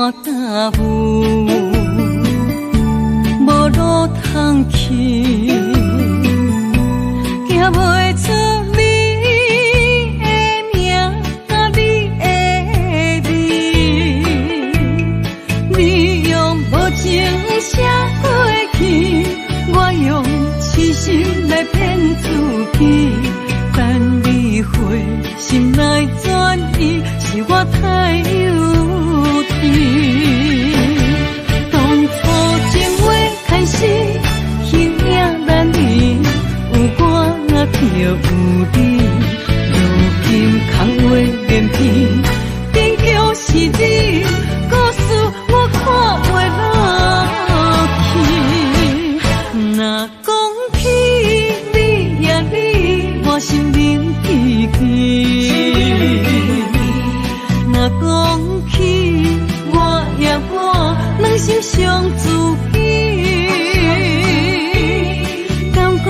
肝擔霧，無路通去，行袂出你的名，你的味。你用無情寫過去，我用痴心來騙自己。等你回心來轉意，是我太幼稚。當初情話開始，形影難離，有我就有你。如今空話連篇，終究是你。故事我看袂落去。若講起你呀你，我心冷吱吱。若講起我呀我，兩心傷自己。敢講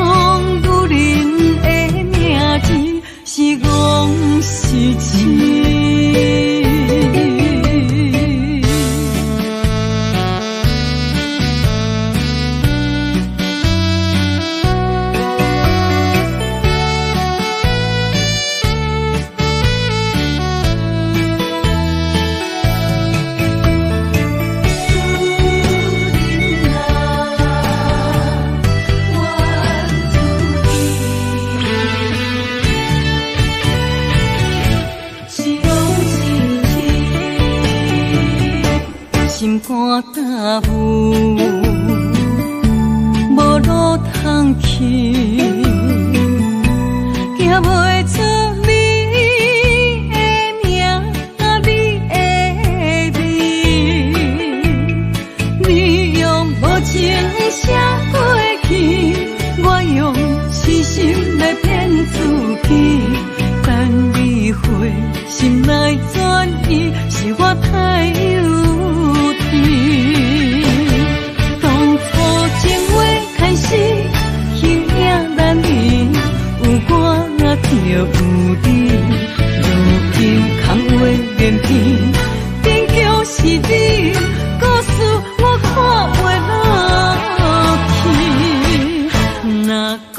女人的名字是戇是痴？心肝擔霧，無路通去，行袂出你的名，你的味。你用無情寫過去，我用痴心來騙自己。等你回心來轉意，是我太幼稚。當初情話開始，形影難離，有我就有你。如今空話連篇，終究是你。故事我看袂落去。若講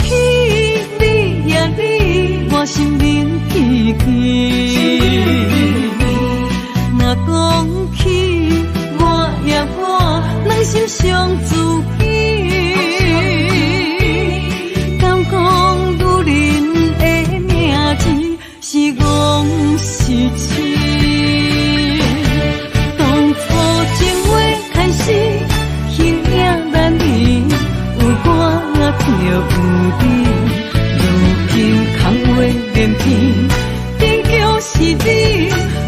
起你呀你，我心冷吱吱。若講起我呀我，兩心傷自己。敢講女人的名字是戇是痴？當初情話開始，形影難離，有我就有你。如今空話連篇，終究是你。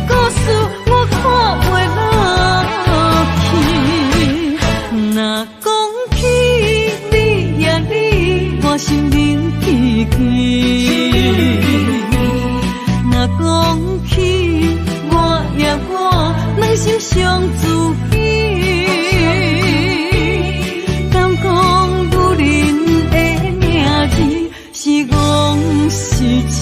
故事我看袂落去。若講起你呀你，我心冷吱吱。若講起我呀我，兩心傷自己。敢講女人的名字是戇是痴？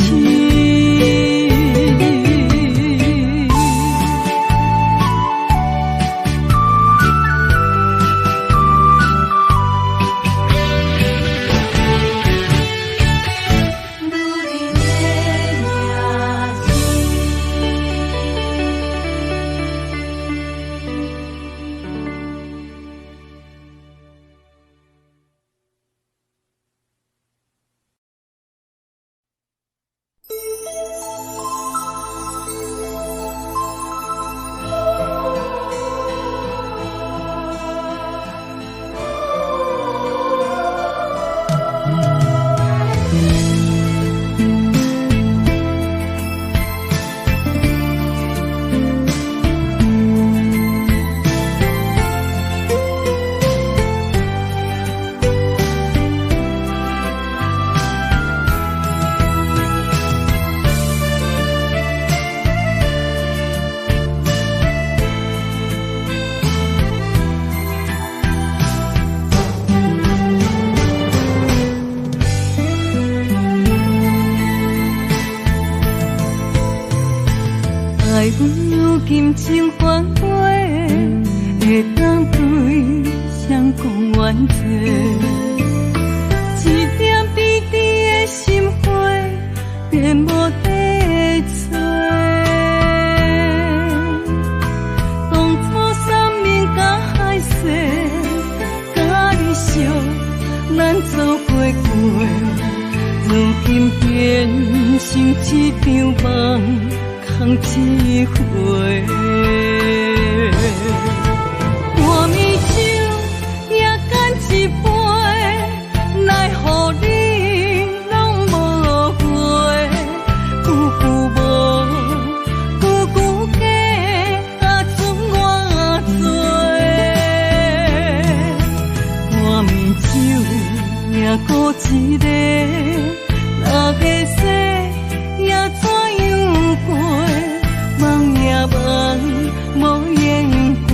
愛阮如今情反悔，會當對誰講怨罪？一點甜甜的心花，便無地找。當初三面佮海誓，佮你惜，咱做伙過，如今變成一場夢，空一回。半暝酒也干一杯，奈何你攏無回，句句無，句句假，啊賰偌濟。半暝酒也孤一个，若会使也怎樣過？夢也夢，無言過，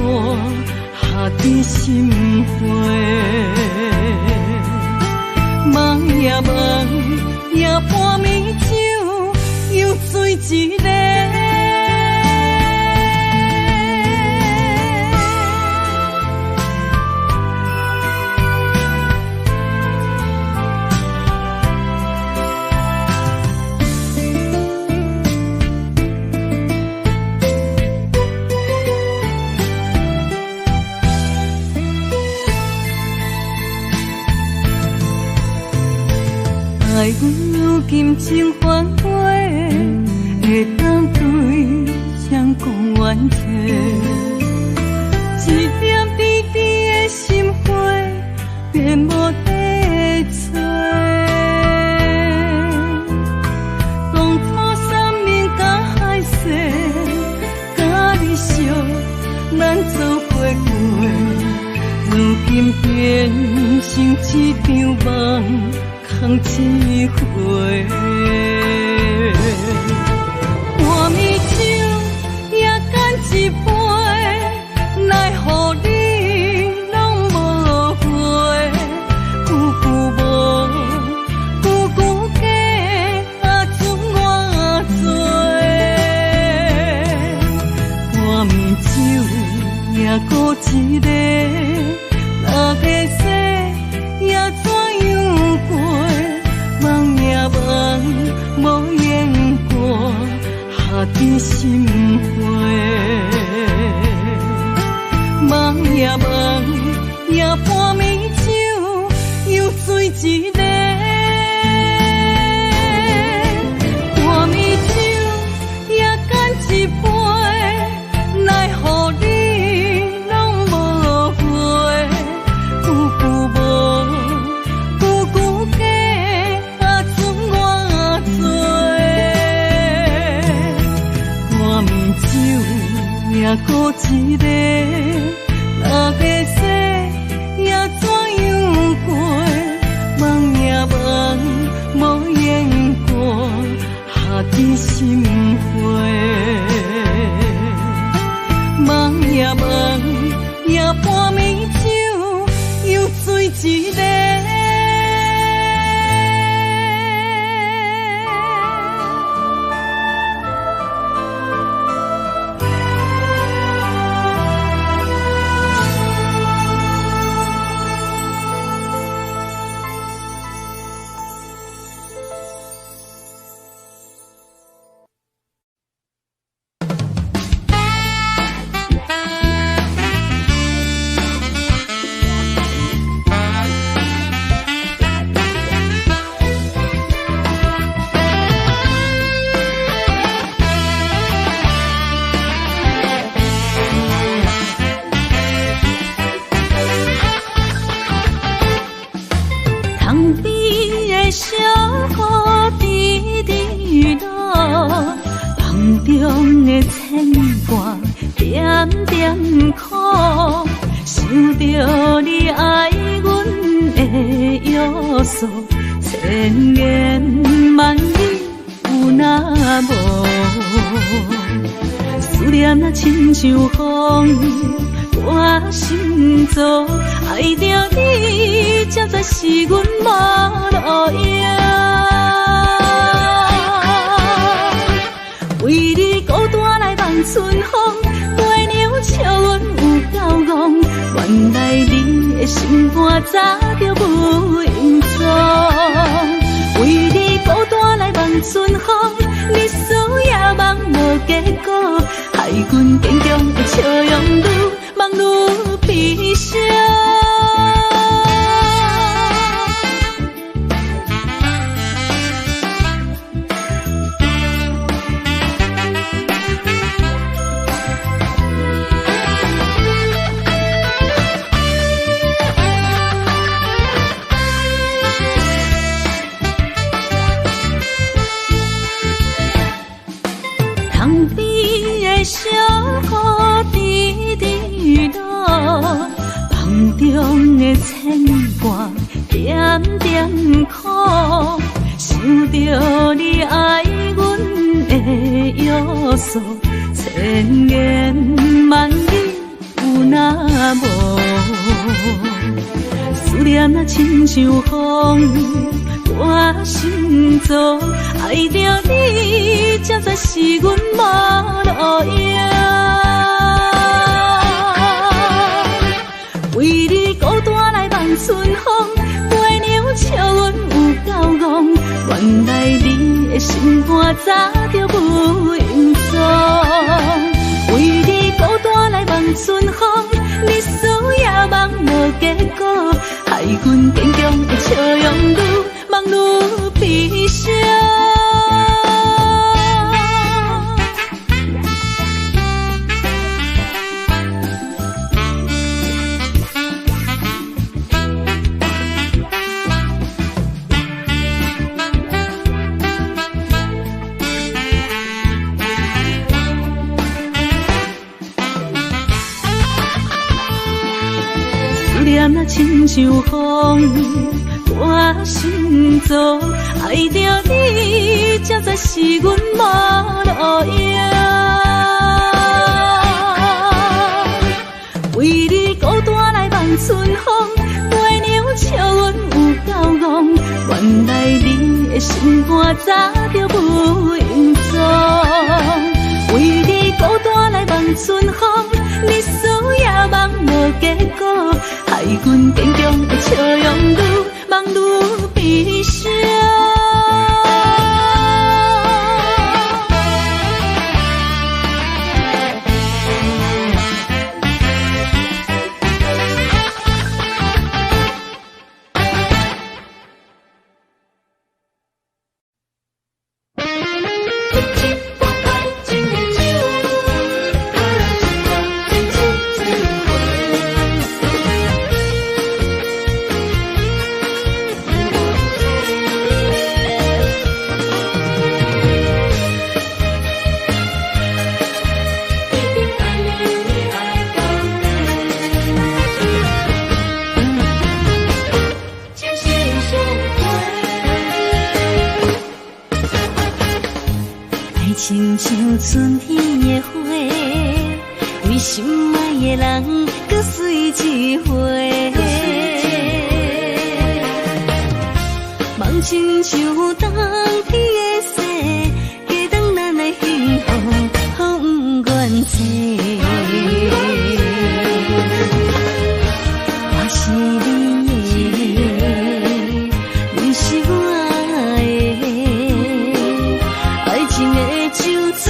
下滴心花。夢也夢，也半暝酒，又醉一個。愛如今情反悔，會當對誰講怨罪？一點甜甜的心花，便無地找。當初三面佮海誓，佮你惜，咱做伙過，如今變成一場夢，空一回。半暝酒也干一杯，奈何你攏無回，句句無，句句假，啊賰偌濟。半暝酒也孤一个，若會使也怎樣過？夢也夢，無言過，下滴心花。夢也夢，也半暝酒，又醉一个。半暝酒也干一杯，奈何你攏無回，句句無，句句假，啊賰偌濟。半暝酒也孤一個，若會使也怎樣過？夢也夢，無言過，下滴心花。夢也夢，也半暝酒，又醉一個。千言萬語有若無？思念若親像風，我心燥，愛著你，才知是阮無路用。為你孤單來望春風，心肝早就無影踪。為你孤單來望春風，日思夜夢無結果，害阮堅強的笑容愈望愈悲傷。窗边的小雨滴滴落，梦中的牵挂点点苦，想著你愛阮的約束，千言萬語有若無？思念若親像風，我心臓愛著你，才知是阮無路用。為你孤單來望春風，月娘笑阮有夠戇，原來你的心肝早就無影踪。為你孤單來望春風，日思夜夢無結果，害阮堅強的笑容愈望愈悲傷。思念若親像風，我心臟愛著你，才知是阮無路用。為你孤單來望春風，月娘笑阮有夠戇，原來你的心肝早就無影踪。為你孤單來望春風，日思夜夢無結果，害阮堅強的笑容愈望愈悲傷。親像春天的花，為心愛的人閣水一回。夢親像冬天的雪，加重咱的幸福，予不愿做。我是你的，你是我的，爱情的酒水，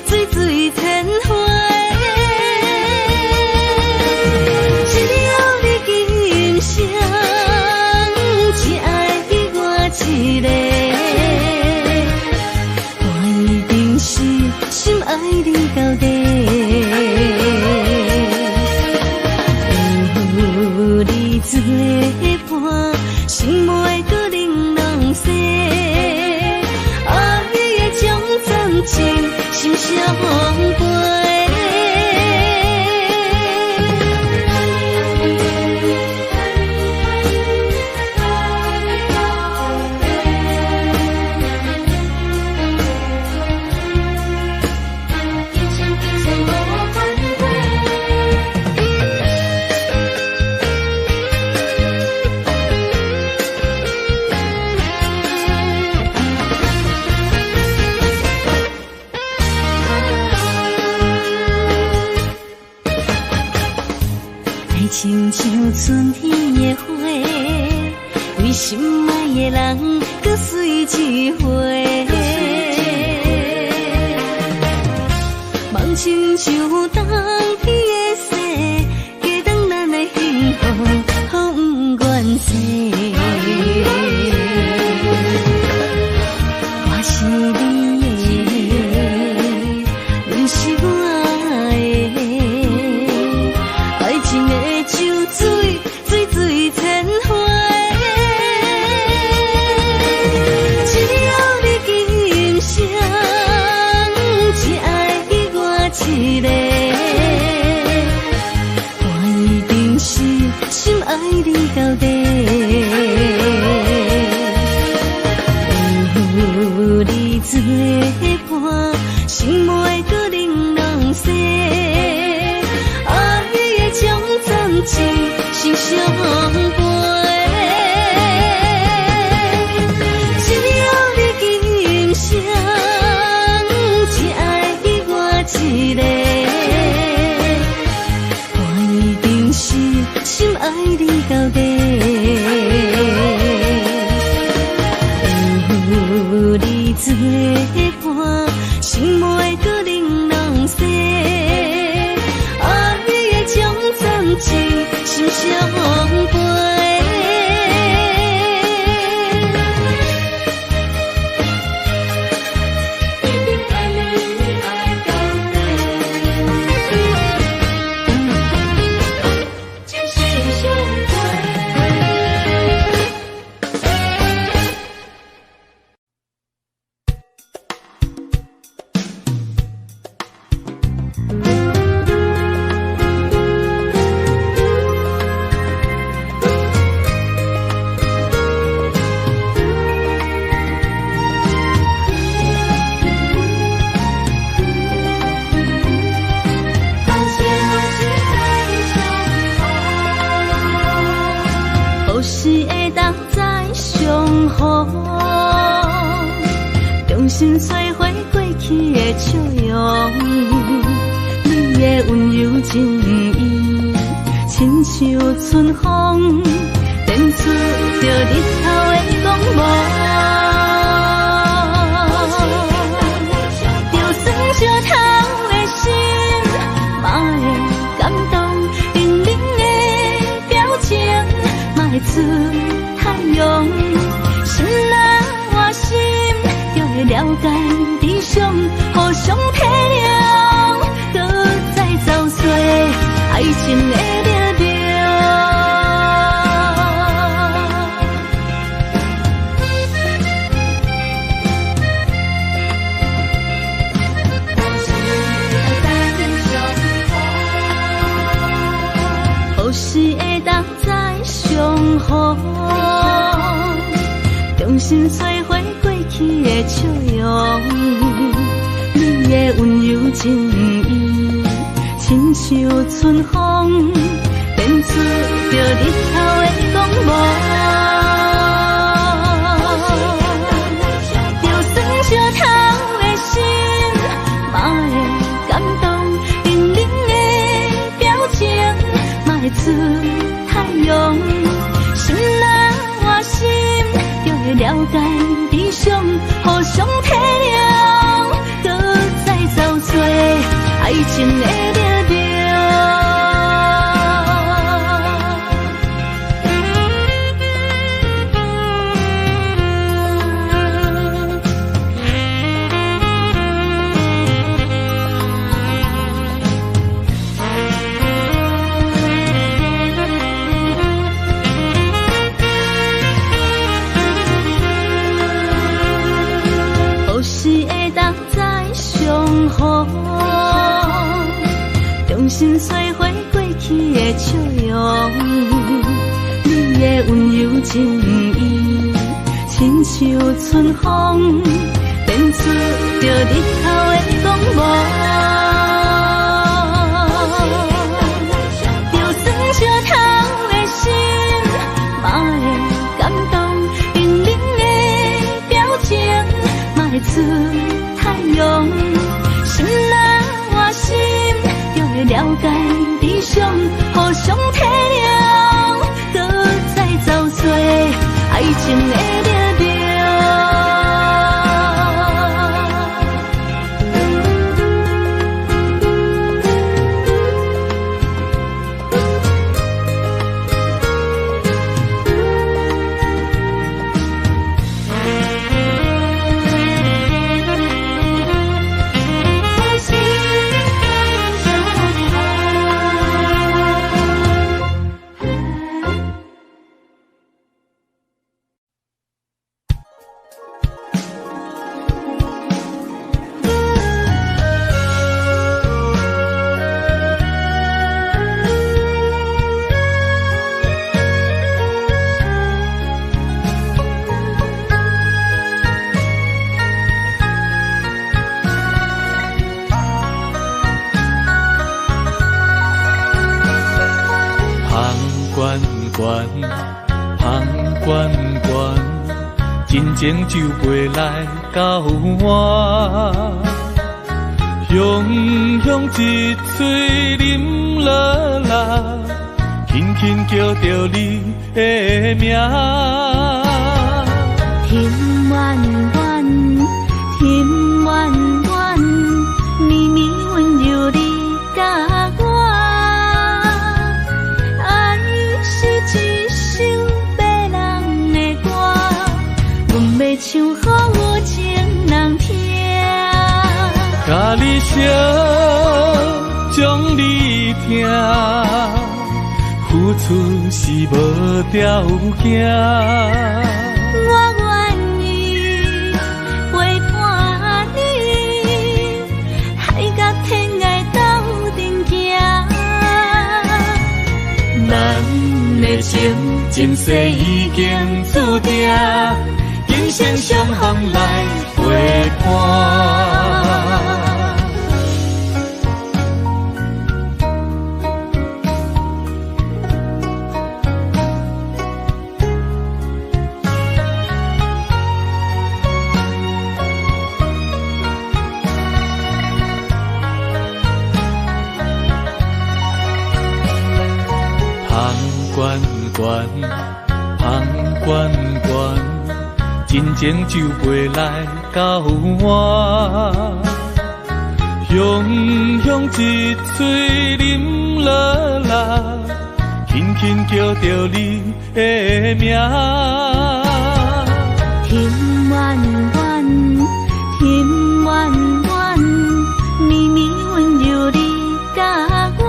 水水天花。只要你今生只爱我一个，我一定是深爱你到底。有你做伴，心袂阁冷人世。爱的将真情心相陪。对心愛的人，閣水一回。夢親像冬天的雪，加重咱的幸福，予毋願說。我是你的，你是我的，愛情的酒水，水水千回。只要你今生只愛我一個，我一定是深愛你到底。有你做伴，心袂閣冷人世，愛的將暫情心相陪。只要你今生只愛我一個，我一定是深愛你到底。有你做伴，心袂閣冷人世，愛的將暫情心相陪。一定愛你愛到底，情心相陪。何時會當再相逢？重新找回過去的笑容，你的溫柔情意，親像春風，展出著日頭的光芒。就算石頭的心，嘛會感動，冷冷的表情，嘛會出太陽。心若換心，就會了解理想，互相體諒，閣再找尋愛情的力量。何時會當再相逢？重新找回過去的笑容，你的溫柔情意，親像春風，展出著日頭的光芒。就算石頭的心，嘛會感動，冷冷的表情，嘛會出太陽。心若換心，就會了解理想，互相體諒，閣再找尋愛情的力量。何時會當再相逢？重新找回過去的笑容，你的溫柔情意，親像春風，展出著日頭的光芒。就算石頭的心，嘛會感動，冷冷的表情，嘛會出太陽。心若換心，就會了解理想，互相體諒，閣再找尋愛情的力量。悬悬，悬悬，真情就袂来交换。雄雄一喙啉落来，轻轻叫著你的名。甜弯弯，甜弯弯，绵绵温柔你佮我。爱是一首迷人的歌，阮欲唱予有情人听。佮你相，将你疼，付出是无条件。我愿意陪伴你，海角天涯斗阵行。咱的情，前世已经注定，今生相逢来陪伴。悬悬，悬悬，真情就袂来交换。雄雄一喙啉落来，轻轻叫著你的名。甜弯弯，甜弯弯，绵绵温柔你佮我。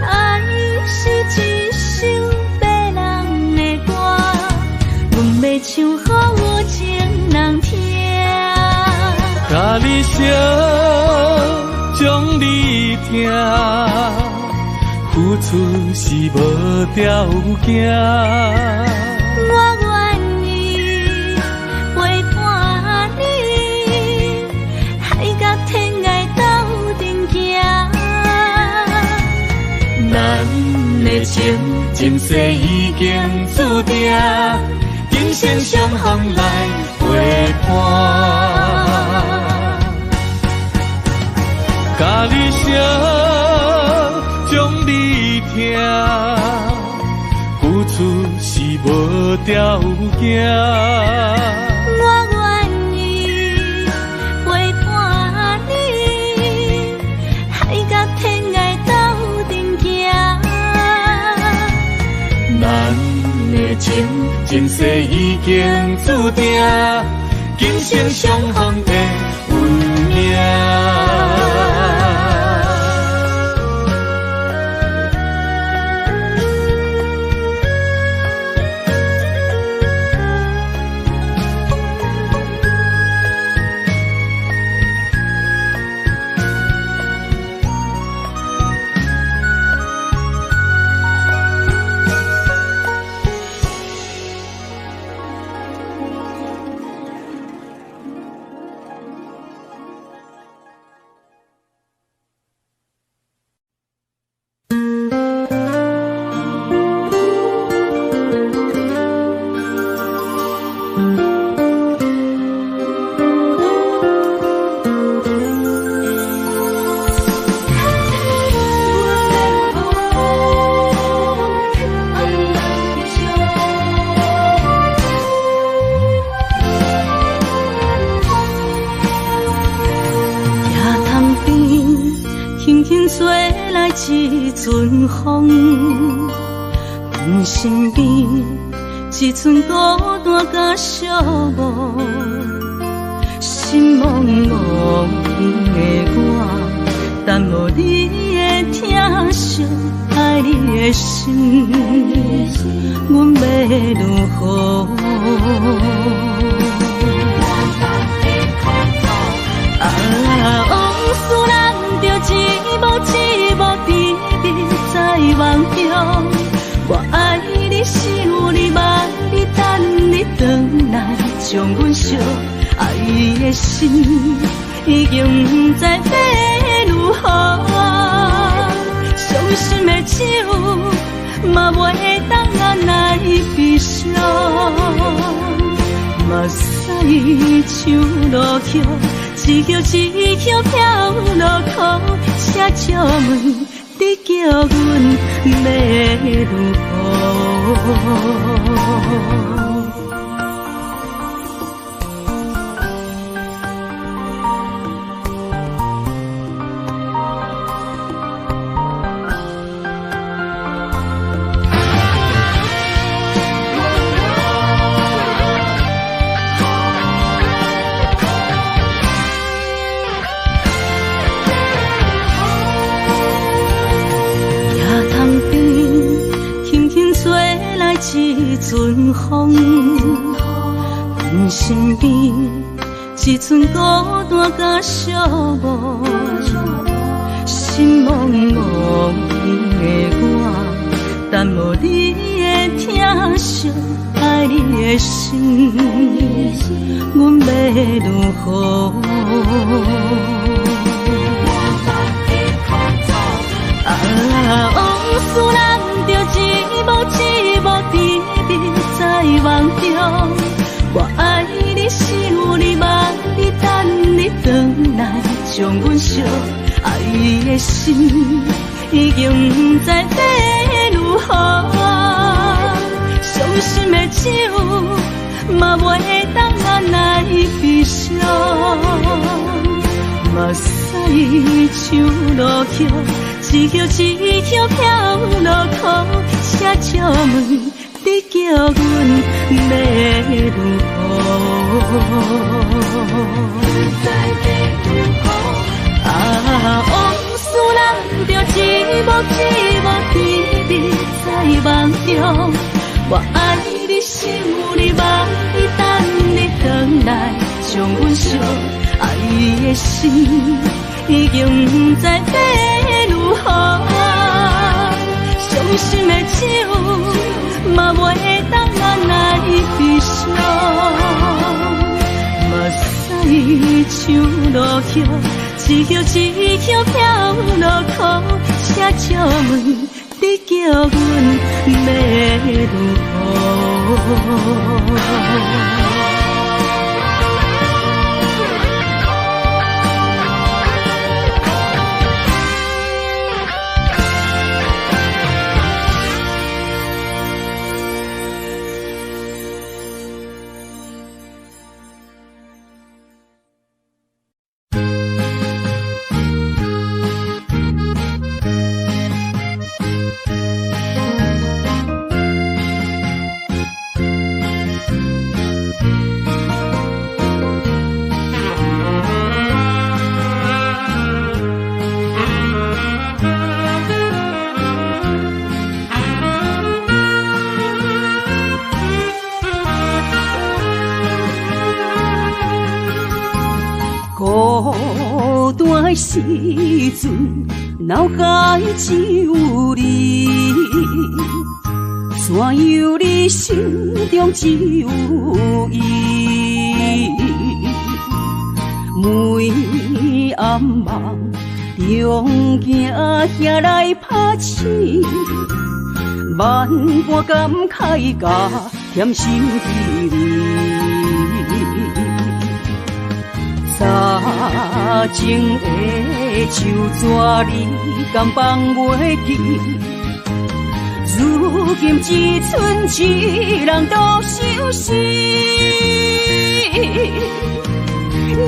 爱是一首迷人的歌，阮欲唱予有情人听。佮你相，将你疼，付出是无条件。我愿意陪伴你，海角天涯斗阵行。咱的情，前世已经注定，今生相逢来陪伴。佮你相，将你疼，付出是无条件。我愿意陪伴你，海角天涯斗阵行。咱的情，前世已经注定，今生相逢的运命。陣風，阮身邊一寸孤單佮寂寞，心茫茫的我，等無你的疼惜，愛你的心，阮欲如何？啊，往事咱著一幕一幕甜蜜在夢中，我愛你，想你，望你，等你轉來，將阮惜愛的心已經不知欲如何，傷心的酒嘛袂當來悲傷，目屎像落雨，一葉一葉飄落苦，請借問你叫阮欲如何？一陣風，阮身邊一寸孤單佮寂寞，心茫茫的我，等無你的疼惜，愛你的心，阮欲如何？啊，往事咱著一幕一幕甜蜜在夢中，我愛你，想你，望你，等你轉來，將阮惜愛的心已經不知欲如何，傷心的酒嘛袂當來悲傷，目屎像落雨，一葉一葉飄落苦，請借問你叫阮欲如何？啊，往事咱著一幕一幕甜蜜在夢中，我愛你，想你，望你，等你轉來，將阮惜愛的心已經不知欲如何，傷心的酒嘛袂當來悲傷，目屎像落雨，一葉一葉飄落苦，請借問你叫阮欲如何？孤單的時陣，腦海只有你，怎樣你心中只有伊？每暗夢中行遐來拍醒，萬般感慨甲甜心滋味。早情的手纸，你敢放袂记？如今只剩一人独相思。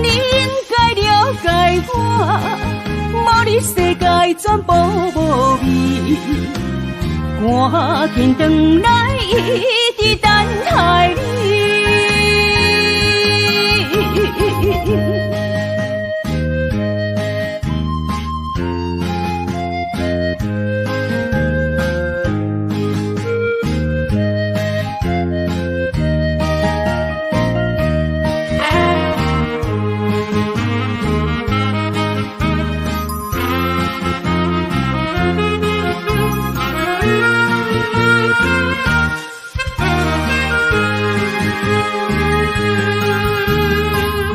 你应该了解我，无你世界全部无味。赶紧转来，一直等待你。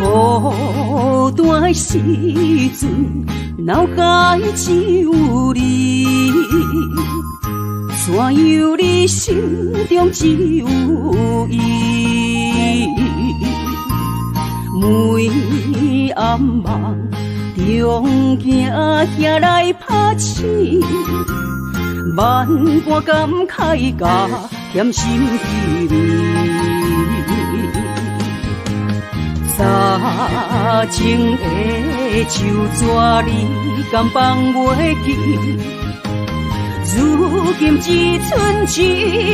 孤单的时阵，脑海只有你，怎样你心中只有伊？每暗梦中行遐来拍醒，万般感慨甲甜心滋味。早情的手纸，你敢放袂记？如今只剩一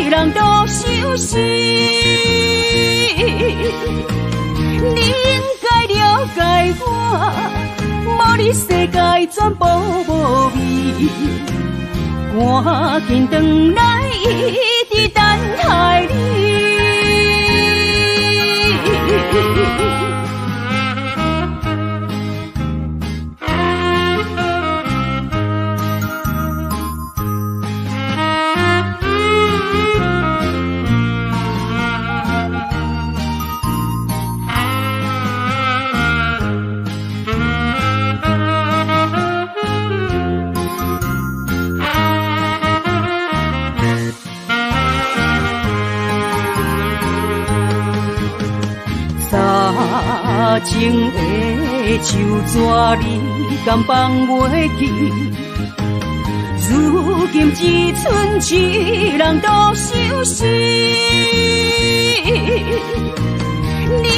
人独相思。你应该了解我，无你世界全部无味。赶紧转来，一直等待你。情的手纸，你敢放袂记？如今只剩一人独相思。你应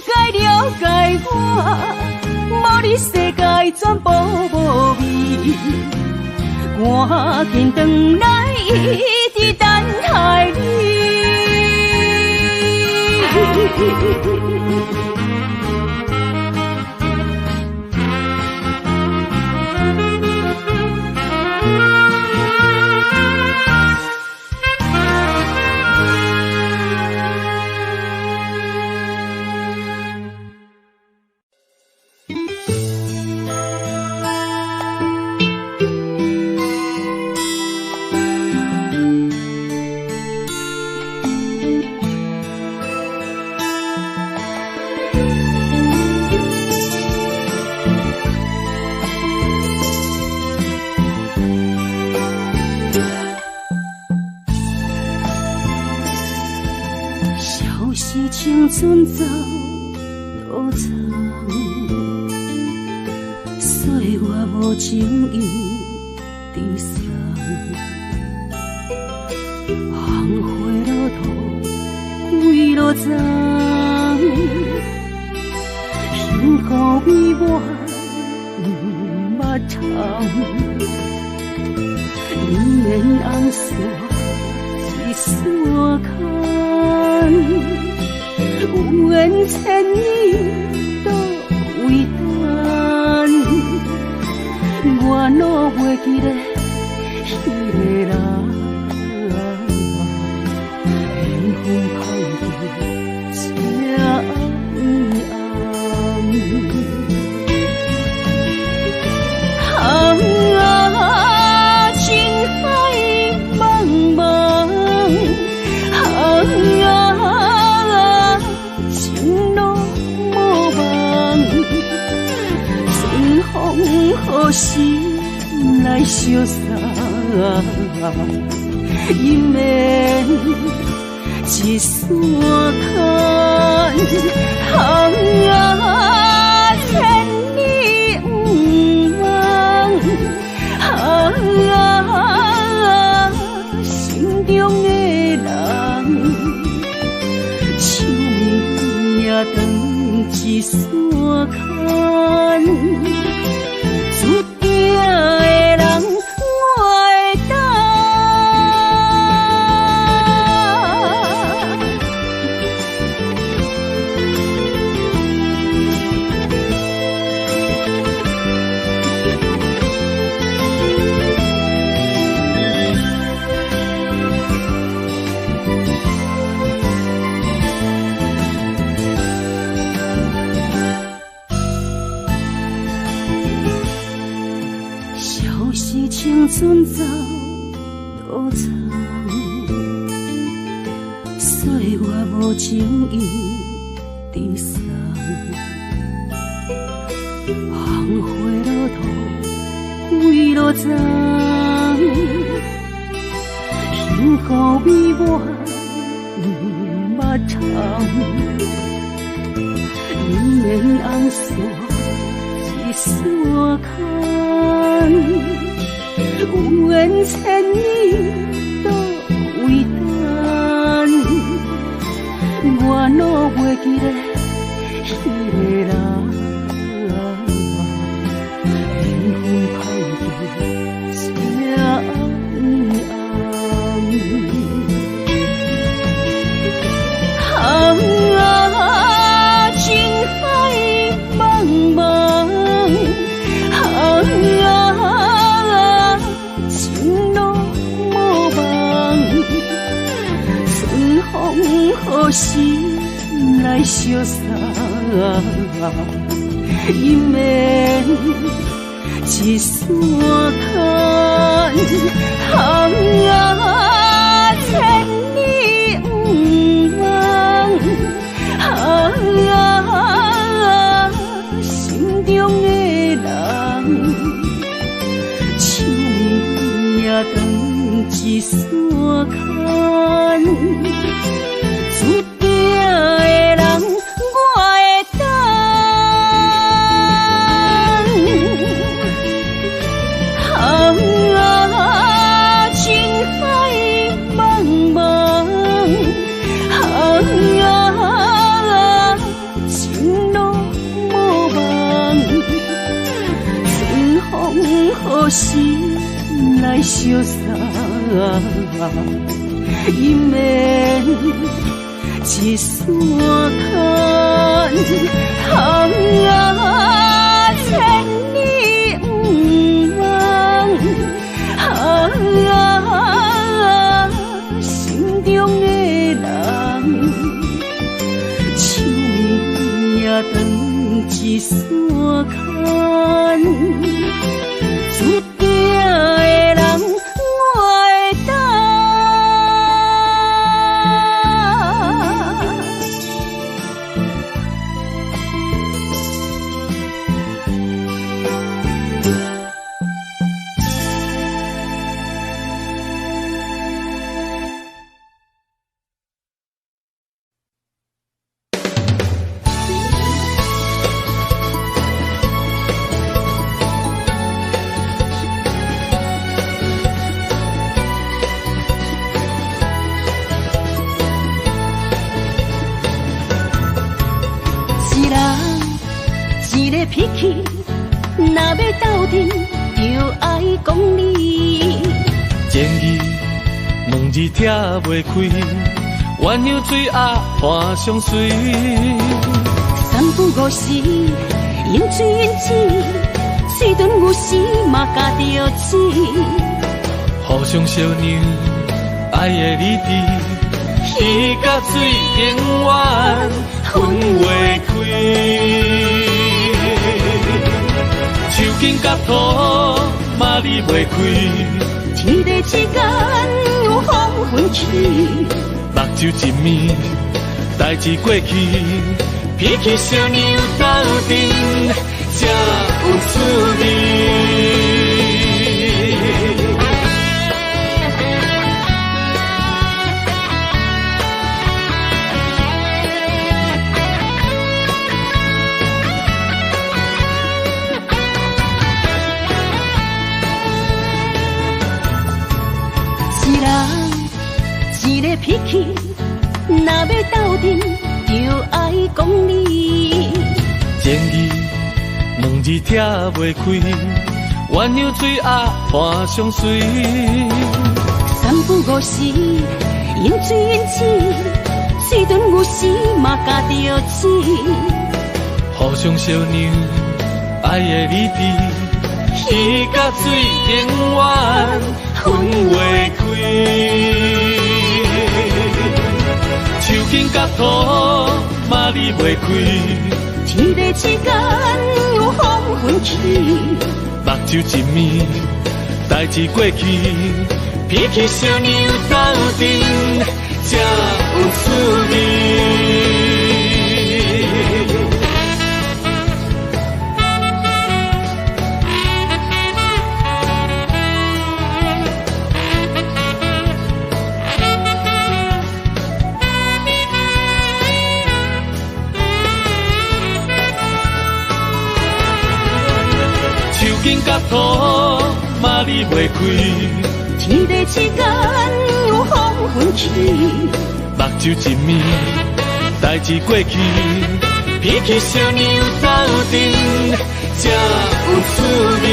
该了解我，无你世界全部无味。赶紧转来，一直等待你。青春走倒藏，岁月无情意直送，红花落土几落丛，幸福美满不捌尝，姻缘红线一线牵。有缘千里倒位等，我拢袂记得彼个人，缘分歹得这暗。啊，情海茫茫，啊。风何时来相送？姻缘一线牵，啊，千里毋忘，啊，心中的人，手命长一线牵。注定阵走倒藏，岁月无情一直送，红花落土几落丛，幸福美满毋捌尝，姻缘红线一线牵，有缘千里倒位等，我拢袂记得彼个人，缘分歹过这暗。啊，情海茫茫，啊，情路无望，春风何时来相送？姻缘一线牵，啊，千里毋忘，啊，心中的人，手尾也长一线牵，注定的人我会等。啊，情海茫茫，啊，情路无望，春风何时来相送？姻缘一线牵，啊，千里毋忘，啊，心中的人，手尾也长一线牵，注定的人我会等。一人一个脾气，若欲斗阵，就爱讲理。情义两字拆袂开，鸳鸯水鸭伴相随。三不五时，饮水饮水，嘴唇有时嘛咬著舌。互相相让，爱的理智，鱼甲水永远分袂开。树根佮土嘛离袂开，天地之间有风云起。目睭一暝，代志过去，脾气小娘斗阵才有趣味。一人一个脾气，若欲斗阵，就爱讲理。情义两字拆袂开，鸳鸯水鸭伴相随。三不五时，饮水饮水，嘴唇有时嘛咬著舌。互相相让，爱的理智，鱼佮水永远分袂开。树根佮土嘛离袂开，天地之间有风云起。目睭一暝，代代誌過去，偏去小娘鬥陣才有趣味。树根佮土嘛离袂开，天地之间有风云起，目睭一暝，代誌過去，偏去小娘鬥陣才有趣味。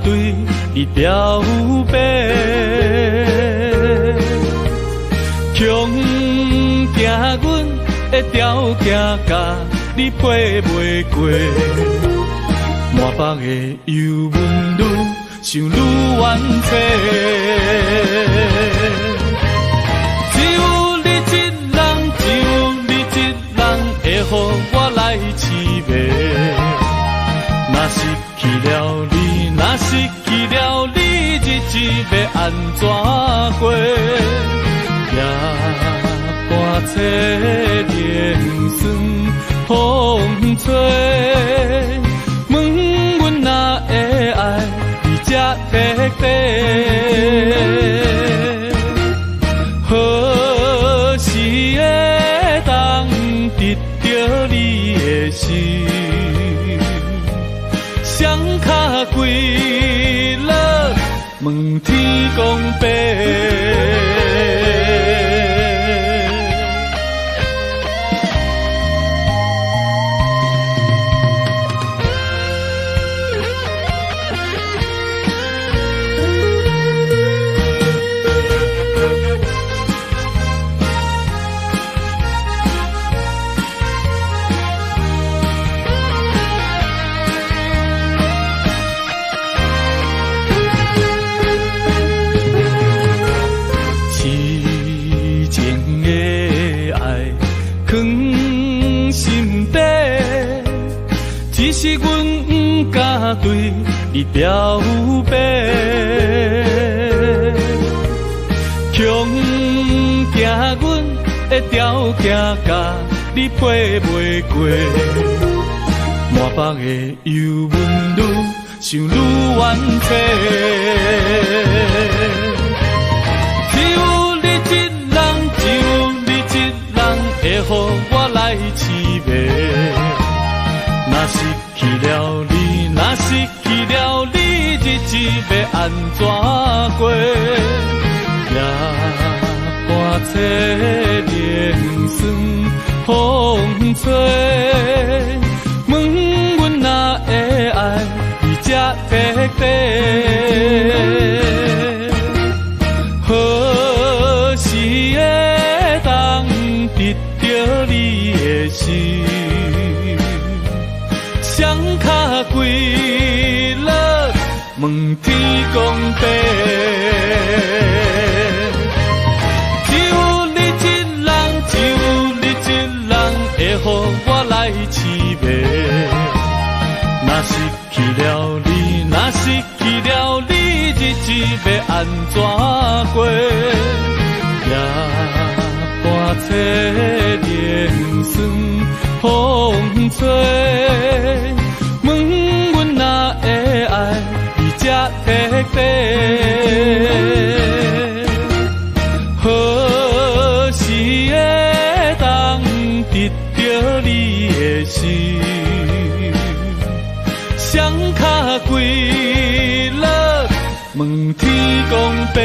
對你表白，恐驚阮的條件佮你配袂過，满腹的忧闷愈想愈冤凄。只有你一人，只有你一人会予我來痴迷，若失去了你，若失去了你，日子欲按怎過？夜半凄凉霜風吹，問阮哪會愛你這徹底？何時會當得著你的心？雙跤跪落問天公伯。只是阮不敢對你表白，恐驚阮的條件佮你配袂過，滿腹的憂悶愈想愈冤凄。只有你一人，只有你一人會予我來痴迷。若失去了你，若失去了你，日子欲按怎過？夜半凄凉霜風吹，問阮哪會愛你這徹底？何時會當得著你的心？雙跤跪落問天公伯，只有你一人，只有你一人會予我來痴迷。若失去了你，若失去了你，日子欲按怎過？夜半凄凉霜風風吹。問阮哪會愛你這徹底？何時會當得著你的心？雙跤跪落問天公伯。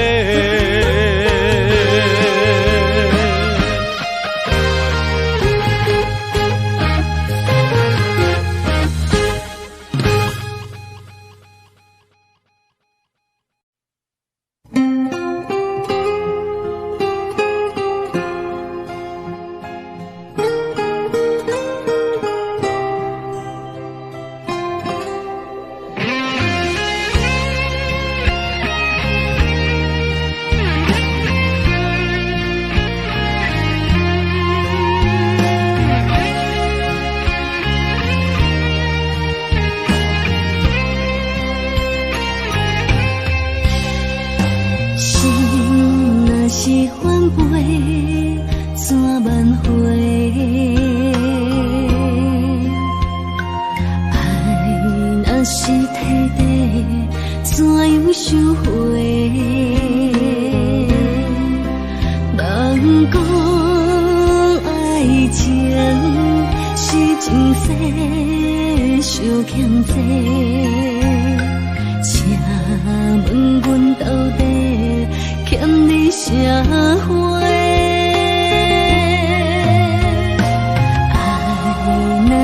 世。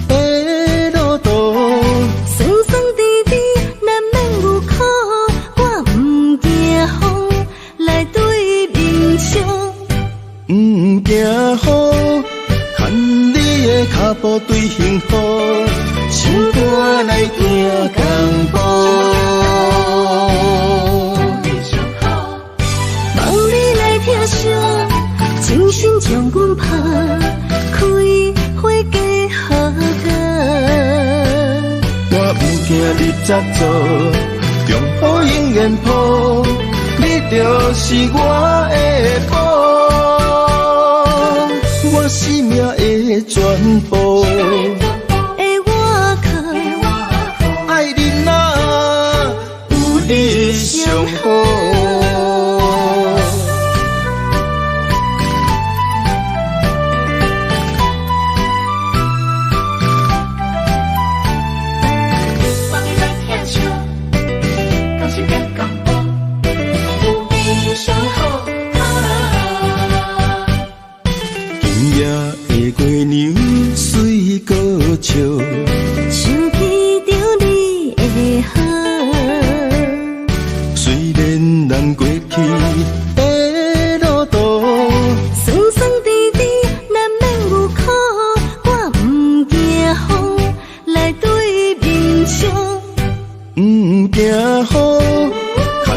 的路途。酸酸甜甜難免有苦，我毋驚風來對面笑。毋驚雨，牽你的跤步對幸福，心肝來行同步。望你來疼惜，真心將阮拍開花結好果。我毋驚日雜做，中好永遠抱，你就是我的寶，我生命的全部。的我靠，愛你若有你上好。今夜的月娘水阁笑，想起著你的好。雖然咱過去的路途，酸酸甜甜難免有苦，我毋驚風來對面笑。毋驚雨，牽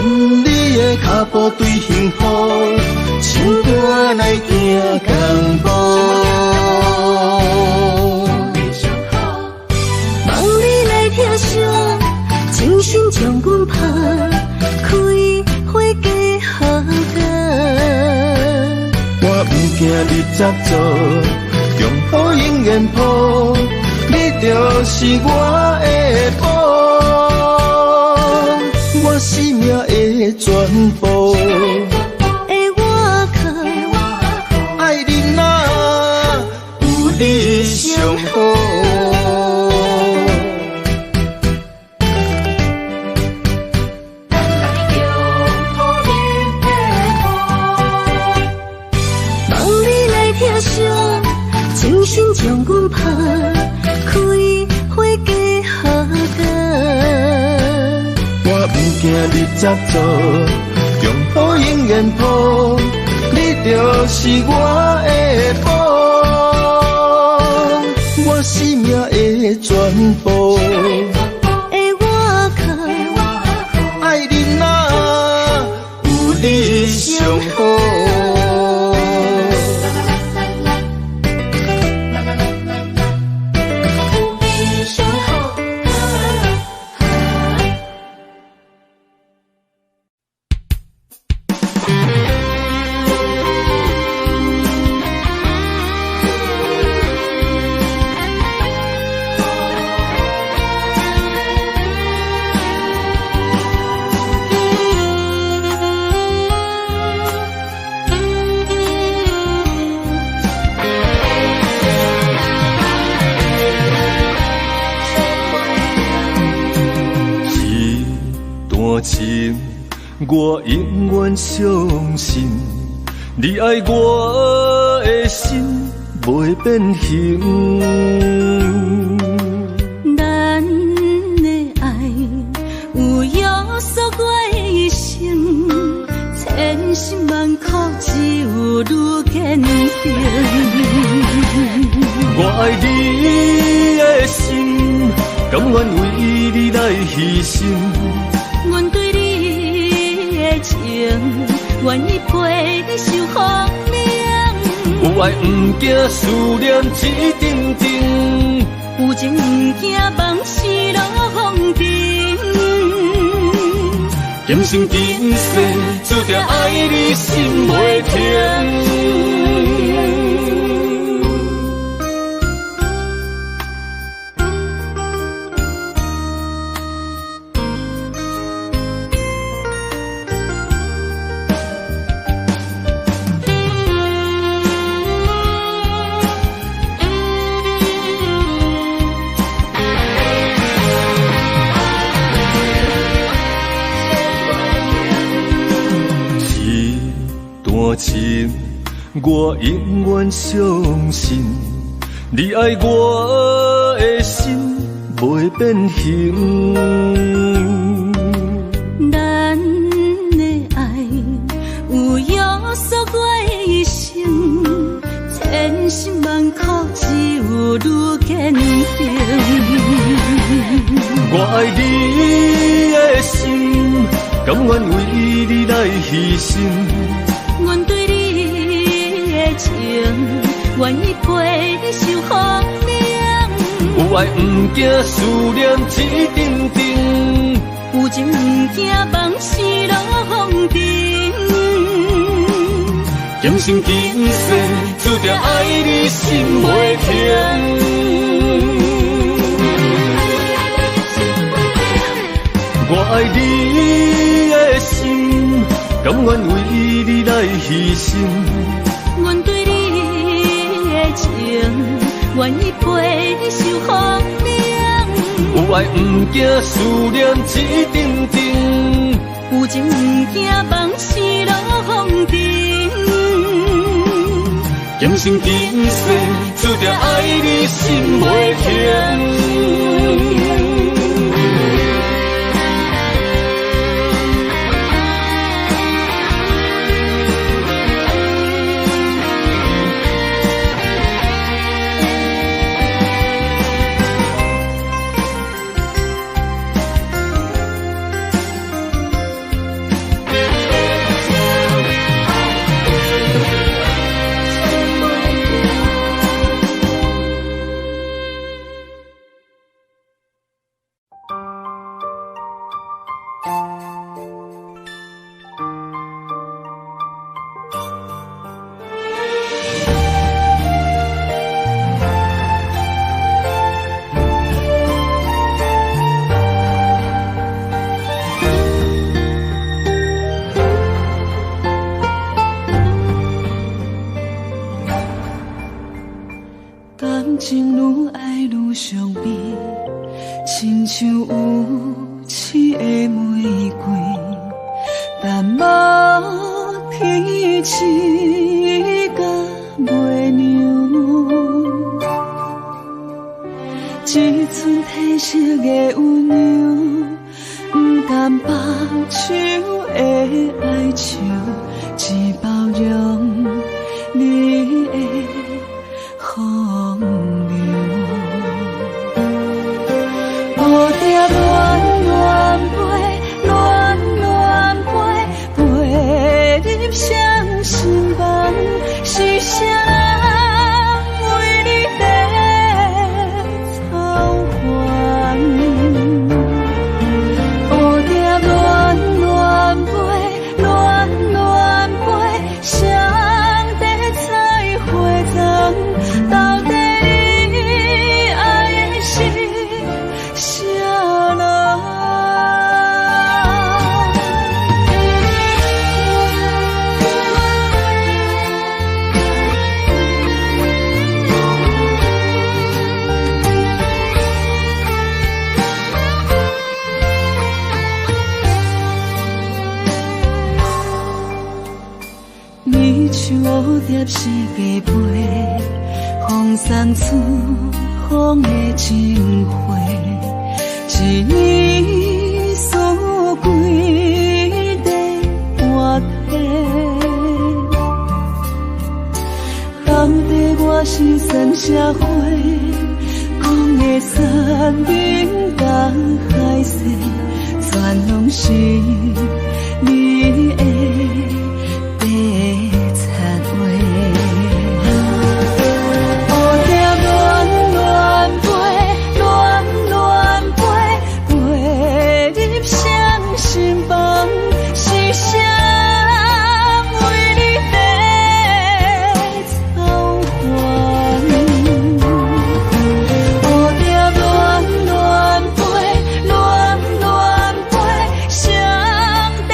你的跤步對幸福，心肝來行同步。望你來疼惜，真心將阮拍開花結好果。我毋驚日雜做，中好永遠抱，你就是我的寶，我生命的全部。的我靠，愛你若有你上好。望你來疼惜，真心將阮拍開花結好果。我毋驚日雜做，中好永遠抱，你就是我的寶，我生命的全部。的我靠，愛你若有你上好。情，我永遠相信，你愛我的心袂變形。咱的愛有約束過一生，千辛萬苦只有愈堅定。我愛你的心，甘願為你來犧牲。阮對你的情，願意陪你受風涼。有愛毋驚思念一陣陣，有情毋驚夢是落風塵。今生今世注定愛你心袂停。情，我永遠相信，你愛我的心袂變形。咱的愛有約束我的一生，千辛萬苦只有愈堅定。我愛你的心，甘願為你來犧牲。阮對你的情，願意陪你受風涼。有愛毋驚思念一陣陣，有情毋驚夢死落風塵。今生今世注定愛你心袂停。我愛你的心，甘願為你來犧牲。阮對你的情，願意陪你受風涼。有愛毋驚思念一陣陣，有情毋驚夢死落風塵。今生今世注定愛你心袂停。感情愈愛愈傷悲，親像有刺的玫瑰，但無天痴甲袂娘。一寸褪色的温柔，不甘放手的哀愁，只包容你的風流。蝴蝶亂亂飛，亂亂飛，飛入雙心房，是誰人為你在操煩？蝴蝶亂亂飛，亂亂飛，誰在採花丛？到底你愛的是啥人？你像蝴蝶是假飞，風送春風的情話，一年四季在換體。到底我是算啥花？講的山盟甲海誓，全攏是你的白賊話。蝴蝶亂亂飛，亂亂飛，飛入雙心房，是誰人為你在操煩？蝴蝶亂亂飛，亂亂飛，誰在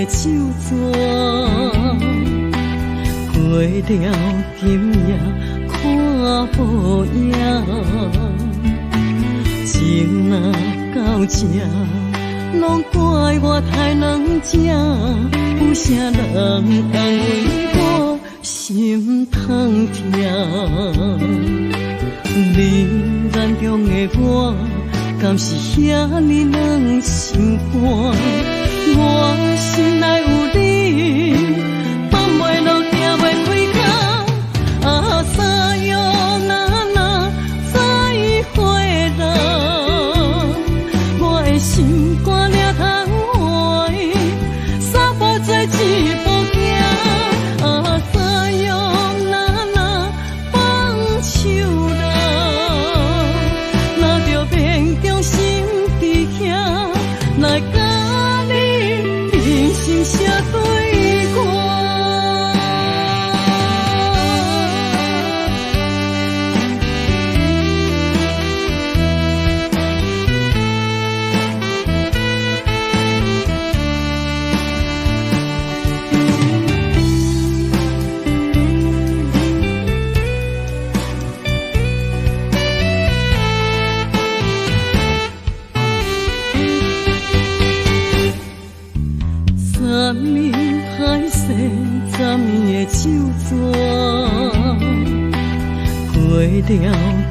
的酒泉，过了今夜看无影，情若到这，攏怪我太软情，有啥人安慰我心通疼？你眼中的我，敢是遐呢软心肝？我心内有你，放袂落，行袂开口。啊，さよなら，再会啦！我的心肝掠窗外，三步做一步行。啊，さよなら，放手啦！若著勉强心伫徛，来佮你忍心写对歌。十年海誓，十暝的酒泉，过了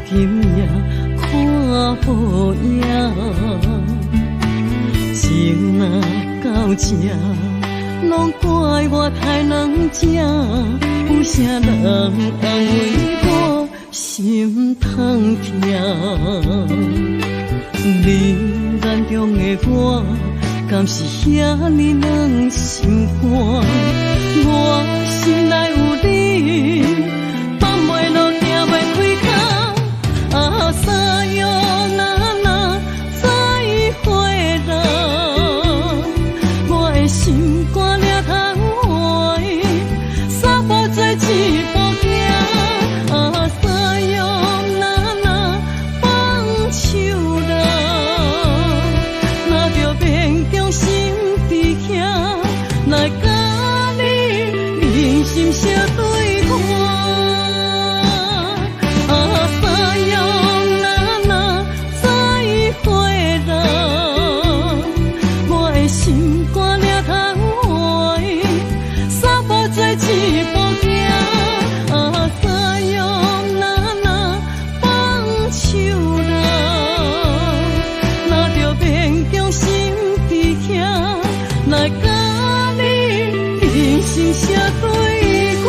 今夜看无影，情若到这，攏怪我太软情，有啥人安慰我心通疼？你眼中的我，敢是遐呢软心肝？我心内有你，放袂落，行袂开口。啊，さよなら，再会啦！我的心肝掠窗外，三步做一步行。啊，さよなら，放手啦！若著勉强心伫徛，来佮你忍心写对歌。啊，さよなら，再会啦！我的心肝掠窗外，三步做一步行。啊，さよなら，放手啦！若著勉强心伫徛，来佮你忍心写对歌。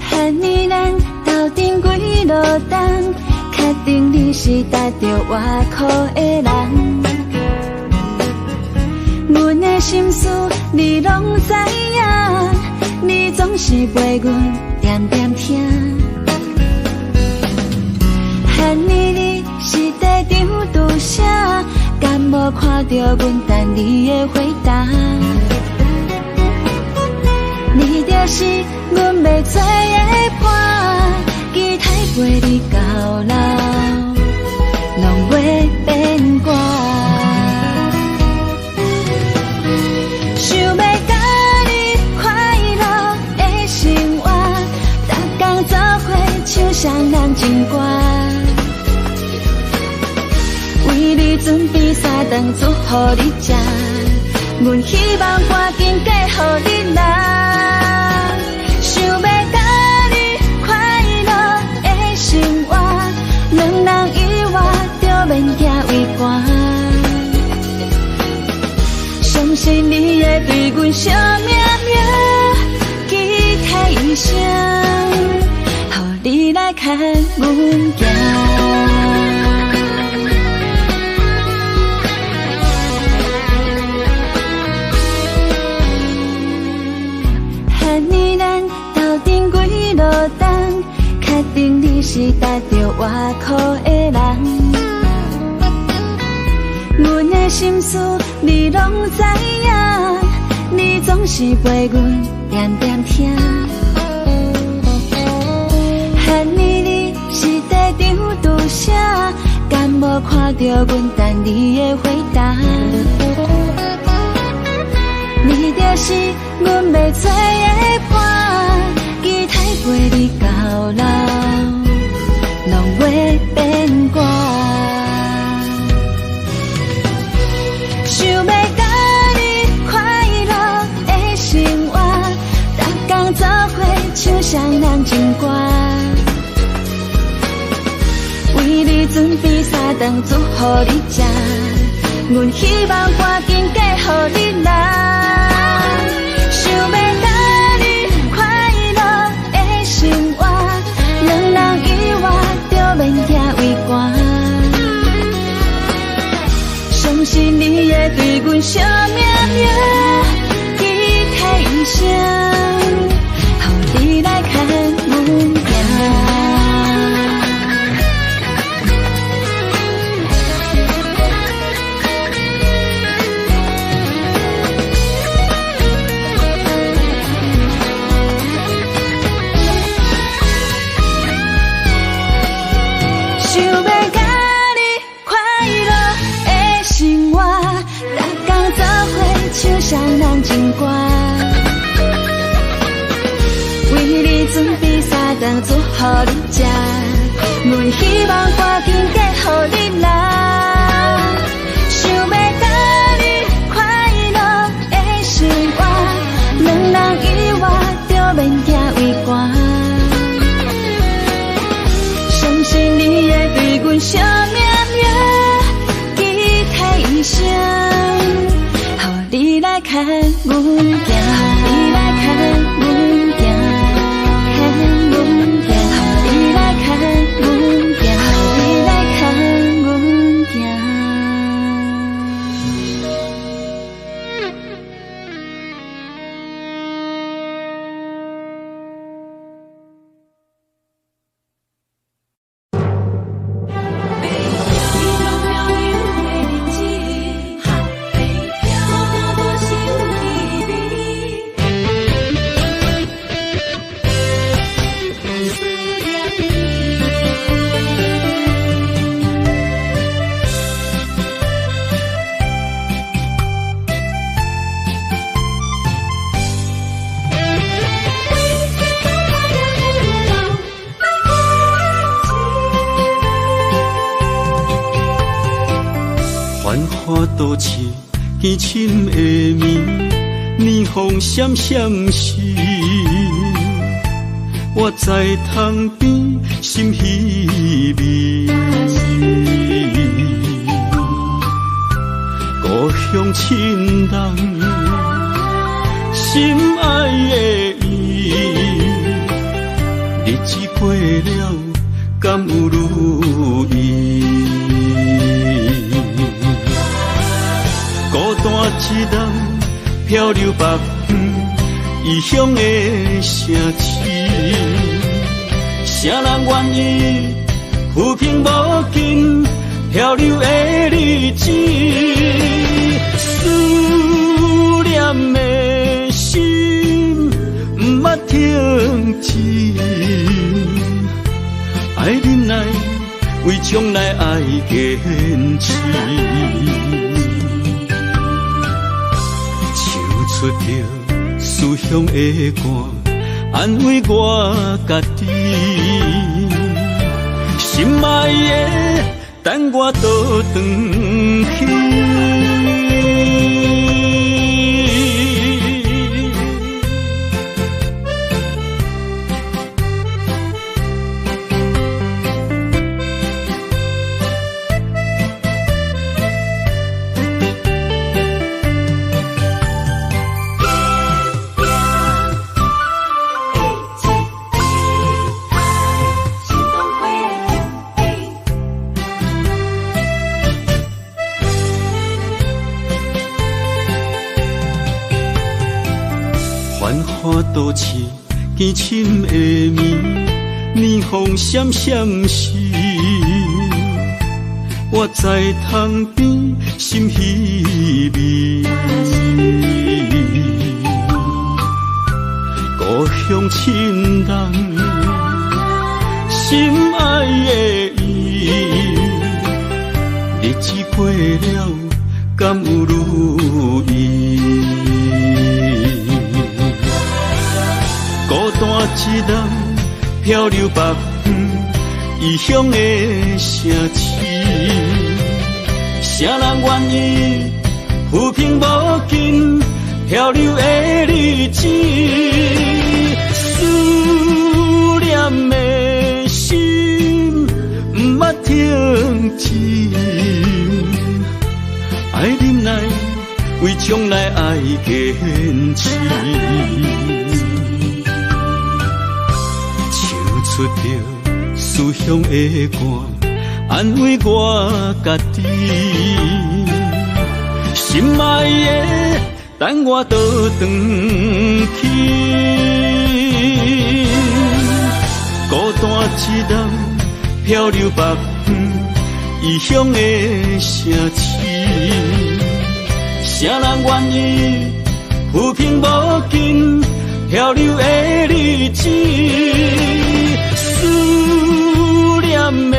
和你咱斗阵几落冬，确定你是值得我靠的人。阮的心事你拢知影，你总是陪阮点点听。和你你是地场拄啥？敢无看著阮等你的回答？你就是阮欲找的伴，期待陪你到老，拢袂变卦。想欲佮你快乐的生活，逐工做伙唱双人情歌，为你准备三顿煮予你食，阮希望赶紧嫁予你啦。想欲佮你快乐的生活，两人以外就免惊畏寒。相信你会对阮惜命命，期待一生，予你来牵阮行。是值著外靠的人。阮的心事你攏知影，你總是陪阮恬恬聽。彼呢你是地場拄啥？敢無看著阮等你的回答？你就是阮欲找的伴，期待陪你到老，攏袂變卦。想欲佮你快樂的生活，逐工做伙唱雙人情歌。為你準備三頓煮予你食，阮希望趕緊嫁予你啦。想欲佮你快樂的生活，兩人以外就免驚畏寒。相信你會對阮惜命命，期待一生，予你來牽阮行。想欲佮你快樂的生活，逐工做伙唱雙人情歌。為你準備三頓煮予你食，阮希望趕緊嫁予你啦。想欲佮你快樂的生活，兩人以外就免驚畏寒。相信你會對阮惜命命，期待一生，予你來牽阮行，你來牽阮行，牽阮行，予你來牽阮行，你來牽阮行。繁华都市，更深的暝，霓虹闪闪时，我在窗边心稀微。故乡亲人，心爱的伊，日子過了，敢有如意？孤單一人漂流別遠，異鄉的城市，啥人願意浮萍無根漂流的日子？思念的心不捌停止，愛忍耐，為將來愛堅持。出著思鄉的歌，安慰我家己。心愛的，等我倒轉去。繁華都市，更深的暝，霓虹闪闪时，我在窗边心稀微。故乡亲人，心爱的伊，日子过了，敢有如意？孤单一人漂流别远，异乡的城市，谁人愿意浮萍无尽漂流的日子？思念的心不捌停止，爱忍耐，为将来爱坚持。唱出著思乡的歌，安慰我家己。心爱的，等我倒转去。孤单一人漂流别远，异乡的城市，谁人愿意浮萍无尽漂流的日子？思念的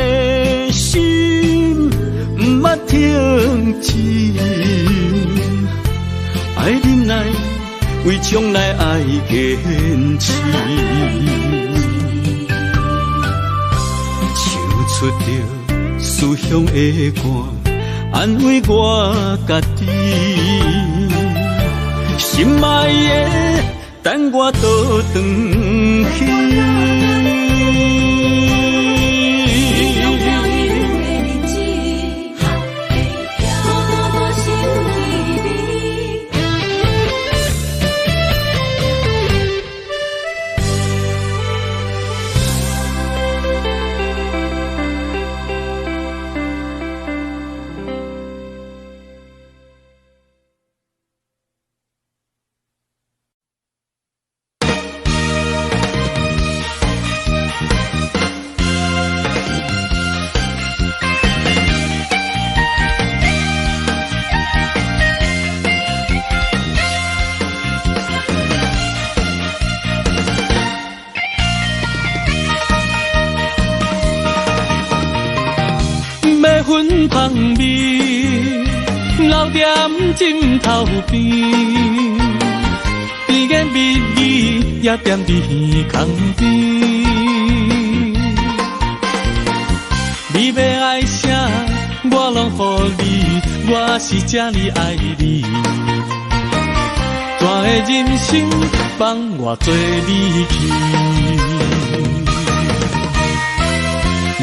心不捌停止，爱忍耐，为将来爱坚持。唱出著思乡的歌，安慰我家己。心爱的，等我倒转去。芬芳味留踮枕头边，甜言蜜语也踮伫耳空边。你欲爱啥，我拢予你，我是这呢爱你。怎会忍心放我做你去？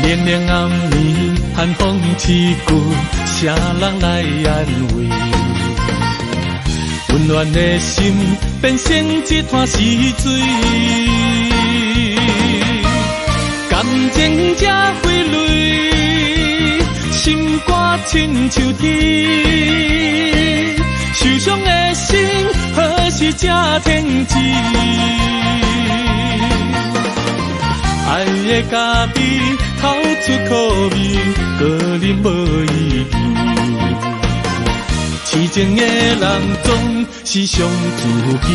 冷冷暗暝，寒风刺骨，谁人来安慰？温暖的心变成一滩死水，感情这花蕊，心肝亲像铁，受伤的心何时才停止？爱的咖啡透出苦味，阁啉无意义。痴情的人总是上自己。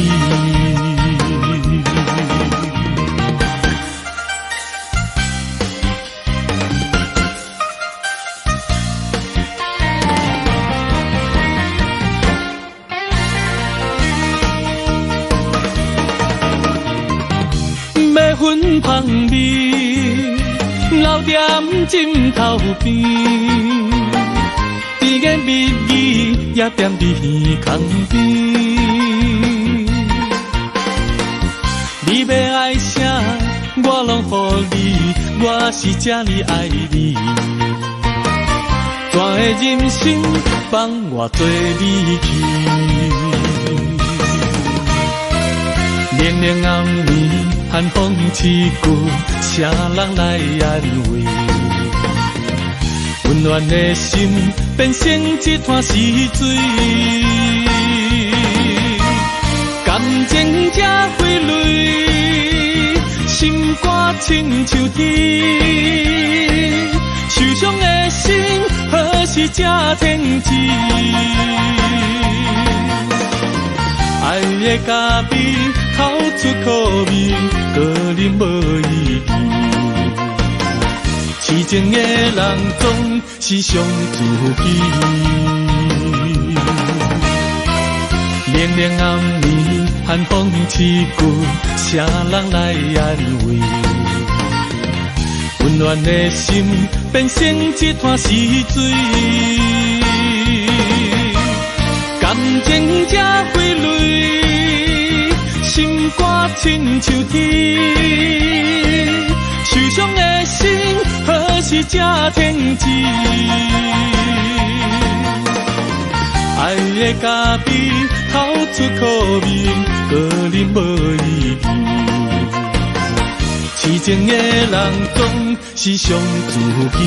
芬芳味留踮枕头边，甜言蜜语也踮伫耳空边。你欲爱啥，我拢予你，我是这呢爱你。怎会忍心放我做你去？冷冷暗暝，寒风刺骨，谁人来安慰？温暖的心变成一滩死水，感情这花蕊，心肝親像天，受傷的心何時才停止？愛的咖啡透出苦味，閣啉無意義。痴情的人總是上自己。冷冷暗暝，寒風刺骨，誰人來安慰？溫暖的心變成一灘死水，感情這費力，心肝親像鐵，受傷的心何時才停止？愛的咖啡透出苦味，閣啉無意義。痴情的人總是上自己。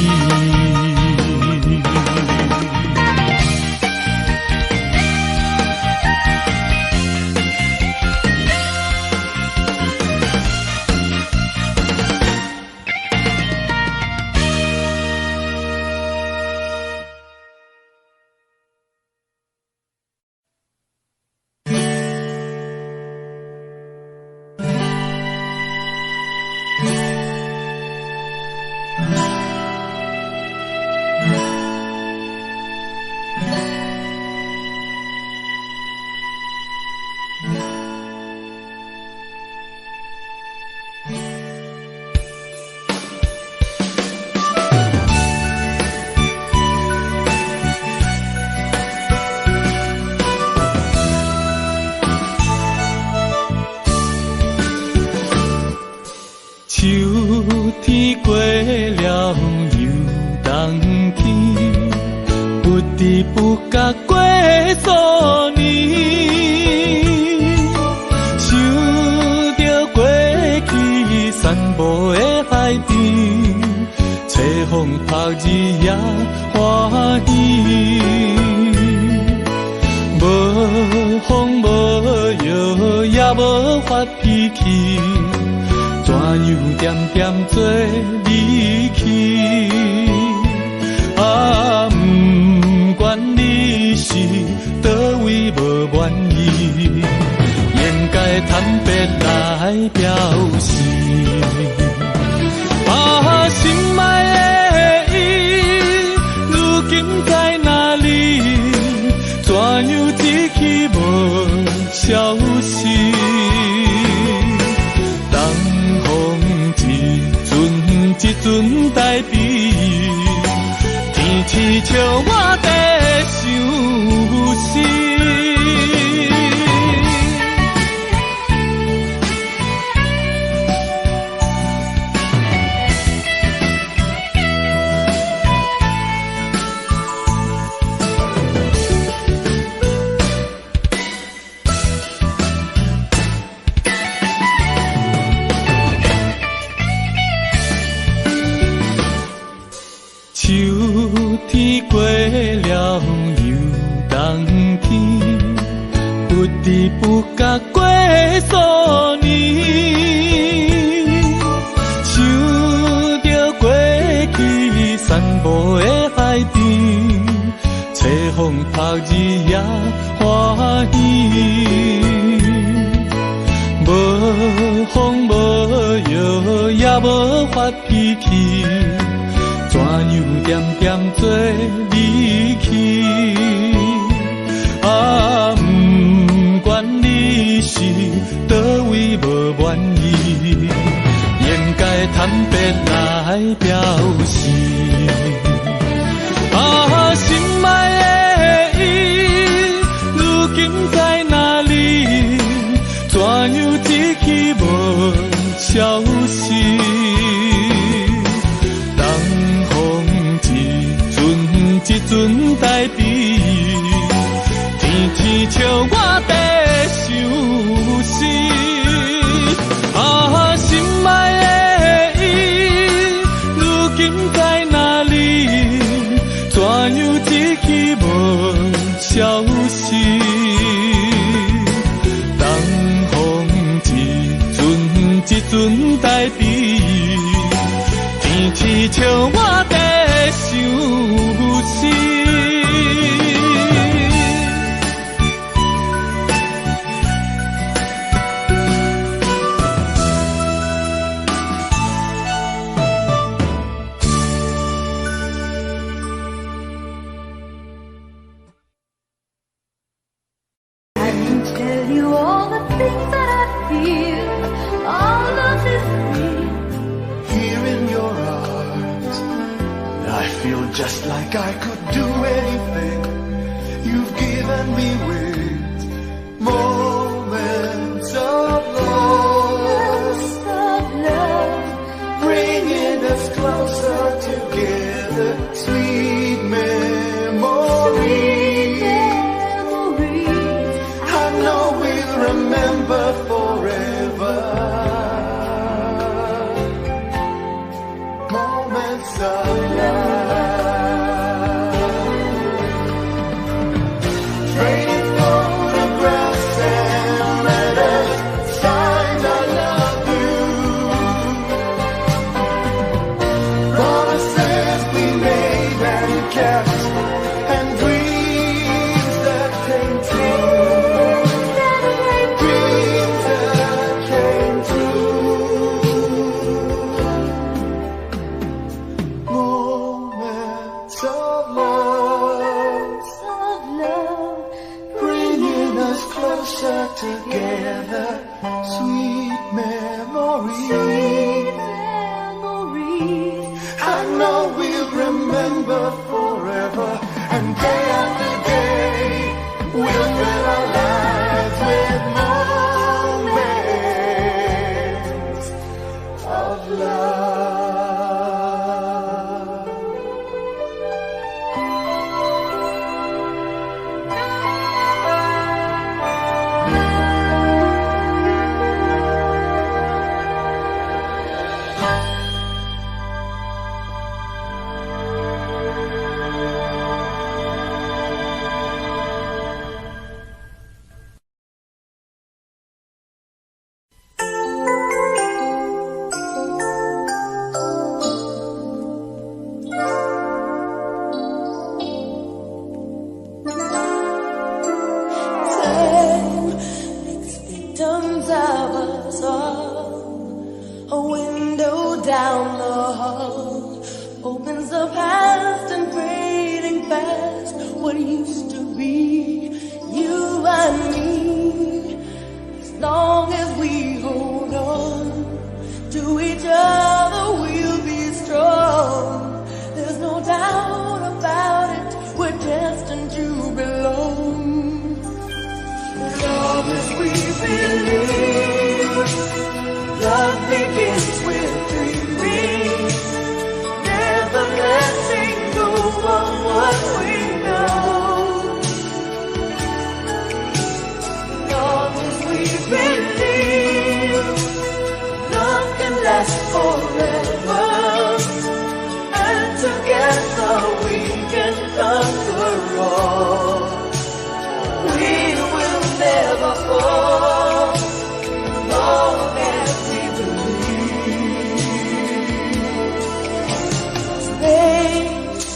笑我在想死。 Tell you all the things that I feel. Our love is real. Here in your arms, I feel just like I could do anything. You've given me wings, moments of love, Of love, bringing us closer together. Sweet memories. Memories. I know we'll remember forever. Moments of love. Trading photographs and letters, signed I love you. Promises we made and kept, and dreams that came true. Dreams that came true. Moments of love, Of love, bringing us closer together. Sweet memories. Memories. I know we'll remember forever, and day after day, we'll fill our lives with moments of love. Time makes victims of us all. A window down the hall opens the past and fading fast. What used to be you and me. As long as we hold on to each other, we'll be strong. There's no doubt about it. We're destined to belong. Long as we believe, love begins with dreaming, never letting go of what we know. Long as we believe, love can last forever, and together we can conquer all. We will never fall, long as we believe. Space,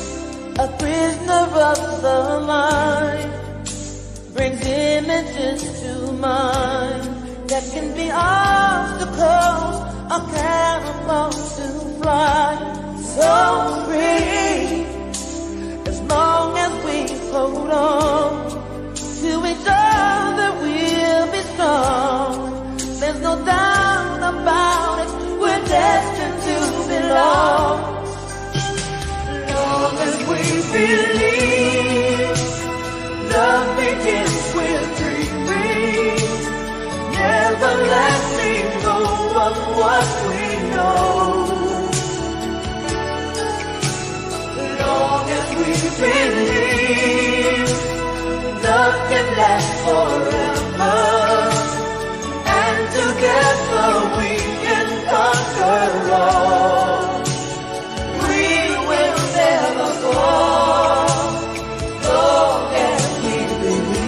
a prisoner of the mind, brings images to mind that can be obstacles or cannonballs to fly. So free, as long as we hold on to each other, we'll be strong. There's no doubt about it, we're destined to belong. Long as we believe, love begins with dreaming, never letting go of what we know. Long as we believe, love can last forever, and together we can conquer all. We will never fall, long as we believe.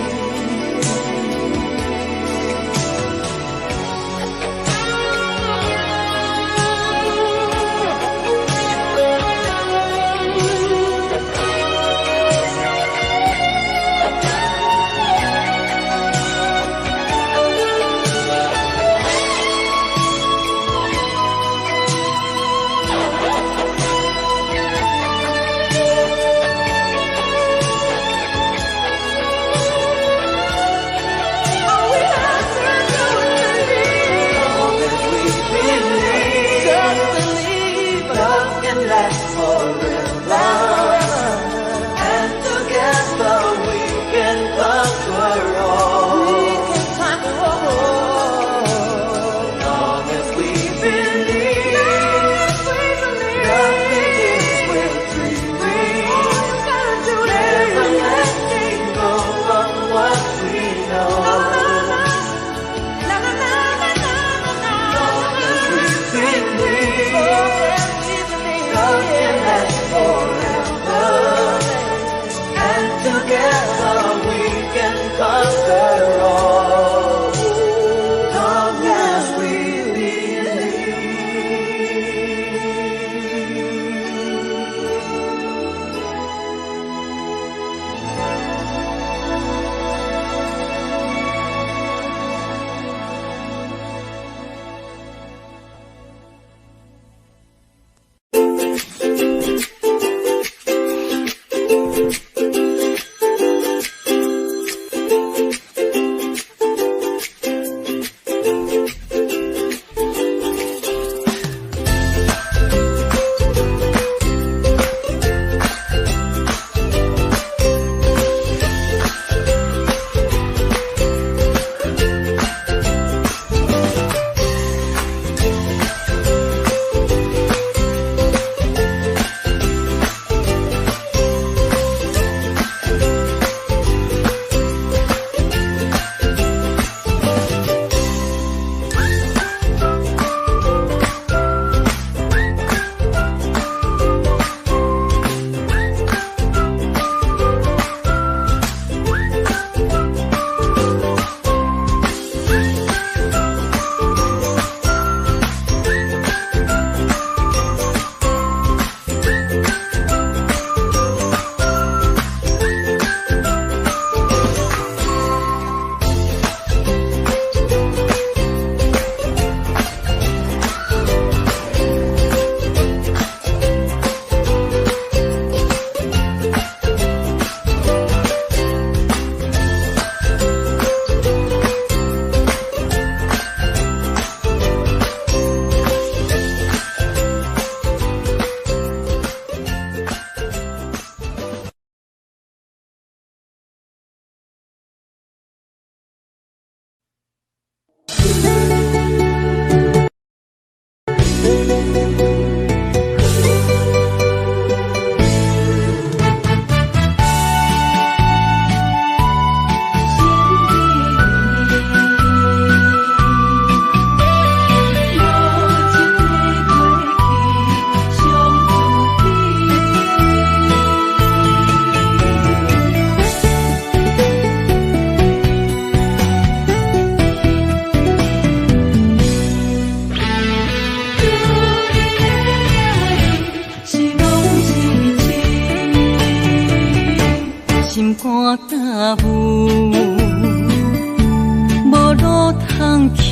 去，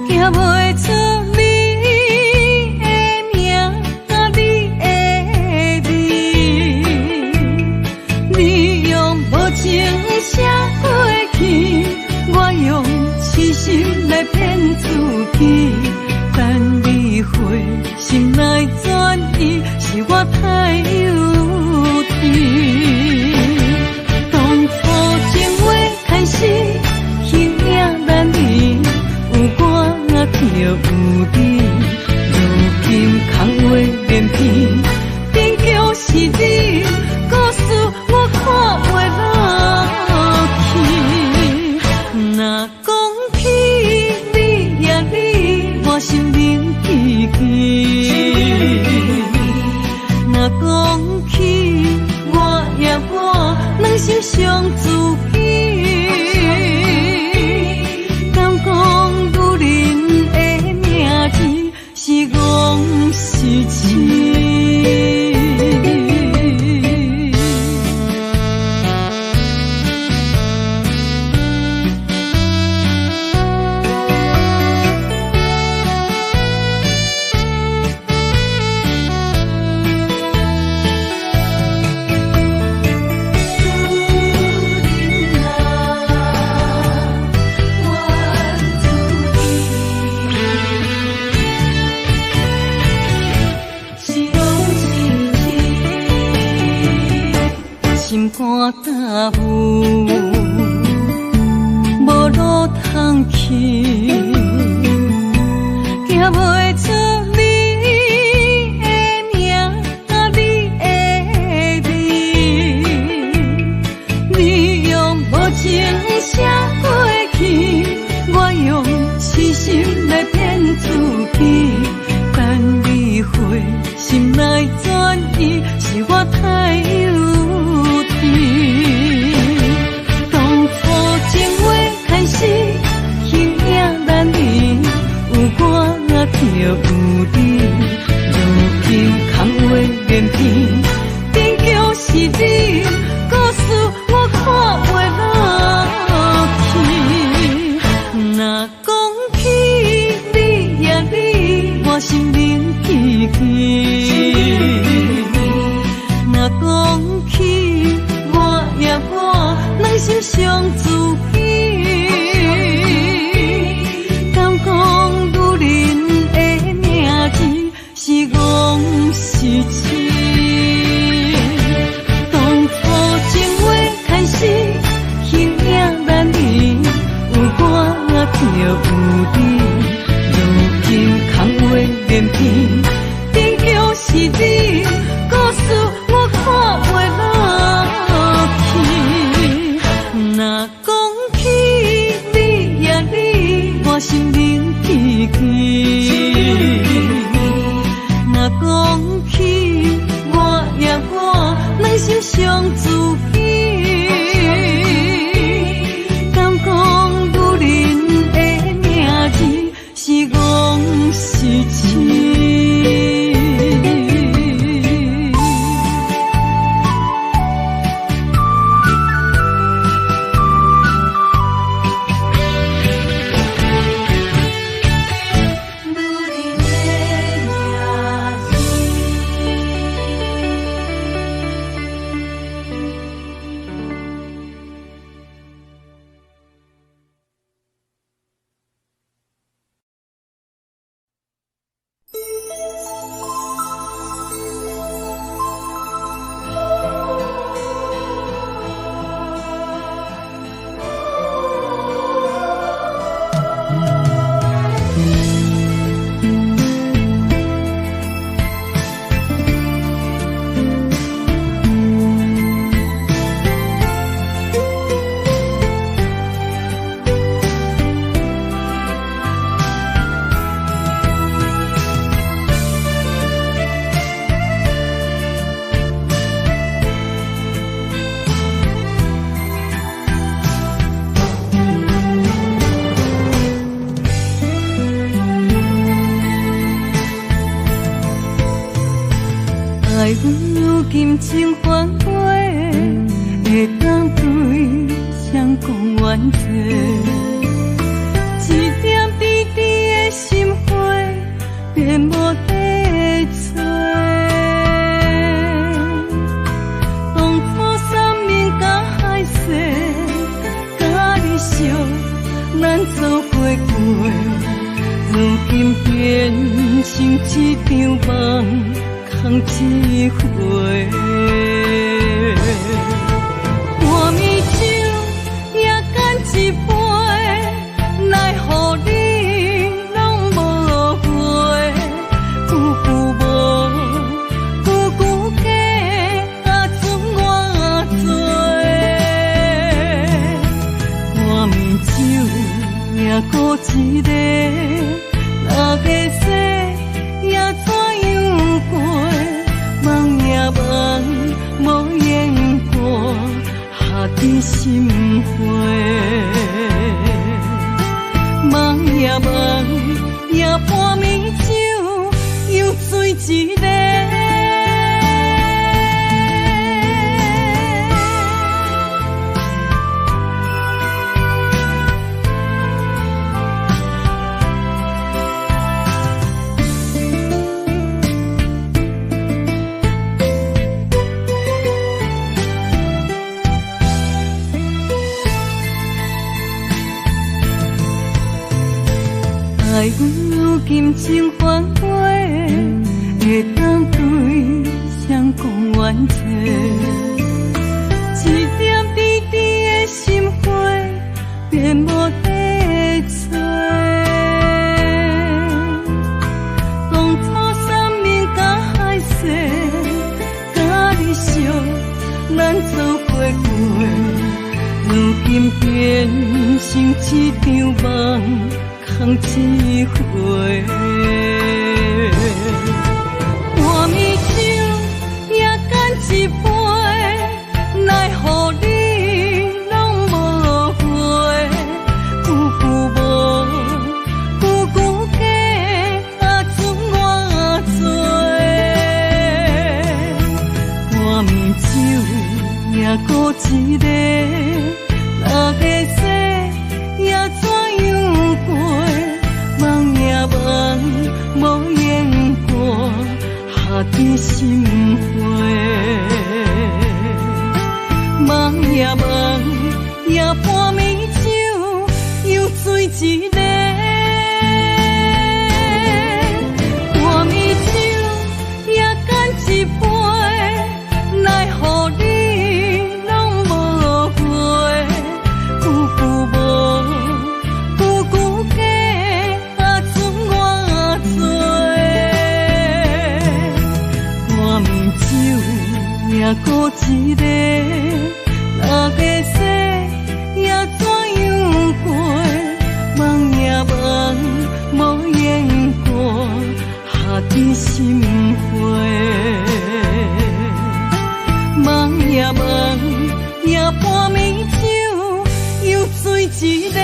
行袂出你的名，你的味。你用無情寫過去，我用痴心來騙自己。等你回心來轉意，是我太幼稚。當初情話開始，形影難離，有我就有你。如今空話連篇，變叫是你，故事我看袂落去。若講起你呀你，我心冷吱吱。若講起我呀我，兩心傷自己。敢講女人的名字是戇是痴？心肝担负，無路通去，行袂出你的名，你的味。你用無情寫過去，我用痴心來騙自己。等你回心來轉意，是我太幼稚。當初情話開始，形影難離，有我就有你。如今空話連篇，變叫是你，故事我看袂落去。若講起你呀你，我心冷吱吱。若講起我呀我，兩心傷自己。敢講女人的名字是戇是痴？當初情話開始，形影難離，有我就有你。如今空話連篇，變叫是你，故事我看袂落去。若講起你呀你，我心冷吱吱。若講起我呀我，兩心傷自己。敢講女人的名字是戇是痴？愛如今情還回，會當對誰講原怨济。一点甜甜的心花，便无得找。当初山盟佮海誓，佮你相，咱做伙过，如今变成一场梦，空一回。半暝酒也干一杯，来予你拢无回，句句无，句句假，啊賰偌济。半暝酒也阁一个，若会使也怎样过？梦也梦，无言过，下伫心花。梦也梦，也半暝酒，又醉一个。爱阮如今情反悔，会当对谁讲怨济？一点甜甜的心花，便无得找。当初山盟佮海誓，佮你相，咱做伙过，如今变成一场梦，空一回。半暝酒也干一杯，来予你拢无回，句句无，句句假，啊賰偌济。半暝酒也阁一个，若会使也怎样过？梦也梦，无言过，下伫心花。梦也梦，也半暝酒，又醉一个。半暝酒也干一杯，来予你拢无回，句句无，句句假，啊賰偌济。半暝酒也阁一个，若会使也怎样过？梦也梦，无言过，下伫心花。梦也梦，也半暝酒，又醉一个。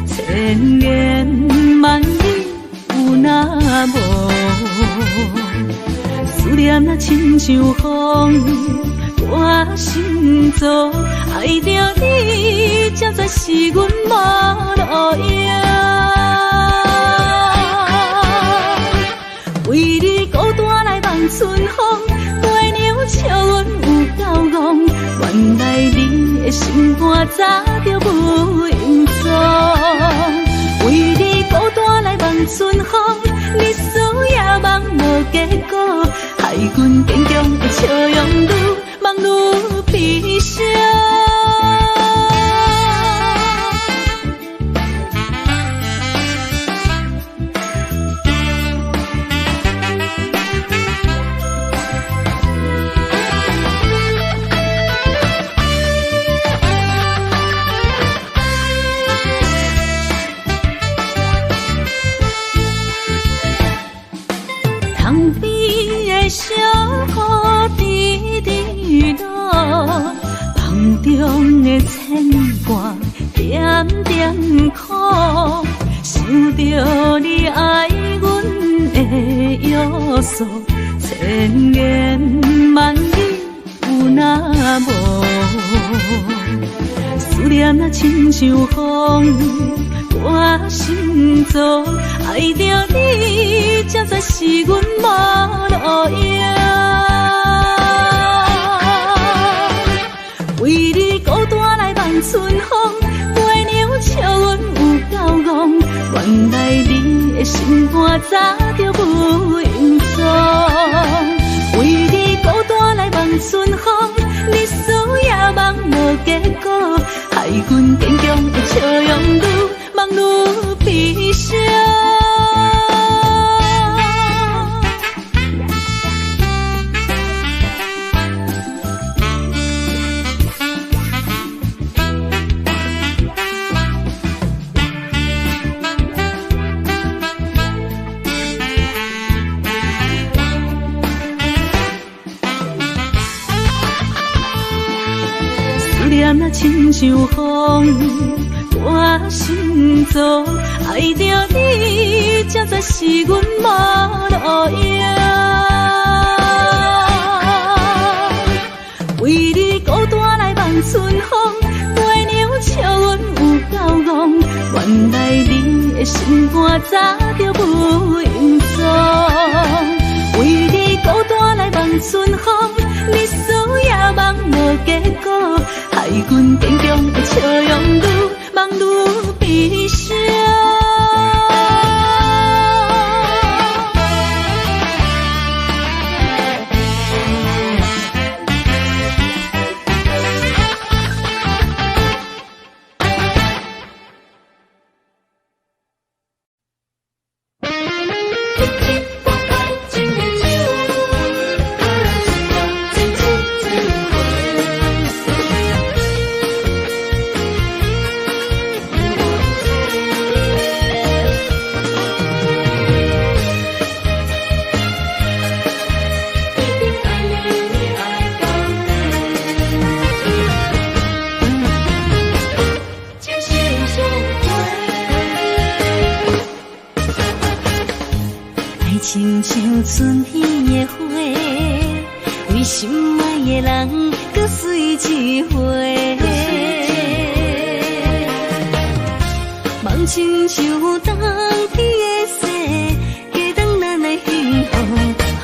千言万语有若无？思念若亲像风，我心燥，爱著你，才知是阮无路用。为你孤单来望春风，月娘笑阮有够戆，原来你的心肝肝早就无影踪。为你孤单来望春风，日思夜梦无结果，害阮坚强的笑容愈望愈悲伤。窗边的小雨滴滴落，梦中的牵挂点点苦，想著你爱阮的约束，千言万语有若无？思念若亲像风，我心脏爱著你，才知是阮无路用。为你孤单来望春风，月娘笑阮有够戆，原来你的心肝早就无影踪。为你孤单来望春风，日思夜梦无结果，害阮坚强的笑容愈望愈悲伤。思念若亲像风，我心脏爱著你，才知是阮无路用。为你孤单来望春风，月娘笑阮有够戆，原来你的心肝早就无影踪。为你孤单来望春风，日思夜梦无结果，害阮坚强的笑容愈望愈悲伤。亲像春天的花，为心爱的人阁水一回。梦亲像冬天的雪，加重咱的幸福，予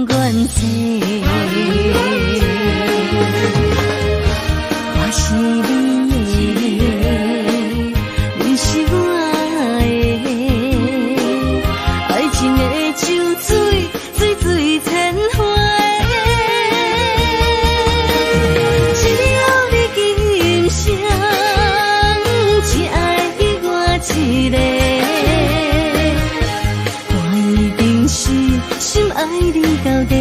不愿济。我是你的，你是我的。爱情的酒水，水水千回。只要你今生只爱我一个，我一定是深爱你到底。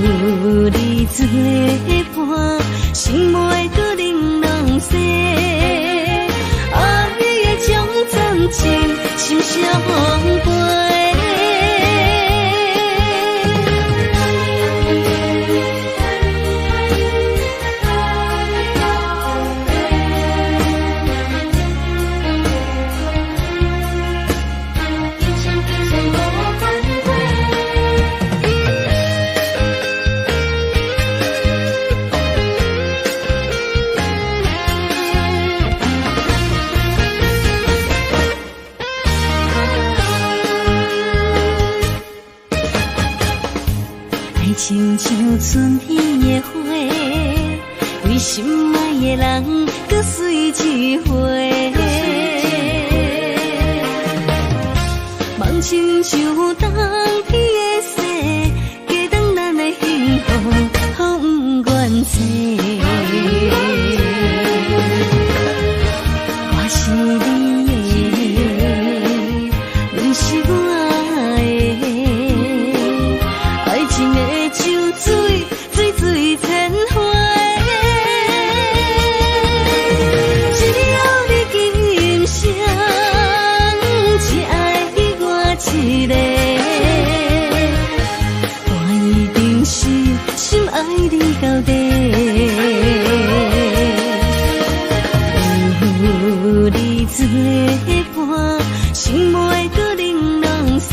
有你作伴，心袂阁冷落西。爱的将真情心相陪。亲像春天的花，为心爱的人閣水一回。梦亲像冬天的雪，加重咱的幸福，予不愿做。我是你的，你是我的，爱情的酒水，水水千回。只要你今生只爱我一个，我一定是深爱你到底。有你作伴，心袂阁冷人世，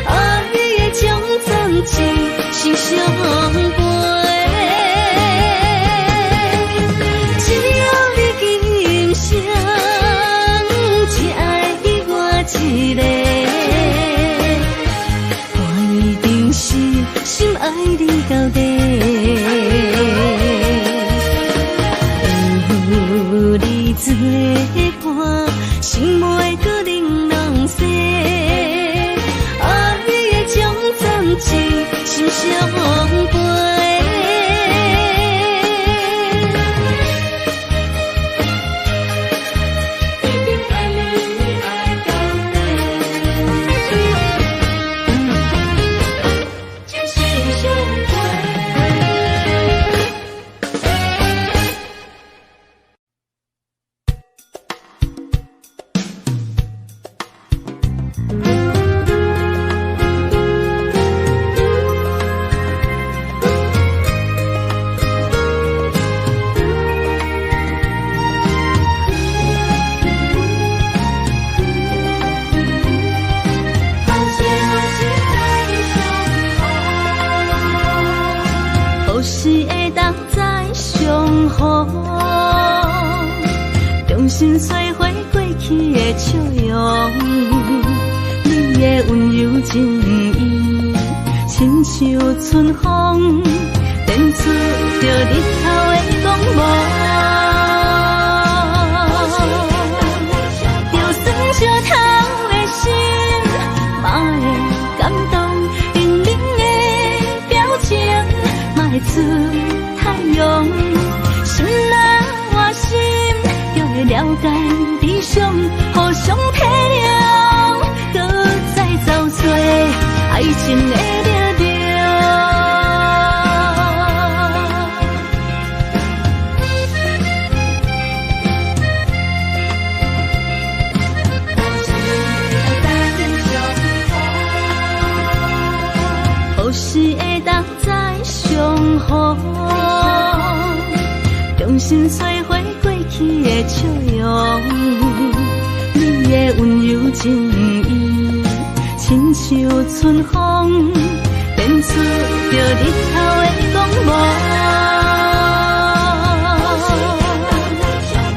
爱的将真情心相陪。只要你今生只爱我一个，我一定是深爱你到底。有你作伴，心袂阁冷人世，爱的将真情心相陪。一定爱你，你爱到底，情心相陪。何时会当再相逢？重新找回过去的笑容，你的温柔情意，亲像春风，展出著日头的光芒。就算石头的心，嘛会感动，冰冷的表情，嘛会出太阳。心若换心，就会了解理想，互相体谅，搁再找找爱情的力量。何时会当再相逢？重新找回过去的笑容，你的温柔情意，亲像春风，展出著日头的光芒。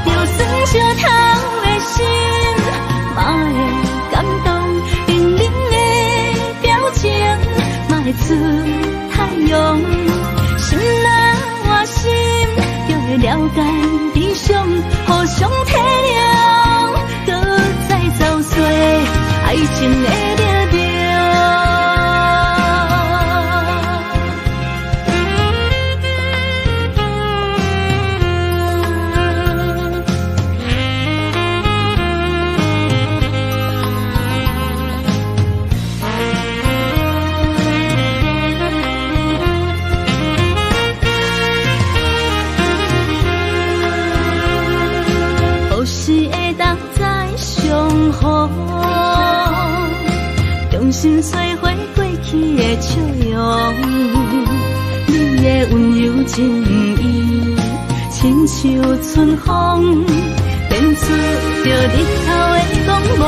就算石头的心，嘛会感动，冰冷的表情，嘛会出太阳。心若换心，就会了解理想，互相体谅，搁再找找爱情的力量。何时会当再相逢？重新找回过去的笑容，你的温柔情意，亲像春风，展出著日头的光芒。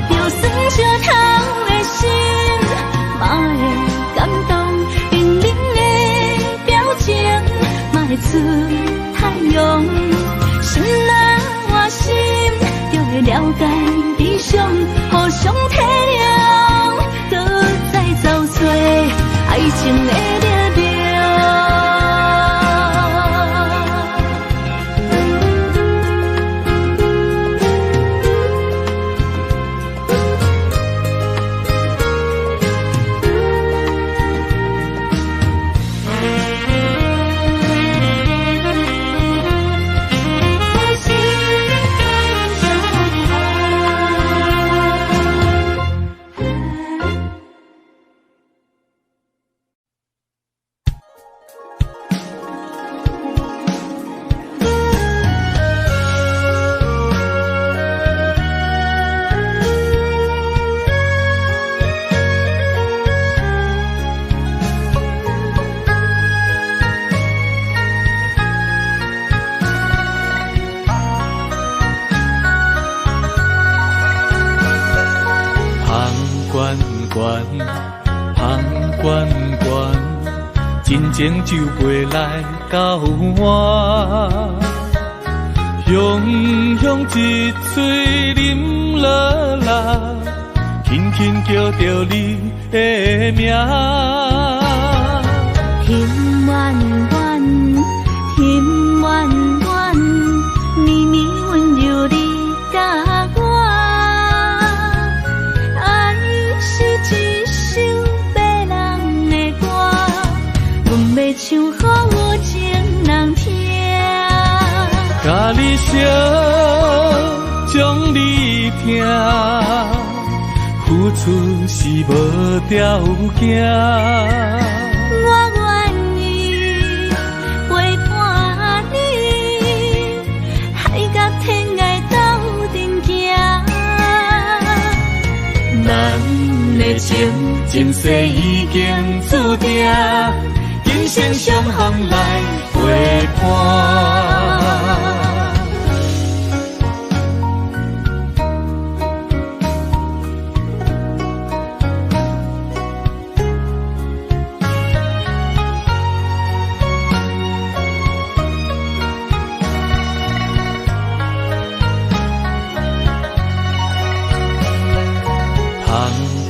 就算石头的心，嘛会感动，冰冷的表情，嘛会出太阳。心若换心，就会了解理想，互相体谅，搁再找找爱悬悬，真情就袂来交换。雄雄一喙啉落来，轻轻叫著你的名。甜弯弯，甜弯弯，绵绵温柔你佮我。爱是一首迷人的歌，阮欲唱予有情人听。佮你相，将你疼，付出是无条件。我愿意陪伴你，海角天涯斗阵行。咱的情，前世已经注定，今生相逢来陪伴。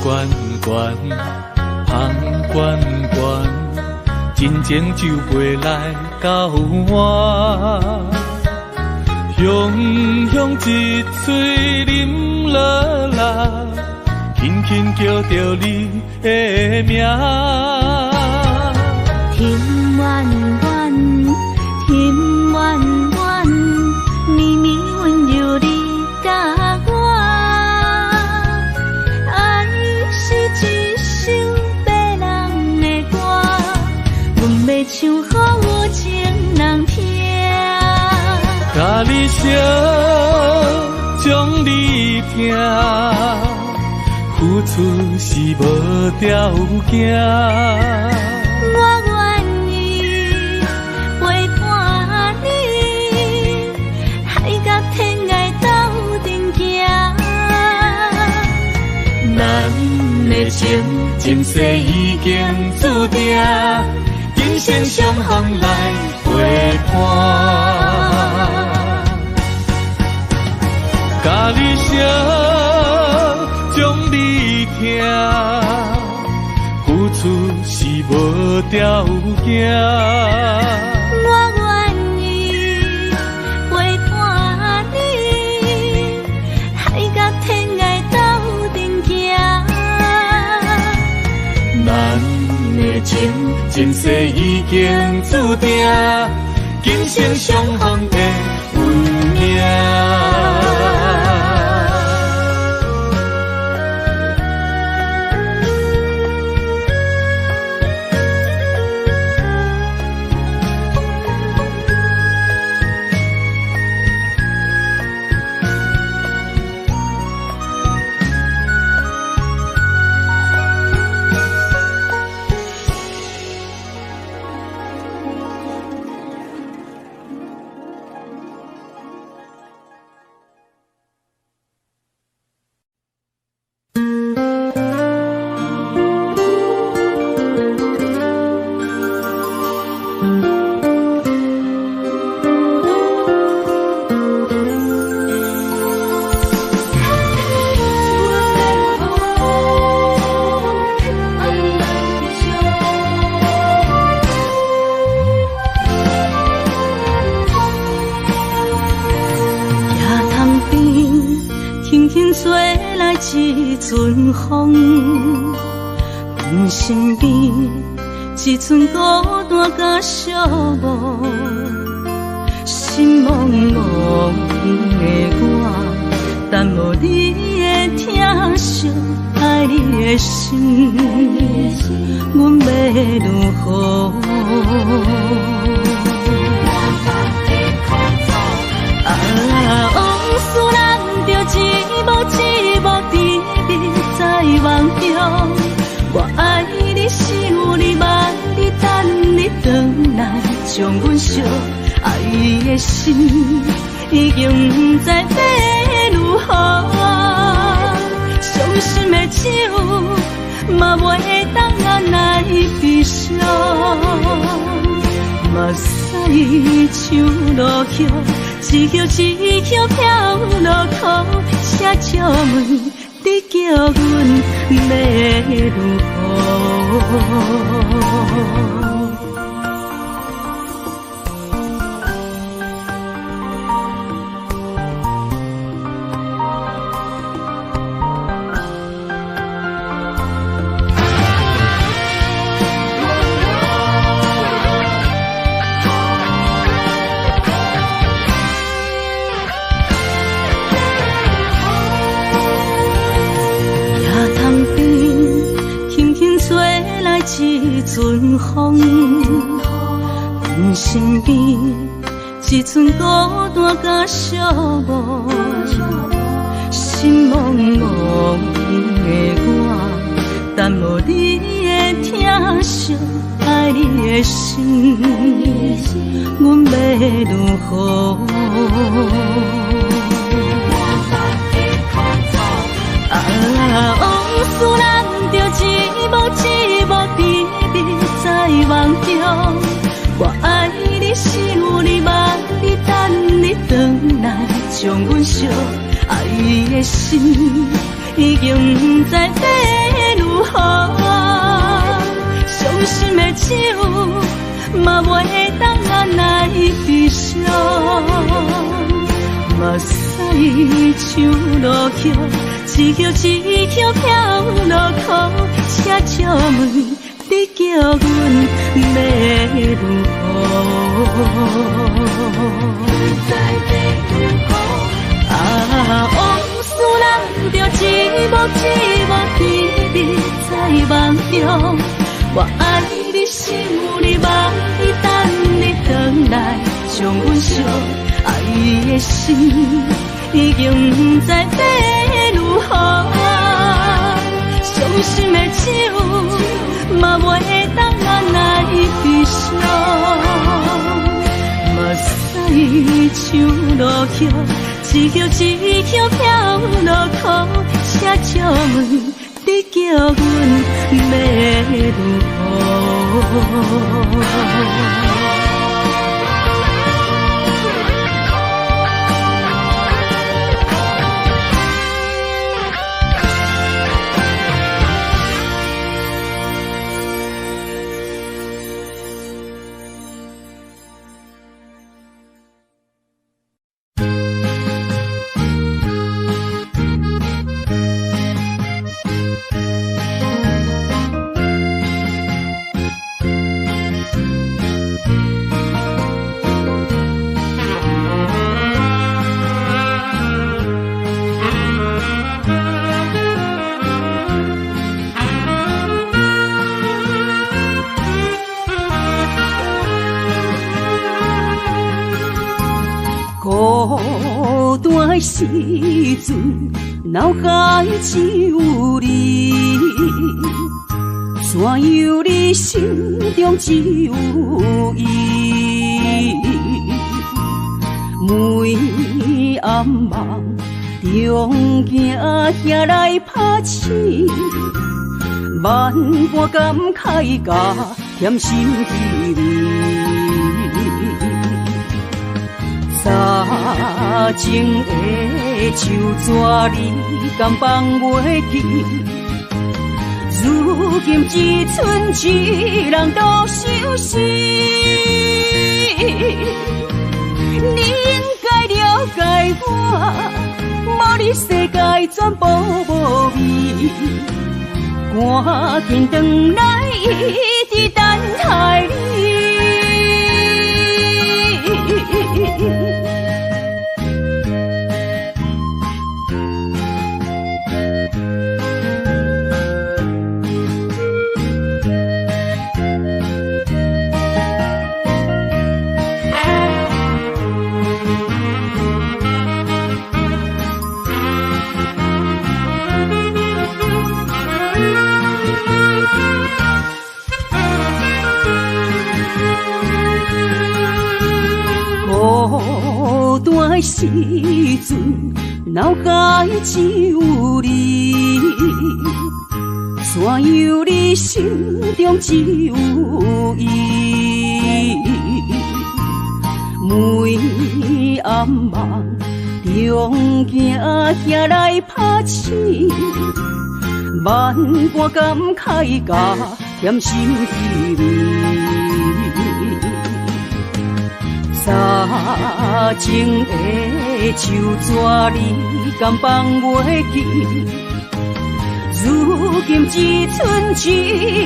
悬悬，芳悬悬，真情就袂来交换。雄雄一喙啉落来，轻轻叫著你的名。甜弯弯，甜弯弯，绵绵温柔你佮我。爱是一首迷人的歌，阮欲唱予有情人听。佮你相，将你疼，付出是无条件。我愿意陪伴你，海角天涯斗阵行。咱的情，前世已经注定，今生相逢来陪伴。佮你相，将你疼，付出是无条件。我愿意陪伴你，海角天涯斗阵行。咱的情，前世已经注定，今生相逢的运命。一阵风，阮身边一阵孤单佮寂寞，心茫茫的我，等无你的疼惜，爱你的心，阮欲如何？啊，往事咱就一幕一幕甜蜜在梦中，我爱你，想你，望你，等你转来，将阮惜爱的心已经不知欲如何，伤心的酒嘛袂当按捺像落叶，一叶一叶飘落苦，请借问你叫阮欲如何？一阵风，阮身边一阵孤单佮寂寞，心茫茫的我，等无你的疼惜，爱你的心，阮欲如何？啊，往事咱著一幕一幕甜蜜在梦中，我爱你，想你，望你，等你转来，将阮惜爱的心已经不知欲如何，伤心的酒嘛袂当来悲伤，目屎像落叶，一叶一叶飘落苦，请借问你叫阮欲如何？啊，往事咱著一幕一幕甜蜜在梦中，我爱你，想你，望你，等你转来，将阮惜爱的心已经不知欲如何，伤心的酒嘛袂当来悲伤，目屎像落叶，一叶一叶飘落苦，请借问你叫阮欲如何？孤单的时阵，脑海只有你，怎样你心中只有伊？每暗梦中行遐来拍醒，万般感慨甲甜心滋味。早情的手纸，你敢放袂记？如今只剩一人独相思。你应该了解我，无你世界全部无味。赶紧转来，一直等待你。孤单的时阵，脑海只有你，怎样你心中只有伊？每暗梦中行遐来拍醒，万般感慨加添心滋味。早情的手纸，你敢放袂记？如今只剩一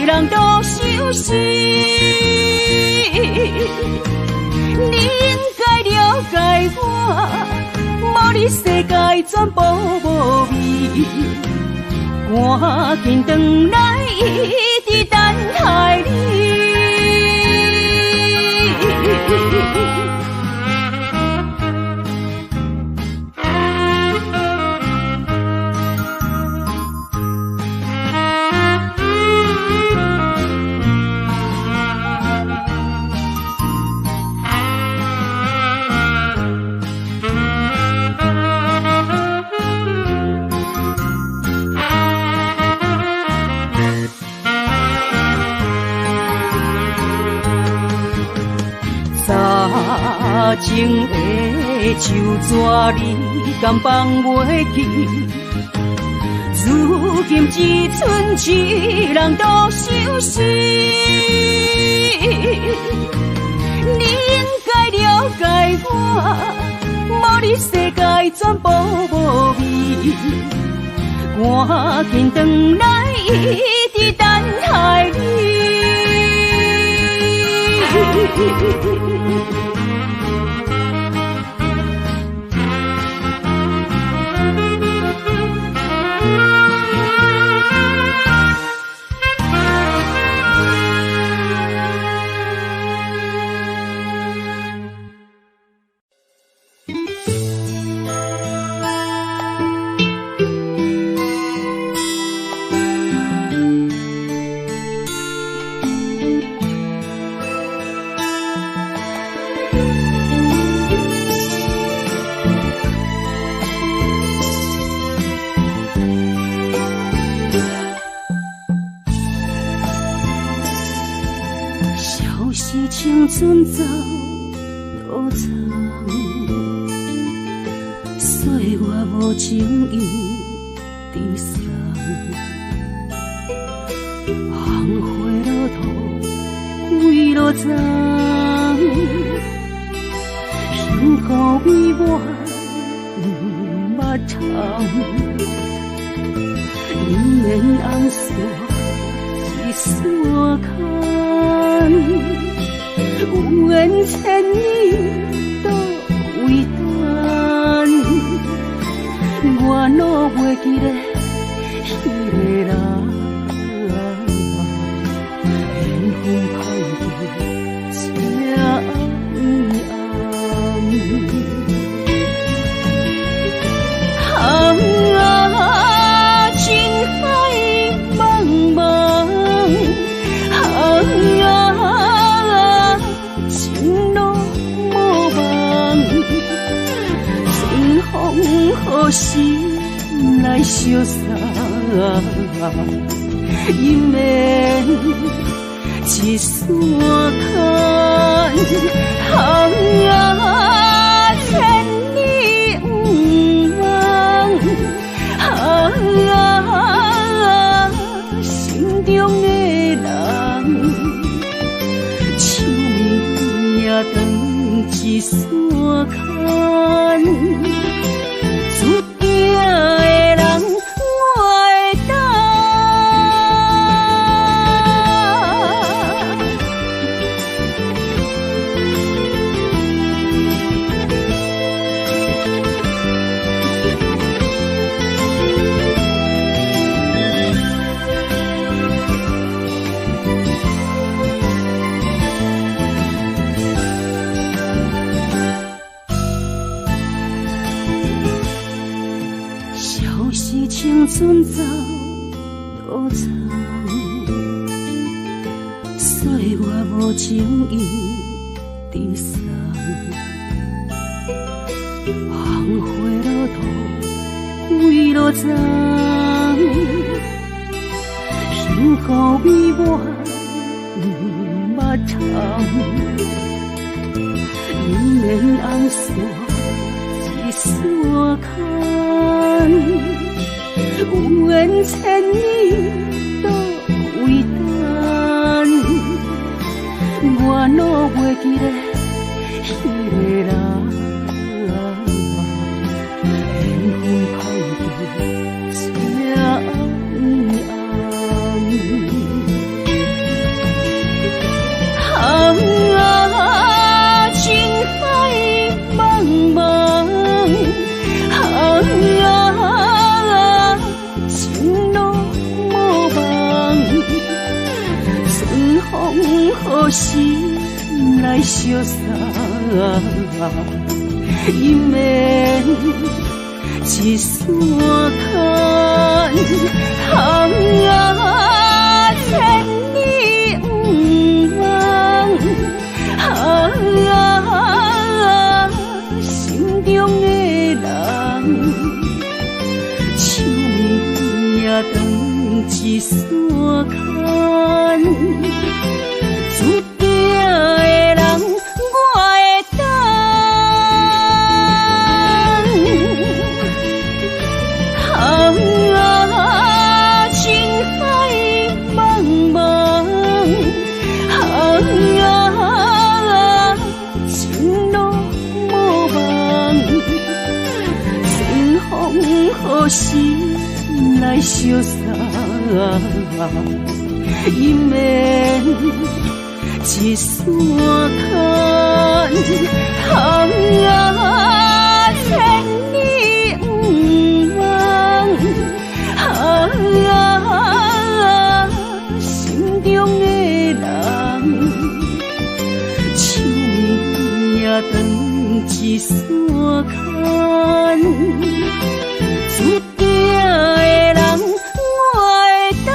人独相思。你应该了解我，无你世界全部无味。赶紧转来，一直等待你。情的手纸，你敢放袂记？如今只剩一人独相思。你应该了解我，无你世界全部无味。赶紧转来，一直等待你。青春走倒藏，岁月无情意直送，红花落土几落丛，幸福美满毋捌尝，姻缘红线一线牵。有缘千里倒位等，我拢袂记得彼个人，缘分歹记这暗暗。啊，情海茫茫，啊。春风何时来相送？姻缘一线牵，啊，千里毋忘，啊，心中的人，手暝长一线牵。注定的人，我会等。青春走倒藏，岁月无情意直送，红花落土几落丛，幸福美满毋捌尝，姻缘红线一线牵，有缘千里倒位等，我拢袂记得彼个人。缘分歹记，这暗暗。啊，情海茫茫，啊，情路无望，春风何时来相送？姻缘一线牵，啊，千里毋忘，啊，心中的人，手命长一线牵，注定的人我会等。啊，情海茫茫，啊，情路无望，春风何时来相送？姻缘一线牵，啊，千里毋忘，啊，心中的人，手命长一线牵，注定的人我会等。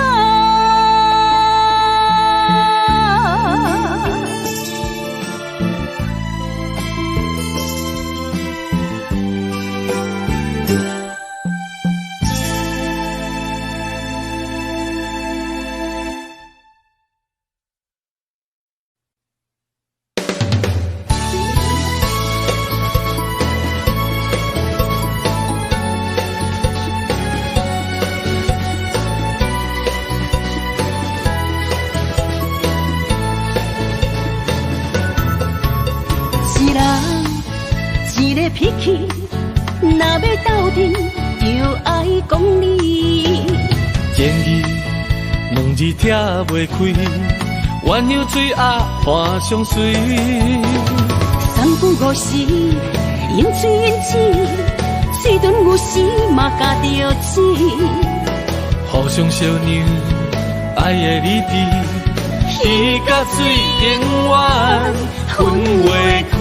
一人一个脾气，若欲斗阵，就爱讲理。情义两字拆袂开，鸳鸯水鸭伴相随。三不五时，饮水饮水，嘴唇有时嘛咬著舌。互相相让，爱的理智，鱼甲水永远分袂开。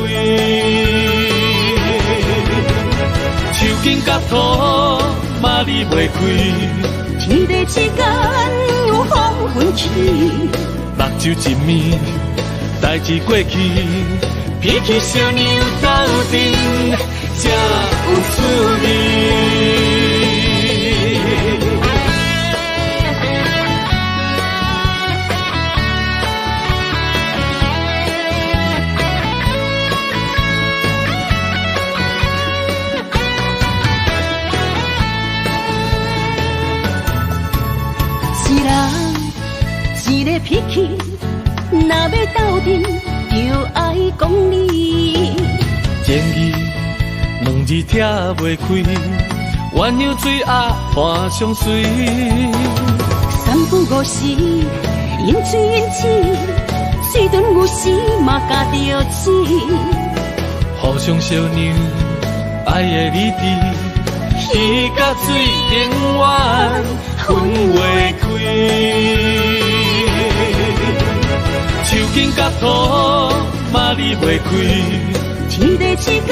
树根佮土嘛离袂开，天地之间有风云起。目睭一暝，代誌過去，脾氣小娘鬥陣才有趣味。一人一个脾气，若欲斗阵，就爱讲理。情义两字拆袂开，鸳鸯水鸭伴相随。三不五时，饮水饮水，嘴唇有时嘛咬著舌。互相相让，爱的理智，鱼佮水永远分袂开。树根佮土嘛离袂开，天地之间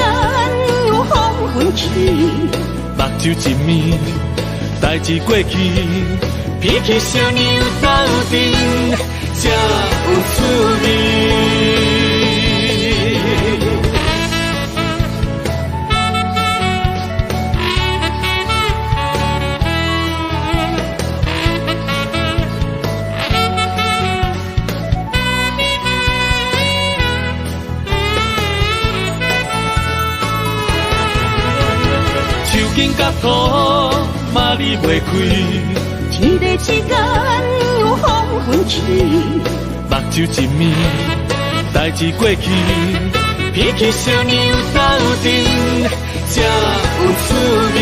有风云起。目睭一暝，代誌過去，脾氣小娘鬥陣才有趣味。一甲土嘛离袂开。天地之間有風雲起，目睭一暝，代誌過去，脾氣小娘鬥陣才有趣味。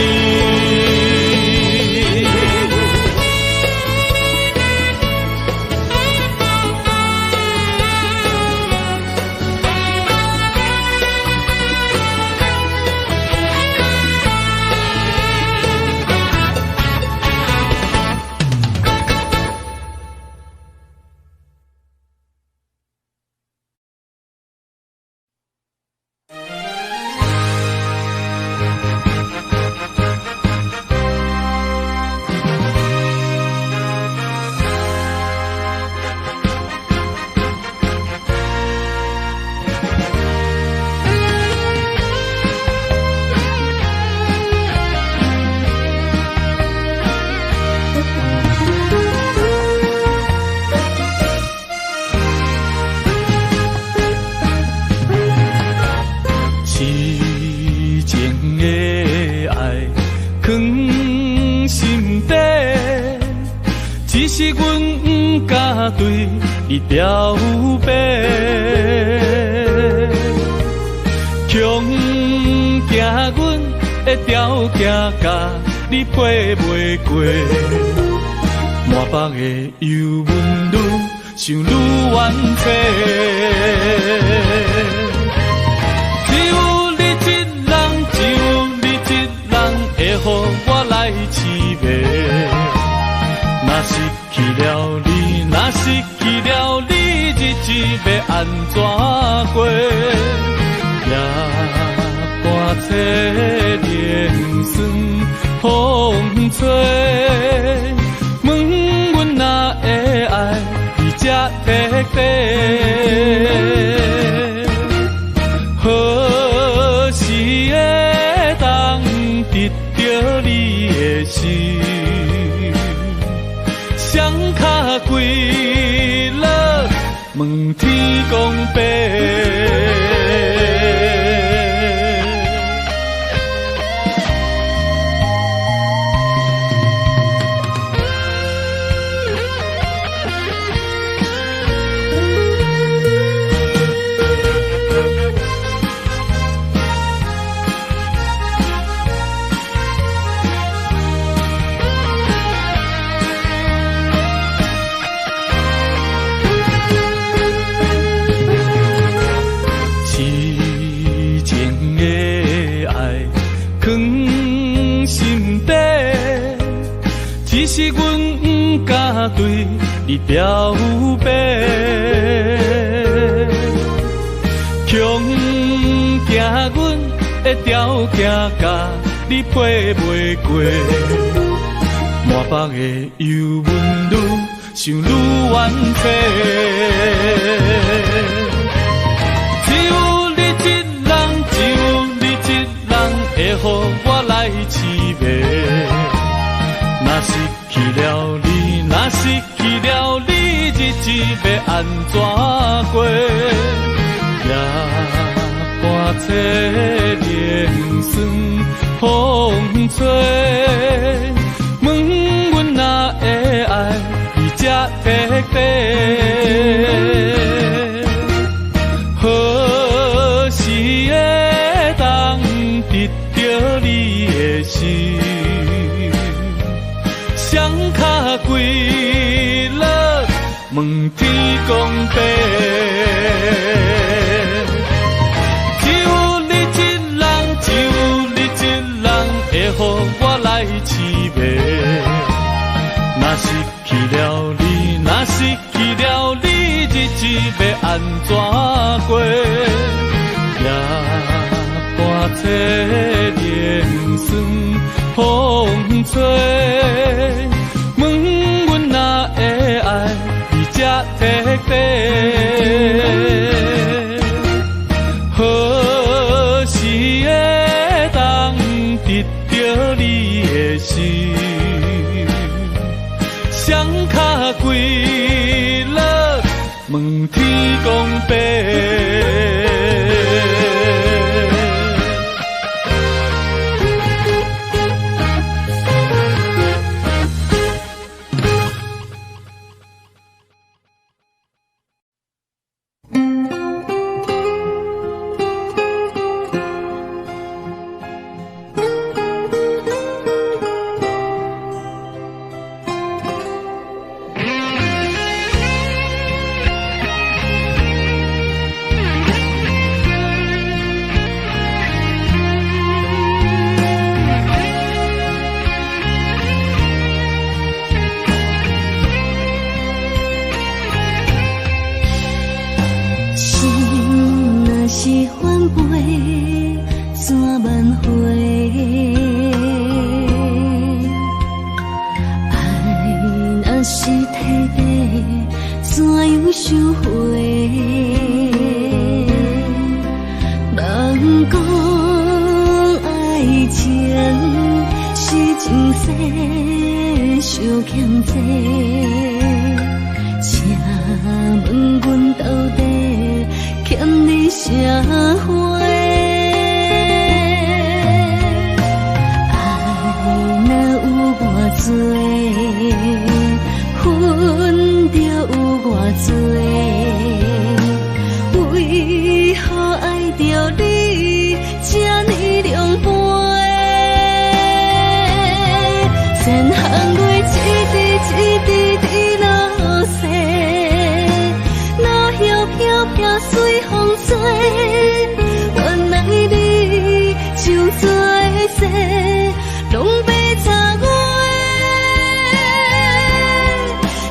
對你表白，恐驚阮的條件佮你配袂過，满腹的忧闷愈想愈冤凄。只有你一人，只有你一人会予我來痴迷，若失去了你，若失去了你，日子欲按怎過？夜半吹，冷霜風吹，問阮哪會愛你這徹底？何時會當得著你的心？雙跤跪落問天公伯。只是阮不敢對你表白，恐驚阮的條件佮你配袂過，滿腹的憂悶愈想愈冤凄。只有你一人，只有你一人會予我來痴迷。若失去了你，若失去了你，日子欲按怎過？夜半吹，冷霜風吹，問阮哪會愛你這徹底？何時會當得著你的心？雙跤跪落問天公伯，只有你一人，只有你一人會予我來痴迷。若失去了你，若失去了你，日子欲按怎過？夜半吹，冷霜風吹，問阮哪會愛你這徹底？何時會當得著你的心？雙跤跪落問天公伯。是反背，怎挽回？爱若是彻底，怎样收回？人讲爱情是情世相欠债，请问阮到底欠你啥货？爱若有偌济，分就有偌济，为何爱著你这呢狼狈？千行泪一滴一滴滴落雪，落叶飘飘随风吹。原来你像做世拢白插花。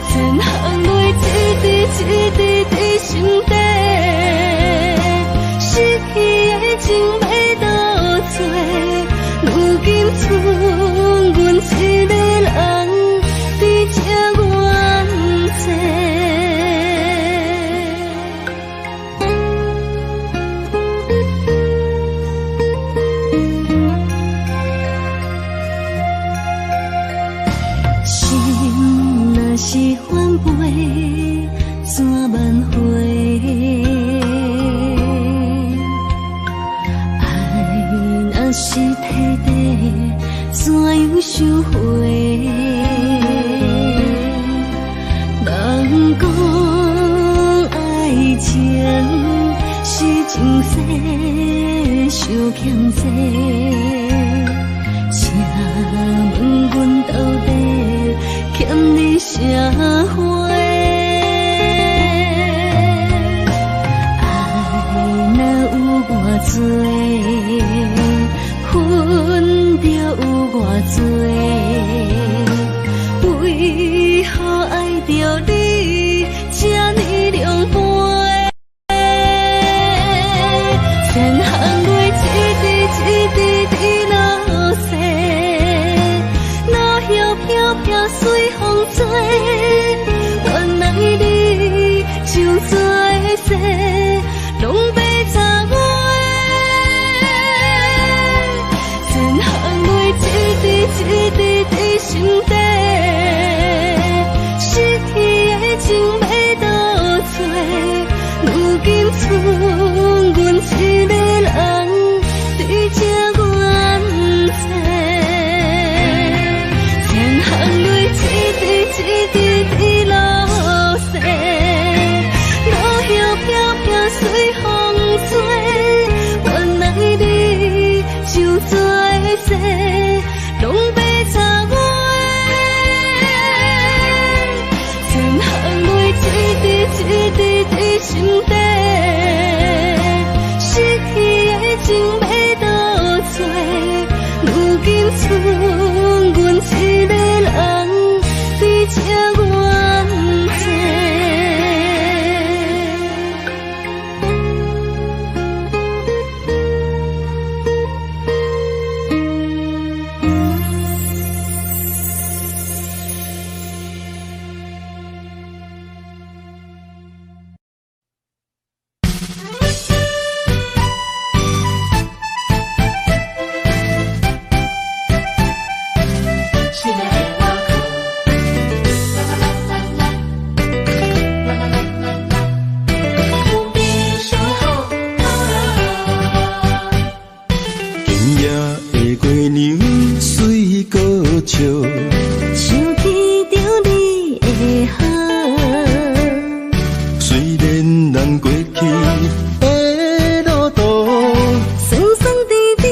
千行泪一滴一滴滴心底，失去的情欲倒找，如今剩阮一个人伫这怨嗟。心若是反背，怎挽回？爱若是彻底，怎样收回？人讲爱情是情世相欠债，请问阮到底欠你啥货？爱若有偌济，分就有偌济，为何爱著你这呢狼狈？千行泪一滴一滴滴落雪，落叶飘飘随风吹。原来你像做世拢白插花。千行泪一滴一滴滴心底，失去的情欲倒找，如今剩阮一个人伫这怨嗟。千行泪一滴一滴滴落雪，落叶飘飘随风吹。原来你像做世拢白插花。千行泪一滴一滴滴心底，失去的情欲倒找，如今剩阮一个人伫这怨嗟。今夜的月娘水阁笑，想起著你的好。虽然咱过去的路途，酸酸甜甜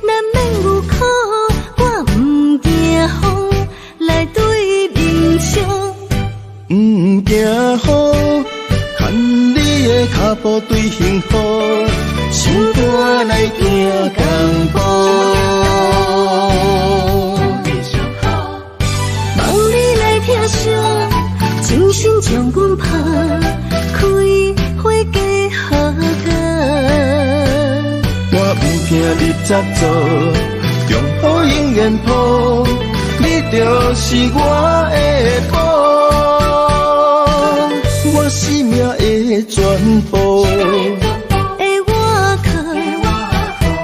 难免有苦，我毋惊风来对面笑。毋惊雨，牵你的脚步对幸福，心肝来行同步。望你来疼惜，真心将阮拍开花加好果。惊日杂做，中好永远抱，你就是我的宝，我生命的全部。的我靠，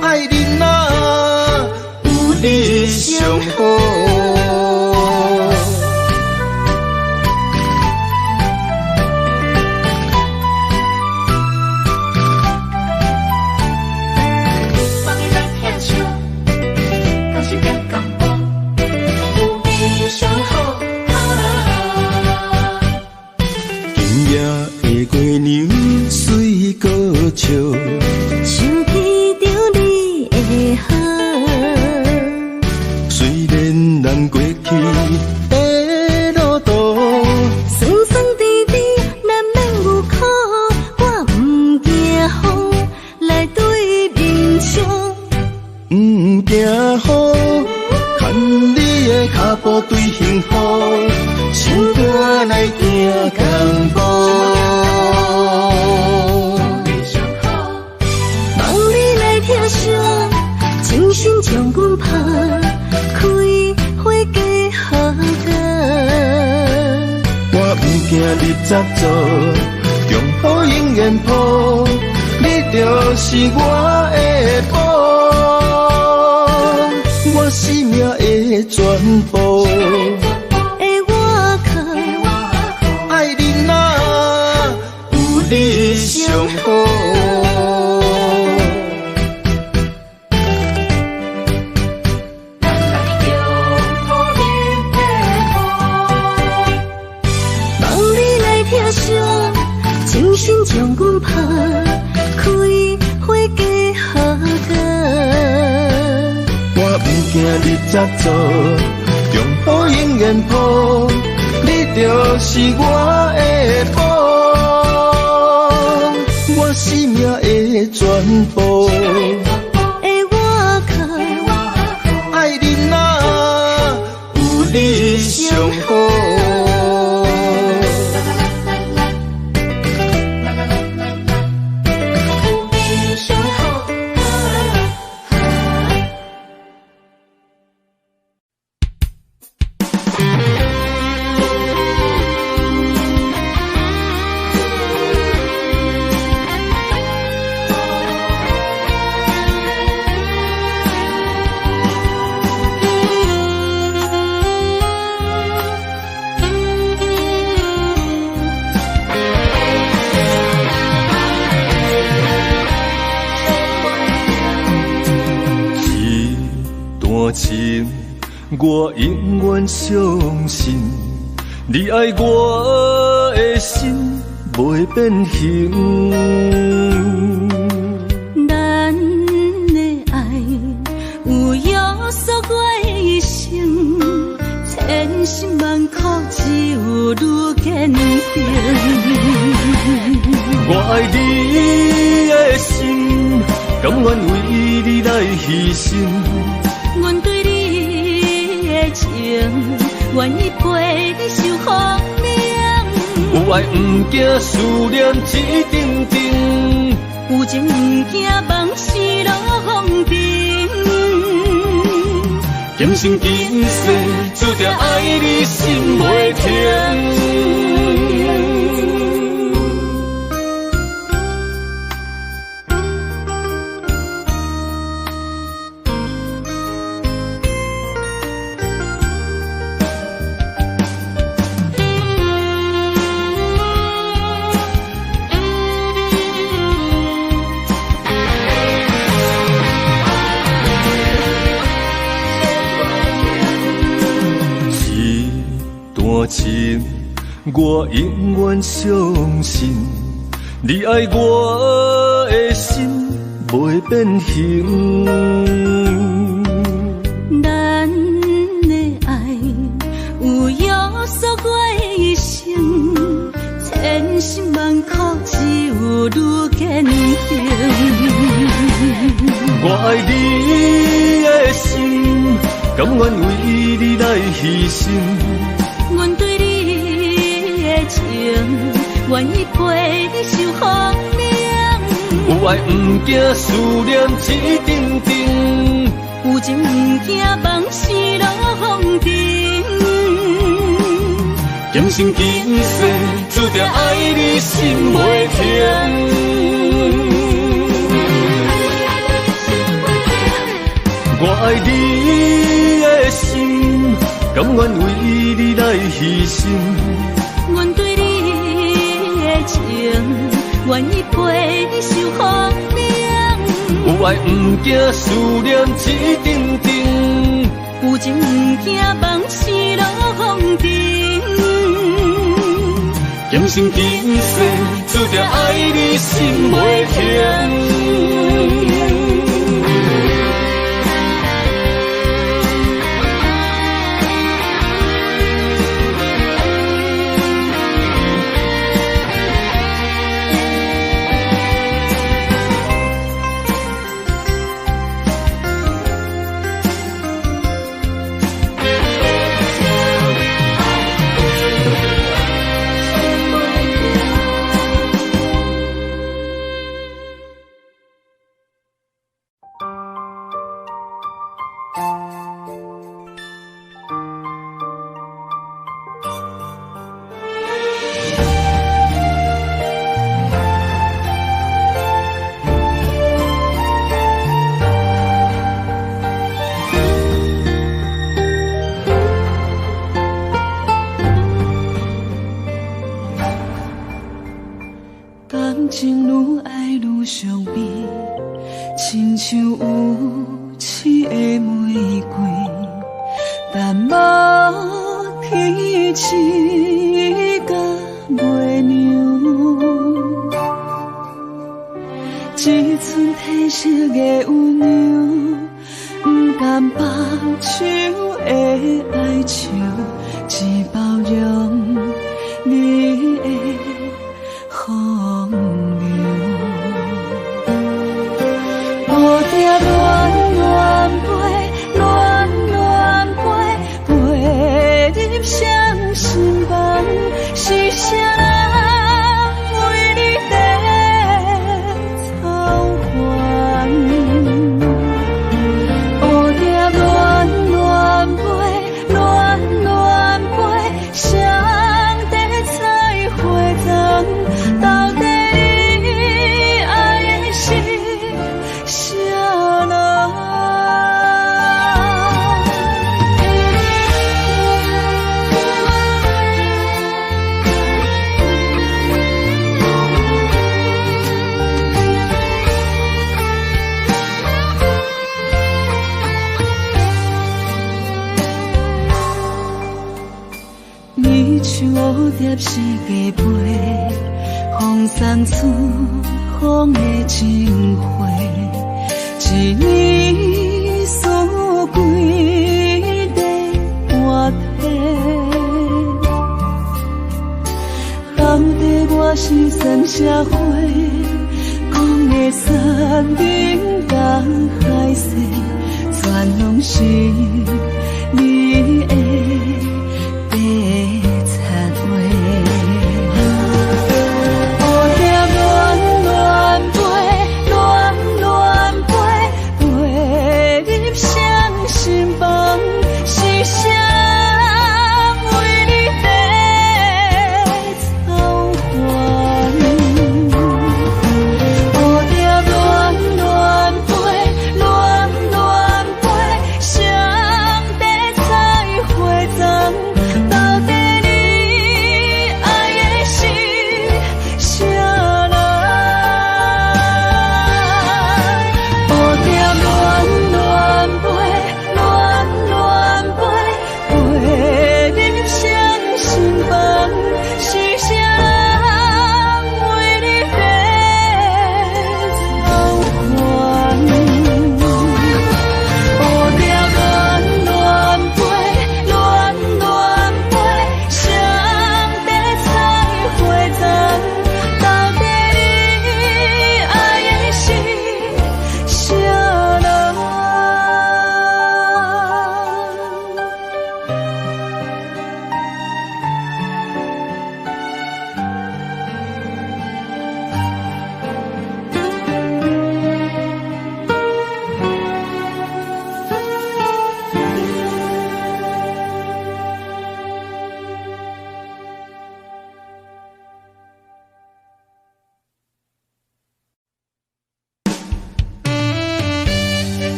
爱你若有你上好。今夜的月娘水阁笑，想起著你的好。虽然咱过去的路途，酸酸甜甜难免有苦，我毋惊风来对面笑，毋惊雨，牵你的脚步对幸福，心肝来行同步。望你来疼惜，真心将阮拍开花结好果。我毋惊日杂做，中好永远抱，你就是我的宝，我生命的全部。的我靠，爱你若有你上好。望你来疼惜，真心将阮拍开花结好果。我毋惊日杂做，中好永远抱，你就是我的宝，我生命的全部。的我靠，爱你若有你上好。我永远相信，你爱我的心袂变形。咱的爱有约束过生，千辛万苦只有愈坚定。我爱你的心，甘愿为你来牺牲。阮对你的情，愿意陪你受风凉。有爱毋惊思念一阵阵，有情毋惊梦是落风尘。今生今世注定爱你心袂停。情，我永远相信，你爱我的心袂变形。咱的爱有约束过生，千辛万苦只有愈坚定。我爱你的心，甘愿为你来牺牲。阮对你的情，愿意陪你受风凉。有爱有愛毋驚思念一陣陣，有情毋驚夢死落風塵。今生今世注定愛你心袂停。我愛你的心，甘願為你來犧牲。阮對你的情，願意陪你受風涼。有愛毋驚思念一陣陣，有情毋驚夢死落風塵。今生今世注定愛你心袂停。感情愈愛愈傷悲，親像有刺的玫瑰，但無天試甲月娘，一寸褪色的温柔，不甘放手的哀愁，只包容你的风流。蝴蝶乱乱飞，乱乱飞，飞入双心房，是啥人为你在操烦？蝴蝶乱乱飞，乱乱飞，谁在采花丛？到底你爱的是啥人？你像蝴蝶是假飞，风送春风的情花，一年四季在换体。到底我是算啥花？讲的山盟甲海誓，全拢是你的白贼话。蝴蝶乱乱飞，乱乱飞，飞入双心房，是谁为你在操烦？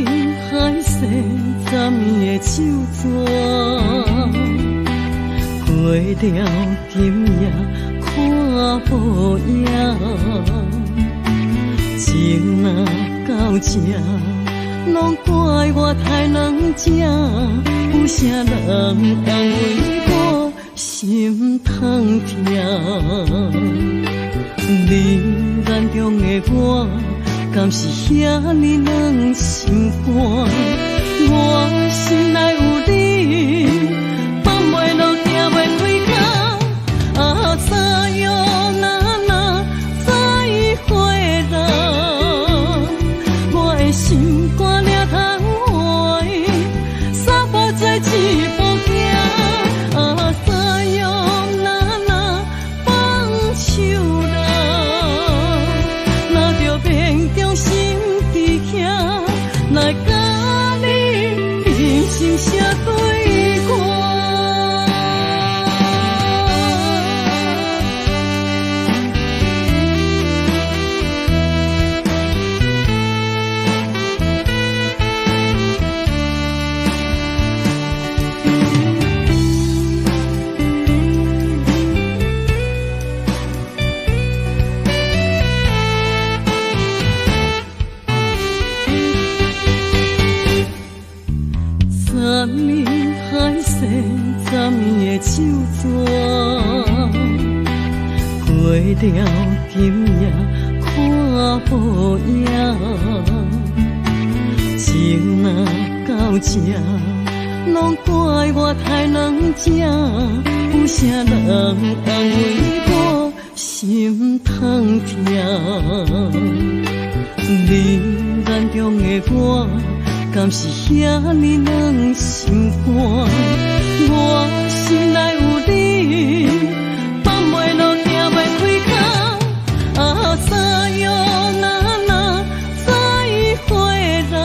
年海誓十年的手纸，过了今夜看报影，情若到这，攏怪我太软情，有啥人安慰我心通疼？你眼中的我，敢是遐呢软心肝？我心内有你，放袂落，行袂开口。啊，さよなら，再会啦！我的心肝掠通换，三步做一步行。啊，さよなら，放手啦！若著勉强心伫徛，来佮你忍心写对歌。十年海誓十年的手纸，过了今夜看报影，情若到这，攏怪我太软情，有啥人安慰我心通疼？你眼中的我，敢是遐呢软心肝？我心内有你，放袂落，行袂开口。啊，さよなら，再会啦！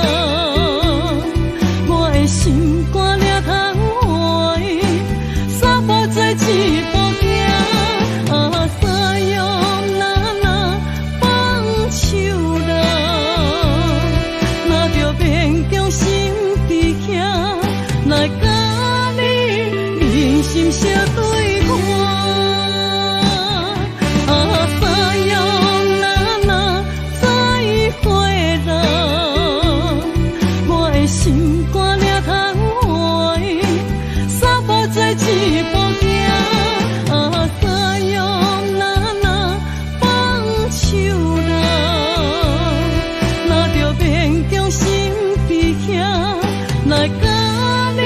我的心肝掠通换，三步做一步行。啊，さよなら，放手啦！若著勉强心伫徛，来佮你忍心写对歌。啊，さよなら，再会啦！我的心肝掠通换，三步做一步行。啊，さよなら，放手啦！若著勉强心伫徛，来佮你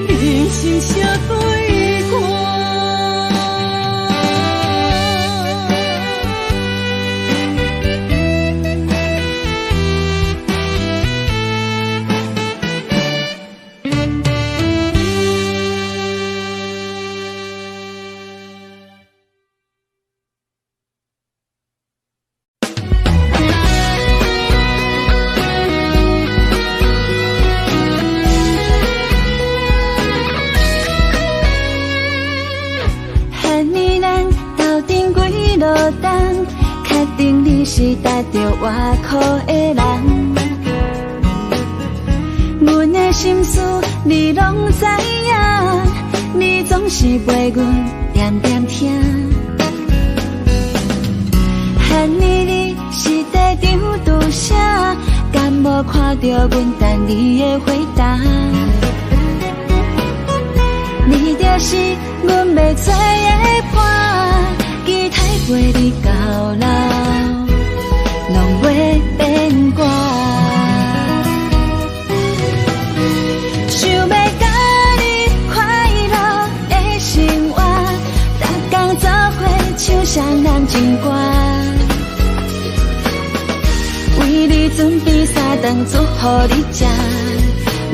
忍心写对歌。和你咱斗阵几落冬，确定你是值得我靠的人。阮的心事你拢知影，你总是陪阮点点听。和你你是地场拄啥？敢无看著阮等你的回答？你就是阮欲找的伴，期待陪你到老，拢袂变卦。想欲佮你快乐的生活，逐工做伙唱双人情歌，为你准备三顿煮予你食，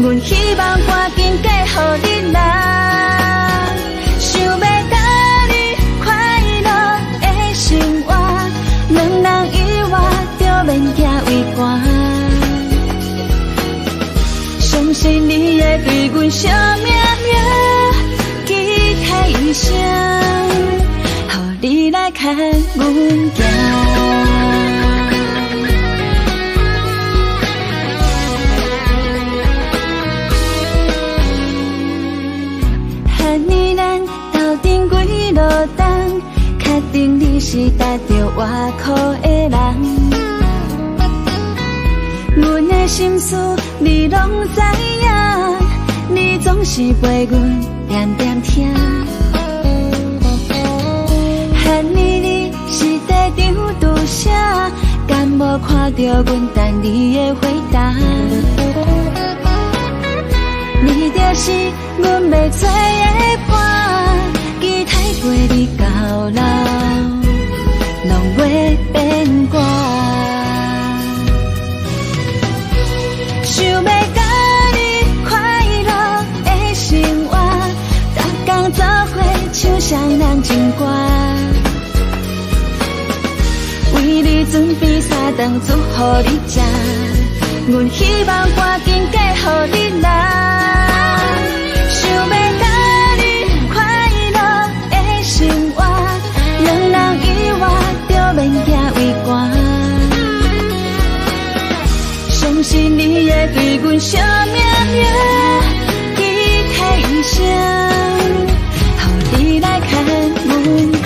阮希望赶紧嫁予你啦。想欲佮你快乐的生活，两人以外就免惊畏寒。相信你会对阮惜命命，期待一生，予你来牵阮行。外靠的人。阮的心事你攏知影，你總是陪阮恬恬聽。彼年你是地場拄啥？敢無看著阮等你的回答？你就是阮欲找的伴，期待陪你到老，攏袂變卦。想欲佮你快樂的生活，逐工做伙唱雙人情歌。為你準備三頓煮予你食，阮希望趕緊嫁予你啦。想欲佮你快樂的生活，兩人以外就免驚畏寒。相信你會對阮惜命命，期待一生，予你來牽阮行。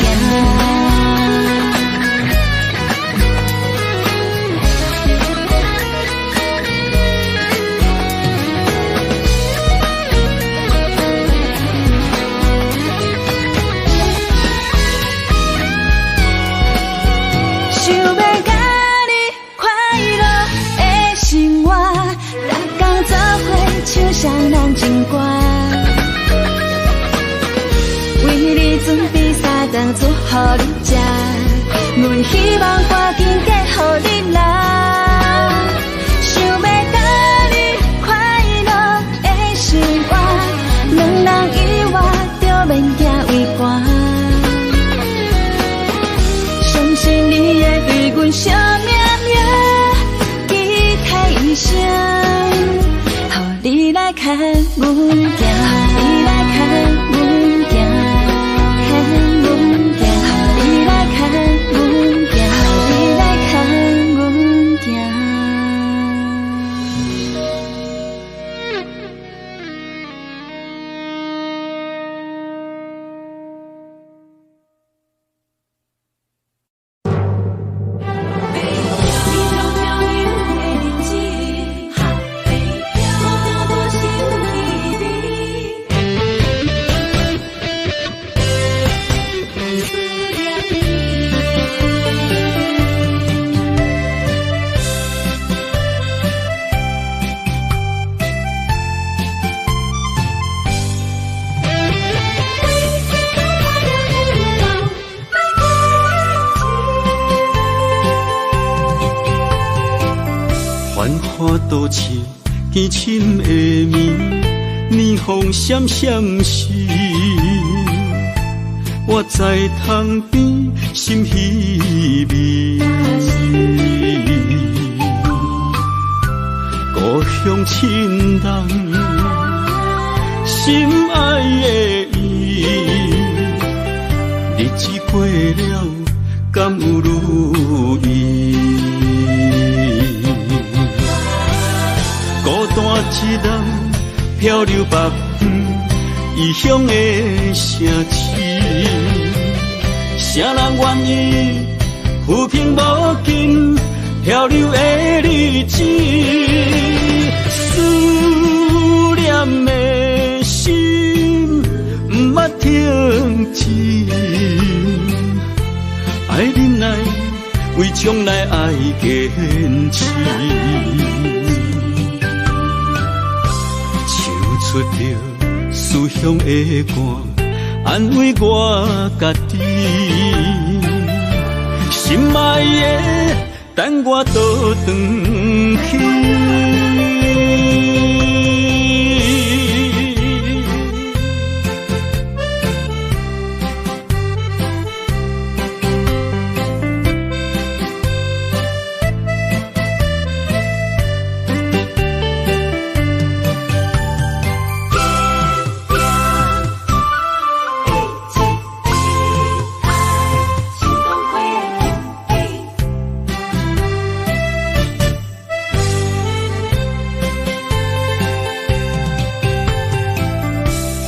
想欲佮你快樂的生活，逐工做伙唱雙人情歌。為你準備三頓煮予你食，阮希望趕緊嫁予你啦。想欲佮你快樂的生活，兩人以外就免驚畏寒。相信你會對阮惜命命，期待一生，予你來牽阮行，予你來牽阮行，牽阮行，予你來牽阮行，予你來牽阮行。繁华都市，艰深的暝，霓虹闪闪时，我在窗边心稀微。故乡亲人，心爱的伊，日子過了，敢有如意？孤單一人漂流北方異鄉的城市，啥人願意浮萍無根漂流的日子？思念的心不捌停止，愛忍耐，為將來愛堅持。出著思鄉的歌，安慰我家己。心愛的，等我倒轉去。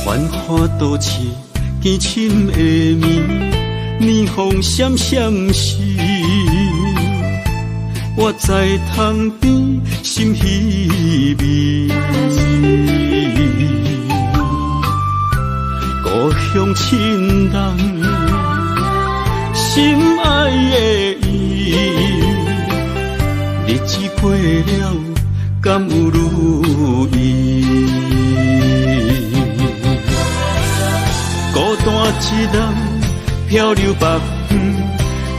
繁華都市，艱深的暝，霓虹闪闪时，我在窗边心稀微。故乡亲人，心爱的伊，日子过了，敢有如意？孤单一人漂流别远，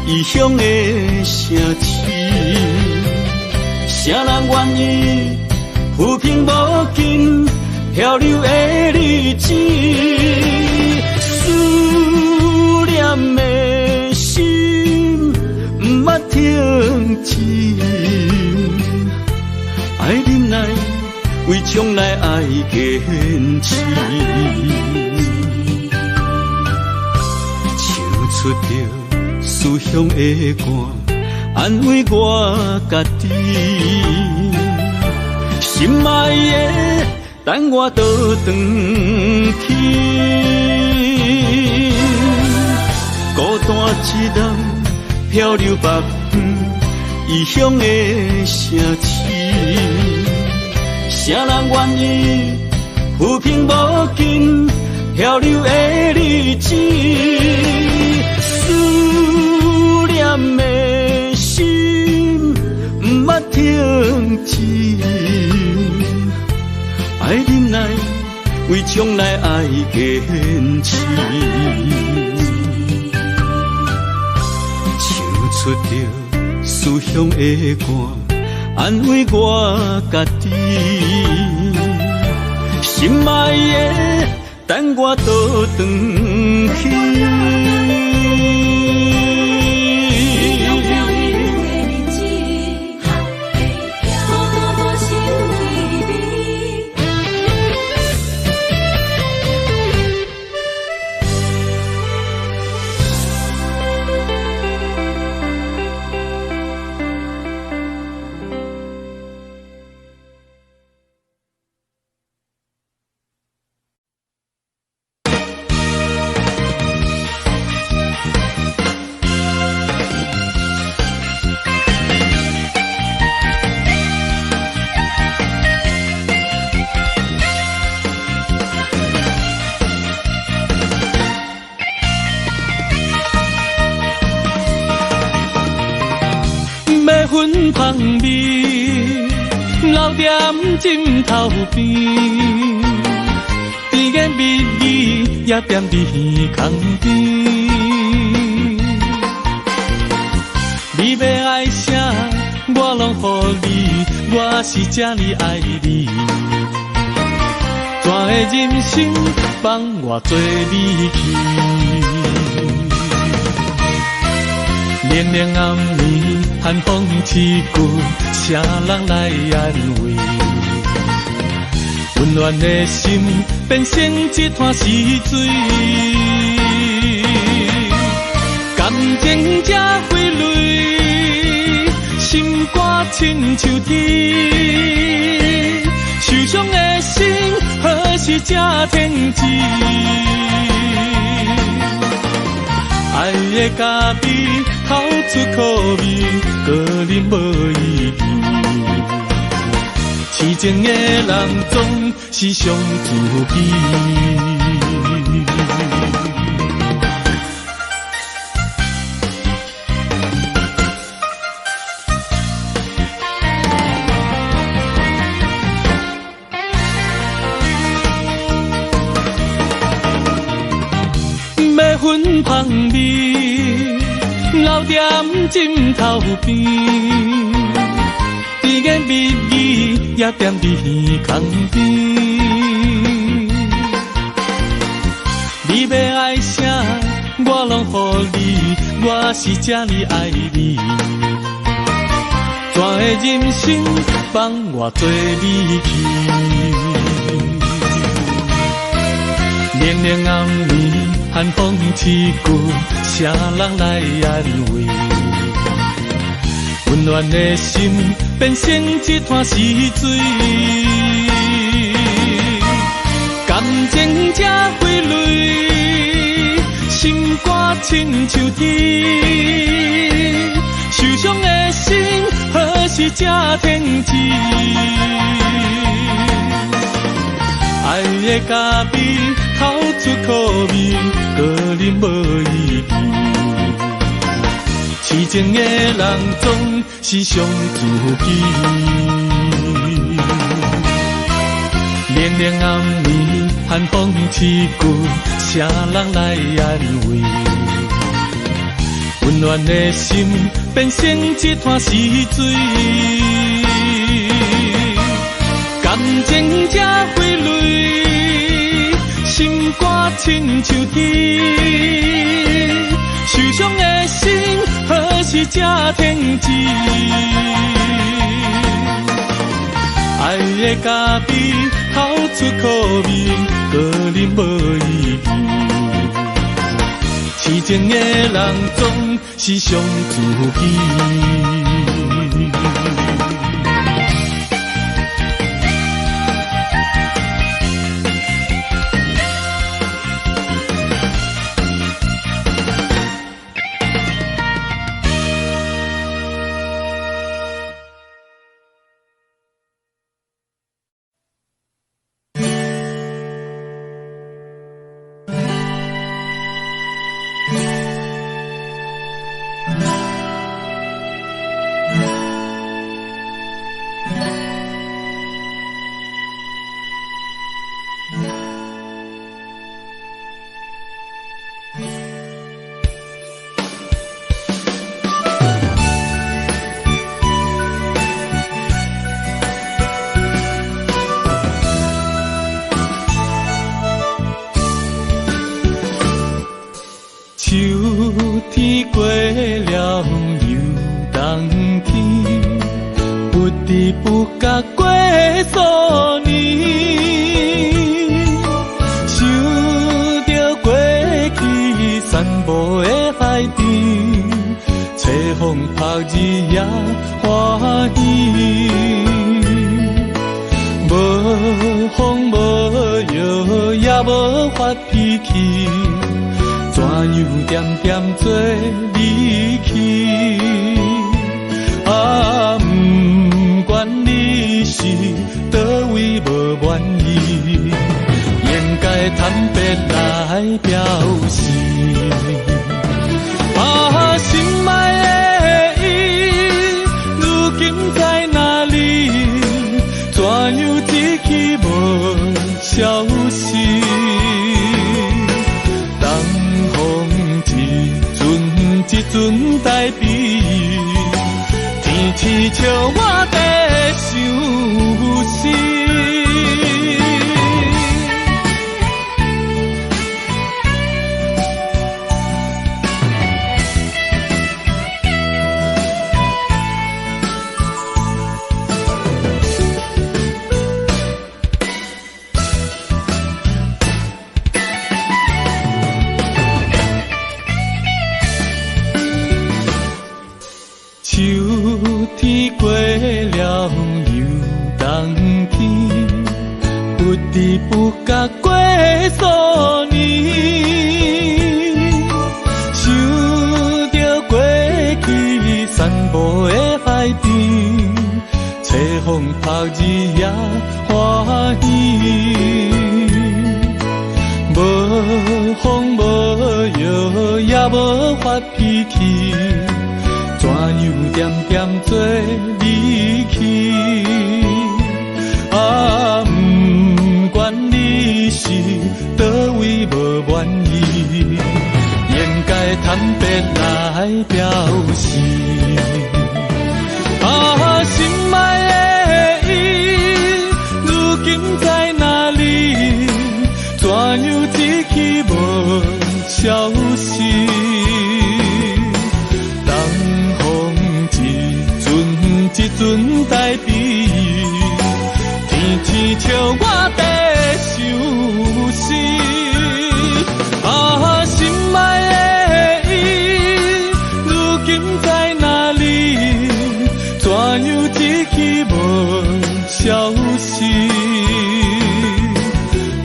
异乡的城市，谁人愿意浮萍无尽漂流的日子？思念的心不捌停止，爱忍耐，为将来爱坚持。唱出著思乡的歌，安慰我家己。心爱的，等我倒转去。孤单一人漂流别远，异乡的城市，谁人愿意浮萍无尽漂流的日子？思念的心不捌停止，爱忍耐，为将来爱坚持。唱出著思乡的歌，安慰我家己。心爱的，等我倒转去。芬芳味留踮枕头边，甜言蜜语也踮伫耳空边。你欲爱啥，我拢予你，我是这呢爱你。怎会忍心放我做你去？冷冷暗暝，寒风刺骨，谁人来安慰？温暖的心变成一滩死水，感情这花蕊，心肝亲像铁，受伤的心何时才停止？爱的咖啡透出苦味，阁啉无意义。痴情的人总是上自卑。芬芳味留踮枕头边，甜言蜜语也踮伫耳空边。你欲爱啥，我拢予你，我是这呢爱你。怎会忍心放我做你去？冷冷暗暝，寒风刺骨，谁人来安慰？温暖的心变成一滩死水，感情这花蕊，心肝亲親像天，受傷的心何時才停止？愛的咖啡透出苦味，閣啉無意義。痴情的人總是上自己。冷冷暗暝，寒風刺骨，誰人來安慰？溫暖的心變成一灘死水，感情這費雷，心肝親像鐵，受傷的心何時才停止？愛的咖啡透出苦味，閣啉無意義。痴情的人總是上自己。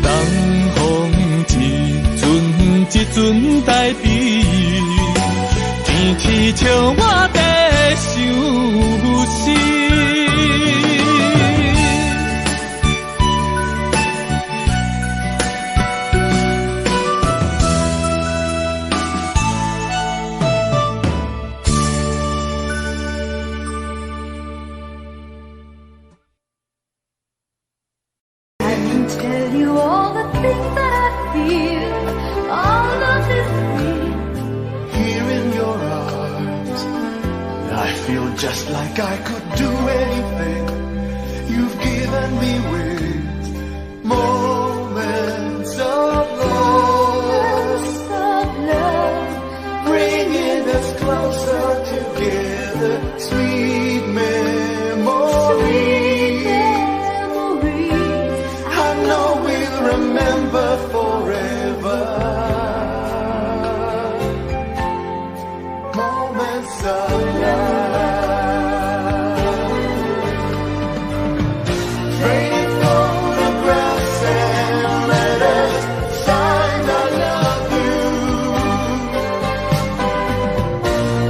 东风一阵一阵台悲，笑我在相思。 I can tell you all the things that I feel. Our love is real. Here in your arms, I feel just like I could do anything. You've given me wings, moments of love, Of love, bringing us closer together. Sweet memories. Sweet memories. I know we'll remember forever. Moments of love. Faded photographs and letters signed "I love you."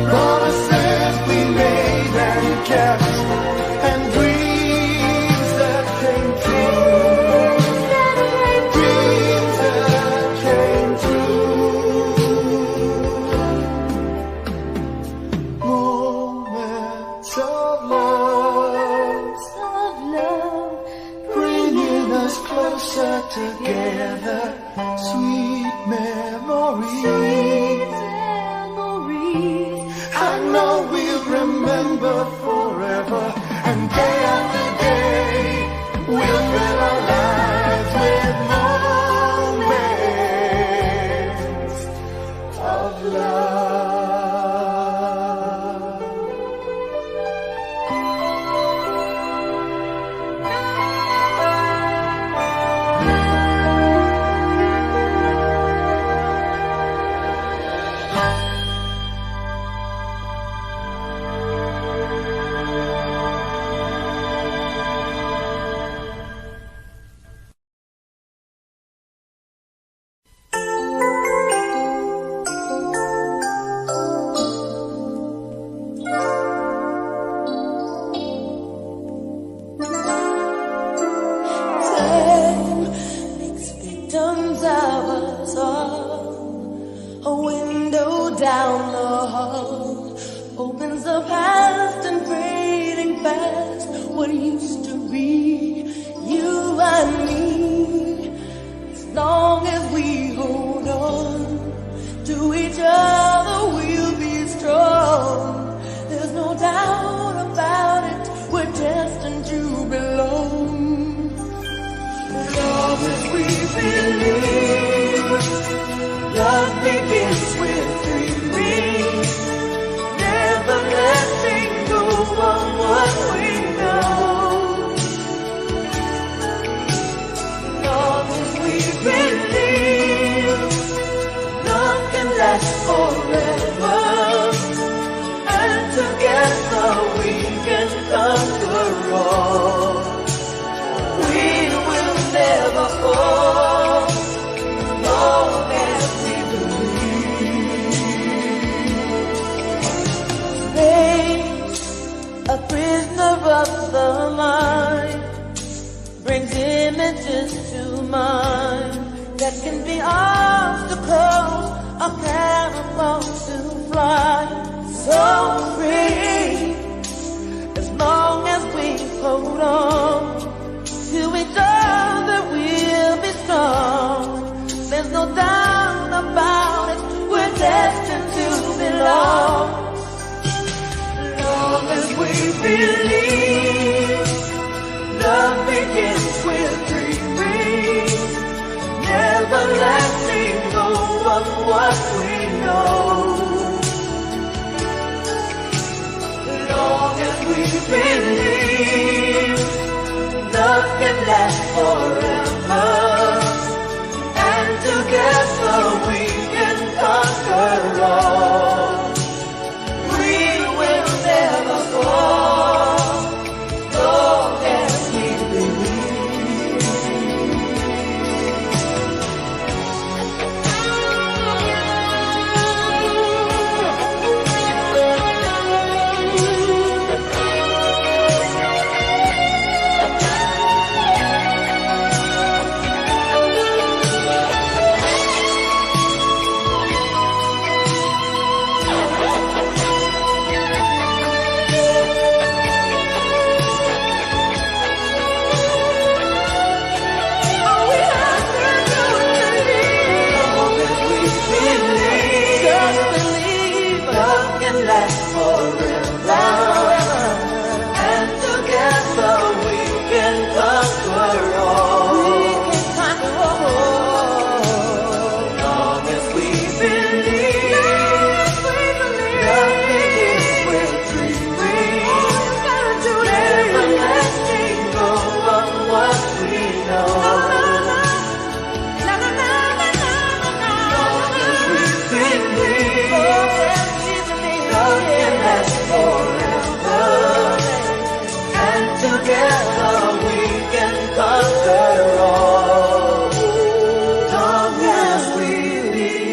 Promises we made and kept, and dreams that came true. Dreams that came true. Moments of love, Of love, bringing us closer together. Sweet memories. Sweet memories. I know we'll remember forever, and day after day, we'll fill our lives with moments of love. Time makes victims of us all. A window down the hall opens the past and fading fast. What used to be you and me. As long as we hold on to each other, we'll be strong. There's no doubt about it. We're destined to belong. Long as we believe, love begins with dreaming, never letting go of what we know. Long as we believe, love can last forever, and together we can conquer all. We will never fall, long as we believe. Space, a prisoner of the mind, brings images to mind that can be obstacles or cannonballs to fly. So free, as long as we hold on to each other, we'll be strong. There's no doubt about it, we're destined to belong. Long as we believe, love begins with dreaming, never letting go of what we know. Long as we believe, love can last forever, and together we can conquer all. We will never fall, long as we believe. Forever, and together we can conquer all. Long as we believe, nothing is with dreaming. Never letting go of what we know. Long as we believe, love can last forever, and together we can conquer all. Long as we believe.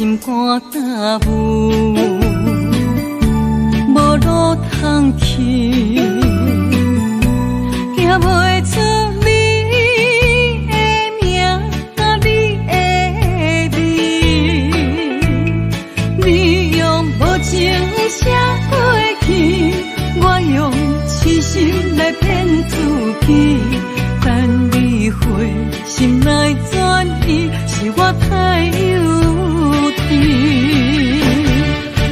心肝担负，無路通去，行袂出你的名，你的味。你用無情寫過去，我用痴心來騙自己。等你回心來轉意，是我太幼稚。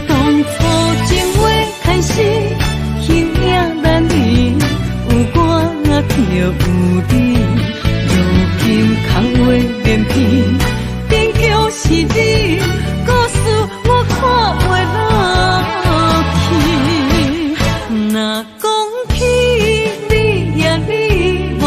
當初情話開始，形影難離，有我就有你。如今空話連篇，勉強是你，故事我看袂落去。若講起你呀你，我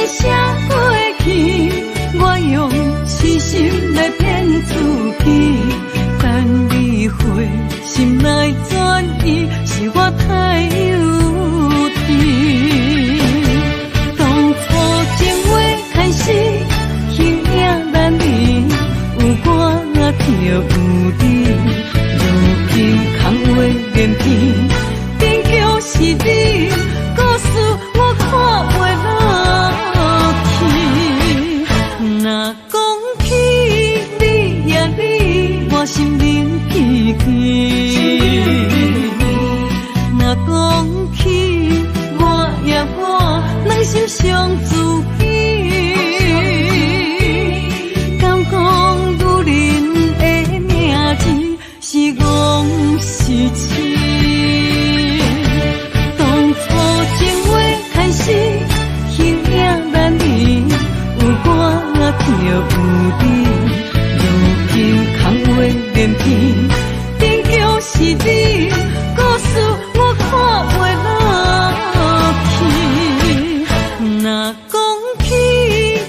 寫過去，我用痴心來騙自己，等你回心來轉意，是我太幼稚。當初情話開始，形影難離，有我就有你，如今空話連篇，勉強是你，故事我看袂落去。若講起你呀你，我心冷奇奇；若講起我呀我，兩心傷自己。敢講女人的名字是戇是痴？當初情話開始，形影難離，有我就有你，如今空話連篇，勉強是你，故事我看袂落去。若講起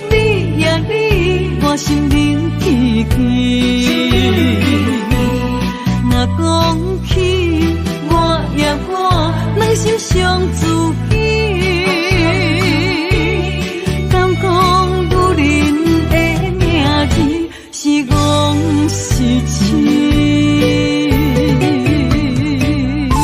你呀你，我心冷奇奇；若講起我呀我，兩心傷自己。敢講女人的名字是戇是痴？女人的名字。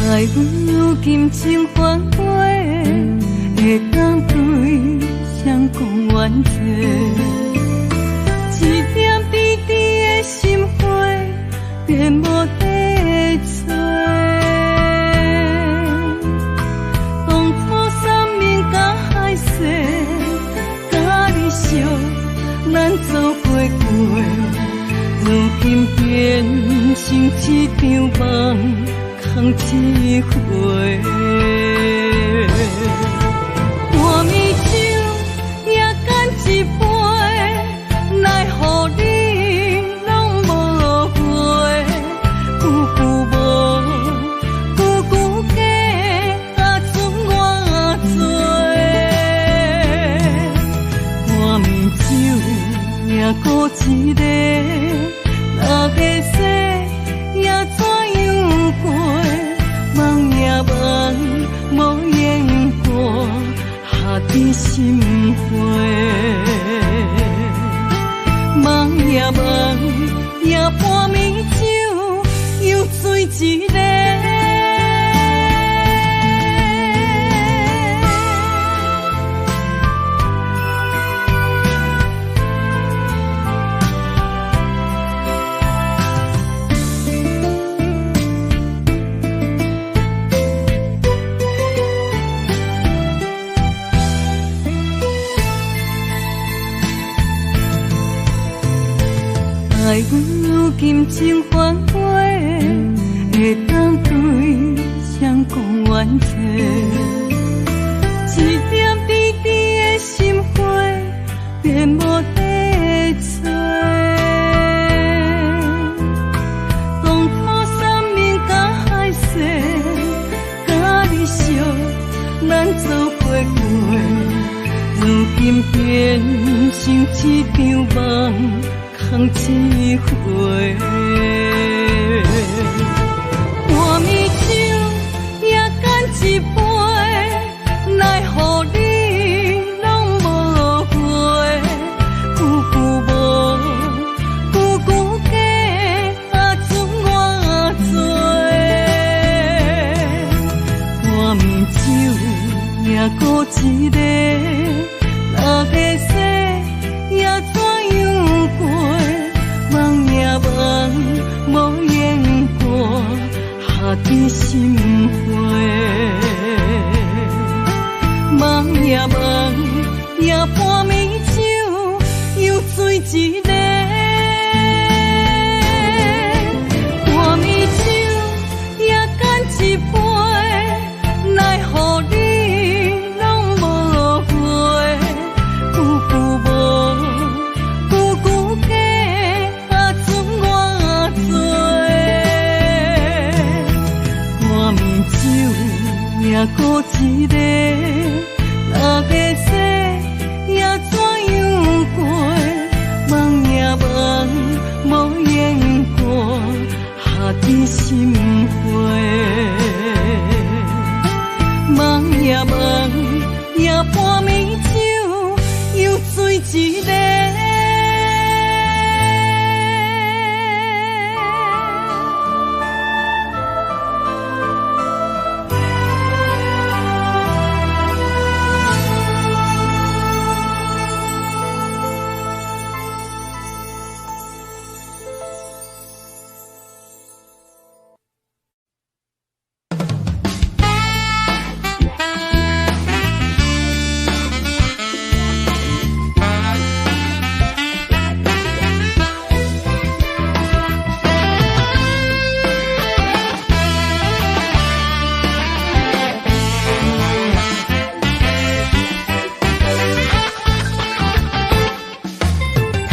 愛如今情繁花，會當對誰講怨濟？一點甜甜的心花，便無得找。當初山盟佮海誓，佮你相，咱做伙過，如今變成一場夢。空一回，半暝酒也干一杯，来予你攏無回，久久無，久久假，啊剩偌濟。半暝酒也孤一个，若会使也怎樣過？夢也夢，無言過，下滴心花。夢也夢，也半暝酒，又醉一個。愛如今情繁花，會當對誰講怨濟？一點甜甜的心花，便無得找。當初山盟佮海誓，佮你相，咱做伙過，如今變成一場夢，空一回。半暝酒也干一杯，奈何你攏無回，久久無，久久假，啊准偌濟。半暝酒也閣一个，若會說也怎樣過？夢也夢，無言過，下甜心花。夢也夢，也半暝酒，又醉一个。半暝酒也干一杯，奈何你攏無回，久久無，久久假，啊准偌濟。半暝酒也閣一个，若會說也怎樣過？夢也夢，無言過，下甜心花。夢也夢，也半暝酒，又醉一个。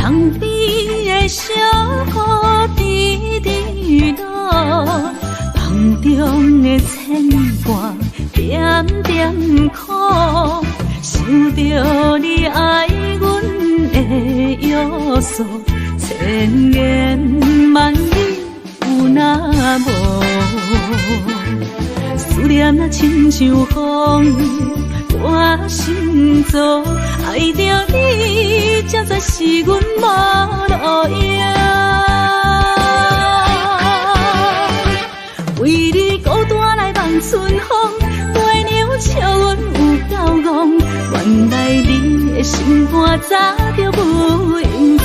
窗边的小雨滴滴落，梦中的牵挂点点苦，想著你愛阮的約束，千言萬語有若無？思念若親像風，我心燥，愛著你，才知是阮無路用。為你孤單來望春風，月娘笑阮有夠戇，原來你的心肝早就無影蹤。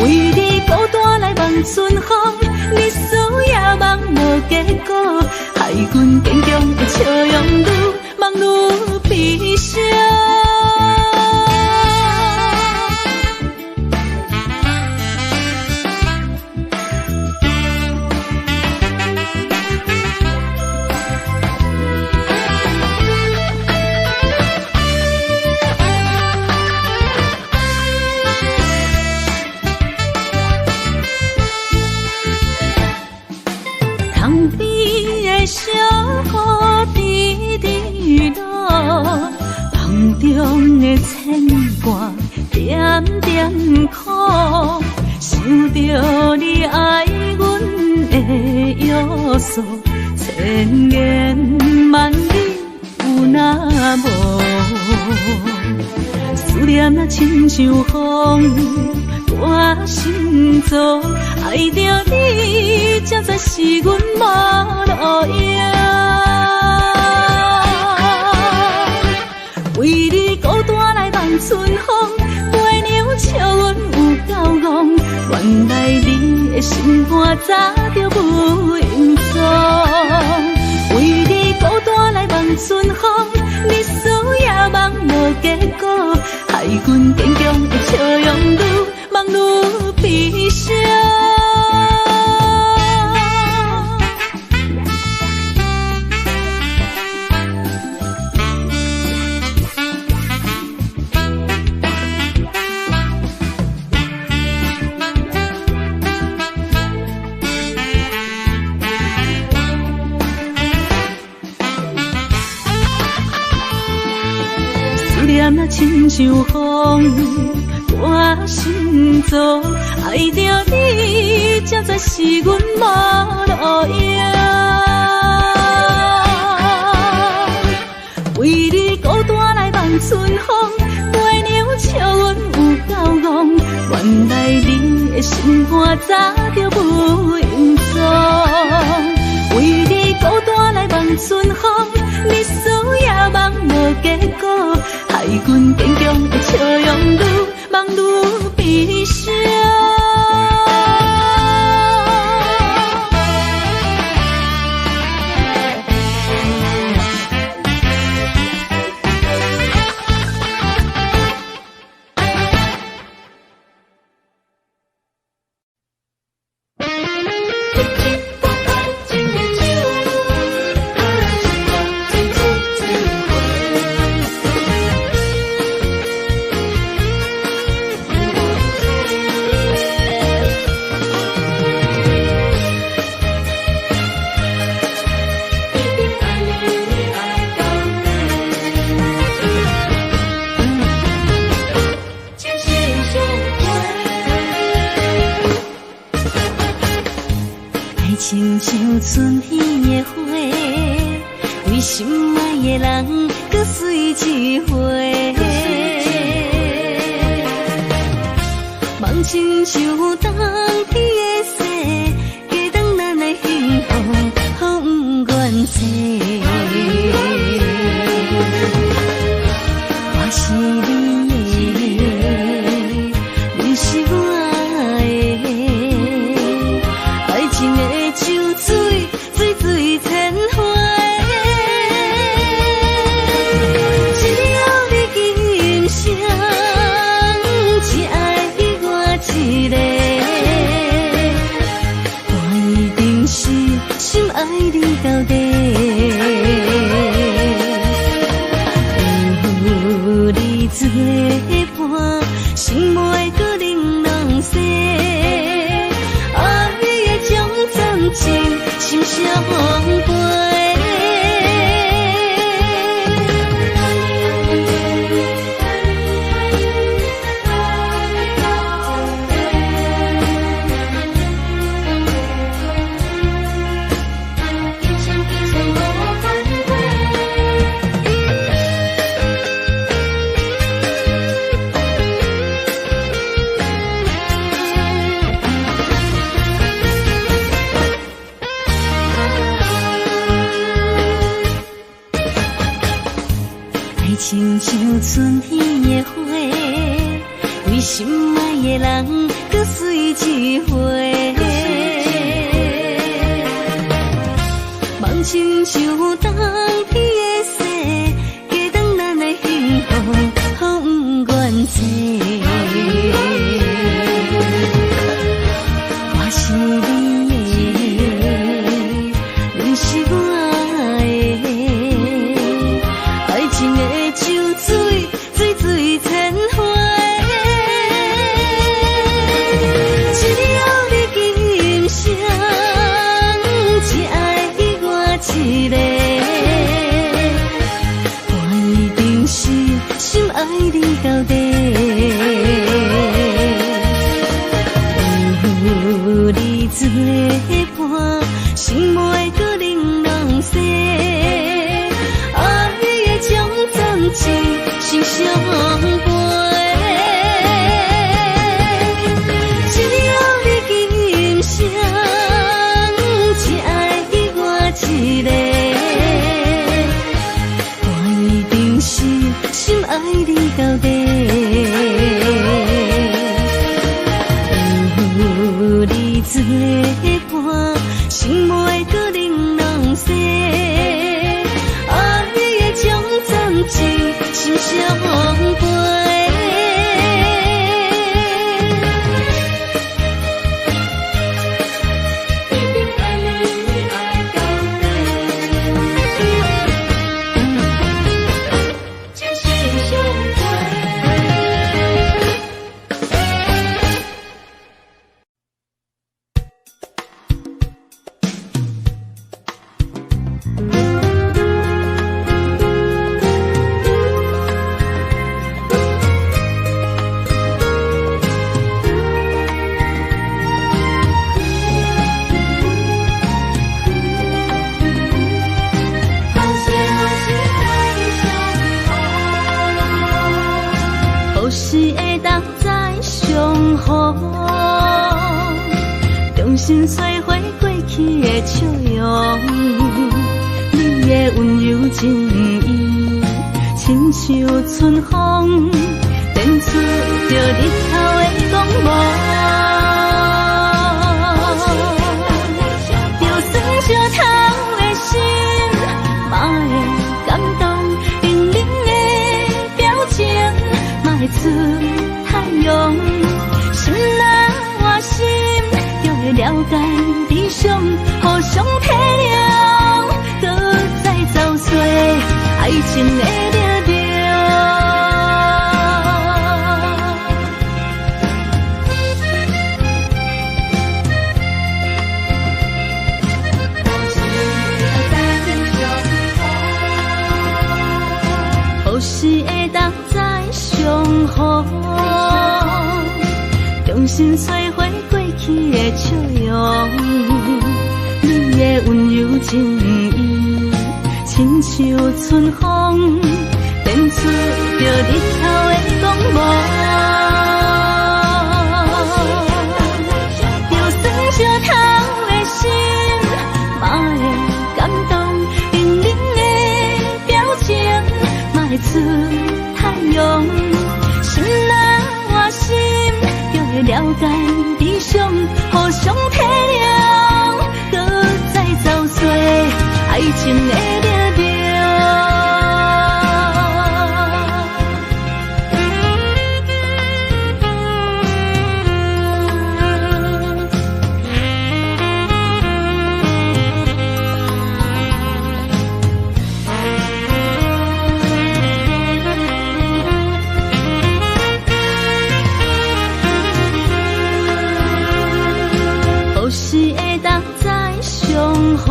為你孤單來望春風，日思夜夢無結果，害阮堅強的笑容愈望愈悲傷。窗边的小雨滴滴落，梦中的牵挂点点苦，想著你愛阮的約束，千言萬語有若無？思念若親像風，我心燥，愛著你，才知是阮無路用。為你孤單來望春風，月娘笑阮有夠戇，原來你的心肝早就無影蹤。為你孤單來望春風，日思夜夢無結果，害阮堅強的笑容愈望愈悲傷。若親像風，我心脏愛著你，才知是阮無路用。為你孤單來望春風，月娘笑阮有夠戇，原來你的心肝早就無影蹤。為你孤單來望春風，日思夜夢無結果，害阮堅強的笑容愈望愈悲傷。親像春天的花，為心愛的人閣水一回。夢親像冬天的雪，加重咱的幸福，予不願做。我是你的，你是我的，愛情的酒水，水水千回。只要你今生只愛我一個，我一定是深愛你到底。有你做伴，心袂閣冷人世。愛的將真情心相陪。親像春天的花，為心愛的人閣水一回。夢親像冬天的雪，加重咱的幸福，予不願做。我是你的，你是我的，愛情的酒水，水水千回。只要你今生只愛我一個，我一定是深愛你到底。有你做伴，心袂閣冷人世。愛的將真情心相陪。只要你今生只愛我一個，我一定是深愛你到底。有你做伴，心袂閣冷人世。愛的將真情心相陪。逢，重新找回過去的笑容。你的溫柔情意，親像春風，展出著日頭的光芒。就算石頭的心，嘛會感動，冰冷的表情，嘛會出太陽。心若換心，就會了解理想，互相體諒，閣再走說愛情的力量。何時會當再相逢？重新找回過去的笑容。你的溫柔情意，親像春風，展出著日頭的光芒。就算石頭的心，嘛會感動，冰冷的表情，嘛會出太陽。心若換心，就會了解理想，互相體諒，閣再走說愛情的力量。何時會當再相逢？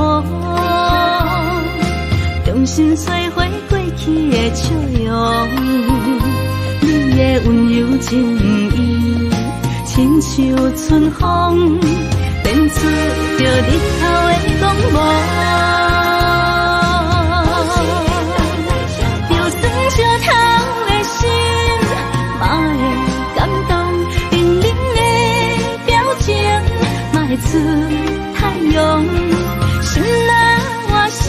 重新找回過去的笑容。你的溫柔情意，親像春風，展出著日頭的光芒。就算石頭的心，嘛會感動，冰冷的表情，嘛會出太陽。心若換心，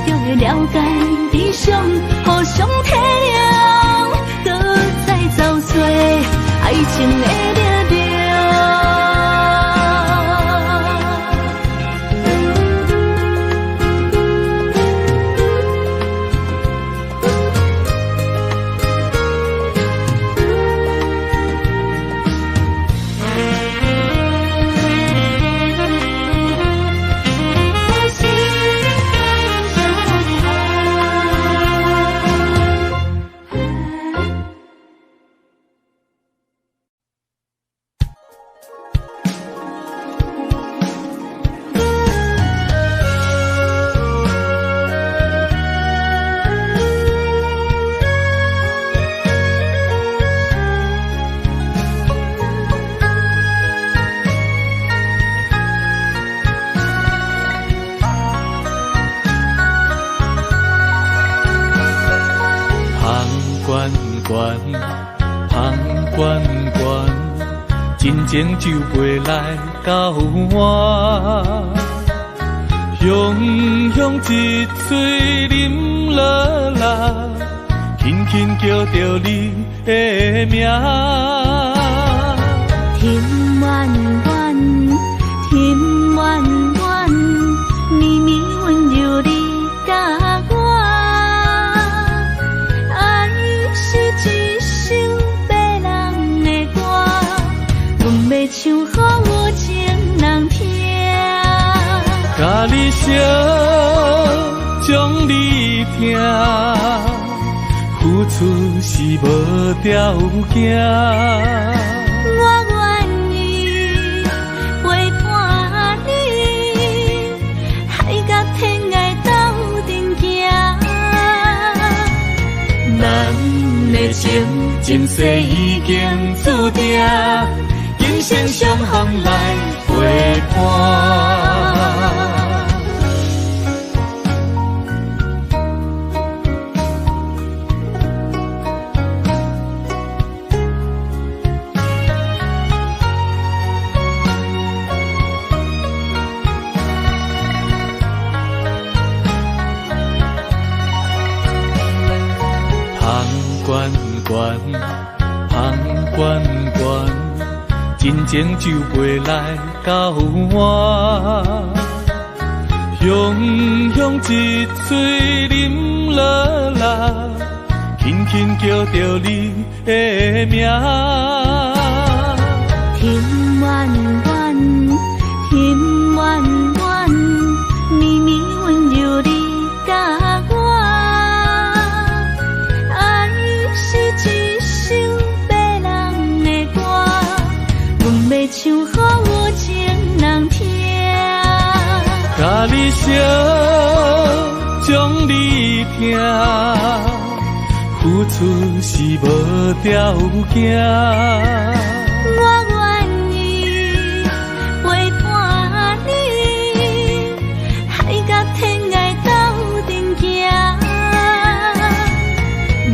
就會了解理想，互相體諒，閣再走說愛情的力量。悬悬悬，真情就袂来到岸。雄雄一喙啉落来，轻轻叫著你的名。甜弯弯，甜弯弯，绵绵溫柔你佮我。愛是一首迷人的歌，阮欲唱予有情人聽。佮你相，將你疼，付出是無條件。我願意陪伴你，海角天涯鬥陣行。咱的情，前世已經注定，今生相逢來陪伴。悬悬，真情就袂来交换。雄雄一喙啉落来，轻轻叫著你的名。甜弯弯，甜弯弯，绵绵温柔你佮我。爱是一首迷人的歌，阮欲唱予有情人听。佮你相，将你疼，付出是无条件。我愿意陪伴你，海角天涯斗阵行。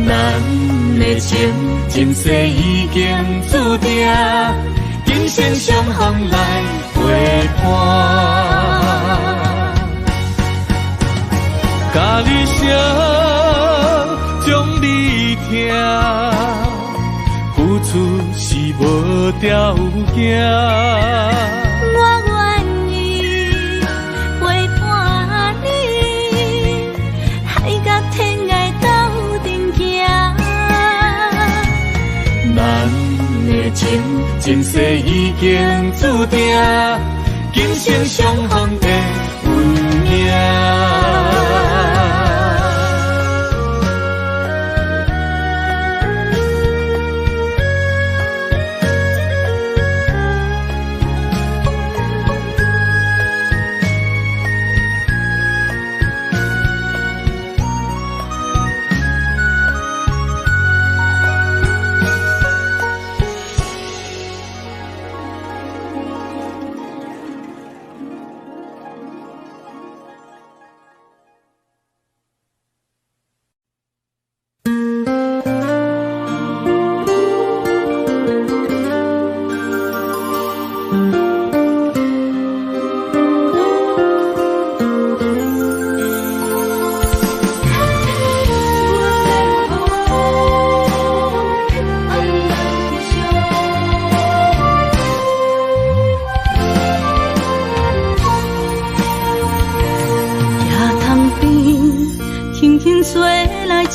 咱的情，前世已经注定，今生相逢来陪伴。佮你相，将你疼，付出是无条件。我愿意陪伴你，海角天涯斗阵行。咱的情，前世已经注定，今生相逢的运命。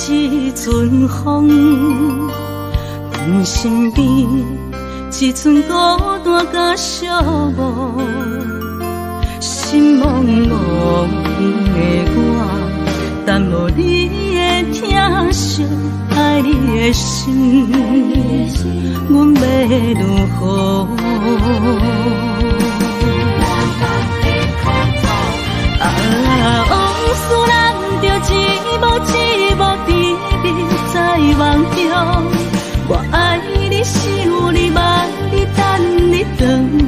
一阵风，阮身边一阵孤单佮寂寞，心茫茫的我，等无你的疼惜，爱你的心，阮欲如何？啊，往事咱就一幕一幕甜蜜在梦中，我爱你，想你，望你，等你转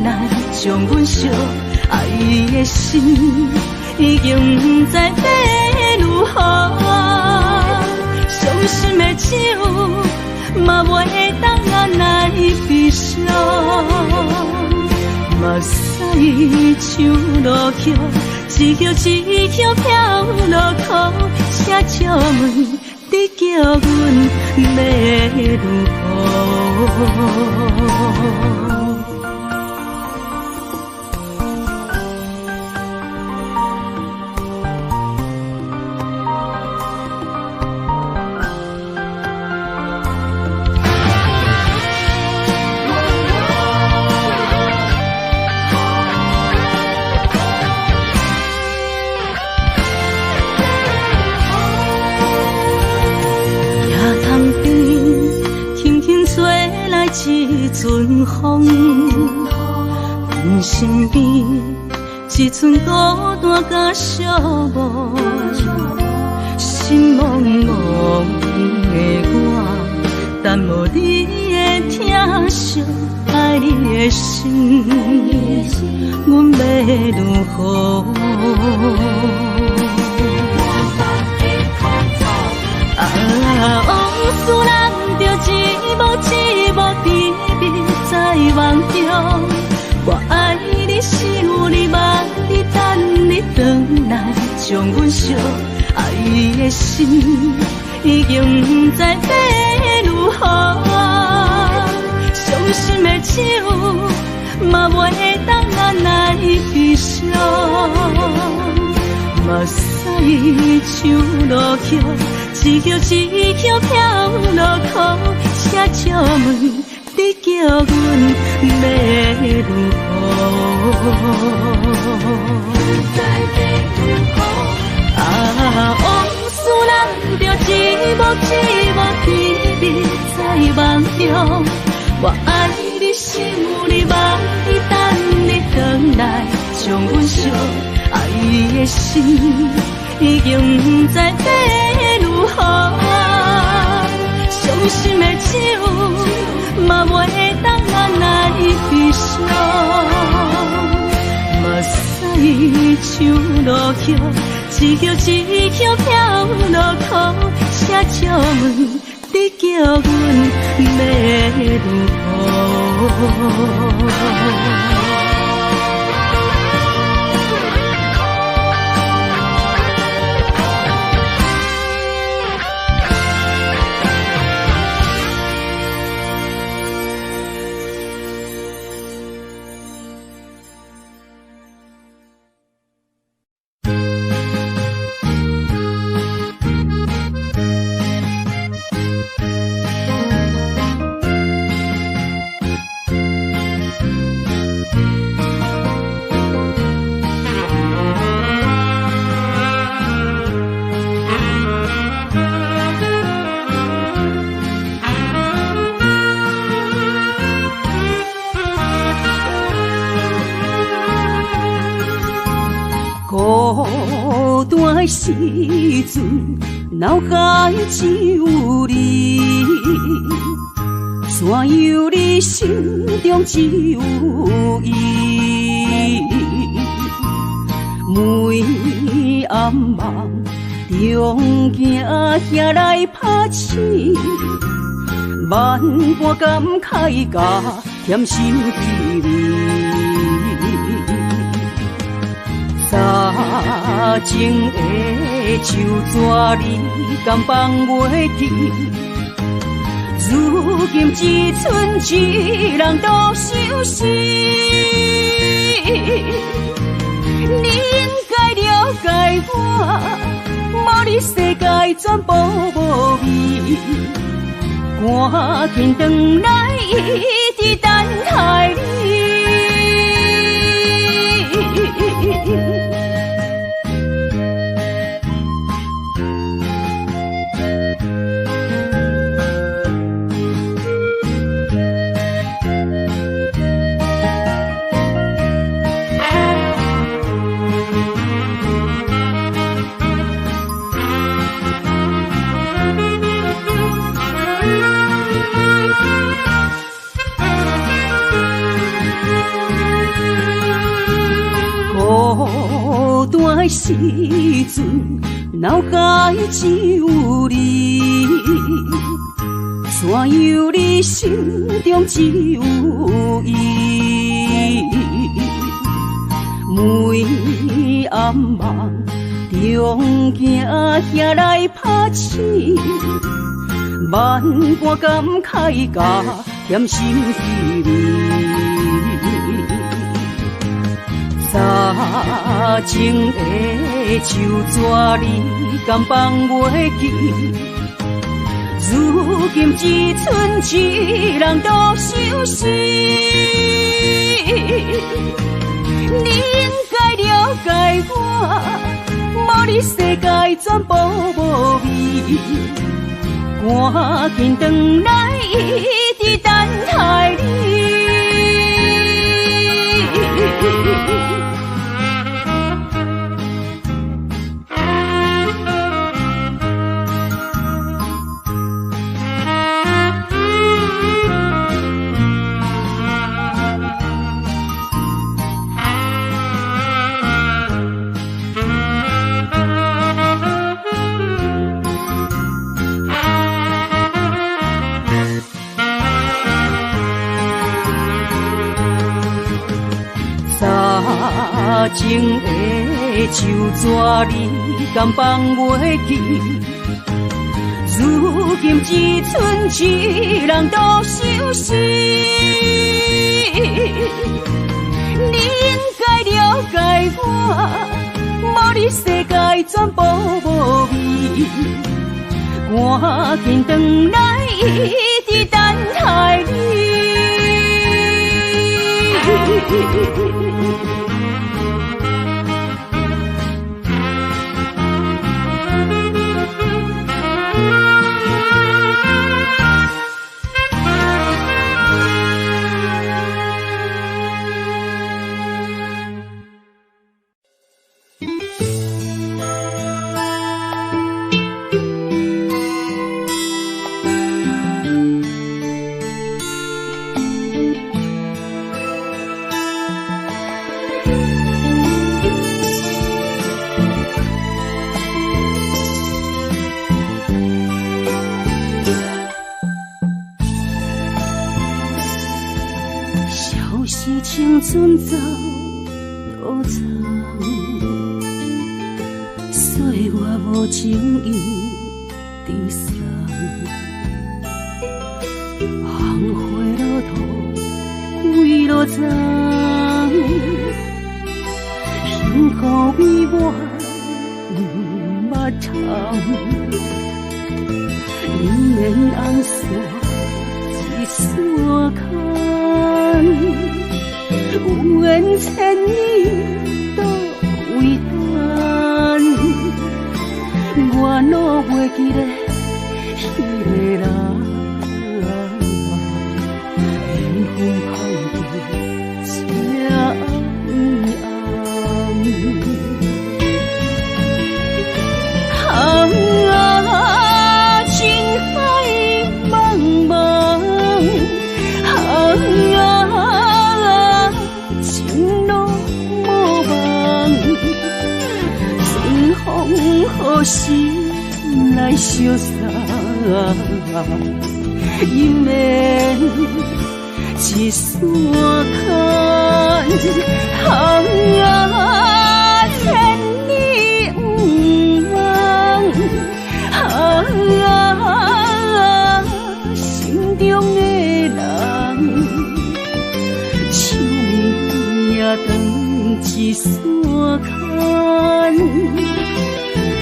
来，将阮惜爱的心已经不知欲如何，伤心的酒嘛袂当按来悲伤，目屎像落雨，一叶一叶飘落土，请借问你叫阮欲如何？一阵风，阮身边一阵孤单佮寂寞，心茫茫的我，等无你的疼惜，爱你的心，阮欲如何？啊，往事咱就一幕一幕甜蜜在梦中，我爱你，想你，望你，等你转来，将阮惜爱的心已经不知欲如何，像落叶，一叶一叶飘落苦，请借问你叫阮欲如何？啊，往事难着一幕一幕甜蜜在梦中。我爱你，想你，望你，等你回来，将阮惜爱的心已经不知欲如何。伤心的酒嘛袂当咱来砒霜。目屎像落叶，一叶一叶飘落苦，请借问你叫阮欲如何？孤单的时阵，脑海只有你，山有你，心中只有伊。每暗梦中行遐来拍醒，万般感慨加添心机味。三情的手纸，你敢放袂记？如今只剩一人独相思。你应该了解我，无你世界全部无味。赶紧转来，一直等待你。孤单的时阵，脑海只有你，山有你，心中只有伊。每暗梦中行遐来拍醒，万般感慨加添心机味。三情的手纸，你敢放袂记？如今只剩一人独相思。你应该了解我，无你世界全部无味。赶紧转来，一直等待你。三情的手纸，你敢放袂记？如今只剩一人独相思。你应该了解我，无你世界全部無味。趕緊轉來，一直等待你。青春走倒藏，岁月无情一直送，红花落土几落丛，幸福美满毋捌尝，宁愿红线一线牵。有缘千里倒位等，我拢袂记得彼个人，缘分歹记这暗暗。啊，情海茫茫，啊。情路无望，春风何时来相送？姻缘一线牵，啊，千里毋忘，啊，心中的人。长一线牵，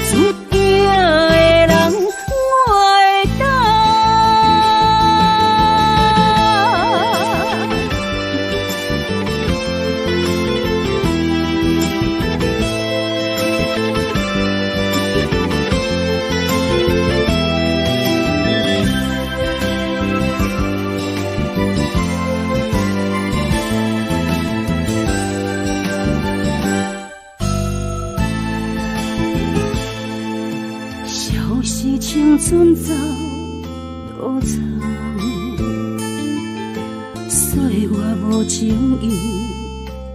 注定的人我会等。青春走倒藏，岁月无情一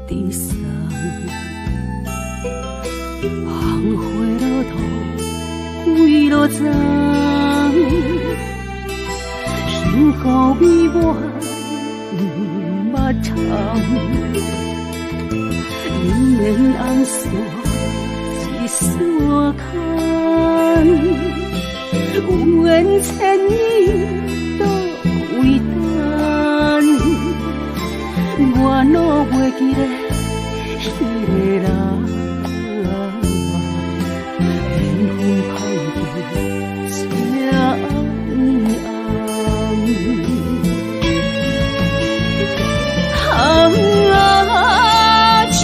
直送，红花落土几落丛，幸福美满毋捌尝，宁愿红线一线牵。有缘千里倒位等，我拢袂记得彼个人，缘分歹记这暗暗。啊，情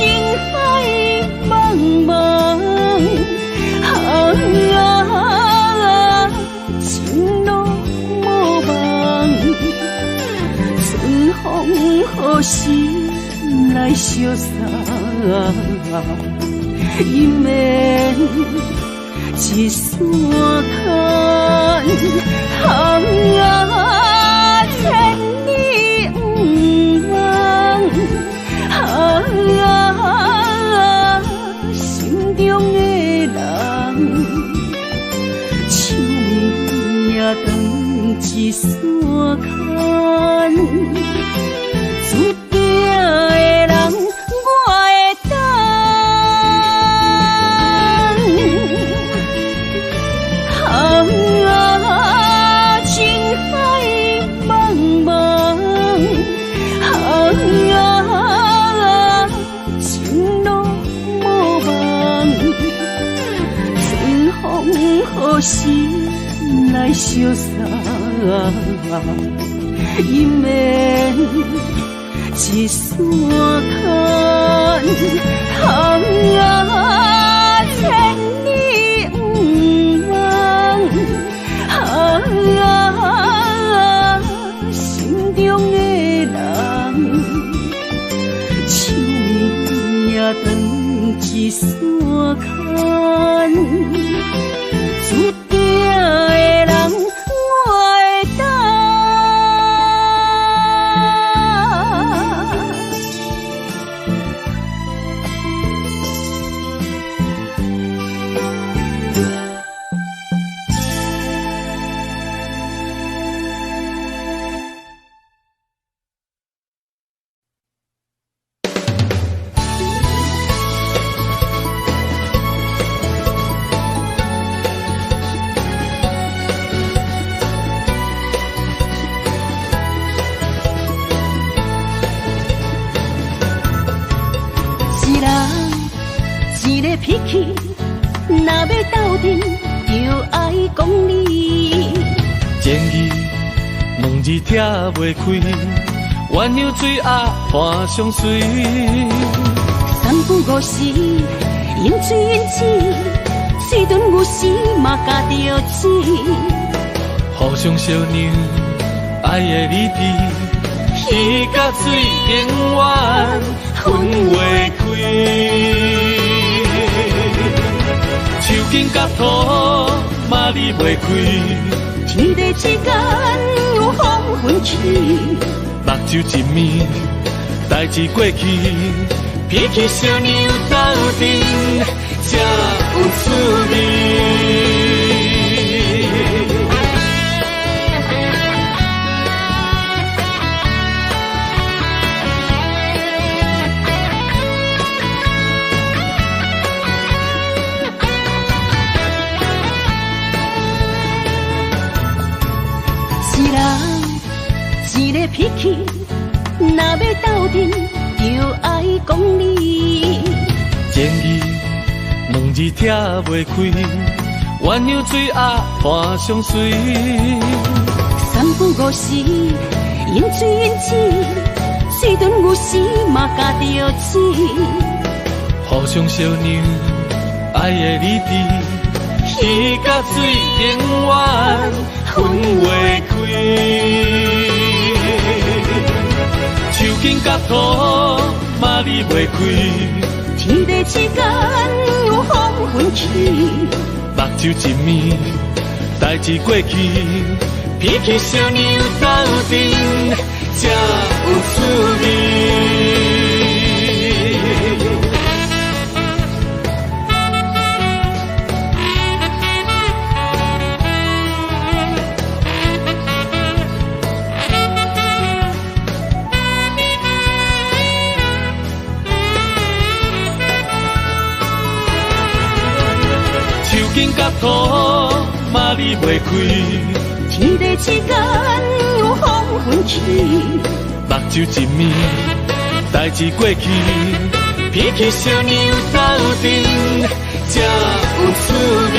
海茫茫，啊。情路无望，春风何时来相送？姻缘一线牵，啊，千里毋忘，啊，心中的人。长一线牵，注定的人我会等。啊，情海茫茫，相送，姻缘一线牵，啊，千里毋忘，啊，心中的人，手尾仔断一线牵，注定的人我会等。一人一个脾气，若欲斗阵，就爱讲理。情义两字拆袂开，鸳鸯水鸭伴相随。三不五时，饮水饮水，嘴唇有时嘛咬著舌。互相相让，爱的理智，鱼佮水永远分袂开。树根佮土嘛离袂开，天地之间有风云起。目睭一暝，代誌過去，脾氣小娘鬥陣才有趣味。一人一个脾气，若欲斗阵，就爱讲理。情义两字拆袂开，鸳鸯水鸭伴相随。三不五时，饮水饮水，嘴唇有时嘛咬著舌。互相相让，爱的理智，鱼佮水永远分袂开。树根佮土嘛离袂开，天地之间有风云起。目睭一暝，代誌過去，脾氣小娘鬥陣才有趣味。树根佮土嘛离袂开，天地之间有风云起。目睭一暝，代誌過去，脾氣小娘鬥陣才有趣味。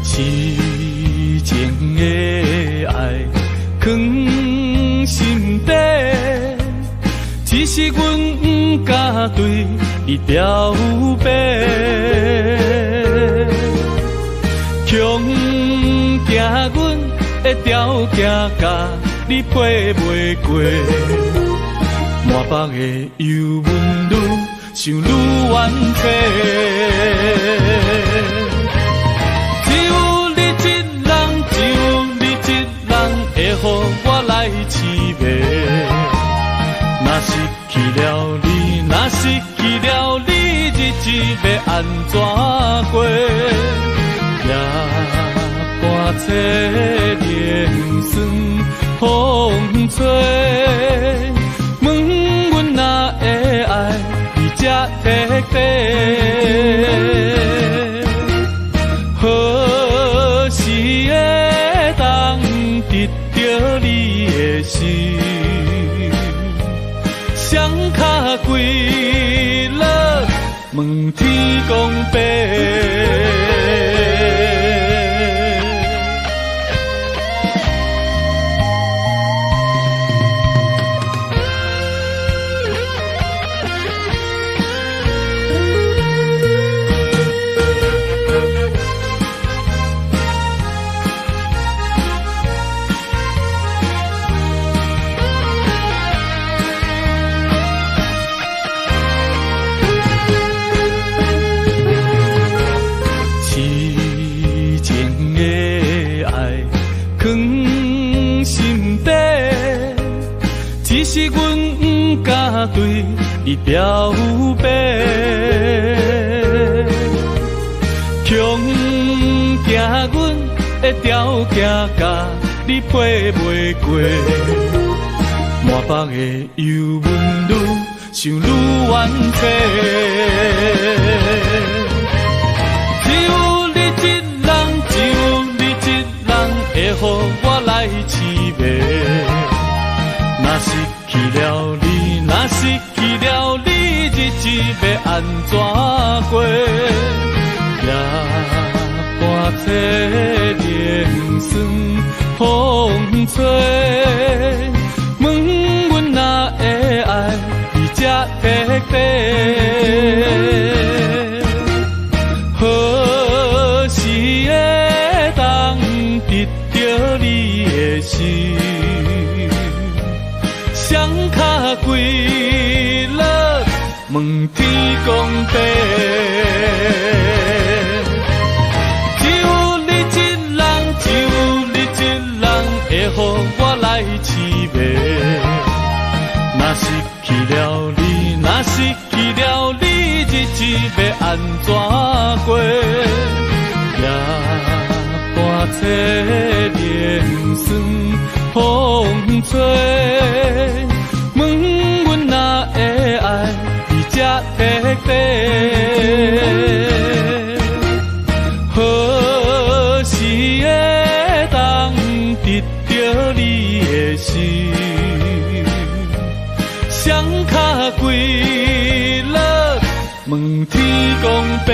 痴情的爱藏心底，只是阮不敢对你表白。恐惊阮的条件佮你飞袂过。满腹的忧闷愈想愈怨气。只有你一人，只有你一人会予我来痴迷。若失去了你，若失去了你，日子欲按怎过？夜半凄凉霜风吹，问阮哪会爱你这彻底？何时会当得著你的心？双跤跪落问天公伯。是阮不敢对你表白，恐惊阮的条件佮你配袂过，满腹的忧闷愈想愈怨气。只有你一人，只有你一人会予我来痴迷。若失去了你，若失去了你，日子欲按怎过？夜半凄凉霜风吹，问阮哪会爱你这彻底？何时会当得著你的心？双跤跪落问天公伯，只有你一人，只有你一人会予我来痴迷。若失去了你，若失去了你，日子欲按怎过？夜半凄凉霜风吹，问阮哪会爱你这彻底？何时会当得著你的心？双跤跪落问天公伯。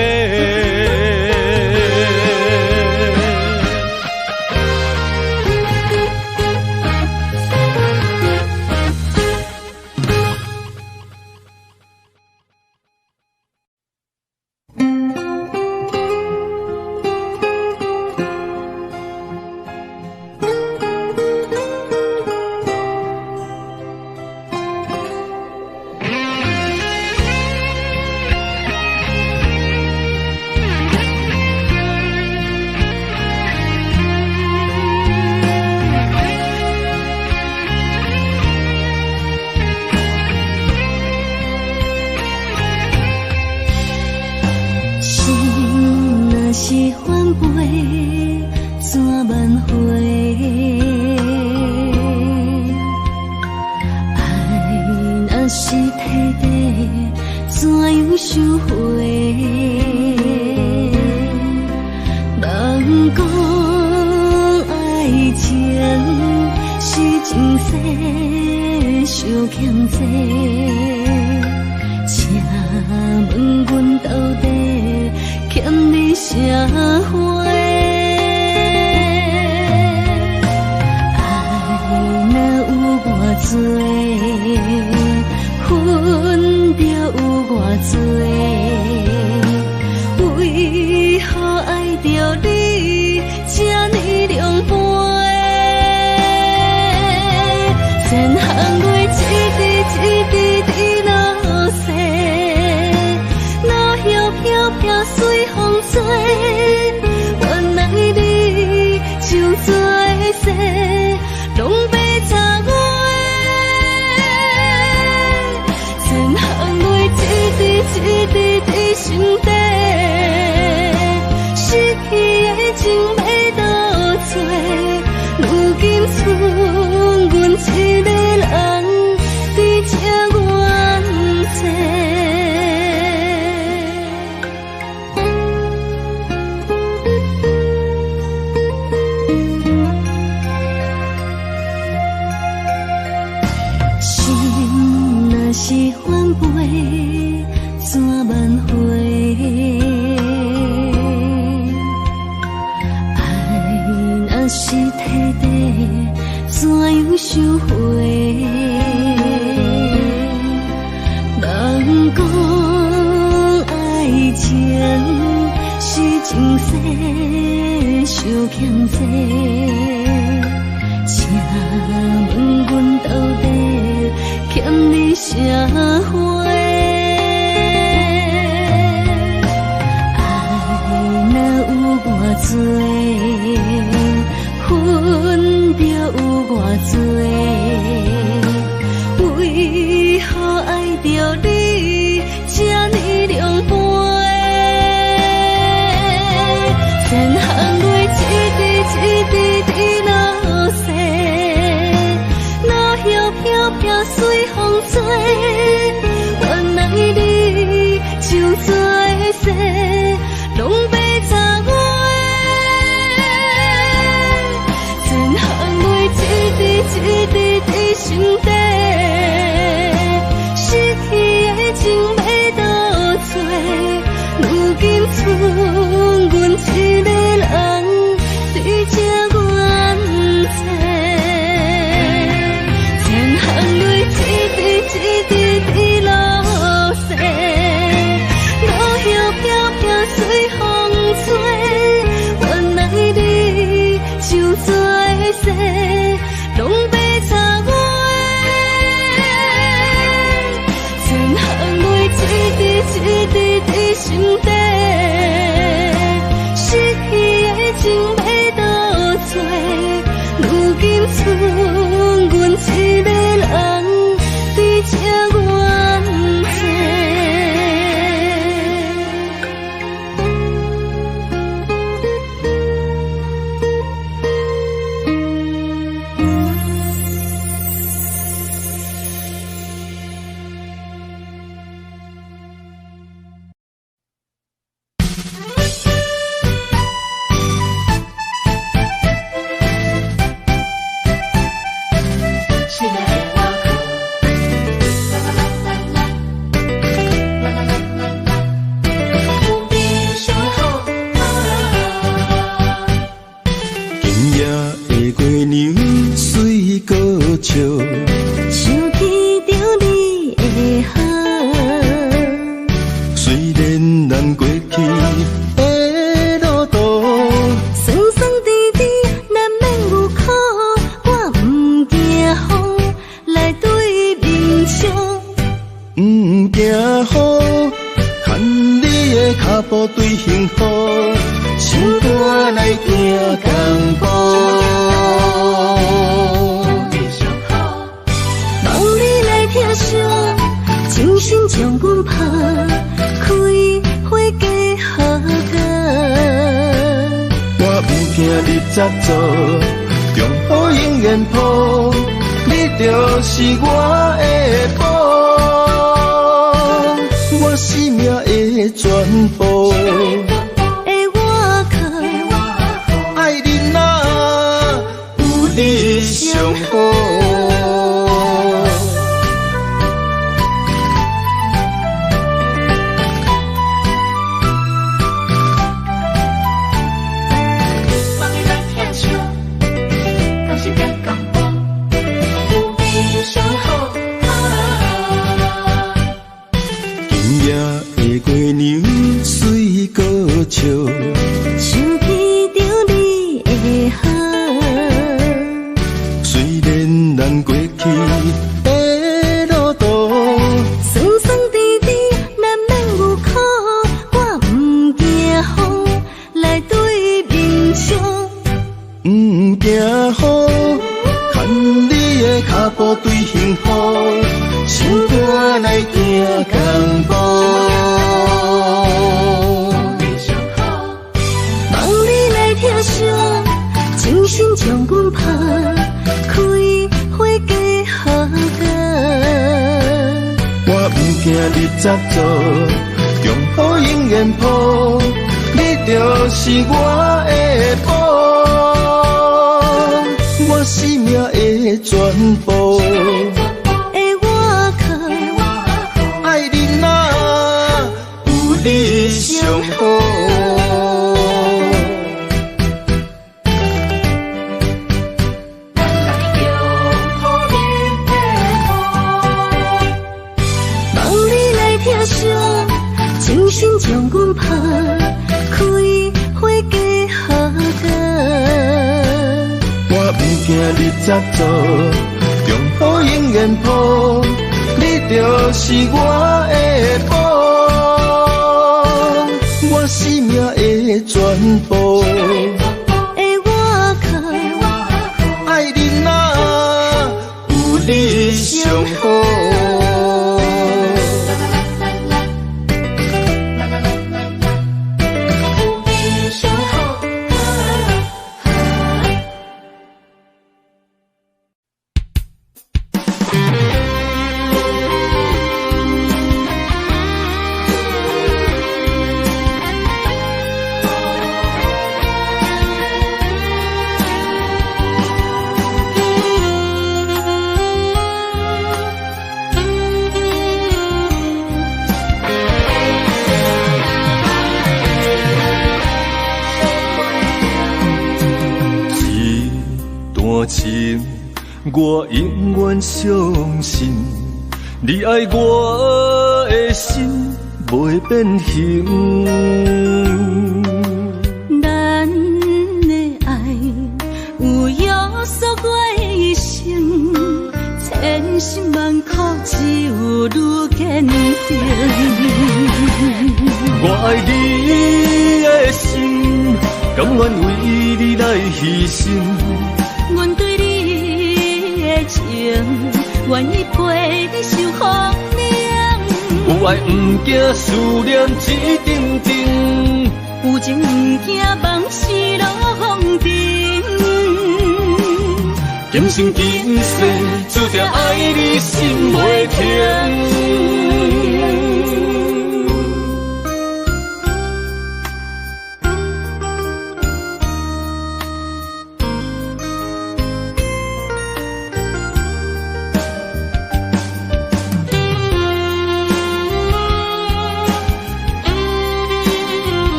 为何爱著你这呢狼狈？原來你就做世攏白插話，千行淚一滴一滴佇心底，失去的情欲倒找，如今賰阮一个人佇這怨嗟。心若是反背，怎挽回？愛若是退底，怎樣收回？人講愛情是情世相欠債，請問阮到底欠你啥貨？愛若有偌濟，分就有偌濟，為何愛著你這呢狼狽？千行淚一滴一滴佇落雪，落葉飄飄隨風吹，原來你就做世攏白插話，千行淚一滴一滴佇心底，失去的情欲倒找，如今賰阮一個人佇這怨嗟。千行淚一滴一滴佇落雪，落葉飄飄隨風吹，原來你就做世攏白插話，千行淚一滴一滴佇心底，失去的情欲倒找，如今賰阮一個人佇這怨嗟。今夜的月娘水閣笑，想起著你的好，雖然咱過去的路途，酸酸甜甜難免有苦，我毋驚風來對面笑，毋驚雨，牽你的跤步對幸福，心肝來行同步。望你來疼惜，真心將阮抱，開花結好果。我毋驚日雜做，中好姻緣抱，你就是我的寶，我生命的全部。的我靠，愛你若有你上好。今夜的月娘水閣笑，想起著你的好，雖然咱過去的路途，酸酸甜甜難免有苦，我毋驚風十座，中好永远抱，你就是我的宝，我生命的全部。的外壳，爱你若有你上好。望你来疼惜，真心将阮抱，开花结好果。我不惊20座，中好永远抱，你就是我的宝，我生命的全部。的外壳，爱你若有你上好。我永远相信，你爱我的心袂变形。咱的爱有约束过生，千辛万苦只有愈坚定。我爱你的心，甘愿为你来牺牲。阮对你的情，愿意陪你受风凉。有爱不惊思念一阵阵，有情不惊梦是落风尘。今生今世注定爱你心袂停。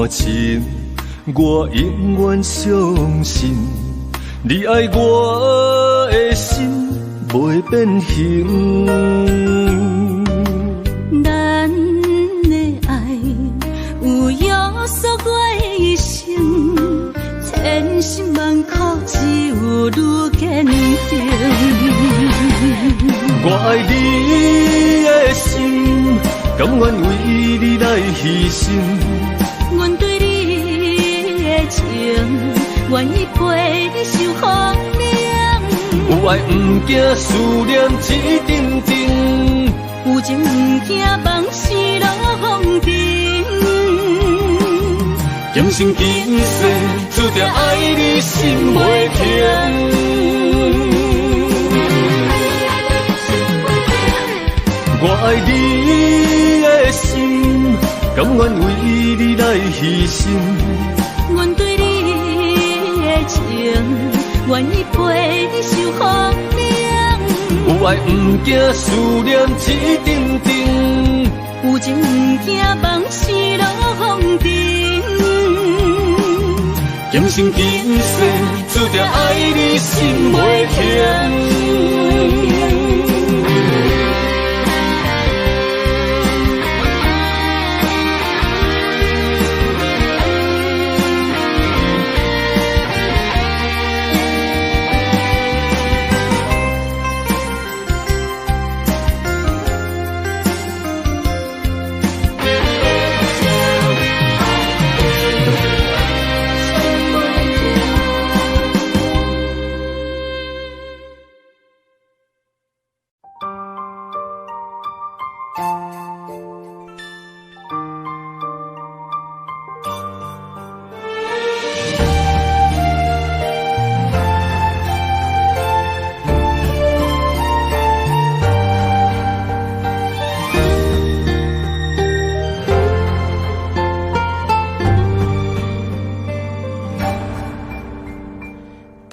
情，我永远相信，你爱我的心袂变形。咱的爱有约束过生，千辛万苦只有愈坚定。我爱你的心，甘愿为你来牺牲。阮对你的情，愿意陪你受风凉。有爱不惊思念一阵阵，有情不惊梦是落风尘。今生今世注定爱你心袂停。我爱你的心，甘愿为你来牺牲。阮对你的情，愿意陪你受风凉。有爱不惊思念一阵阵，有情不惊梦是落风尘。今生今世注定爱你心袂停。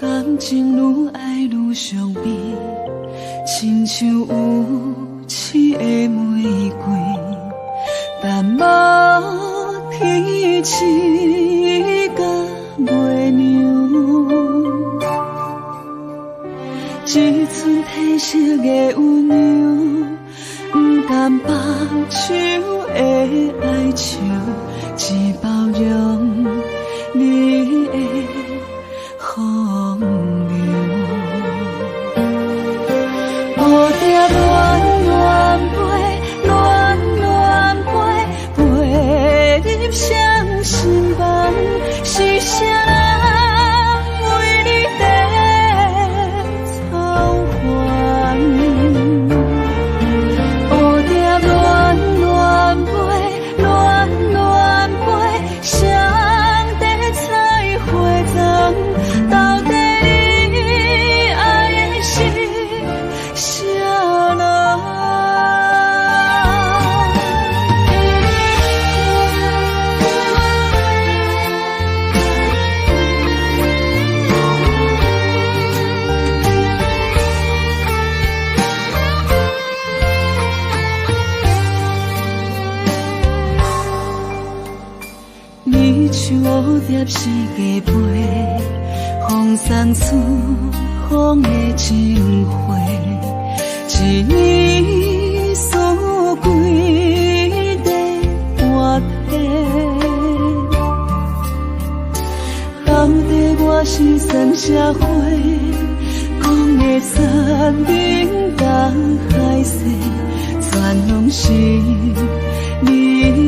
感情愈愛愈傷悲，親像有刺的玫瑰，但無天賜甲月娘，一寸褪色的溫柔，不甘放手的哀愁，只包容你的風流。蝴蝶亂亂飛，亂亂飛，飛入雙心房，是啥人為你在操煩？蝴蝶亂亂飛，亂亂飛，誰在採花欉？到底你愛的是啥人？你像蝴蝶四界飛，風送春風的情話，一年四季在換體。到底我是算啥貨？講的山盟甲海誓，全攏是你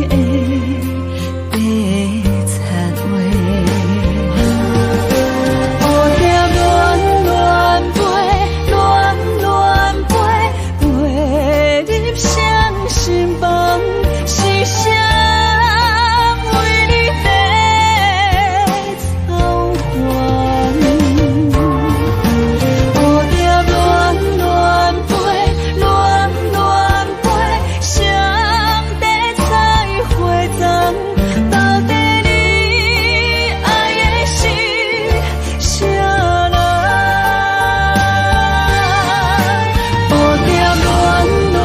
的白賊話。蝴蝶亂亂飛，亂亂飛，飛入雙心房，是誰為你在操煩？蝴蝶亂亂飛，亂亂飛，誰在採花欉？到底你愛的是啥人？蝴蝶亂亂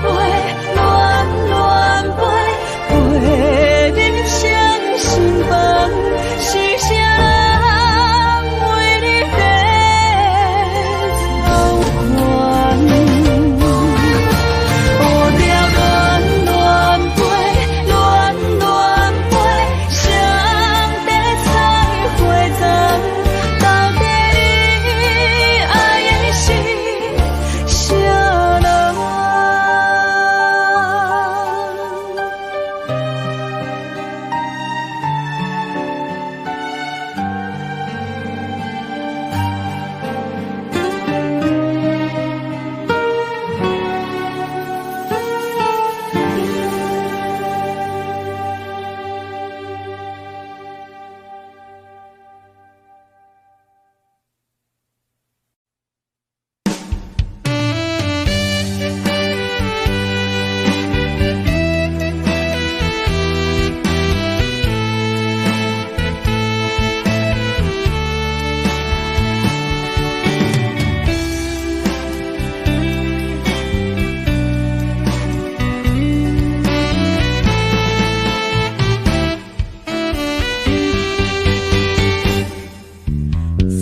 飛，亂亂飛，飛入雙心房，是誰人為你在操煩？蝴蝶亂亂飛，亂亂飛，誰在採花欉？到底你愛的是啥人？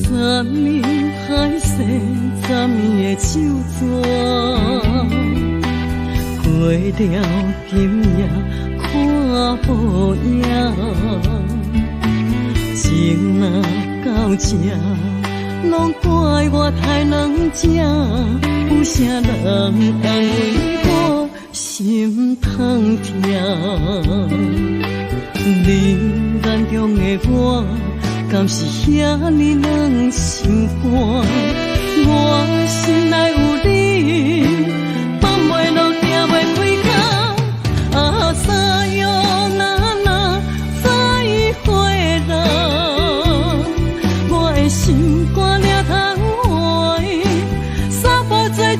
山盟海誓，昨暝的酒醉，过了今夜看无影。情若到这，攏怪我太软情，有啥人安慰我心通疼？你眼中的我，敢是遐呢软心肝？我心內有你，放袂落，行袂開口。啊，さよなら，再會啦！我的心肝掠通壞，三步做一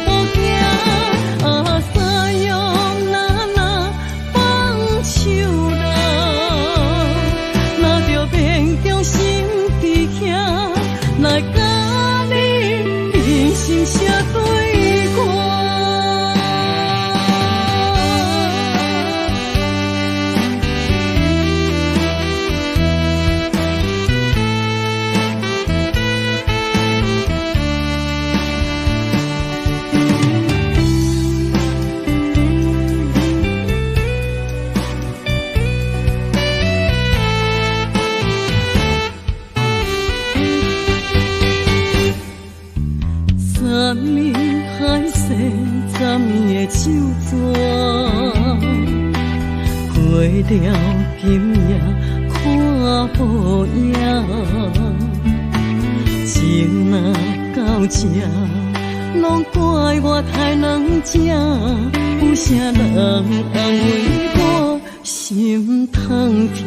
步行。啊，さよなら，放手啦！若著勉強心佇遐，若暝海誓昨暝的酒醉，过了今夜看无影，情若到这，攏怪我太软情，有啥人安慰我心通疼？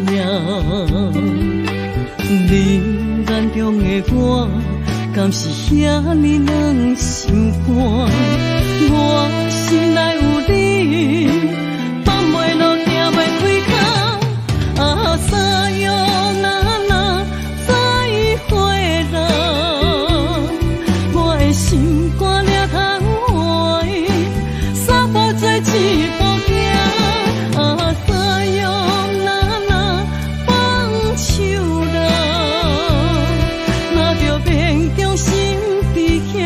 你眼中的我，敢是遐呢软心肝？我心内有你，放袂落，行袂开口。啊，さよなら，再会啦！我的心肝掠通换，三步做一步行。啊，さよなら，放手啦！若著勉強心伫遐，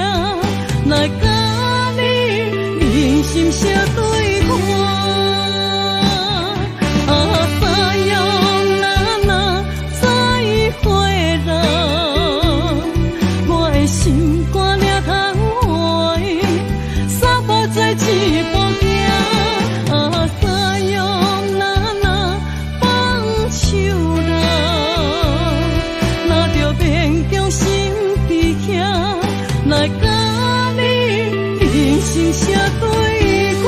來佮你忍心相對看。啊，さよなら，再會啦！我的心肝掠通換，三步做一步行。啊，さよなら，放手啦！若著勉強心伫遐，來佮你忍心相對看。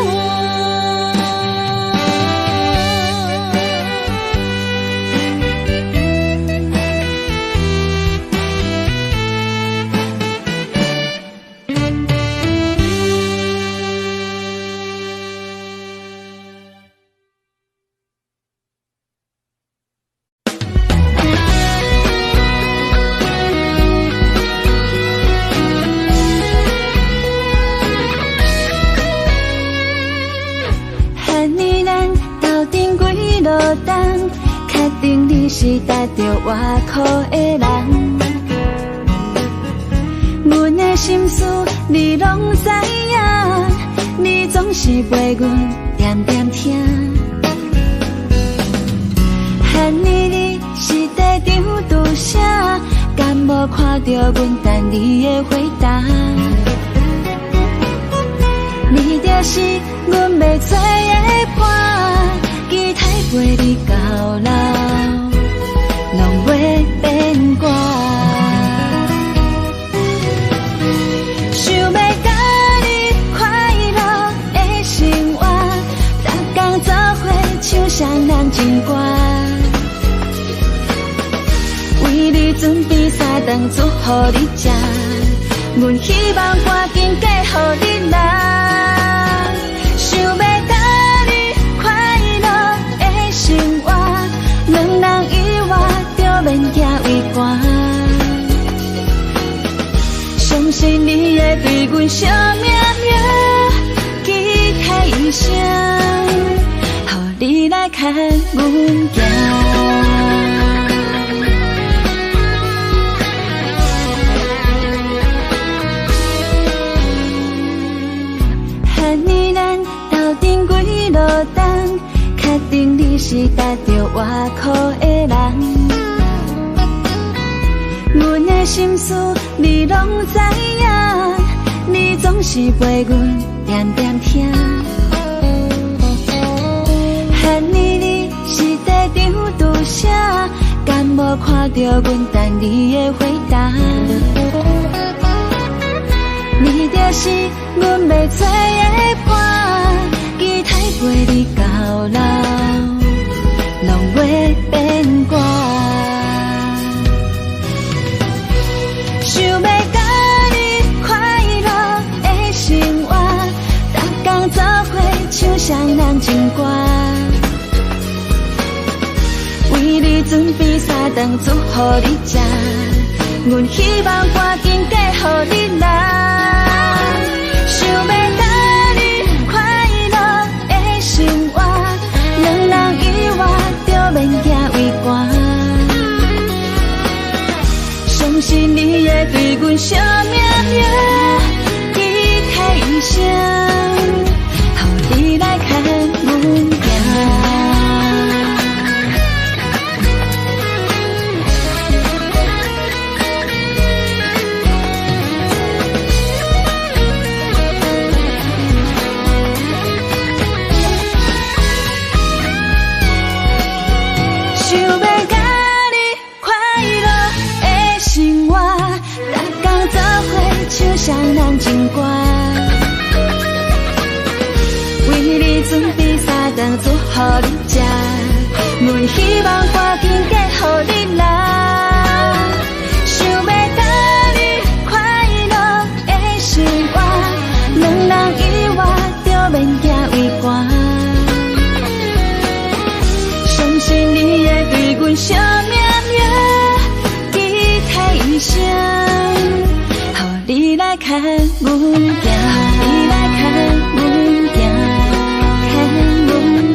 予你咱斗阵几落冬，确定你是值著我靠的人。阮的心事你攏知影，你總是陪阮恬恬聽。予你你是地張拄啥？敢無看著阮等你的回答？你就是阮欲找的伴，期待陪你到老，攏袂變卦。想欲佮你快樂的生活，逐工做伙唱雙人情歌。為你準備三頓煮予你食，阮希望趕緊嫁予你啦。想欲佮你快樂的生活，兩人以外就免驚畏寒。相信你會對阮惜命命，期待一生，予你來牽阮行。予你咱斗陣幾落冬，確定你是值著我靠的人。阮的心事你攏知影，你總是陪阮恬恬聽。予你你是地張拄啥？敢無看著阮等你的回答？你就是阮欲找的伴，期待陪你到老，攏袂變卦。想欲佮你快樂的生活，逐工做伙唱雙人情歌。為你準備三頓煮予你食，阮希望趕緊嫁予你啦。想欲佮你快樂的生活，兩人以外就免驚畏寒。相信你會對阮惜命命，期待一生，予你來牽阮行。逐工做伙唱双人情歌。為你準備三頓煮予你食，阮希望趕緊嫁予你啦。想欲佮你快樂的生活，兩人以外就免驚畏寒。相信你會對阮惜命命，期待一生，予你來牽阮行，你來牽阮行，牽阮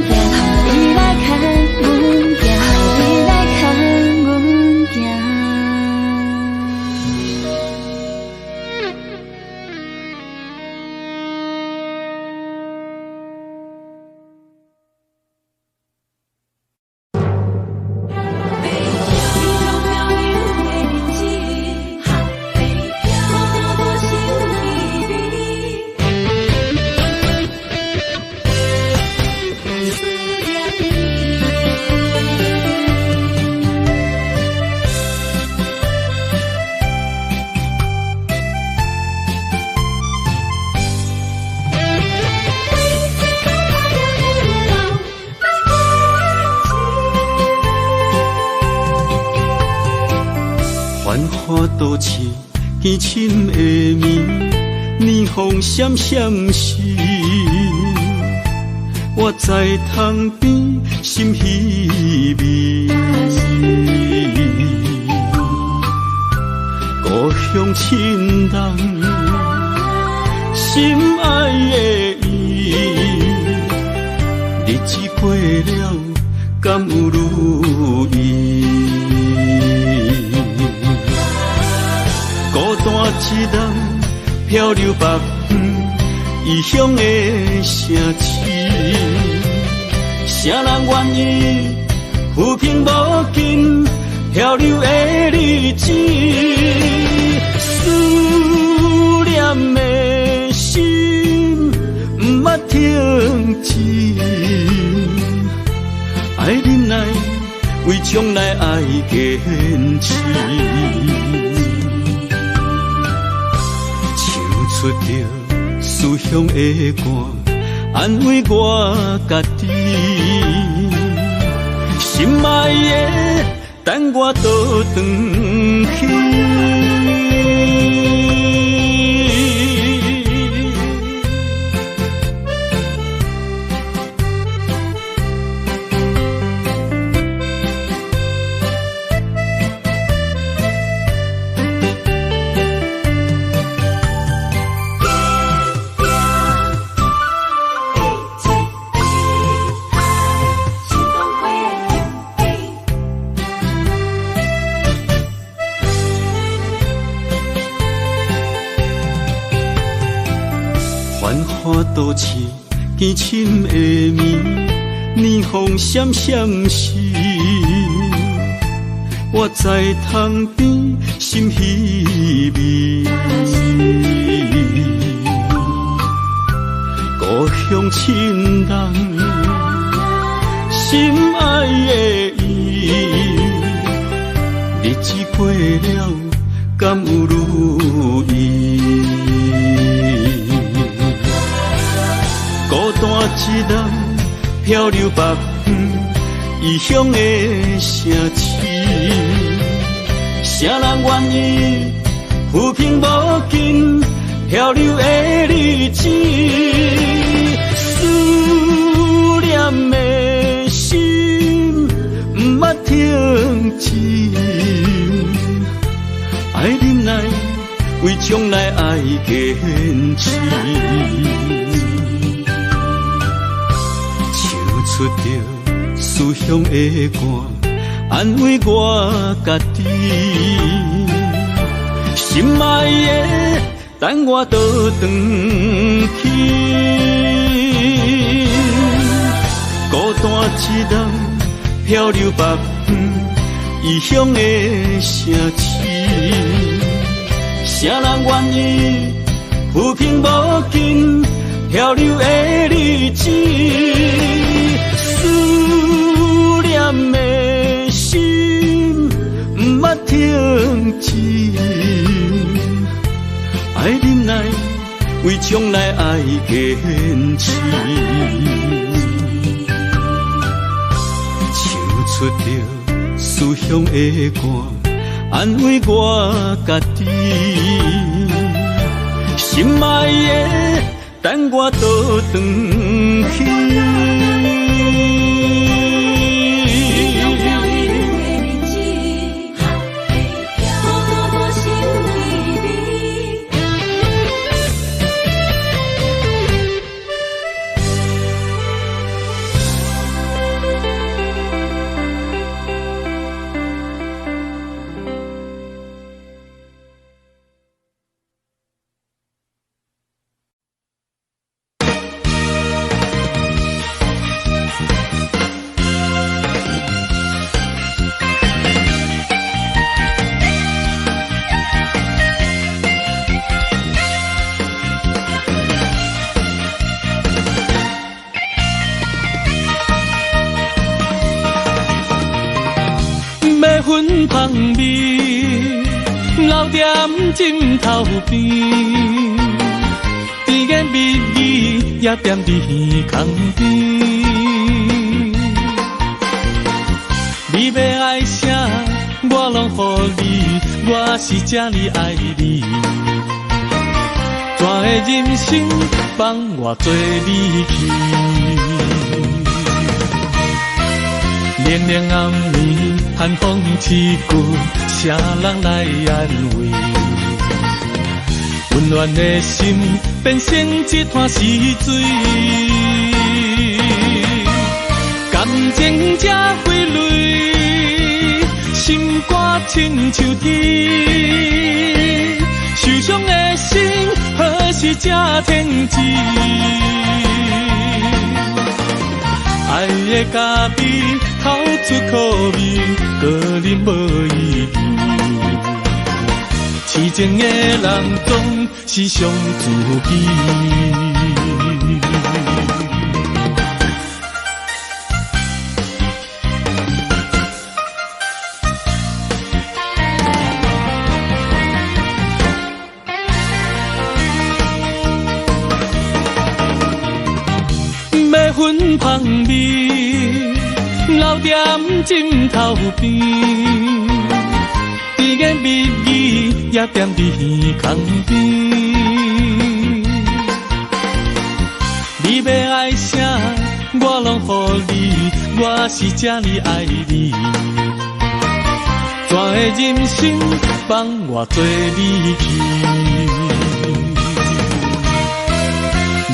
行，你來牽阮行，你來牽阮行。繁華都市，堅深的暝，霓虹閃閃時，我在窗邊心稀微。故鄉親人，心愛的伊，日子過了，敢有如意？孤單一人漂流別遠，異鄉的城市，啥人願意浮萍無盡漂流的日子？思念的心毋捌停止，愛忍耐，為將來愛堅持。唱出著思鄉的歌，安慰我家己。心愛的，等我倒轉去。繁華都市，堅深的暝，霓虹閃閃時，我在窗邊心稀微。故鄉親人，心愛的伊，日子過了，敢有如意？孤單一人漂流別遠，異鄉的城市，啥人願意浮萍無盡漂流的日子？思念的心毋捌停止，愛忍耐，為將來愛堅持。唱出著思鄉的歌，安慰我家己。心愛的，等我倒轉去。孤單一人漂流別遠，異鄉的城市，啥人願意浮萍無盡漂流的日子？思念的心毋捌停止。愛忍耐，為將來愛堅持。唱出著思鄉的歌，安慰我家己。心愛的，等我倒轉去。芬芳味留踮枕頭邊，甜言蜜語也踮佇耳空邊。你欲愛啥，我攏予你，我是這呢愛你。怎會忍心放我做你去？冷冷暗暝，寒風刺骨，誰人來安慰？溫暖的心變成一灘死水，感情這花蕾，心肝親像鐵，受傷的心何時才停止？愛的咖啡透出苦味，閣啉無意義。痴情的人總是傷自己。芬芳味留踮枕頭邊，甜言蜜語也踮佇耳空邊。你欲愛啥，我攏予你，我是這呢愛你。怎會忍心放我做你去？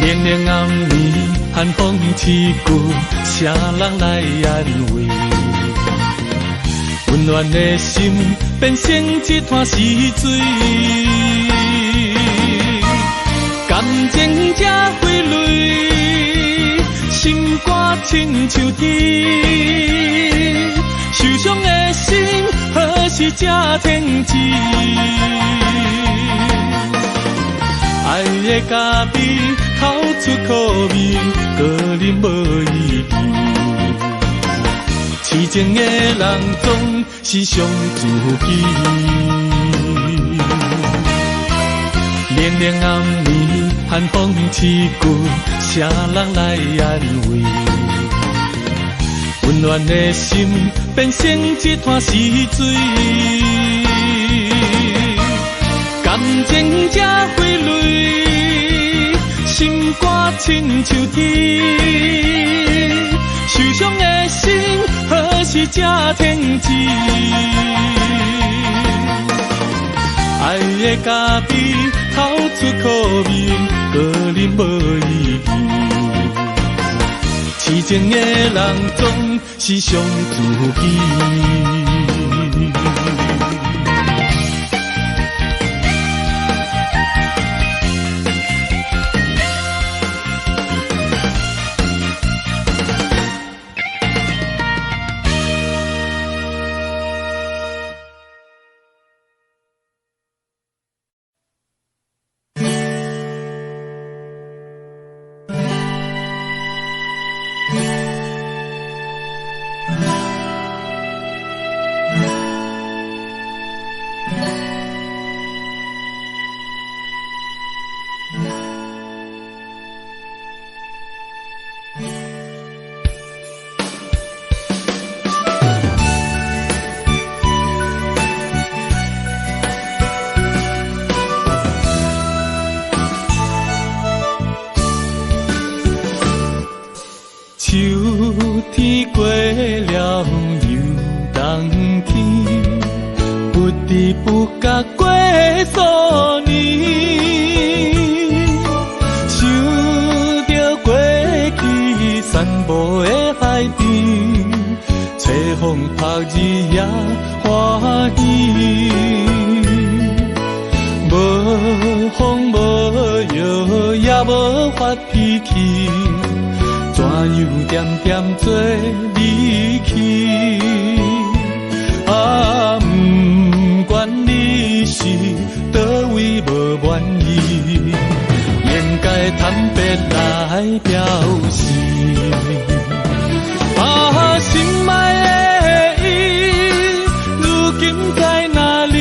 冷冷暗暝，寒風刺骨，誰人來安慰？溫暖的心變成一灘死水，感情這花蕾，心肝親像鐵，受傷的心何時才停止？愛的咖啡透出苦味，閣啉無意義。痴情的人總是傷自己。冷冷暗暝，寒風刺骨，誰人來安慰？溫暖的心變成一灘死水，感情這花蕾，心肝親像鐵，受傷的心何時才停止？愛的咖啡透出苦味，閣啉無意義。痴情的人總是傷自己。曝日也歡喜。無風無雨也無發脾氣，怎樣點點做離去？啊，毋管你是佗位無滿意，應該坦白來表示。啊，心愛的伊，如今在哪裡？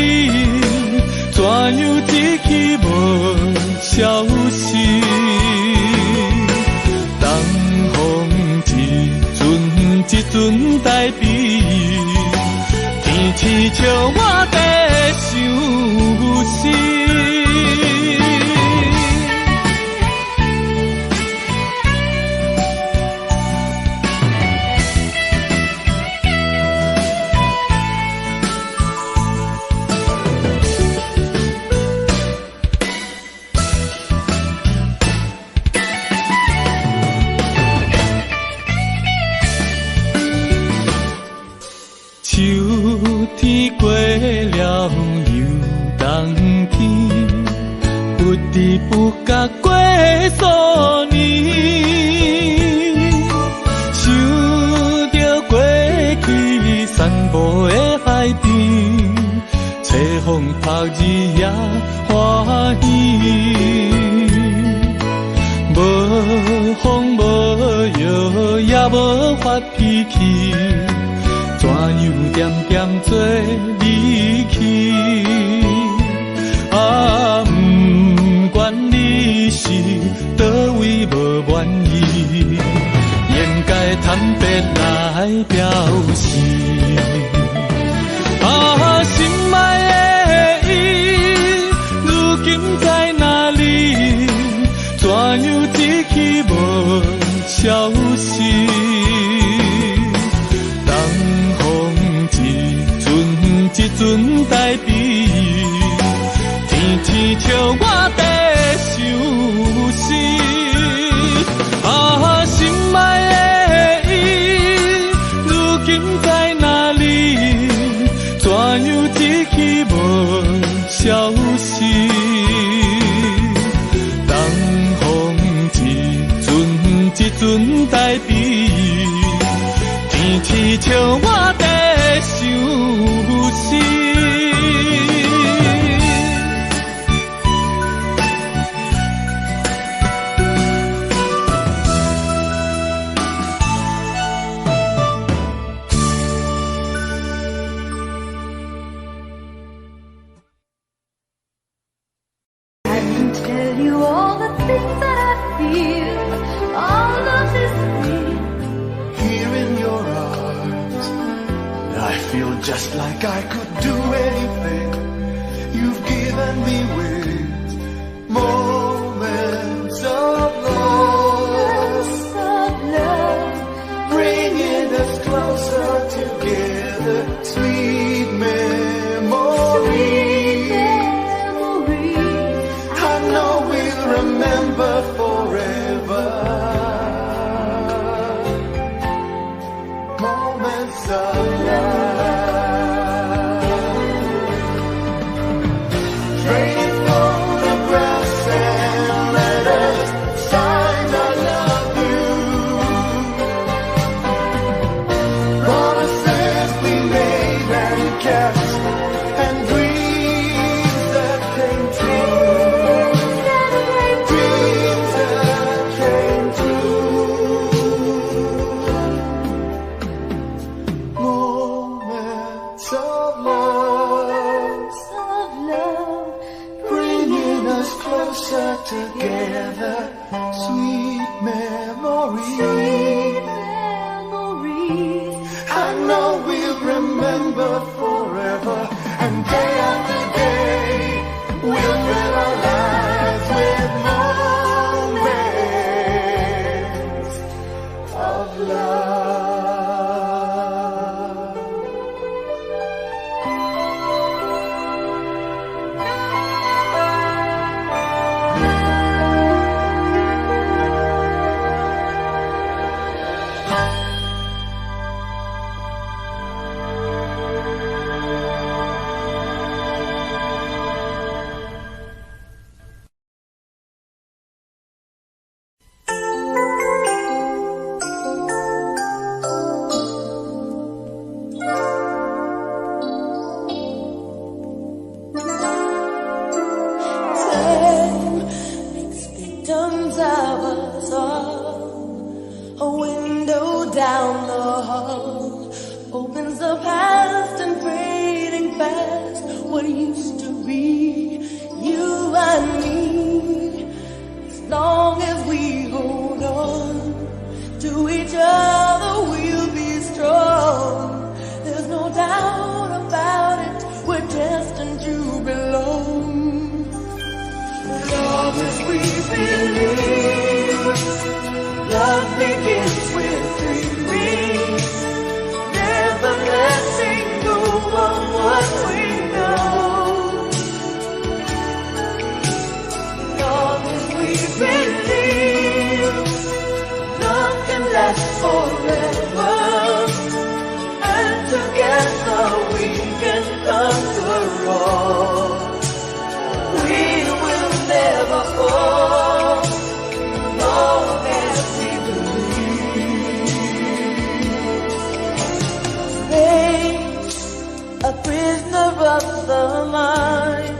怎樣一去無消息？東風一陣一陣在飛，天氣笑我在相思。秋天過了又冬天，不知不覺過數年，想著過去散步的海邊，吹風曝日也歡喜。無風無雨也無發脾氣，怎樣點點做離去？啊，毋管你是佗位無滿意，應該坦白來表示。啊，心愛的伊，如今在哪裡？怎樣一去無消息？東風一陣一陣在飛，天天笑我在相思。啊，心愛的伊，如今在哪裡？怎樣一去無消息？東風一陣一陣在飛，天天笑我在相思。 I can tell you all the things that I feel. All love is real. Here in your arms, I feel just like I could do anything. You've given me wings, moments of love, Of love, bringing us closer together. Sweet memories. Sweet memories. I know we'll remember forever. Moments of love. Trading photographs and letters, signs I love you. Promises we made and kept, and dreams that came true. Dreams that came true. Moments of love, Of love, bringing us closer together. Sweet memories. Sweet memories. I know we'll remember forever, and day after day, we'll fill our lives with moments of love. Long as we believe, love begins with dreaming, never letting go of what we know. Long as we believe, love can last forever, and together we can conquer all. We will never fall, long as we believe. Space, a prisoner of the mind,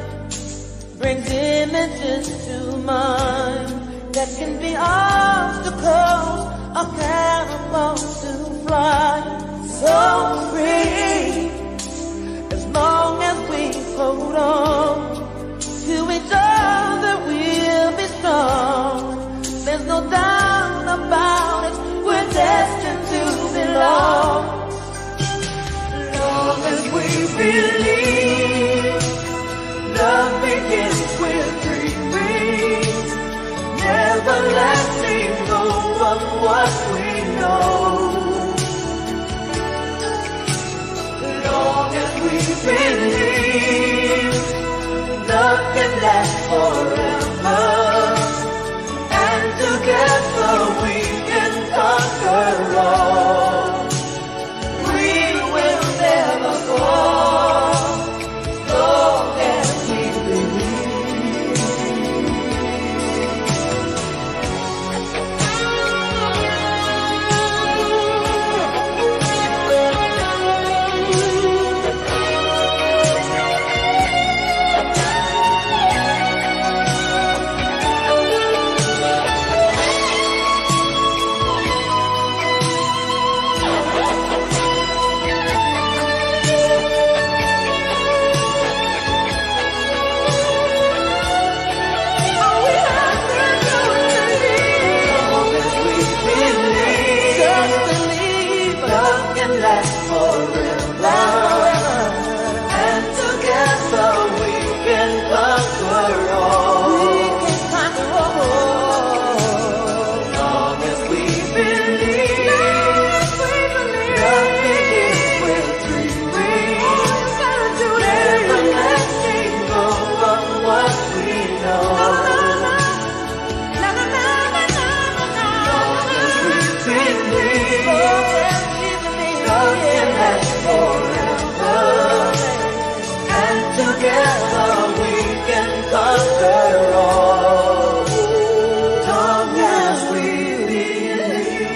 brings images to mind that can be obstacles or cannonballs to fly. So free, as long as we hold on to each other, we'll be strong. There's no doubt about it, we're destined to belong. Long as we believe, love begins with dreaming, never letting go of what we know. Long as we believe, love can last forever, and together we can conquer all. We will never fall, long as we believe. All we have to do is believe. Long as we believe, Just believe. Love can last forever, and together we can conquer all. We can conquer all. Long as we believe, love begins with dreaming, never letting go of what we know. Long as we believe, love can last forever, and together we can conquer all. Long as we believe.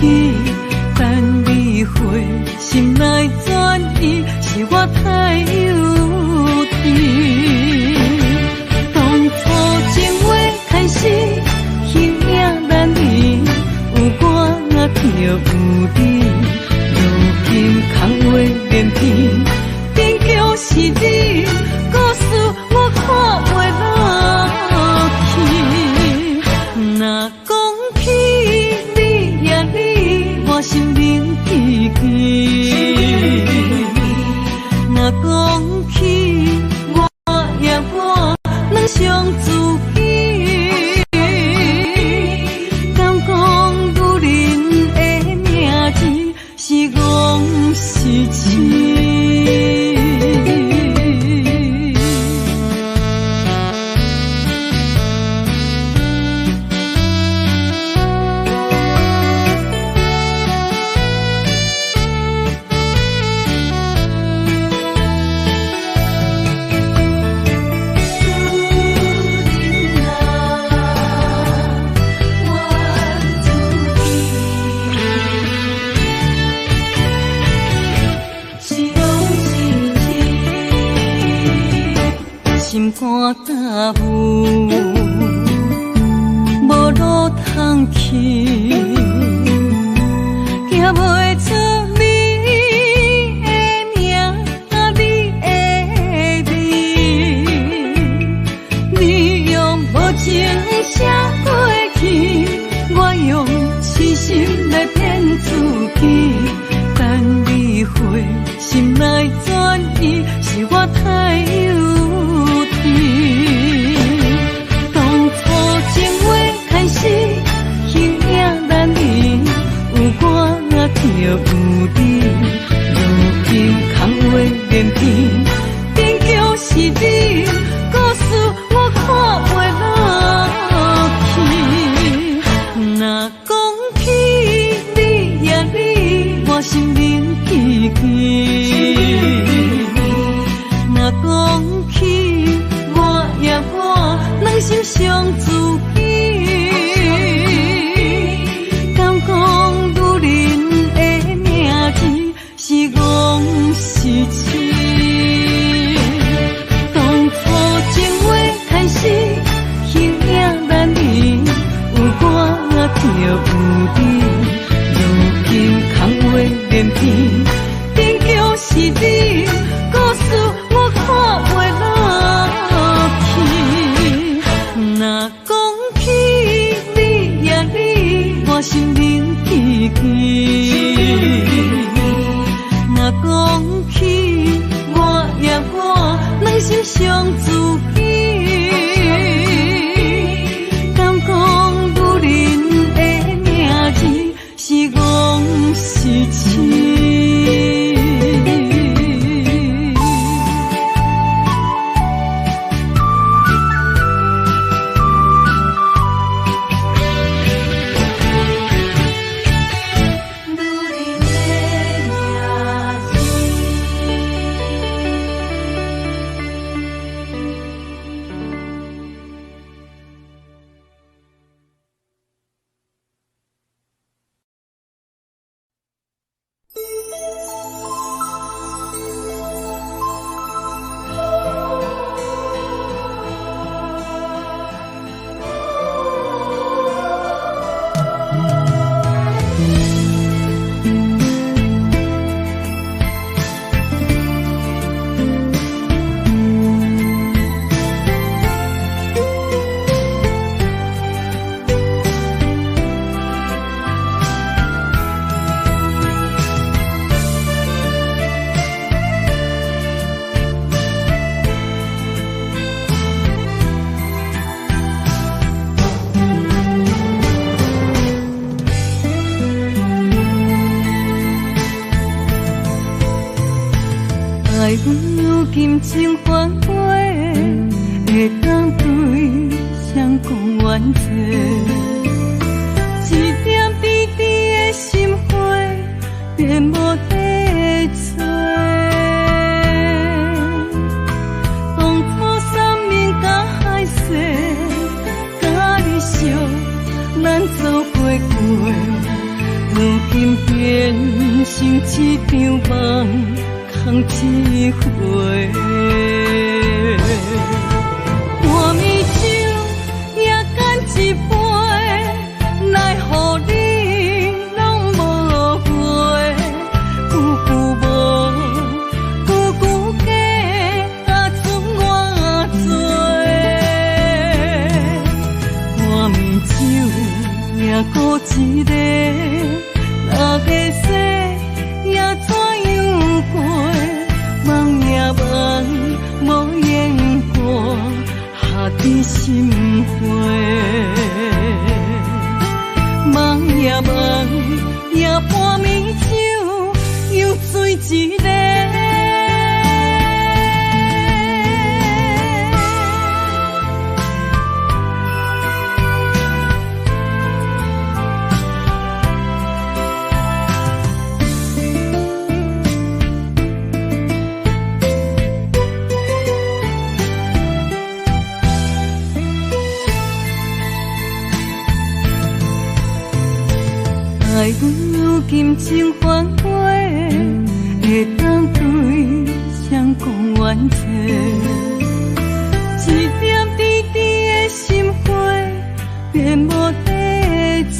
己，等你回心來轉意，是我太幼稚。當初情話開始，形影難離，有我就有你，如今空話連篇，變叫是你，故事我看袂落去。若講起你呀你，我心冷吱吱。若講起我呀我，攏傷自己。敢講女人的名字是戇是痴？心肝担负，無路通去，行袂出你的名，你的味。你用無情寫過去，我用痴心來騙自己。等你回心來轉意，是我太幼稚。當初情話開始，形影難離，有我就有你，如今空話連篇，變叫是你，故事我看袂落去。若講起你呀你，我心冷吱吱。若講起我呀我，攏心傷自己。敢講女人的名字是戇是痴？當初情話開始，形影難離，有我就有你，如今空話連篇，變叫是你，故事我看袂落去。若講起你呀你，我心冷吱吱。若講起我呀我，攏心傷自己。敢講女人的名字是戇是痴？愛阮有金情反悔，會當對誰講怨濟？一點甜甜的心花，便無得找。當初山盟佮海誓，佮你相，咱做伙過。如今變成一場夢，空一回。半暝酒也干一杯，来予你攏無回，句句無，句句假，啊剩偌濟。半暝酒也閣一个，若會使也怎樣過？夢也夢，無言過，下滴心花。夢也夢，也半暝酒，又醉一个。愛如今情反悔，會當對誰講怨嗟？一點滴滴的心花，便無得找。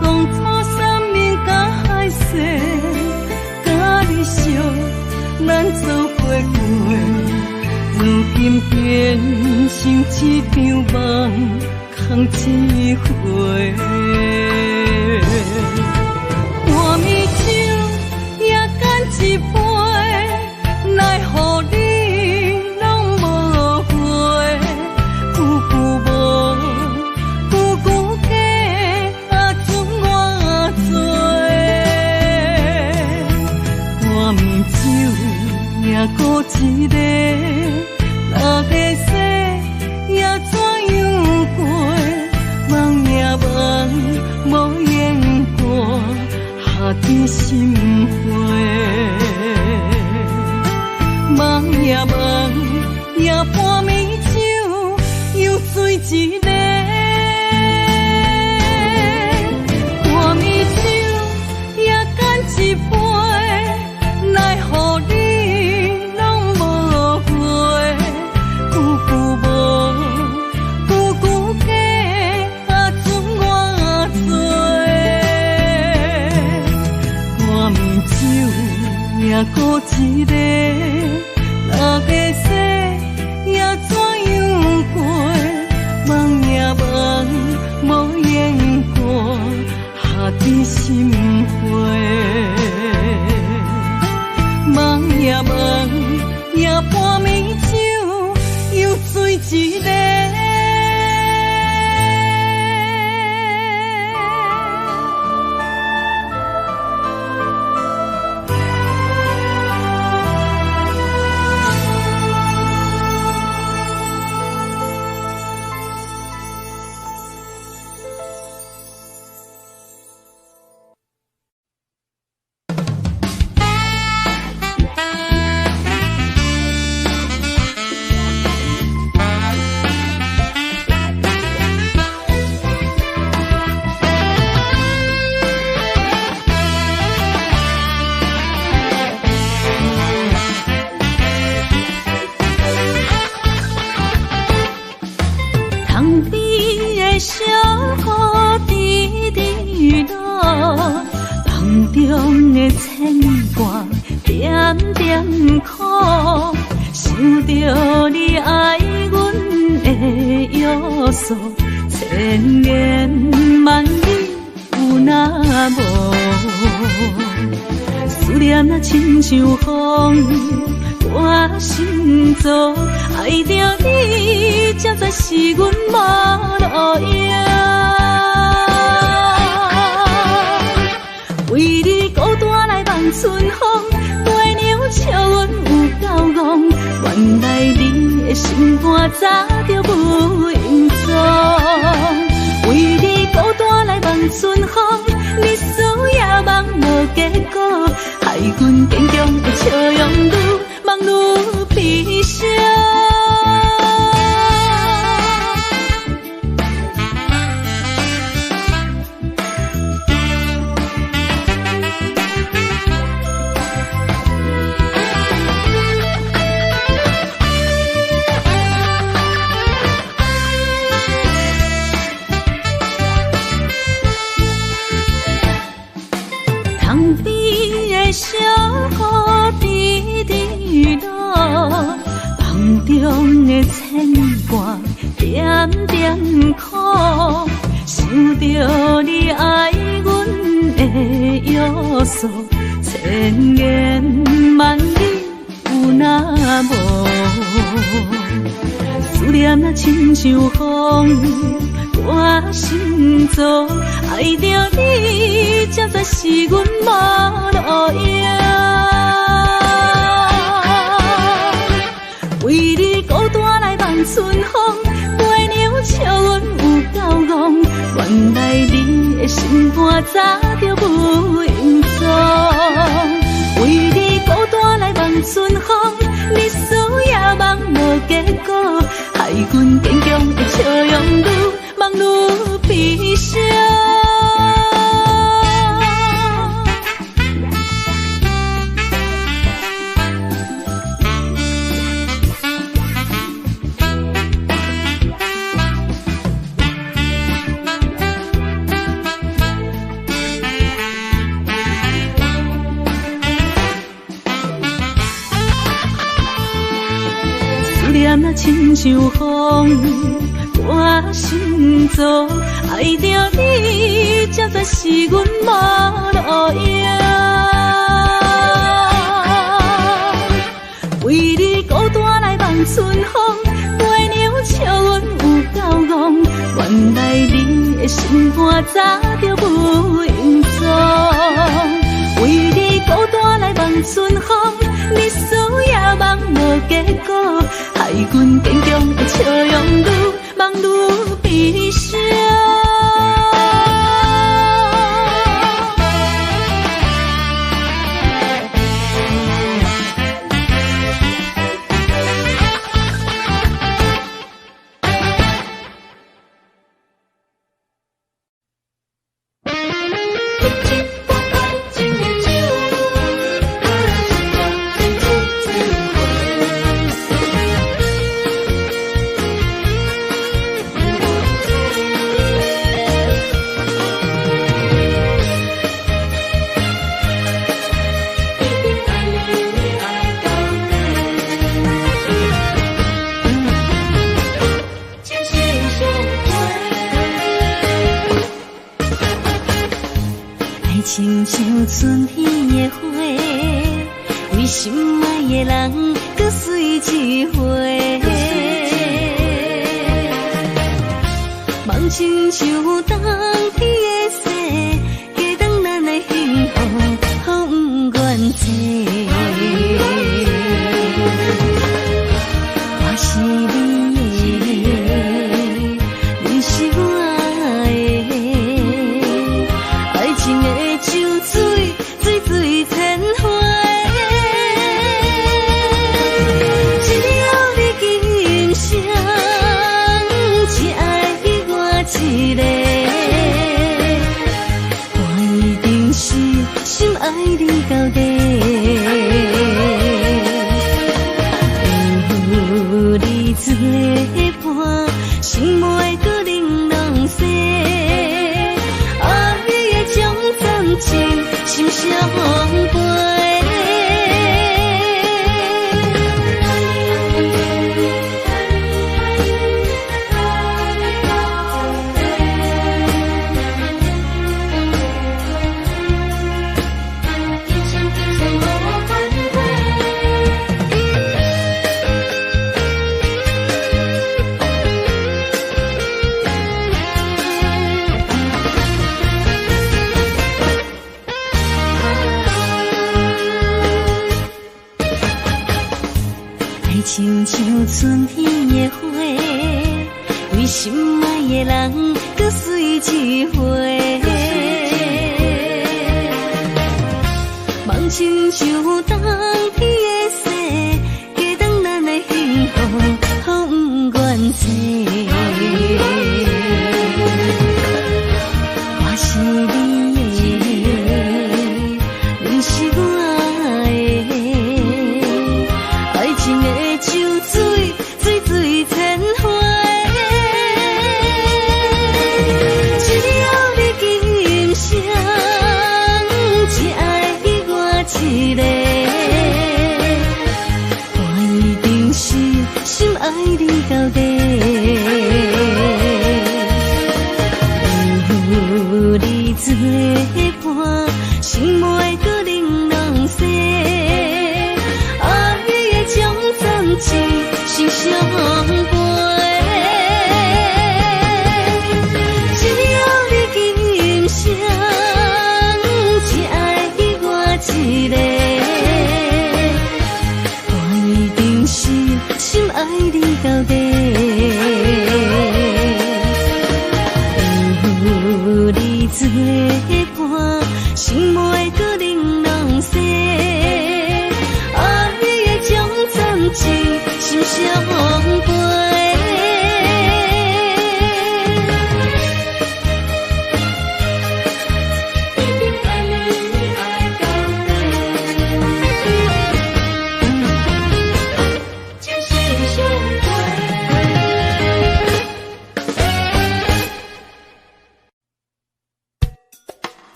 當初山盟佮海誓，佮你相，咱做伙過，如今變成一場夢。空一回，半暝酒也干一杯，来予你攏無回，句句無，句句假，啊剩偌濟。半暝酒也閣一个，若會使也怎樣過？夢也夢，無言過，下滴心花。夢也夢，也半暝酒，又醉一个。半暝酒也干一杯，来予你攏無回，句句無，句句假，啊剩偌濟。半暝酒也閣一个，若會使也怎樣過？夢也夢，無言過，下滴心花。夢也夢，也半暝酒，又醉一个。千言萬語有若無？思念若親像風，我心燥，愛著你，才知是阮無路用。為你孤單來望春風，月娘笑阮有夠戇，原來你的心肝早就無影蹤。為你孤單來望春風，日思夜夢無結果，害阮堅強的笑容愈望愈悲傷。中的牵挂，点点苦，想著你爱阮的约束，千言万语有若无？思念若亲像风，我心燥，爱著你，才知是阮无路用。为你孤单来望春风，月娘笑阮有够戆。原来你的心肝早就无影踪。为你孤单来望春风，日思夜梦无结果，害阮坚强的笑容愈望愈悲伤。思念若亲像风，我心燥，爱著你，才知是阮无路用。为你孤单来望春风，月娘笑阮有够戆。原来你的心肝早就无影踪。为你孤单来望春风，日思夜梦无结果，害阮坚强的笑容愈望愈悲伤。亲像春天的花，为心爱的人阁水一回。梦亲像冬天的雪，加重咱的幸福，予不愿做。我是你的，你是我的，爱情的酒水，水水千回。只要你今生只爱我一个，我一定是深爱你到底。有你作伴，心袂阁冷落西。爱的将真情心相陪。亲像春天的花，为心爱的人阁水一回。梦亲像冬天的雪，加重咱的幸福，予不愿做。我是你的，你是我的，爱情的酒水，水水千回。只要你今生只爱我一个，愛你到底。有你做伴，心袂閣冷人世。愛的種子一心相陪。只要你今生只愛我一个，我一定是心愛你到底。有你做伴，心袂閣冷人世。愛的種子一心相陪。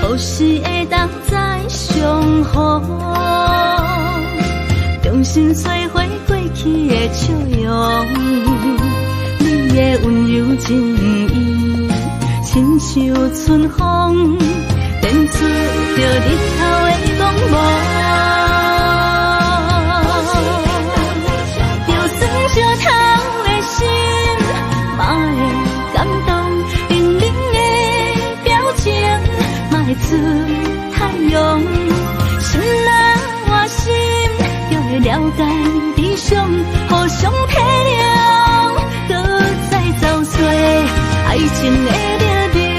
何時會當再相逢？重新找回過去的笑容，你的溫柔情意，親像春風，展出著日頭的光芒。就算石頭的心，嘛會感動，冷冷的表情，嘛會出太陽。心若換心，就會了解理想，互相體諒，閣再走找愛情的力量。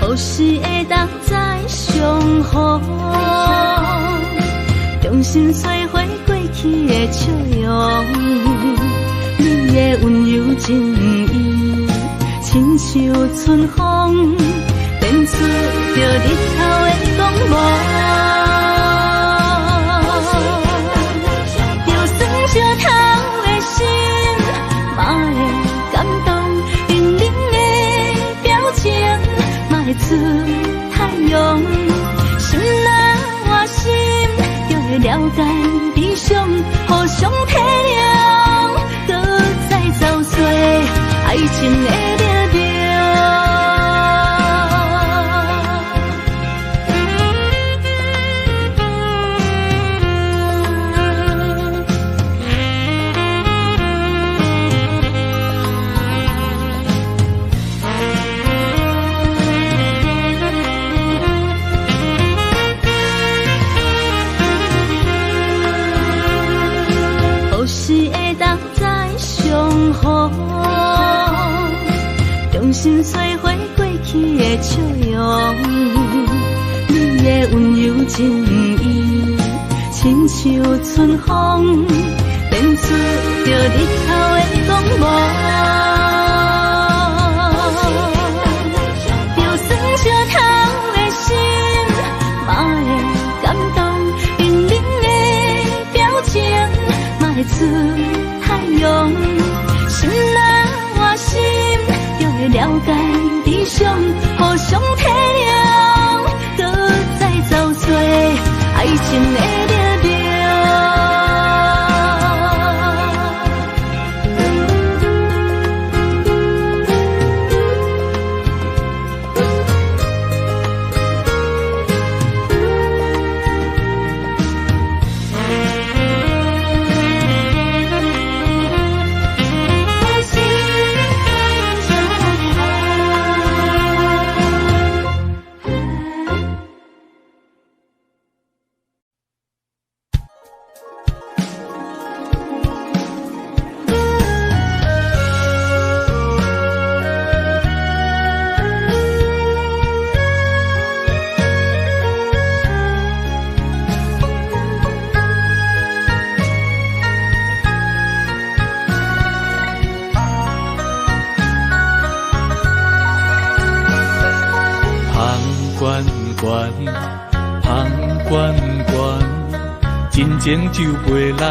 何時會當再相逢？重新找回過去的笑容，你的溫柔情意，親像春風，展出著日頭的光芒。就算石頭的心，嘛會感動，冷冷的表情，嘛會出太陽。心若換心，就會了解理想，互相體諒，閣再走找愛情的力量。何時會當再相逢？重新找回過去的笑容，你的溫柔情意，親像春風，展出著日頭的光芒。就算石頭的心，嘛會感動，冷冷的表情，嘛會出太陽。心若換心，就會了解理想，互相體諒，閣再走找愛情的力量。悬，芳悬悬，真情就飞来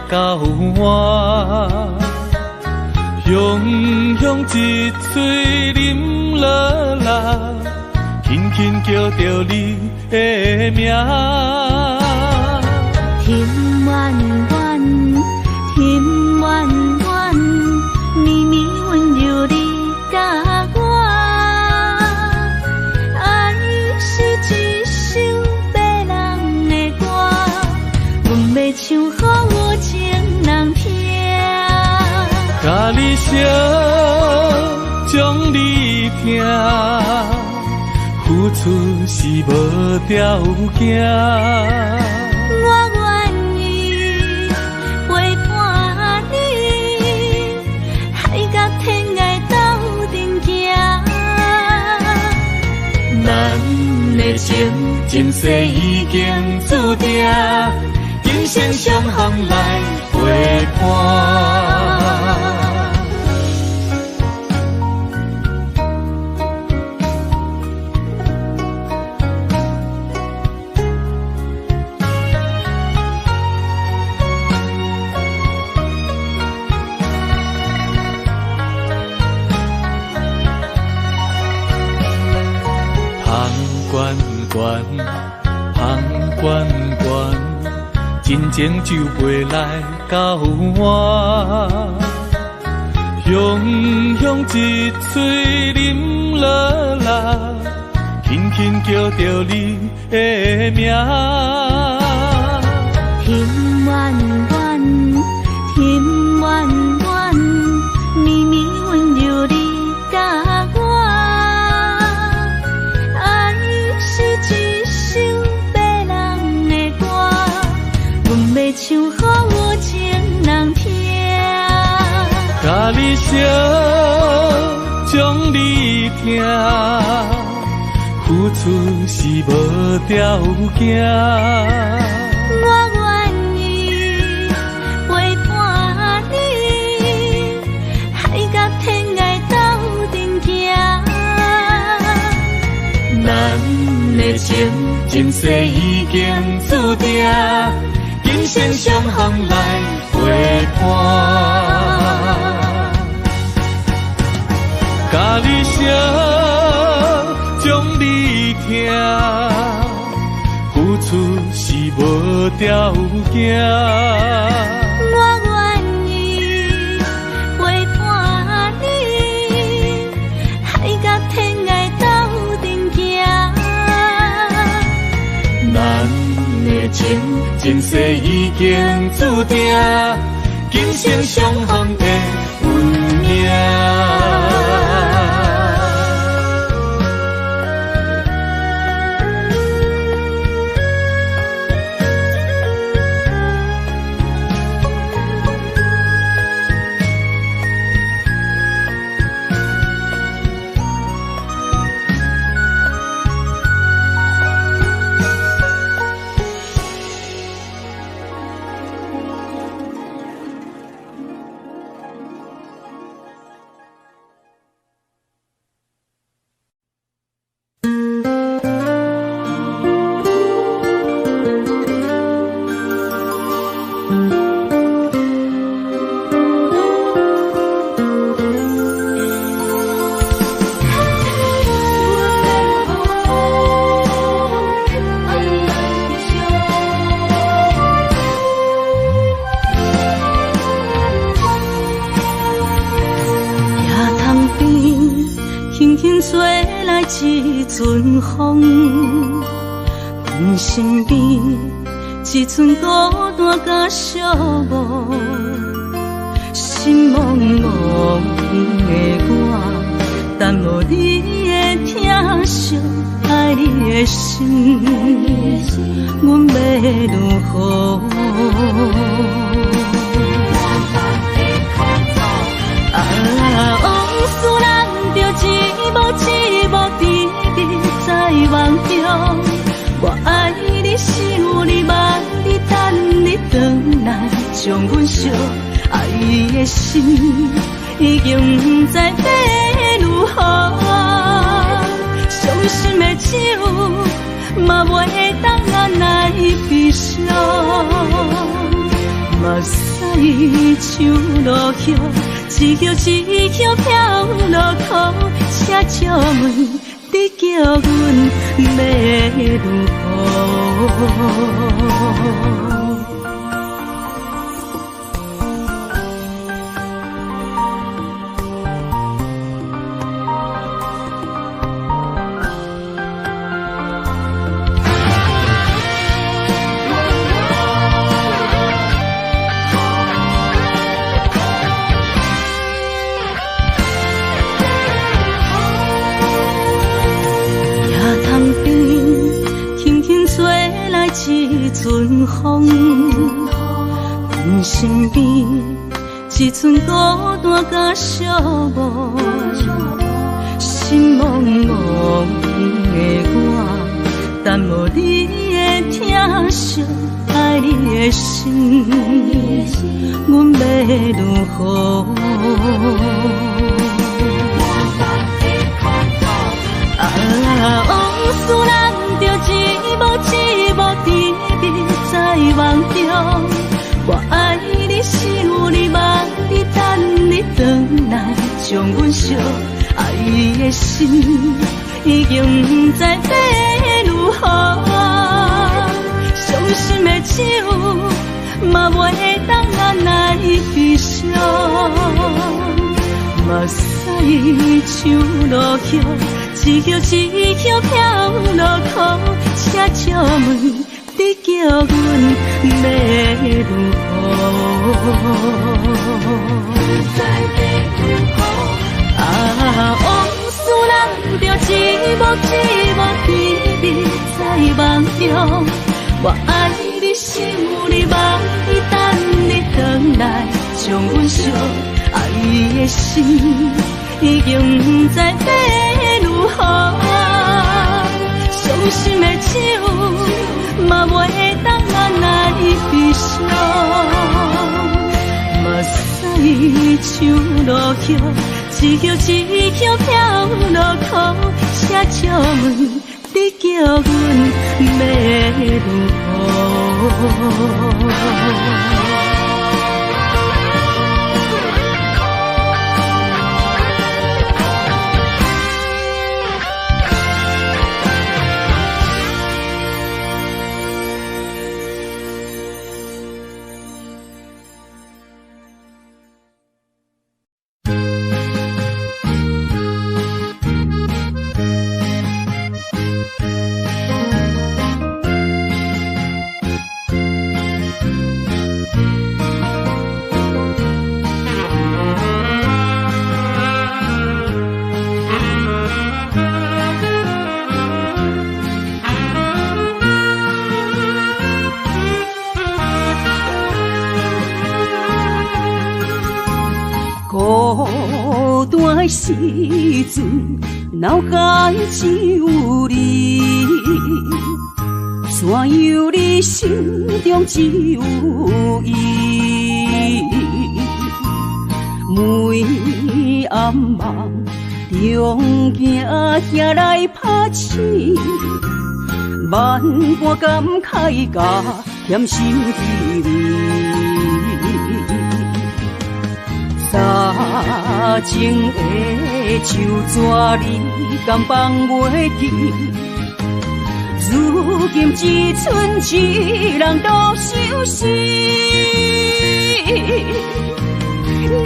到岸。雄雄一喙啉落来，轻轻叫著你的名。甜弯弯，甜弯弯，绵绵温柔你佮我。爱是一首迷人的歌，阮欲唱予有情人听。佮你相，将你疼，付出是无条件。我愿意陪伴你，海角天涯斗阵行。咱的情，前世已经注定，今生相逢来陪伴。芳悬悬，芳悬悬，真情就飞来到岸。雄雄一喙啉落来，轻轻叫著你的名。甜弯弯，甜弯弯，绵绵温柔你佮我。爱是一首迷人的歌，阮欲唱予有情人听。佮你相，将你疼，付出是无条件。我愿意陪伴你，海角天涯斗阵行。咱的情，前世已经注定，今生相逢来陪伴。佮你相，将你疼，付出是无条件。我愿意陪伴你，海角天涯斗阵行。咱的情，前世已经注定，今生相逢的运命。一阵风，阮身边一阵孤单佮寂寞，心茫茫的我，等无你的疼惜，爱你的心，阮欲如何？啊，往事咱就一幕一幕伫伫在梦中，我爱你，想你，望你，等你转来，将阮惜爱的心已经不知欲如何。伤心的酒，嘛袂當按來悲傷。目屎像落雨，一葉一葉飄落苦，請借問你叫阮欲如何？一陣風，阮身邊一陣孤單佮寂寞，心茫茫的我，等無你的疼惜，愛你的心，阮欲如何？啊，往事人著一幕一幕甜蜜在夢中，我愛你，想你，望你，等你轉來，將阮惜愛的心已經不知欲如何。傷心的酒嘛袂當按來悲傷，目屎像落雨，一葉一葉飄落苦，請借問你叫阮欲如何？啊，往事人著一幕一幕甜蜜在夢中，我愛你，想你，望你，等你轉來，將阮惜愛的心已經不知欲如何。傷心的酒嘛袂當按來悲傷，目屎像落雨，一葉一葉飄落苦，請借問你叫阮欲如何？孤單的時陣，腦海只有你，山有你，心中只有伊。每暗夢中行遐來拍醒，萬般感慨佮甜心滋味。三情的手纸，你敢放袂记？如今只剩一人独相思。你應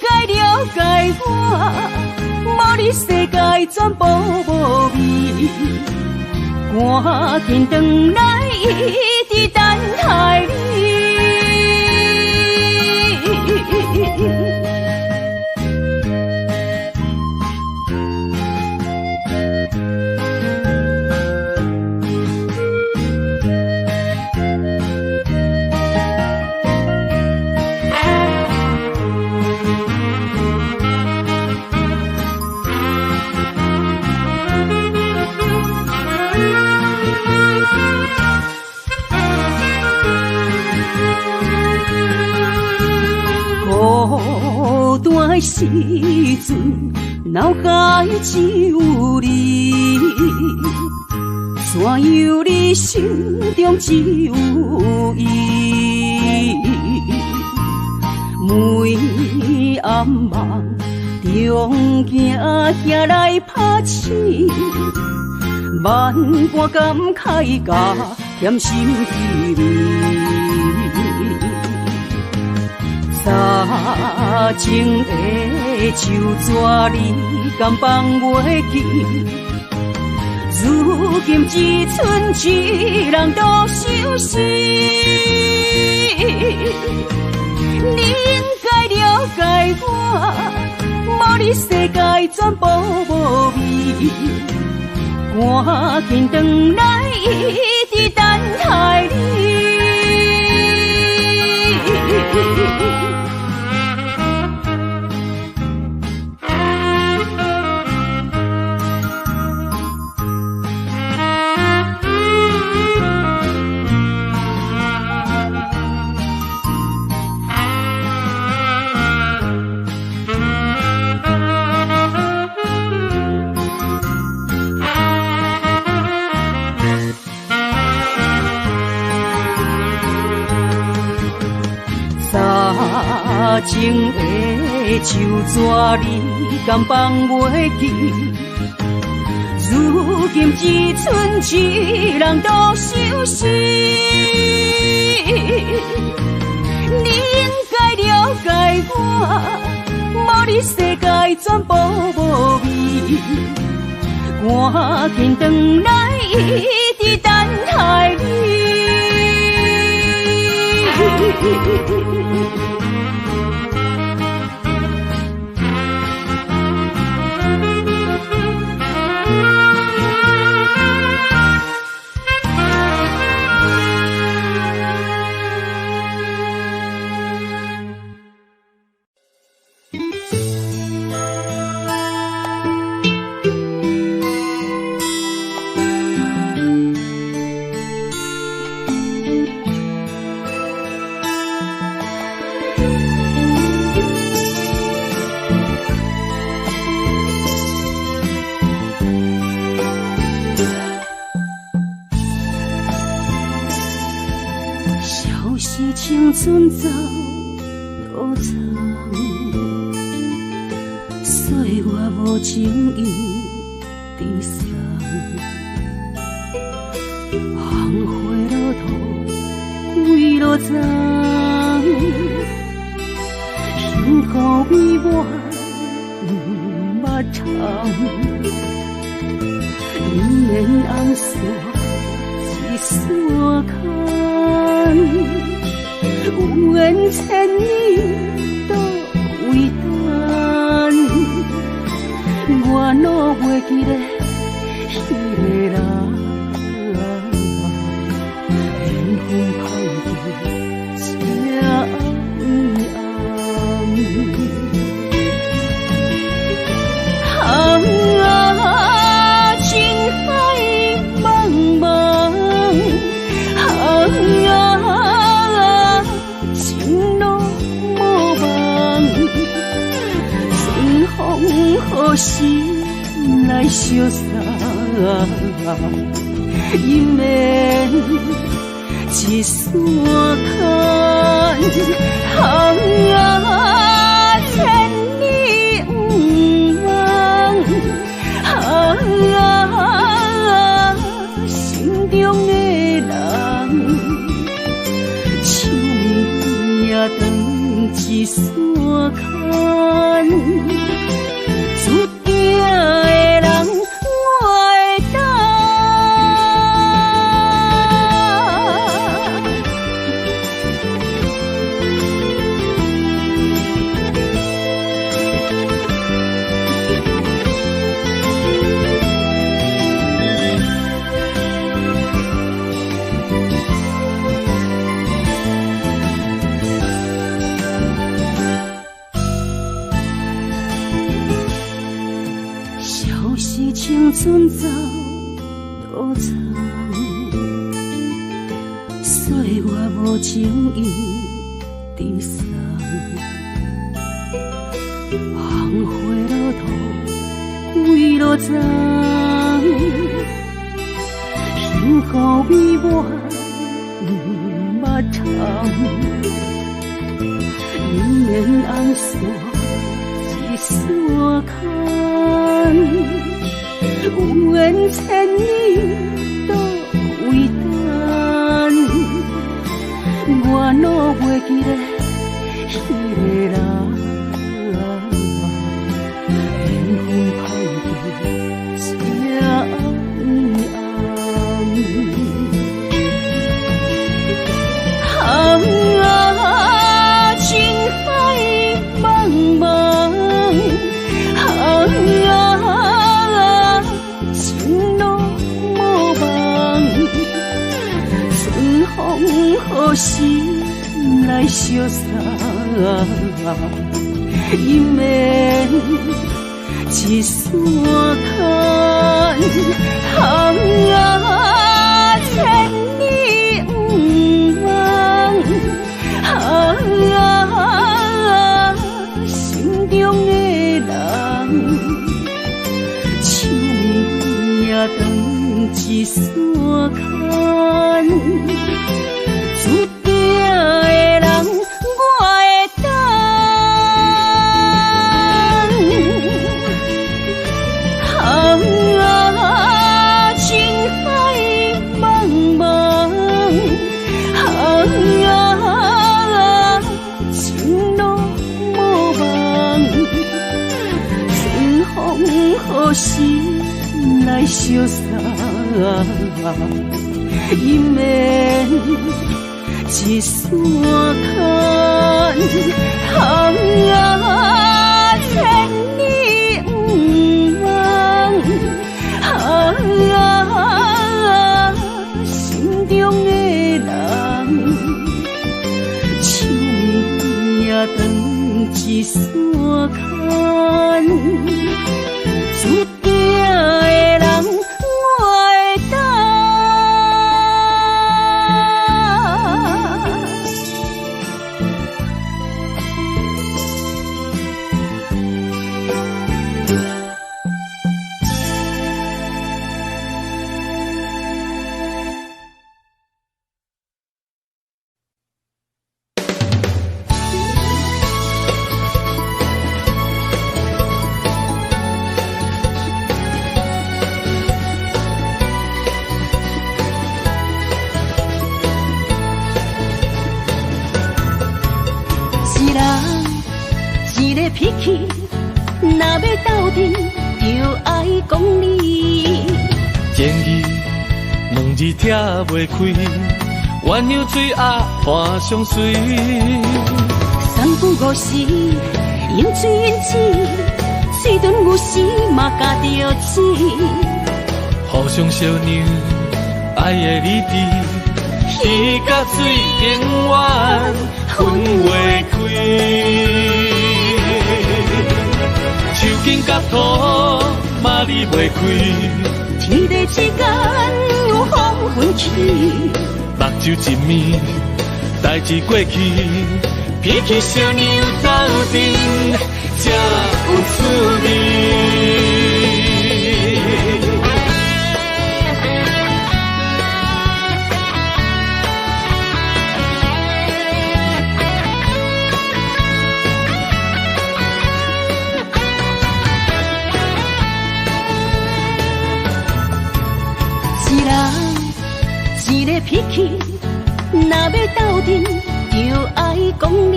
該了解我，無你世界全部無味。趕緊轉來，一直等待你。孤單的時陣，腦海只有你，山怎样你心中只有伊？每暗梦中惊遐来拍醒，万般感慨加添心滋味。早情的手纸，你敢放袂记？如今只剩一人独相思。你应该了解我，无你世界全部无味。赶紧转来，一直等待你。情的手纸，你敢放袂记？如今只剩一人独相思。你应该了解我，无你世界全部无味。赶紧转来，一直等待你。青春走倒藏，岁月无情意直送，红花落土几落丛，幸福美满不捌尝，姻缘红线一线牵。有缘千里倒位等，我拢袂记得彼个人，缘分歹记这暗暗。啊，情海茫茫，啊。风何时来相送？姻缘一线牵，啊，千里毋忘，啊，心中的人，手也长一线牵。注定的人，我会等。青春走倒藏，岁月无情意直送，红花落土几落丛，幸幸福美滿毋捌談，姻緣紅線一線牽，有緣千里倒位等，我攏袂記得彼个人。緣分歹得這暗。啊，情海茫茫，啊，情路無望，春風何時來相送？姻緣一線牽，啊，千里毋忘，啊，心中的人，手尾長一線牽，注定的人我會等。啊，情海茫茫，啊，情路無望，春風何時來相送？姻緣一線牽，啊，千里毋忘，啊，心中的人，手尾長一線牽，注定的人我會等。一人一个脾气，若欲鬥陣，就愛講理。情義兩字拆袂開，鴛鴦水仔伴相隨。三不五時，飲水飲水，嘴唇有時嘛咬著舌。互相相讓，愛的理智，魚佮水永遠分袂開。樹根佮土嘛離袂開，天地之間有風雲起，目睭一暝，代誌過去，脾氣小娘鬥陣才有趣味。一人一个脾氣，若欲鬥陣，就愛講理。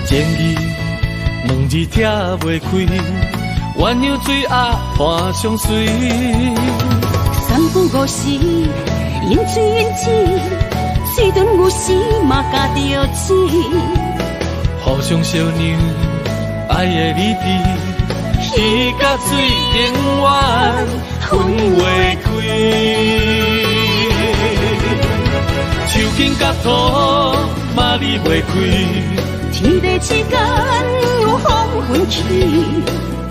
情義兩字拆袂開，鴛鴦水仔伴相隨。三不五時，飲水飲水，嘴唇有時嘛咬著舌。互相相讓，愛的理智，魚佮水永遠分袂開。樹根佮土嘛離袂開，天地之間有風雲起，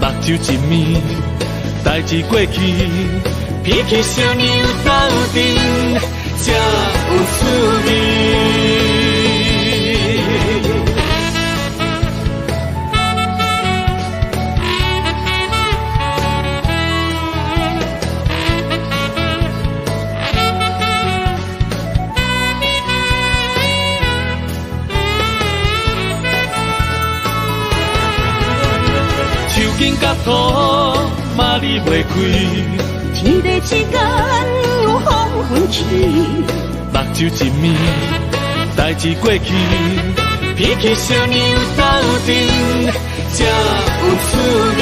目睭一暝，代誌過去，脾氣小娘鬥陣才有趣味。甲土嘛离袂开。天地之間有風雲起，目睭一暝，代誌過去，脾氣小娘鬥陣才有趣味。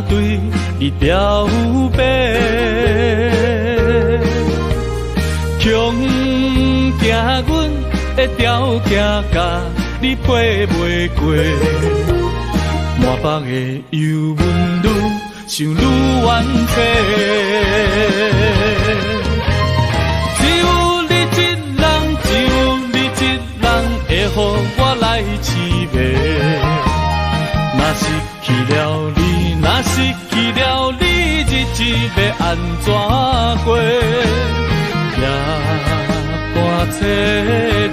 對你表白，恐驚阮的條件佮你配袂過，满腹的忧闷愈想愈冤凄。只有你一人，只有你一人会予我來痴迷，若失去了你，若失去了你，日子欲按怎過？夜半吹，冷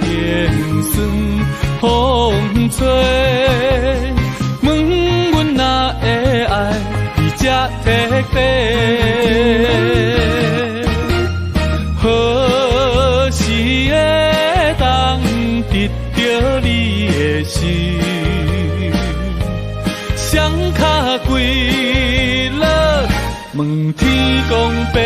霜風吹，問阮哪會愛你這徹底？何時會當得著你的心？雙跤跪落問天公伯。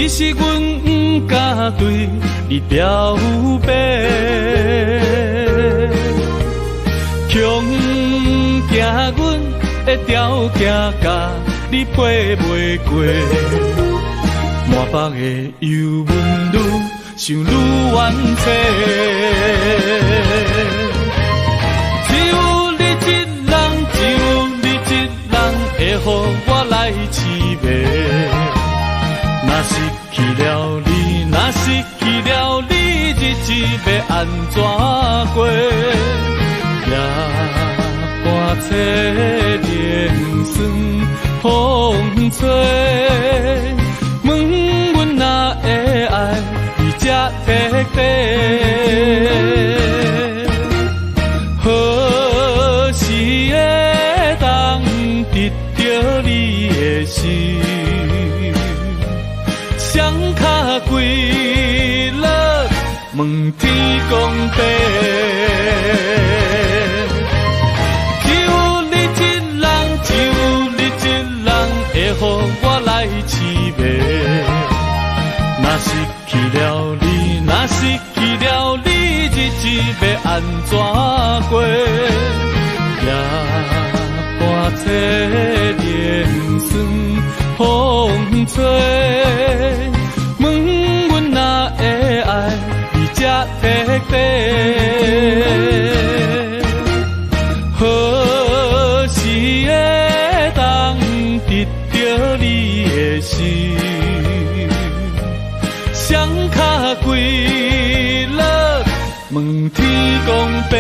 是阮不敢對你表白，恐驚阮的條件佮你配袂過，滿腹的憂悶愈想愈冤凄。只有你一人，只有你一人會予我來痴迷。若失去了你，若失去了你，日子欲按怎過？夜半吹，冷霜風吹，問阮哪會愛你這徹底？何時會當得著你的心？雙跤跪落問天公伯，只有你一人，只有你一人會予我來痴迷。若失去了你，若失去了你，日子欲按怎過？夜半吹，冷霜風吹，問阮哪會愛你這徹底？何時會當得著你的心？雙跤跪落問天公伯。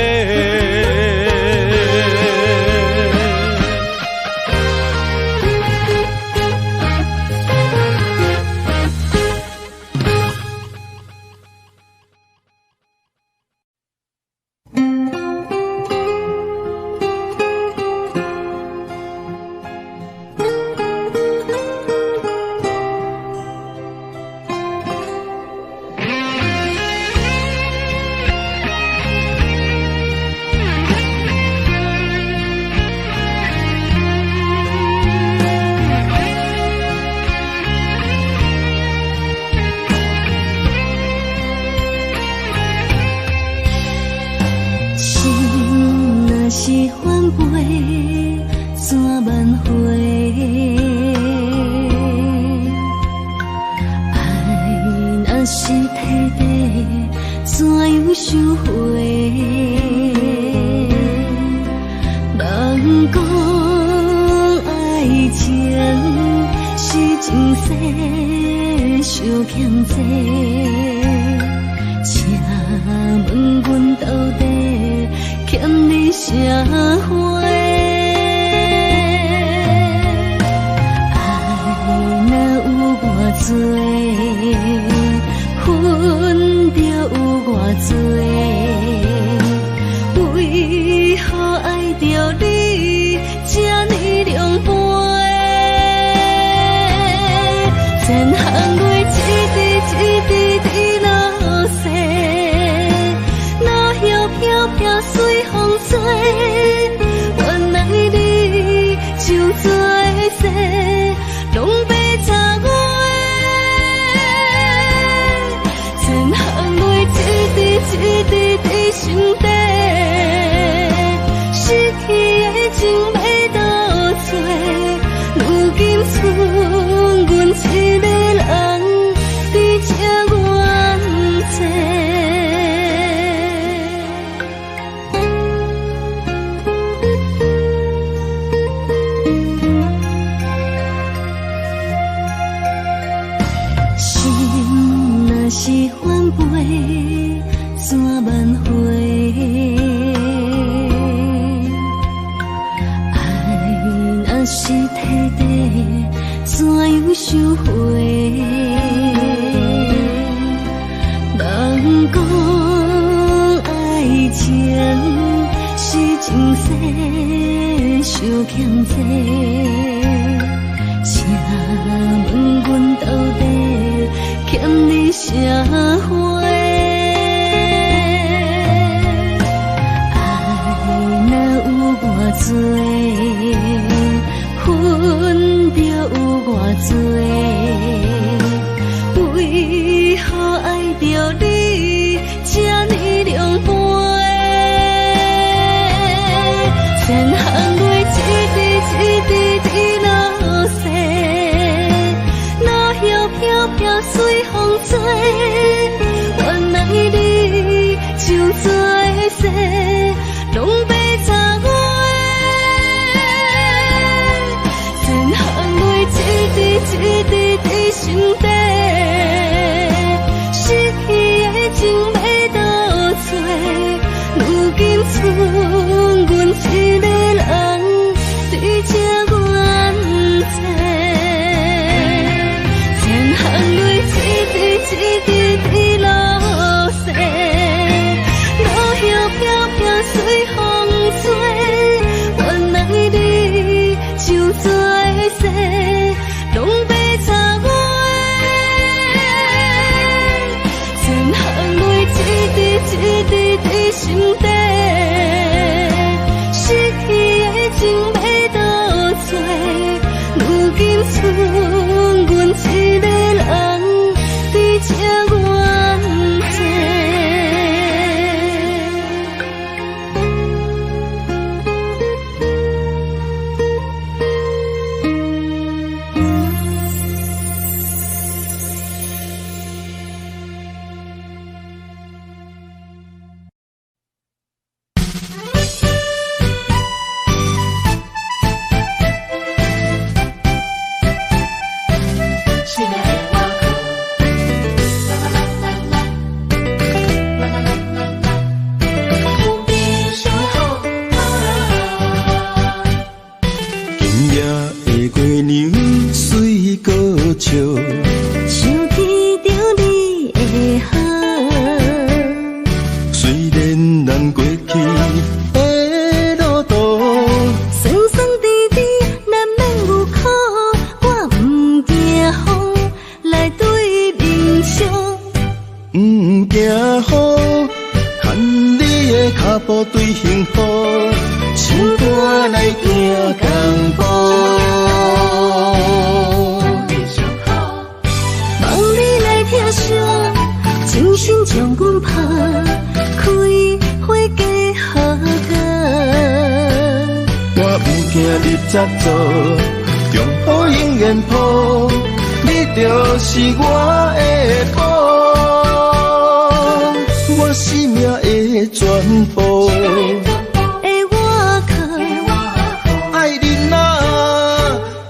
怎挽回？爱若是提地，怎样收回？人讲爱情是情世受欠债，请问阮到底欠你啥货？爱若有偌济，分就有偌济，为何爱著你这呢狼狈？千行泪一滴一滴滴落雪，落叶飘飘随风吹。原来你就做势，拢白杂话。千行泪一滴一滴滴心底，失去的情欲倒找，如今剩阮一个人伫这怨嗟。心若是反背，怎挽回？爱若是提地，怎样收回？人讲爱情是情世受欠债，请问阮到底欠你啥货？爱若有偌济，分就有偌济，为何爱著你这呢狼狈？千行泪一滴一滴滴落雪，落叶飘飘随风吹。原来你就做势，拢白杂话。千行泪一滴一滴滴心底，失去的情欲倒找，如今剩阮一个人伫这怨嗟。千行泪一滴一滴滴落雪，落叶飘飘随风吹。原来你就做势，拢白杂话。千行泪一滴一滴滴心底，失去的情欲倒找，如今剩阮一个人伫这怨嗟。今夜的月娘水阁笑，想起著你的好。虽然咱过去的路途，酸酸甜甜难免有苦，我毋惊风来对面笑。毋惊雨，牵你的脚步对幸福，唱歌来行同步。望你来疼惜，真心将阮拍开花加好果。十做，中好永远抱，你就是我的宝，我生命的全部。的我靠，爱你若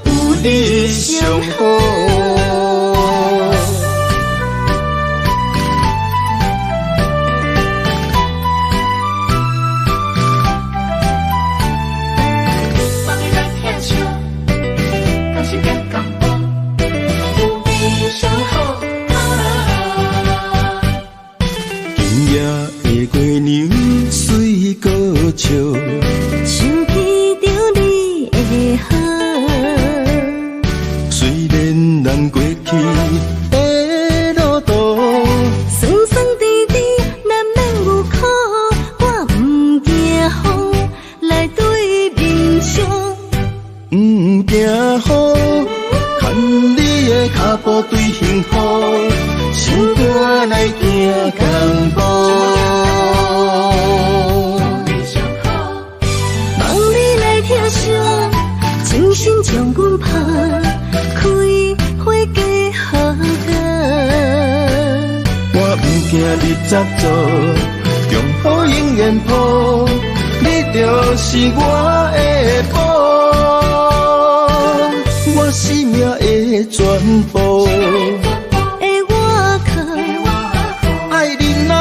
有你上好。今夜的月娘水阁笑，想起著你的好。虽然咱过去的路途，酸酸甜甜难免有苦，我毋惊风来对面笑，毋惊雨，牵你的脚步对幸福，心肝来行同步。望你来疼惜，真心将阮抱，开花结好果。我毋惊日子做，中好永远抱，你就是我的宝，我生命的全部。的我靠，爱你若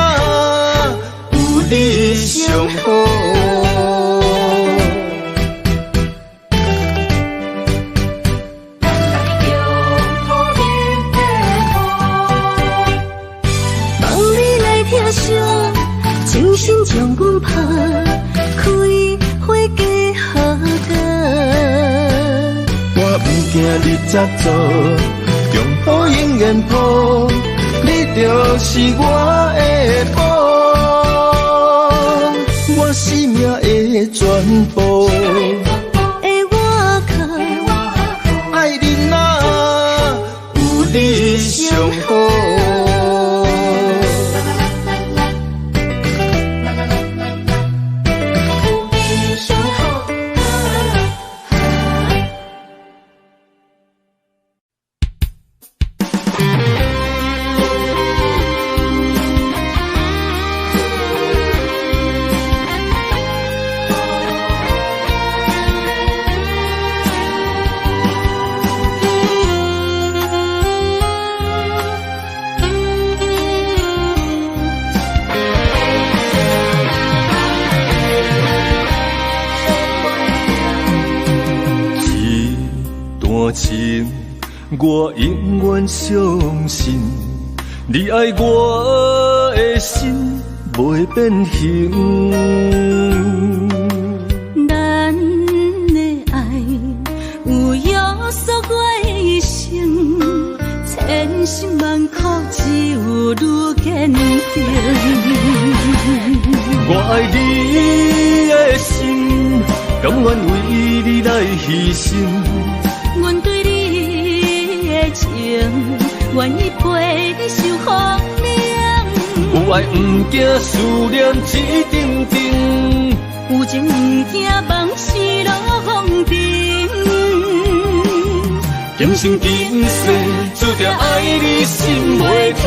有你上好。望你来疼惜，真心将阮抱，开花结好果。我毋惊日子做，中好永远抱，你就是我的宝，我生命的全部。的我靠，爱你若有你上好。我永远相信，你爱我的心袂变形。咱的爱有约束过生，千辛万苦只有愈坚定。我爱你的心，甘愿为你来牺牲。阮对你的情，愿意陪你受风凉。有爱毋惊思念一阵阵，有情毋惊梦是落风尘。今生今世注定爱你心袂停。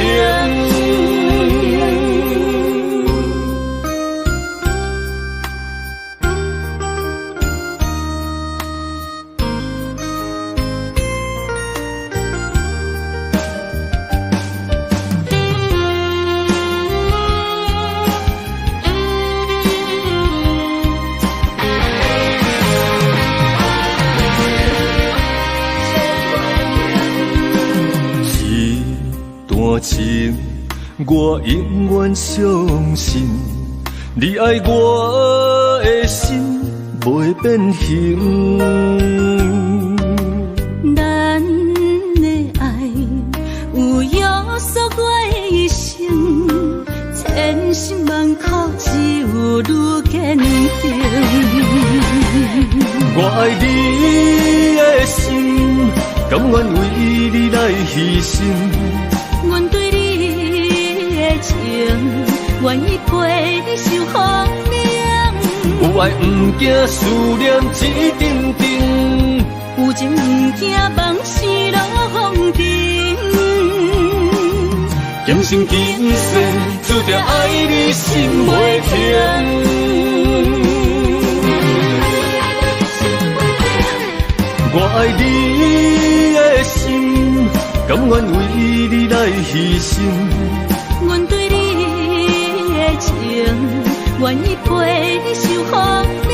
情，我永远相信，你爱我的心袂变形。咱的爱有约束过生，千辛万苦只有愈坚定。我爱你的心，甘愿为你来牺牲。阮对你的情，愿意陪你受风凉。有愛毋驚思念一陣陣，有情毋驚夢死落紅塵。今生今世注定愛你心袂停。我愛你的心，甘願為你來犧牲。阮對你的情，願意陪你受風涼。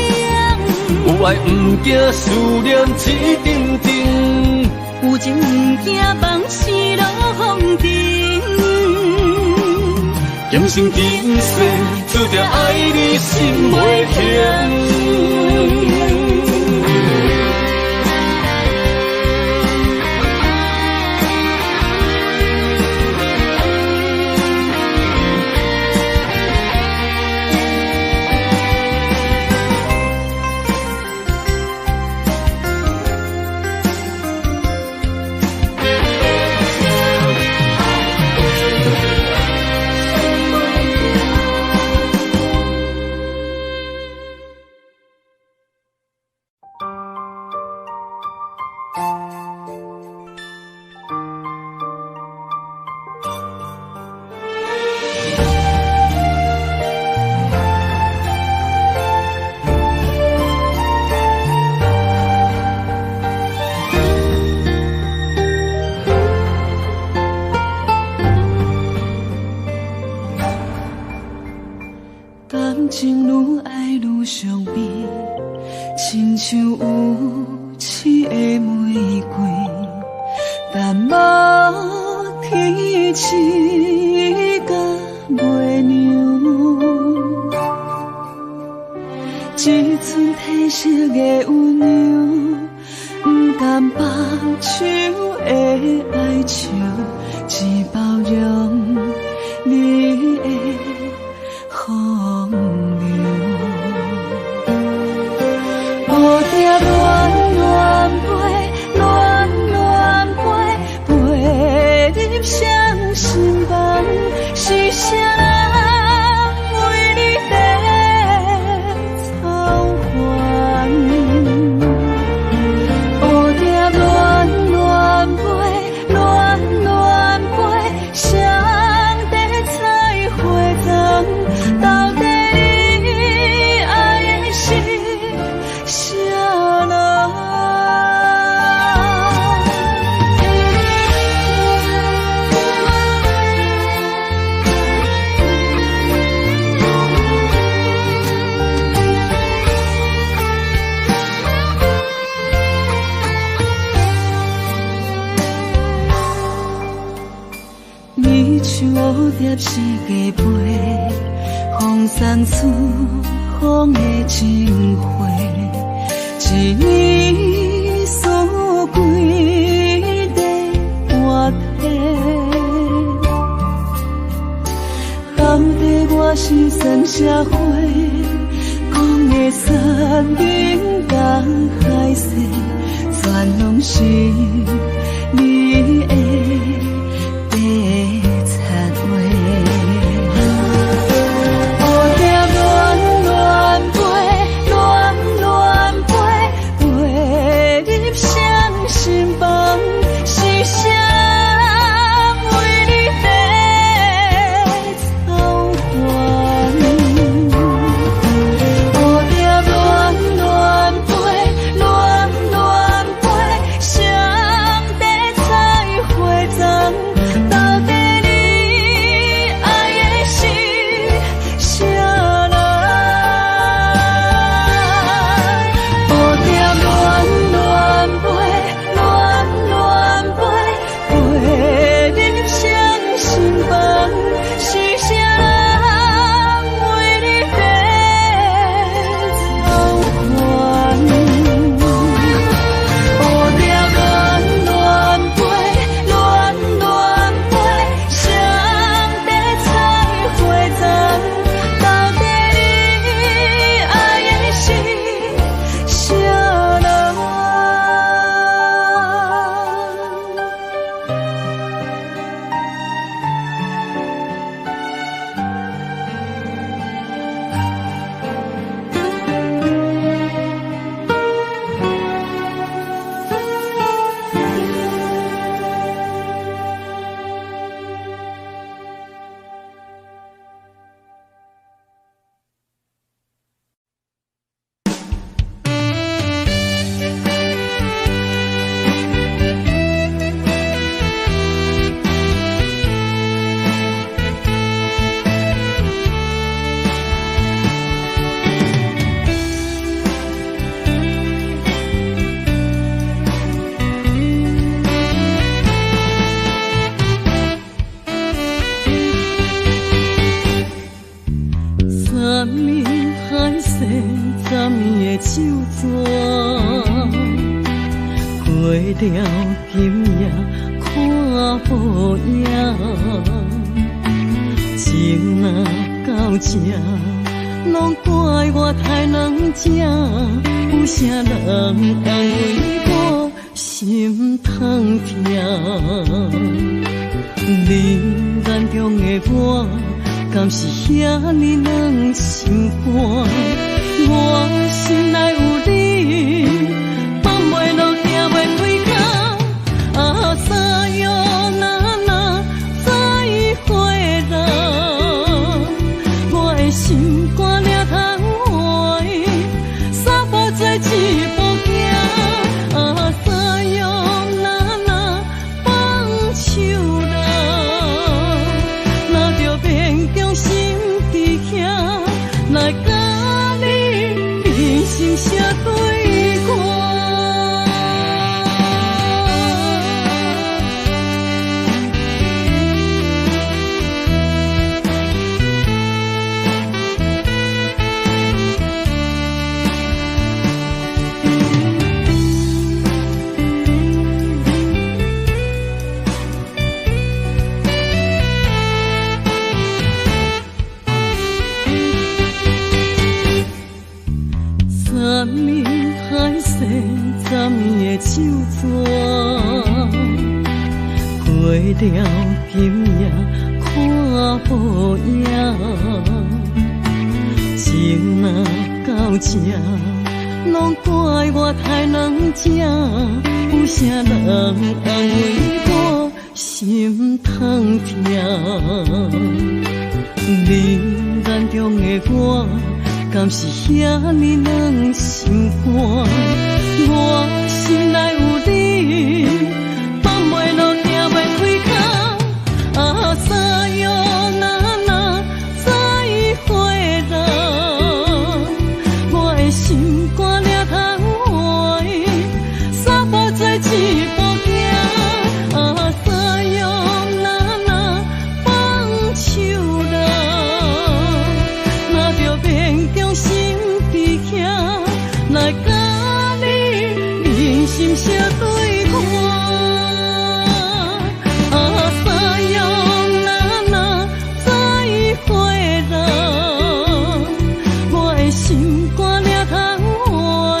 有愛毋驚思念一陣陣，有情毋驚夢死落紅塵。今生今世注定愛你心袂停。感情愈愛愈傷悲，親像有刺的玫瑰，但無天刺甲袂娘。一寸褪色的温柔，不甘放手的哀愁，只包容你的風流。蝴蝶亂亂飛，亂亂飛，飛入雙心房，是啥人為你在操煩？蝴蝶亂亂飛，亂亂飛，誰在採花欉？到底你愛的是啥人？你像蝴蝶四界飛，風送春風的情話，一年四季在換皮。到底我是算啥花？講的山盟甲海誓，全攏是你的白賊話。蝴蝶亂亂飛，亂亂飛，飛入雙心房，是誰為你在操煩？蝴蝶亂亂飛，亂亂飛，誰在採花暝海誓昨暝的手纸，过了今夜看报影，情若到这，攏怪我太软情，有啥人安慰我心通疼？你眼中的我，敢是遐呢软心肝？我心内有你，放袂落，行袂开口。啊，さよなら，再会啦！我的心肝掠窗外，三步做一步行。啊，さよなら，放手啦！若著勉强心伫遐，來佮你忍心写对看。昨暝海誓昨暝的手纸，过了今夜看报影，情若到这，攏怪我太软情，有啥人安慰我心通疼？你眼中的我，敢是遐呢软心肝？我心内有你，放袂落，行袂开口。啊，さよなら，再会啦！我的心肝掠窗外，三步做一步行。啊，さよなら，放手啦！若著勉强心伫遐，來佮你忍心相對看。啊，さよなら，再會啦！我的心肝掠窗外，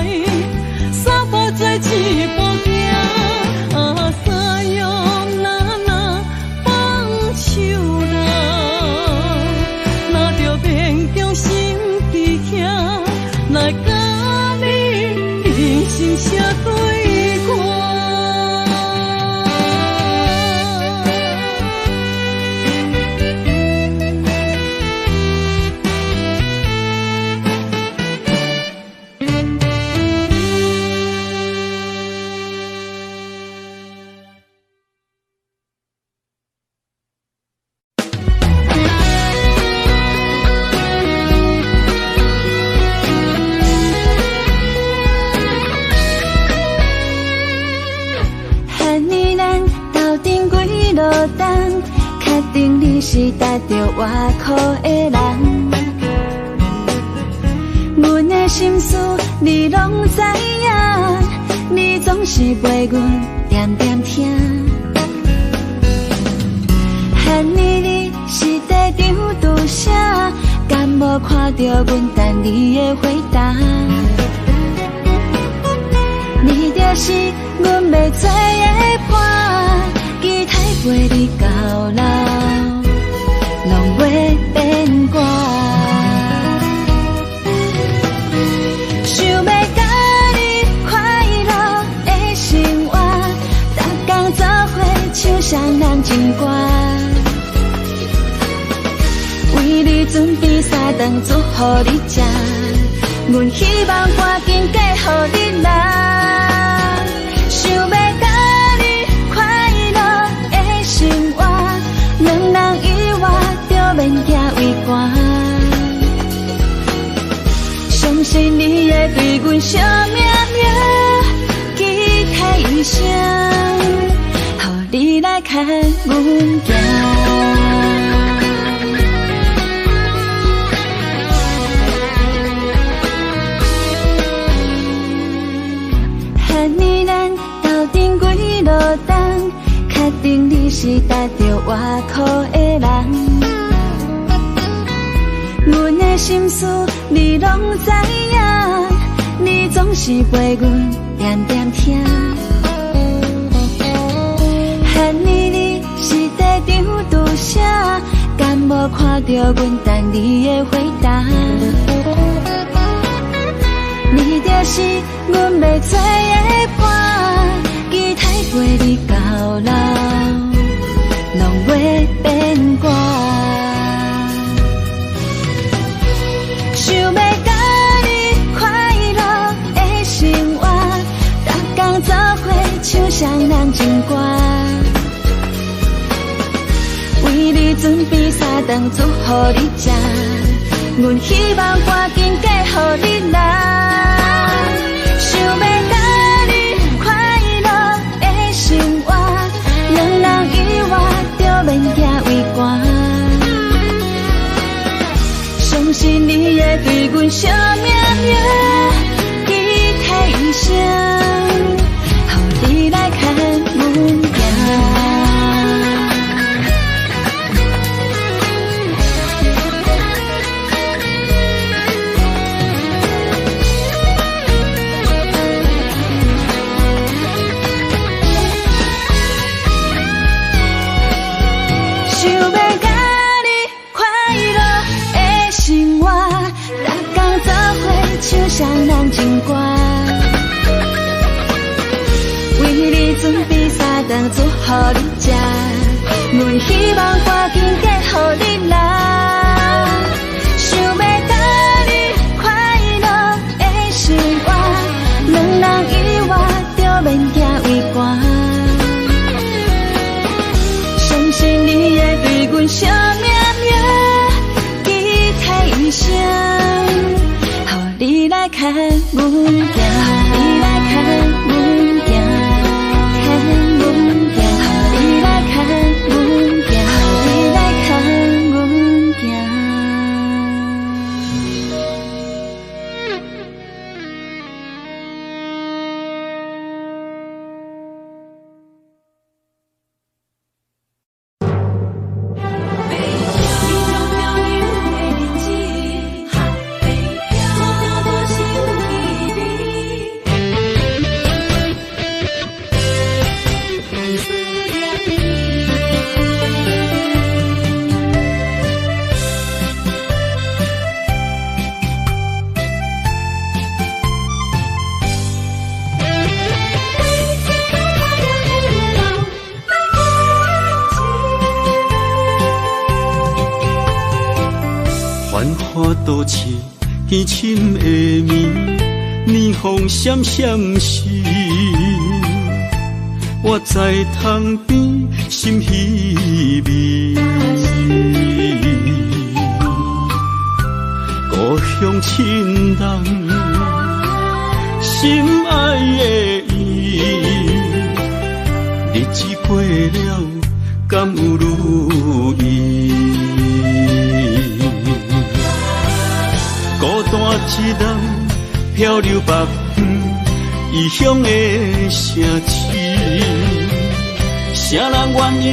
三步做一步行。啊，さよなら，放手啦！若著勉強心伫遐，來佮你忍心相對看。予咱斗阵几落冬，确定你是值得我靠的人。阮的心事你拢知影，你总是陪阮恬恬听。予你是地场拄啥，敢无看著阮等你的回答？你就是阮欲找的伴，期待陪你到老，拢袂变卦。想欲佮你快乐的生活，逐工做伙唱双人情歌，为你准备三顿煮予你食，阮希望赶紧嫁予你啦。想欲佮你快乐的生活，两人以外就免惊畏寒。相信你会对阮惜命命，期待一生，予你来牵阮行。外靠的人。阮的心事你攏知影，你總是陪阮恬恬聽。彼年你是地場拄啥？敢無看著阮等你的回答？你就是阮欲找的伴，期待陪你到老，攏袂變卦。想欲佮你快樂的生活，逐工做伙唱雙人情歌。為你準備三頓煮予你食，阮希望趕緊嫁予你啦。想欲佮你快樂的生活，兩人以外就免驚畏寒。相信你會對阮惜命命，期待一生，予你來牽阮行。想欲佮你快樂的生活，逐工做伙唱雙人情歌。為你準備三頓煮予你食，阮希望趕緊嫁予你啦。想欲佮你快樂的生活，兩人以外就免驚畏寒。相信你會對阮惜命命，期待一生，予你來牽阮行，你來牽阮行，牽阮行，予你來牽阮行，你來牽阮行。繁华都市，更深的暝，霓虹闪闪时，我在窗边心稀微。故乡亲人，心爱的伊，日子過了，敢有如意？孤單一人漂流北方異鄉的城市，啥人願意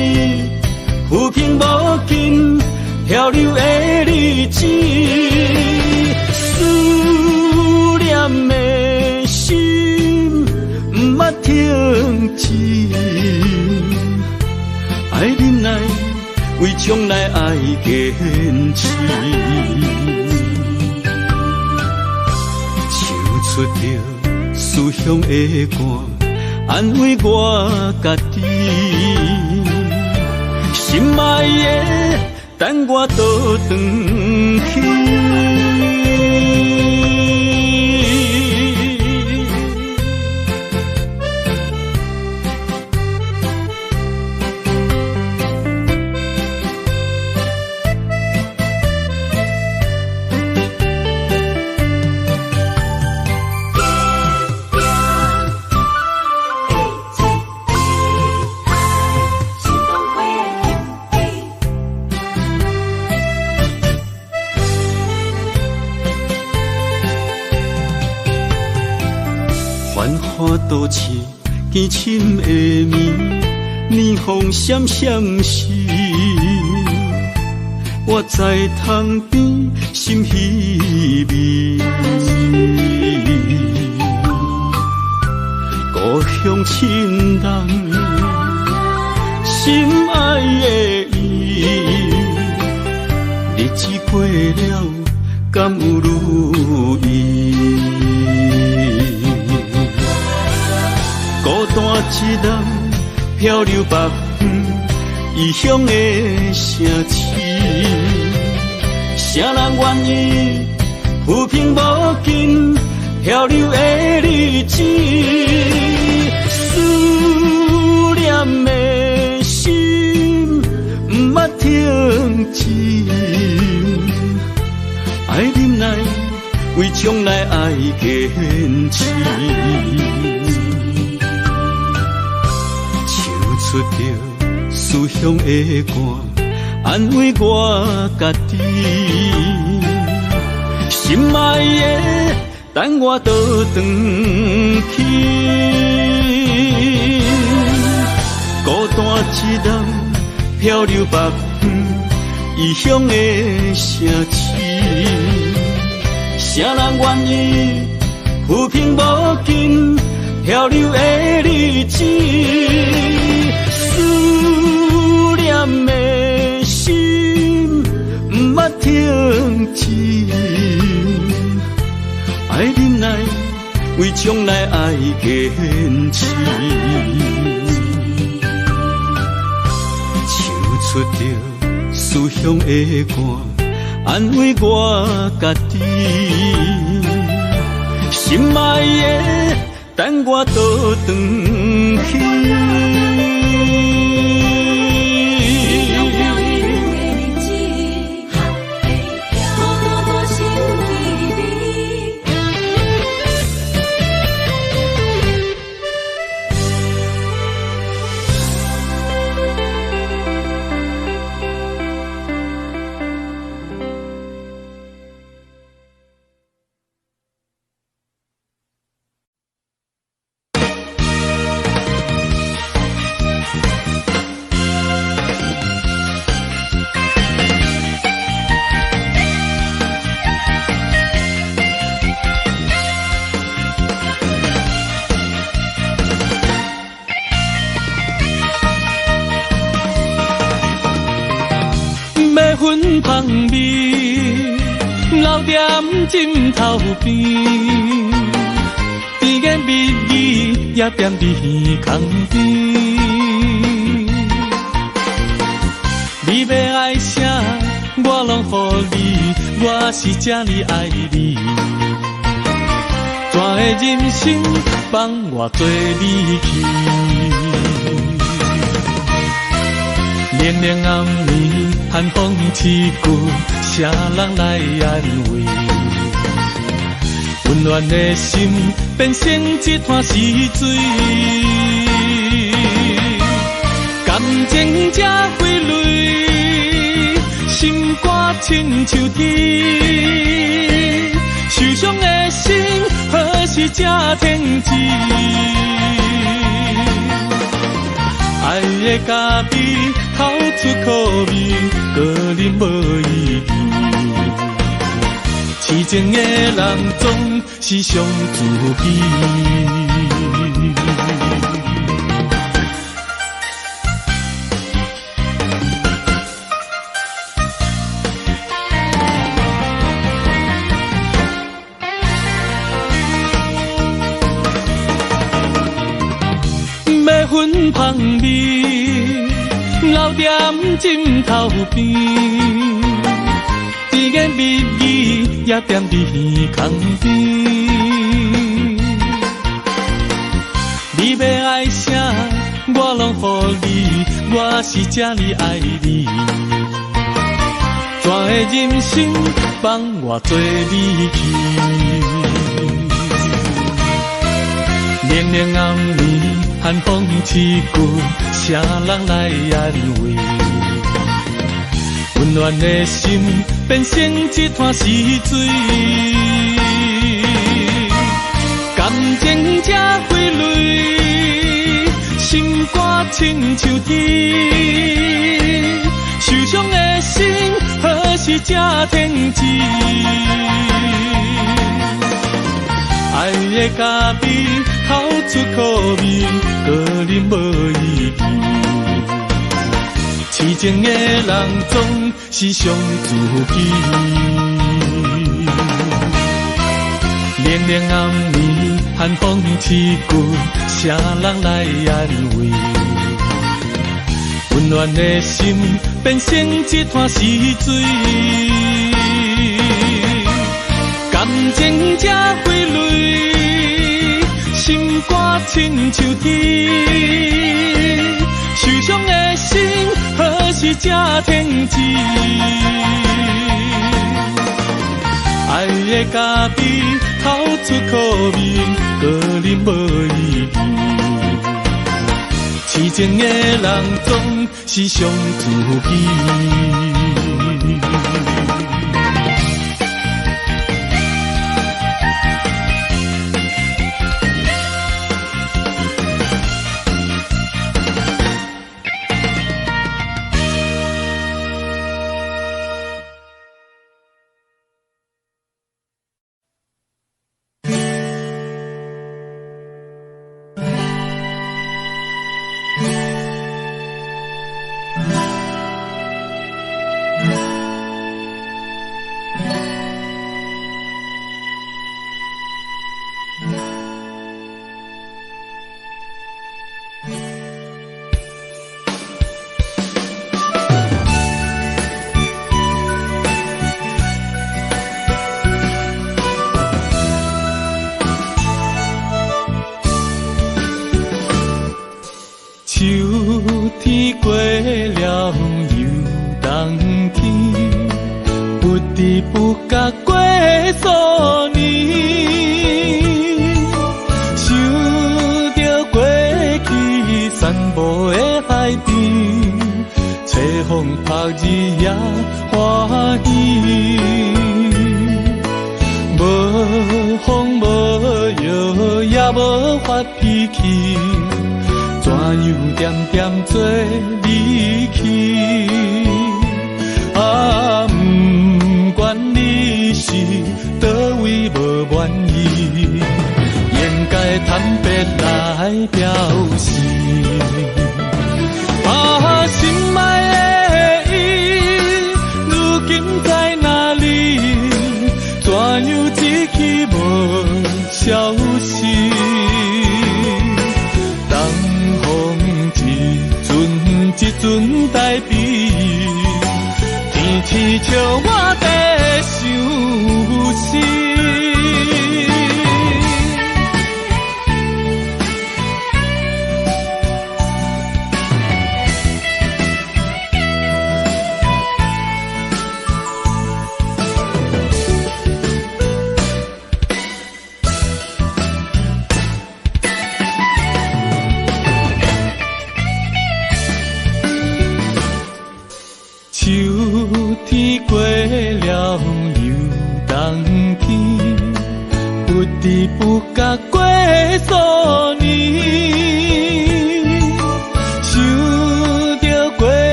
浮萍無根漂流的日子？思念的心毋捌停止，愛忍耐，為將來愛堅持。唱出著思鄉的歌，安慰我家己。心愛的，等我倒轉去。繁华都市，更深的暝，霓虹闪闪时，我在窗边心稀微。故乡亲人，心爱的伊，日子过了，敢有如意？孤单一人漂流北方，异乡的城市，谁人愿意浮萍无尽漂流的日子？思念的心不捌停止，爱忍耐，为将来爱坚持。唱出著思乡的歌，安慰我家己。心爱的，等我倒转去。孤单一人漂流北方，异乡的城市，谁人愿意浮萍无尽漂流的日子？思念的心不捌停止，爱忍耐，为将来爱坚持。唱出著思乡的歌，安慰我家己。心爱的，等我倒转去。芬芳味留踮枕头边，甜言蜜语也踮伫耳空边。你欲爱啥，我拢予你，我是这呢爱你。怎会忍心放我做你去？冷冷暗暝，寒风刺骨，谁人来安慰？温暖的心变成一滩死水，感情这花蕊，心肝亲像铁，受伤的心何时才停止？爱的咖啡透出苦味，阁啉无意义。痴情的人总是上自卑。欲芬芳味留踮枕头边，甜言蜜语也踮伫耳空边。你欲爱啥，我拢予你，我是这呢爱你。怎会忍心放我做你去？冷冷暗暝，寒风刺骨，谁人来安慰？温暖的心变成一滩死水，感情这花蕊，心肝亲像铁，受伤的心何时才停止？爱的咖啡口出苦味，阁啉无意义。痴情的人总是伤自己。冷冷暗暝，寒风刺骨，谁人来安慰？温暖的心变成一滩死水，感情这费力，心肝亲像铁，受伤的心何时才停止？爱的咖啡口出苦味，阁啉无意义。痴情的人总是伤自己。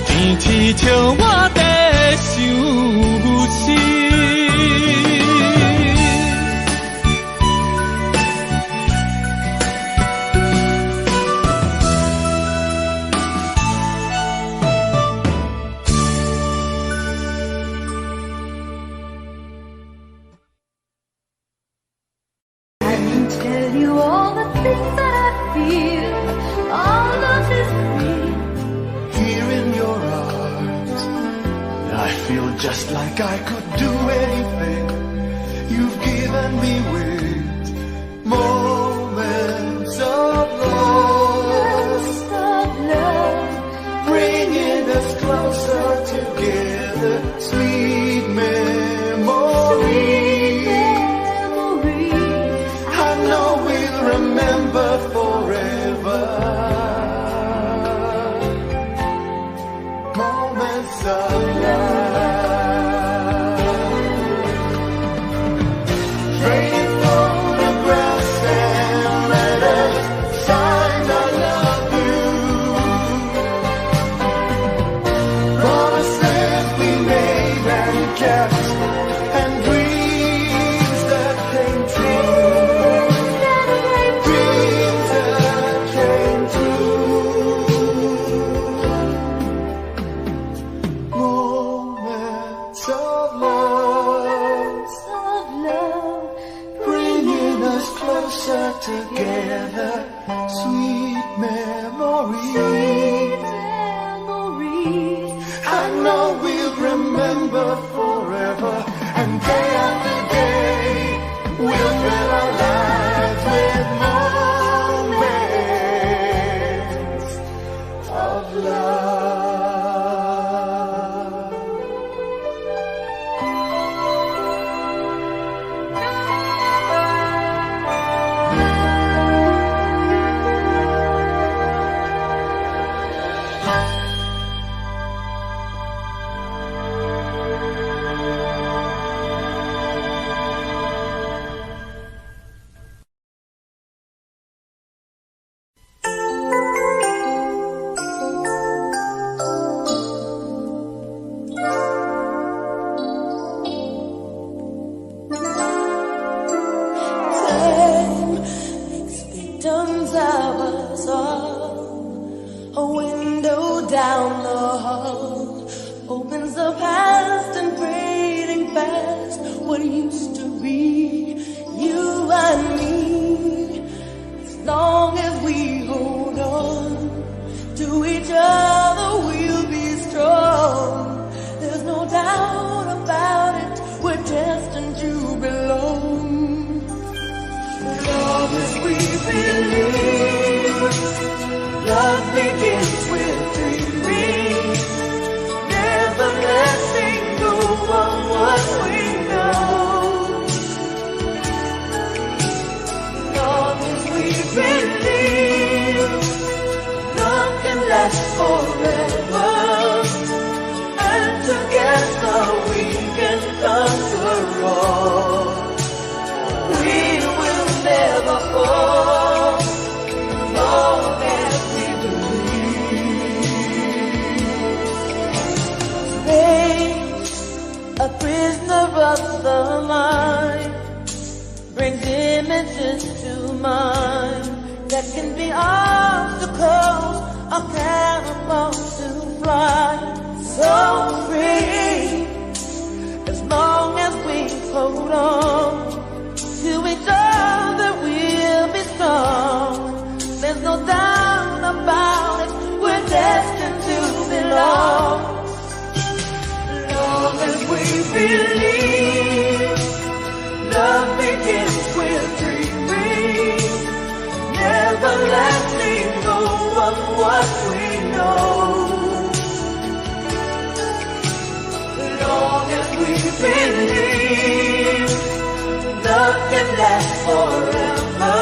天天笑我在想死。Just like I could do anything. You've given me wings, moments of love, bringing us closer together. Sweet memories. I know we'll remember forever. Moments of love. Trading photographs and letters, signs I love you. Promises we made and kept, and dreams that came true. Dreams that came true. Moments of love, bringing us closer together. Sweet memories. I know we'll remember forever, and day after day, we'll fill our lives with moments of love. Time makes victims of us all. A window down the hall opens the past and fading fast what used to be you and me. As long as we hold on to each other, we'll be strong. There's no doubt about it, we're destined to belong. Long as we believe, love begins with dreaming, never letting go of what we know. Long as we believe, love can last forever, and together we can conquer all. We will never fall, long as we believe. Space, a prisoner of the mind, brings images to mind that can be obstacles or cannonballs to fly. So free, as long as we hold on to each other, we'll be strong. There's no doubt about it, we're destined to belong. Long as we believe, love begins with dreaming, never letting go of what we know. Long as we believe, love can last forever,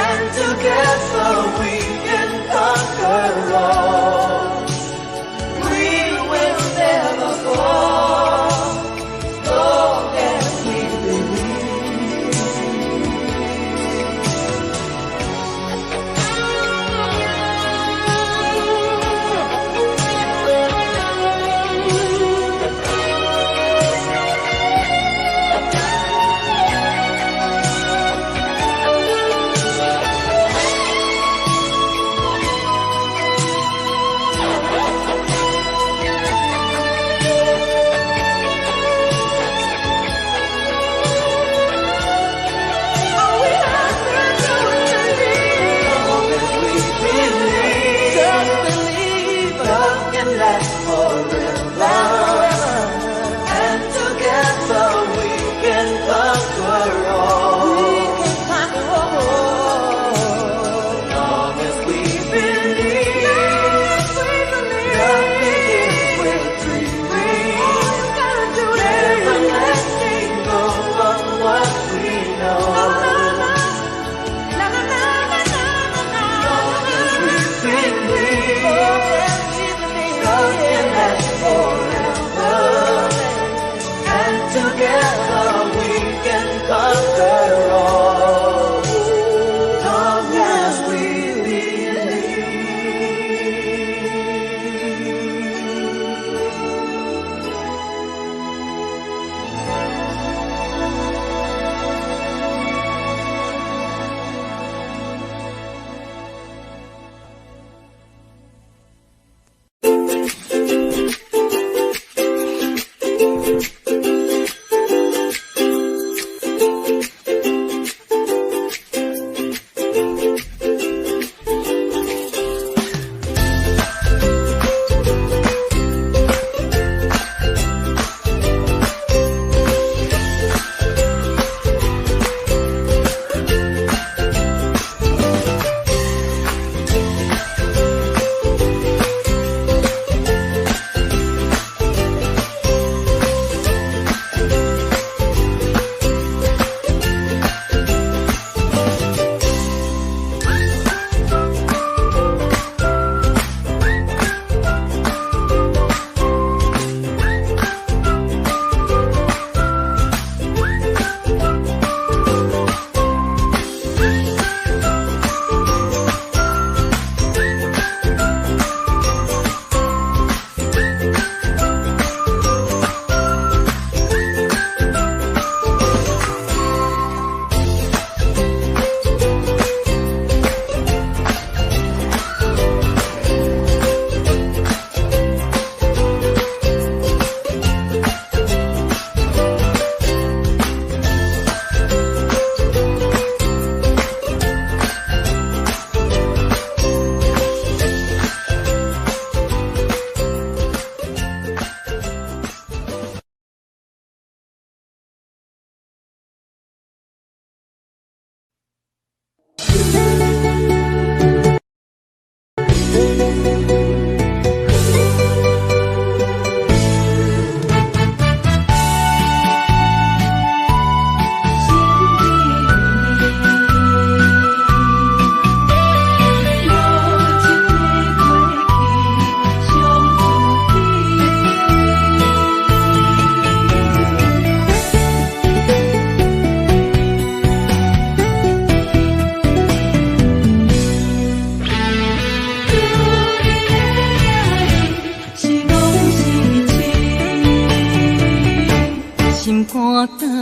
and together we can conquer all. We will never fall, long as we believe.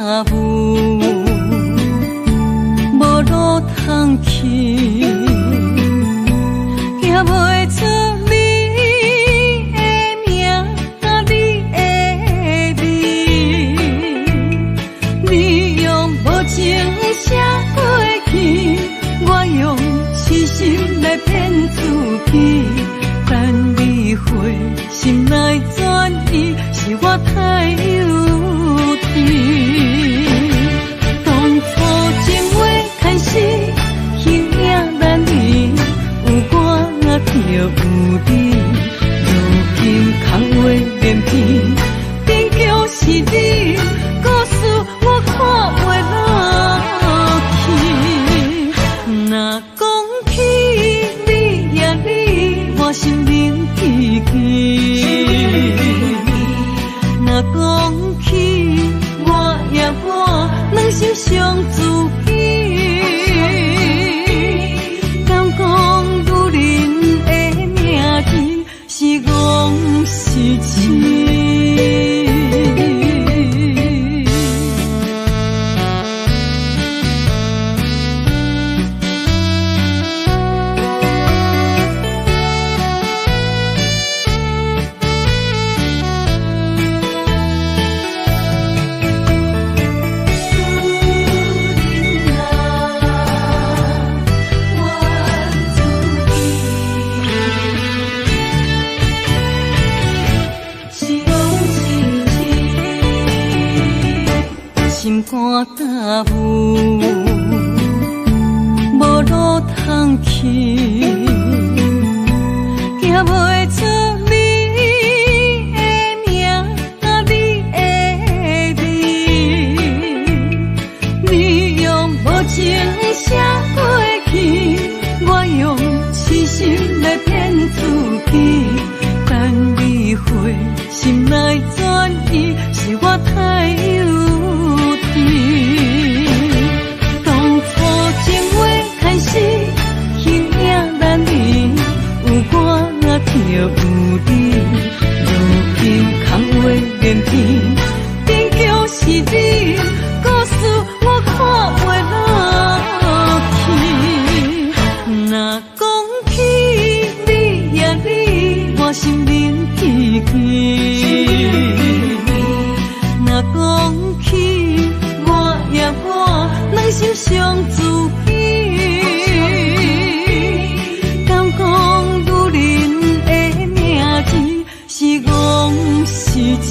霧，無路通去，行袂出你的名，你的味。你用無情寫過去，我用痴心來騙自己。等你回心來轉意，是我太幼稚。當初情話開始，形影難離，有我就有你。如今空話連篇，變叫是你，故事我看袂落去。若講起你呀你，我心冷吱吱。若講起我呀我，兩心傷自己。敢講女人的名字是戇是痴？心肝焦霧，無路通去，行袂出你的名，你的味。你用無情寫過去，我用痴心來騙自己。等你回心來轉意，是我太幼稚。當初情話開始，形影難離，有我就有你。如今空話連篇，變叫是你，故事我看袂落去。若講起你呀你，我心冷吱吱。若講起我呀我，兩心傷自己。敢講女人的名字是戇是痴？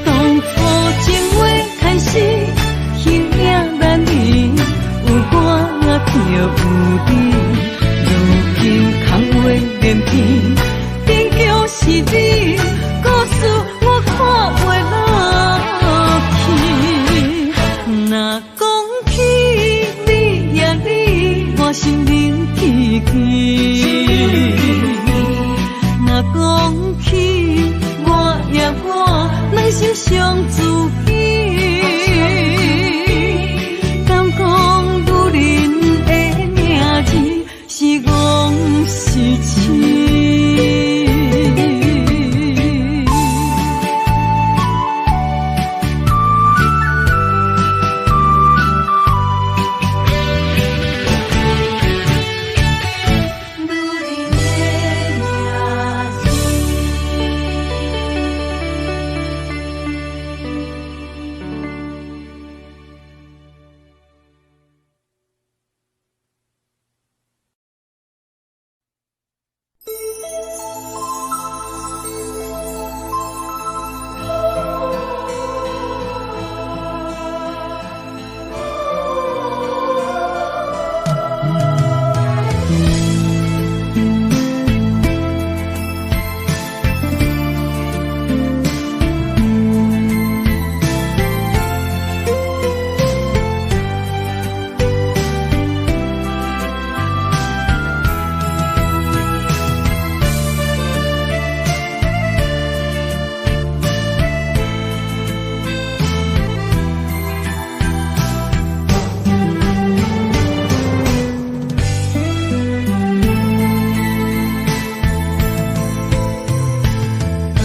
當初情話開始，形影難離，有我就有你。如今空話連篇，變叫是你，故事我看袂落去。若講起你呀你，我心冷吱吱。若講起我呀我，兩心傷自己。敢講女人的名字是戇是痴？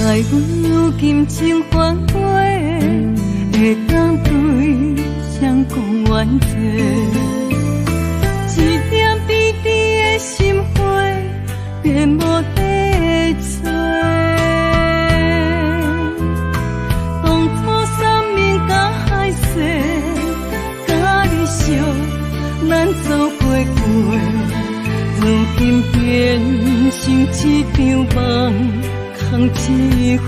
愛阮有金情反悔。怨济。一点甜甜的心花，便无得找。当初山盟佮海誓，佮你相，咱做伙过，如今变成一场梦，空一回。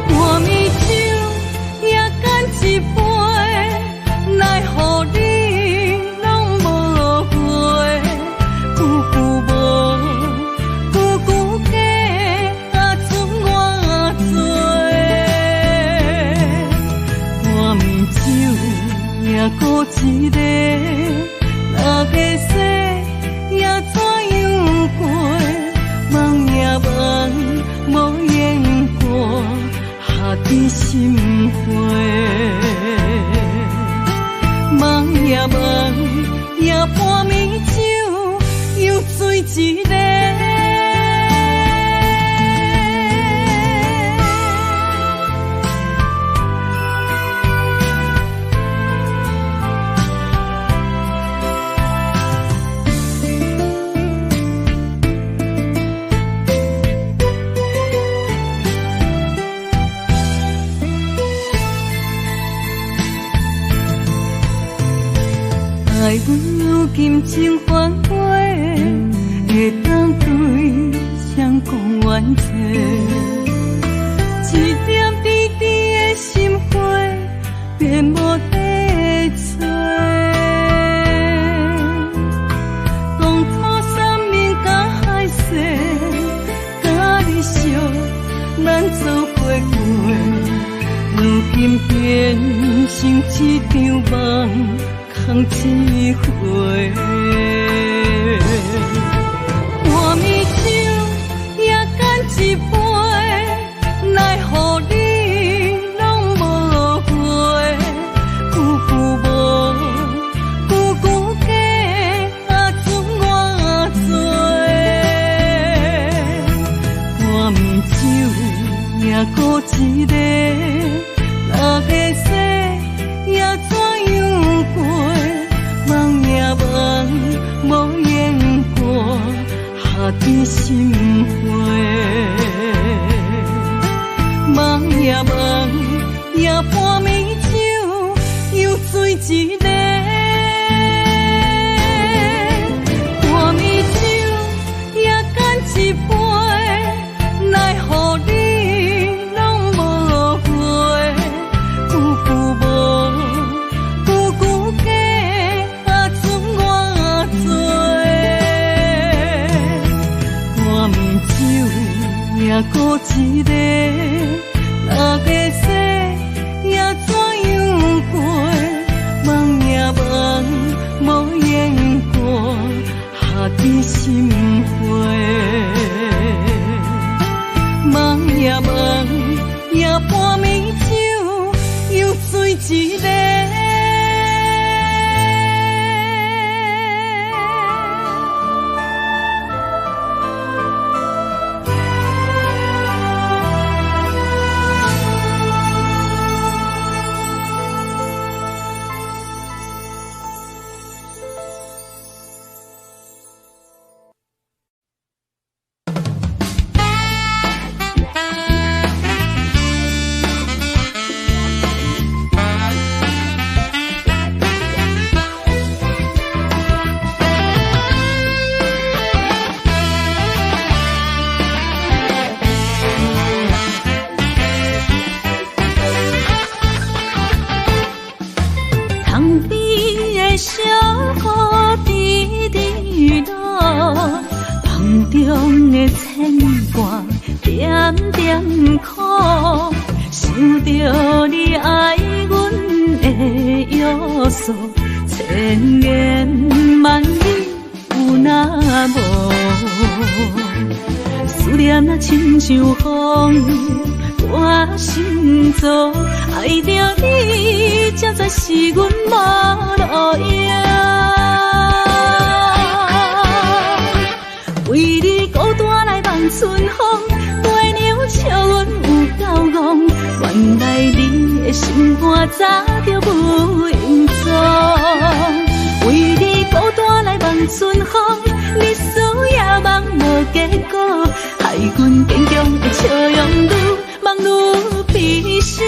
半暝酒也干一杯，来予你拢无回，句句无，句句假，啊剩偌济。半暝酒也孤一个，若会使也怎样过？梦也梦，无言过，下滴心花。梦也梦，也半暝酒，又醉一个。爱阮如今情反悔，会当对谁讲怨济？一点甜甜的心花，便无得找。当初山盟佮海誓，佮你相，咱做伙过，如今变成一场梦，空一回。半暝酒也干一杯，来予你拢无回，句句无，句句假，啊剩偌济。半暝酒也孤一个，若会使也怎样过？梦也梦，无言过，下滴心花。梦也梦，也半暝酒，又醉一个。半暝酒也干一杯，来予你拢无回，句句无，句句假，啊剩偌济。半暝酒也孤一个，若会使也怎样过？梦也梦，无言过，下滴心花。梦也梦，也半暝酒，又醉一个。千言万语有若无？思念若亲像风，我心燥，爱著你，才知是阮无路用。为你孤单来望春风，月娘笑阮有够戆，原来你的心肝肝早就無影踪。為你孤單來望春風，日思夜夢無結果，害阮堅強的笑容愈望愈悲傷。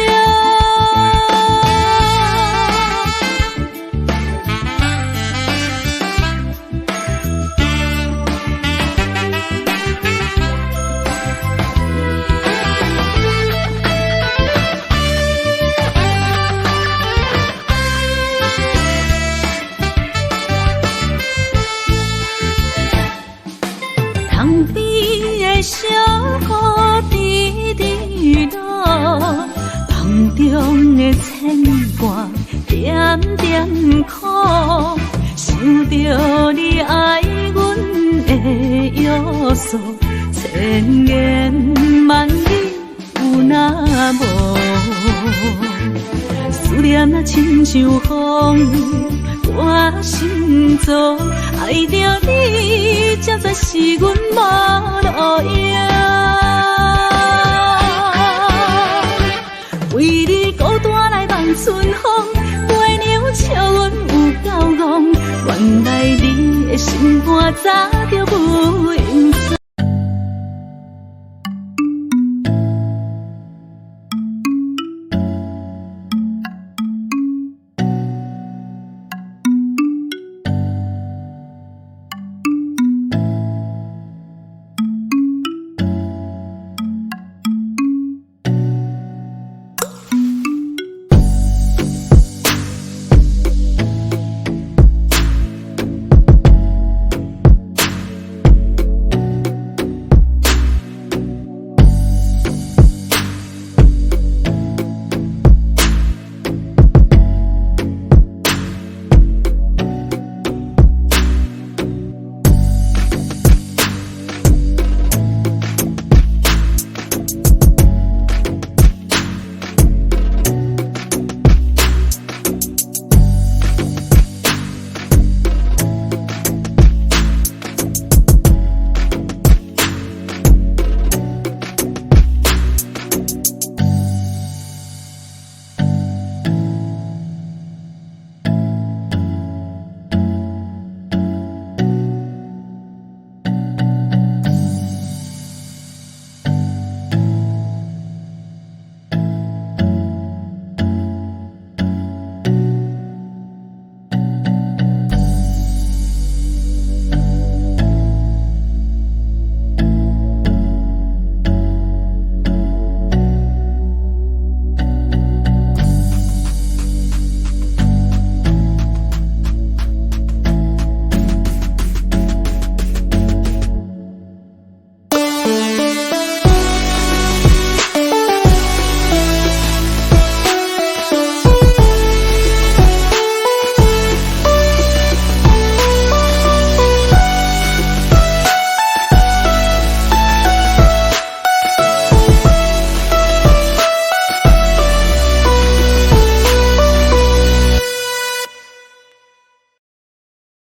窗边的小雨滴滴落，梦中的牵挂点点苦，想著你爱阮的约束，千言万语有若無？思念若親像風，我心臓愛著你，才知是阮無路用。為你孤單來望春風，月娘笑阮有夠戇。原來你的心肝早就無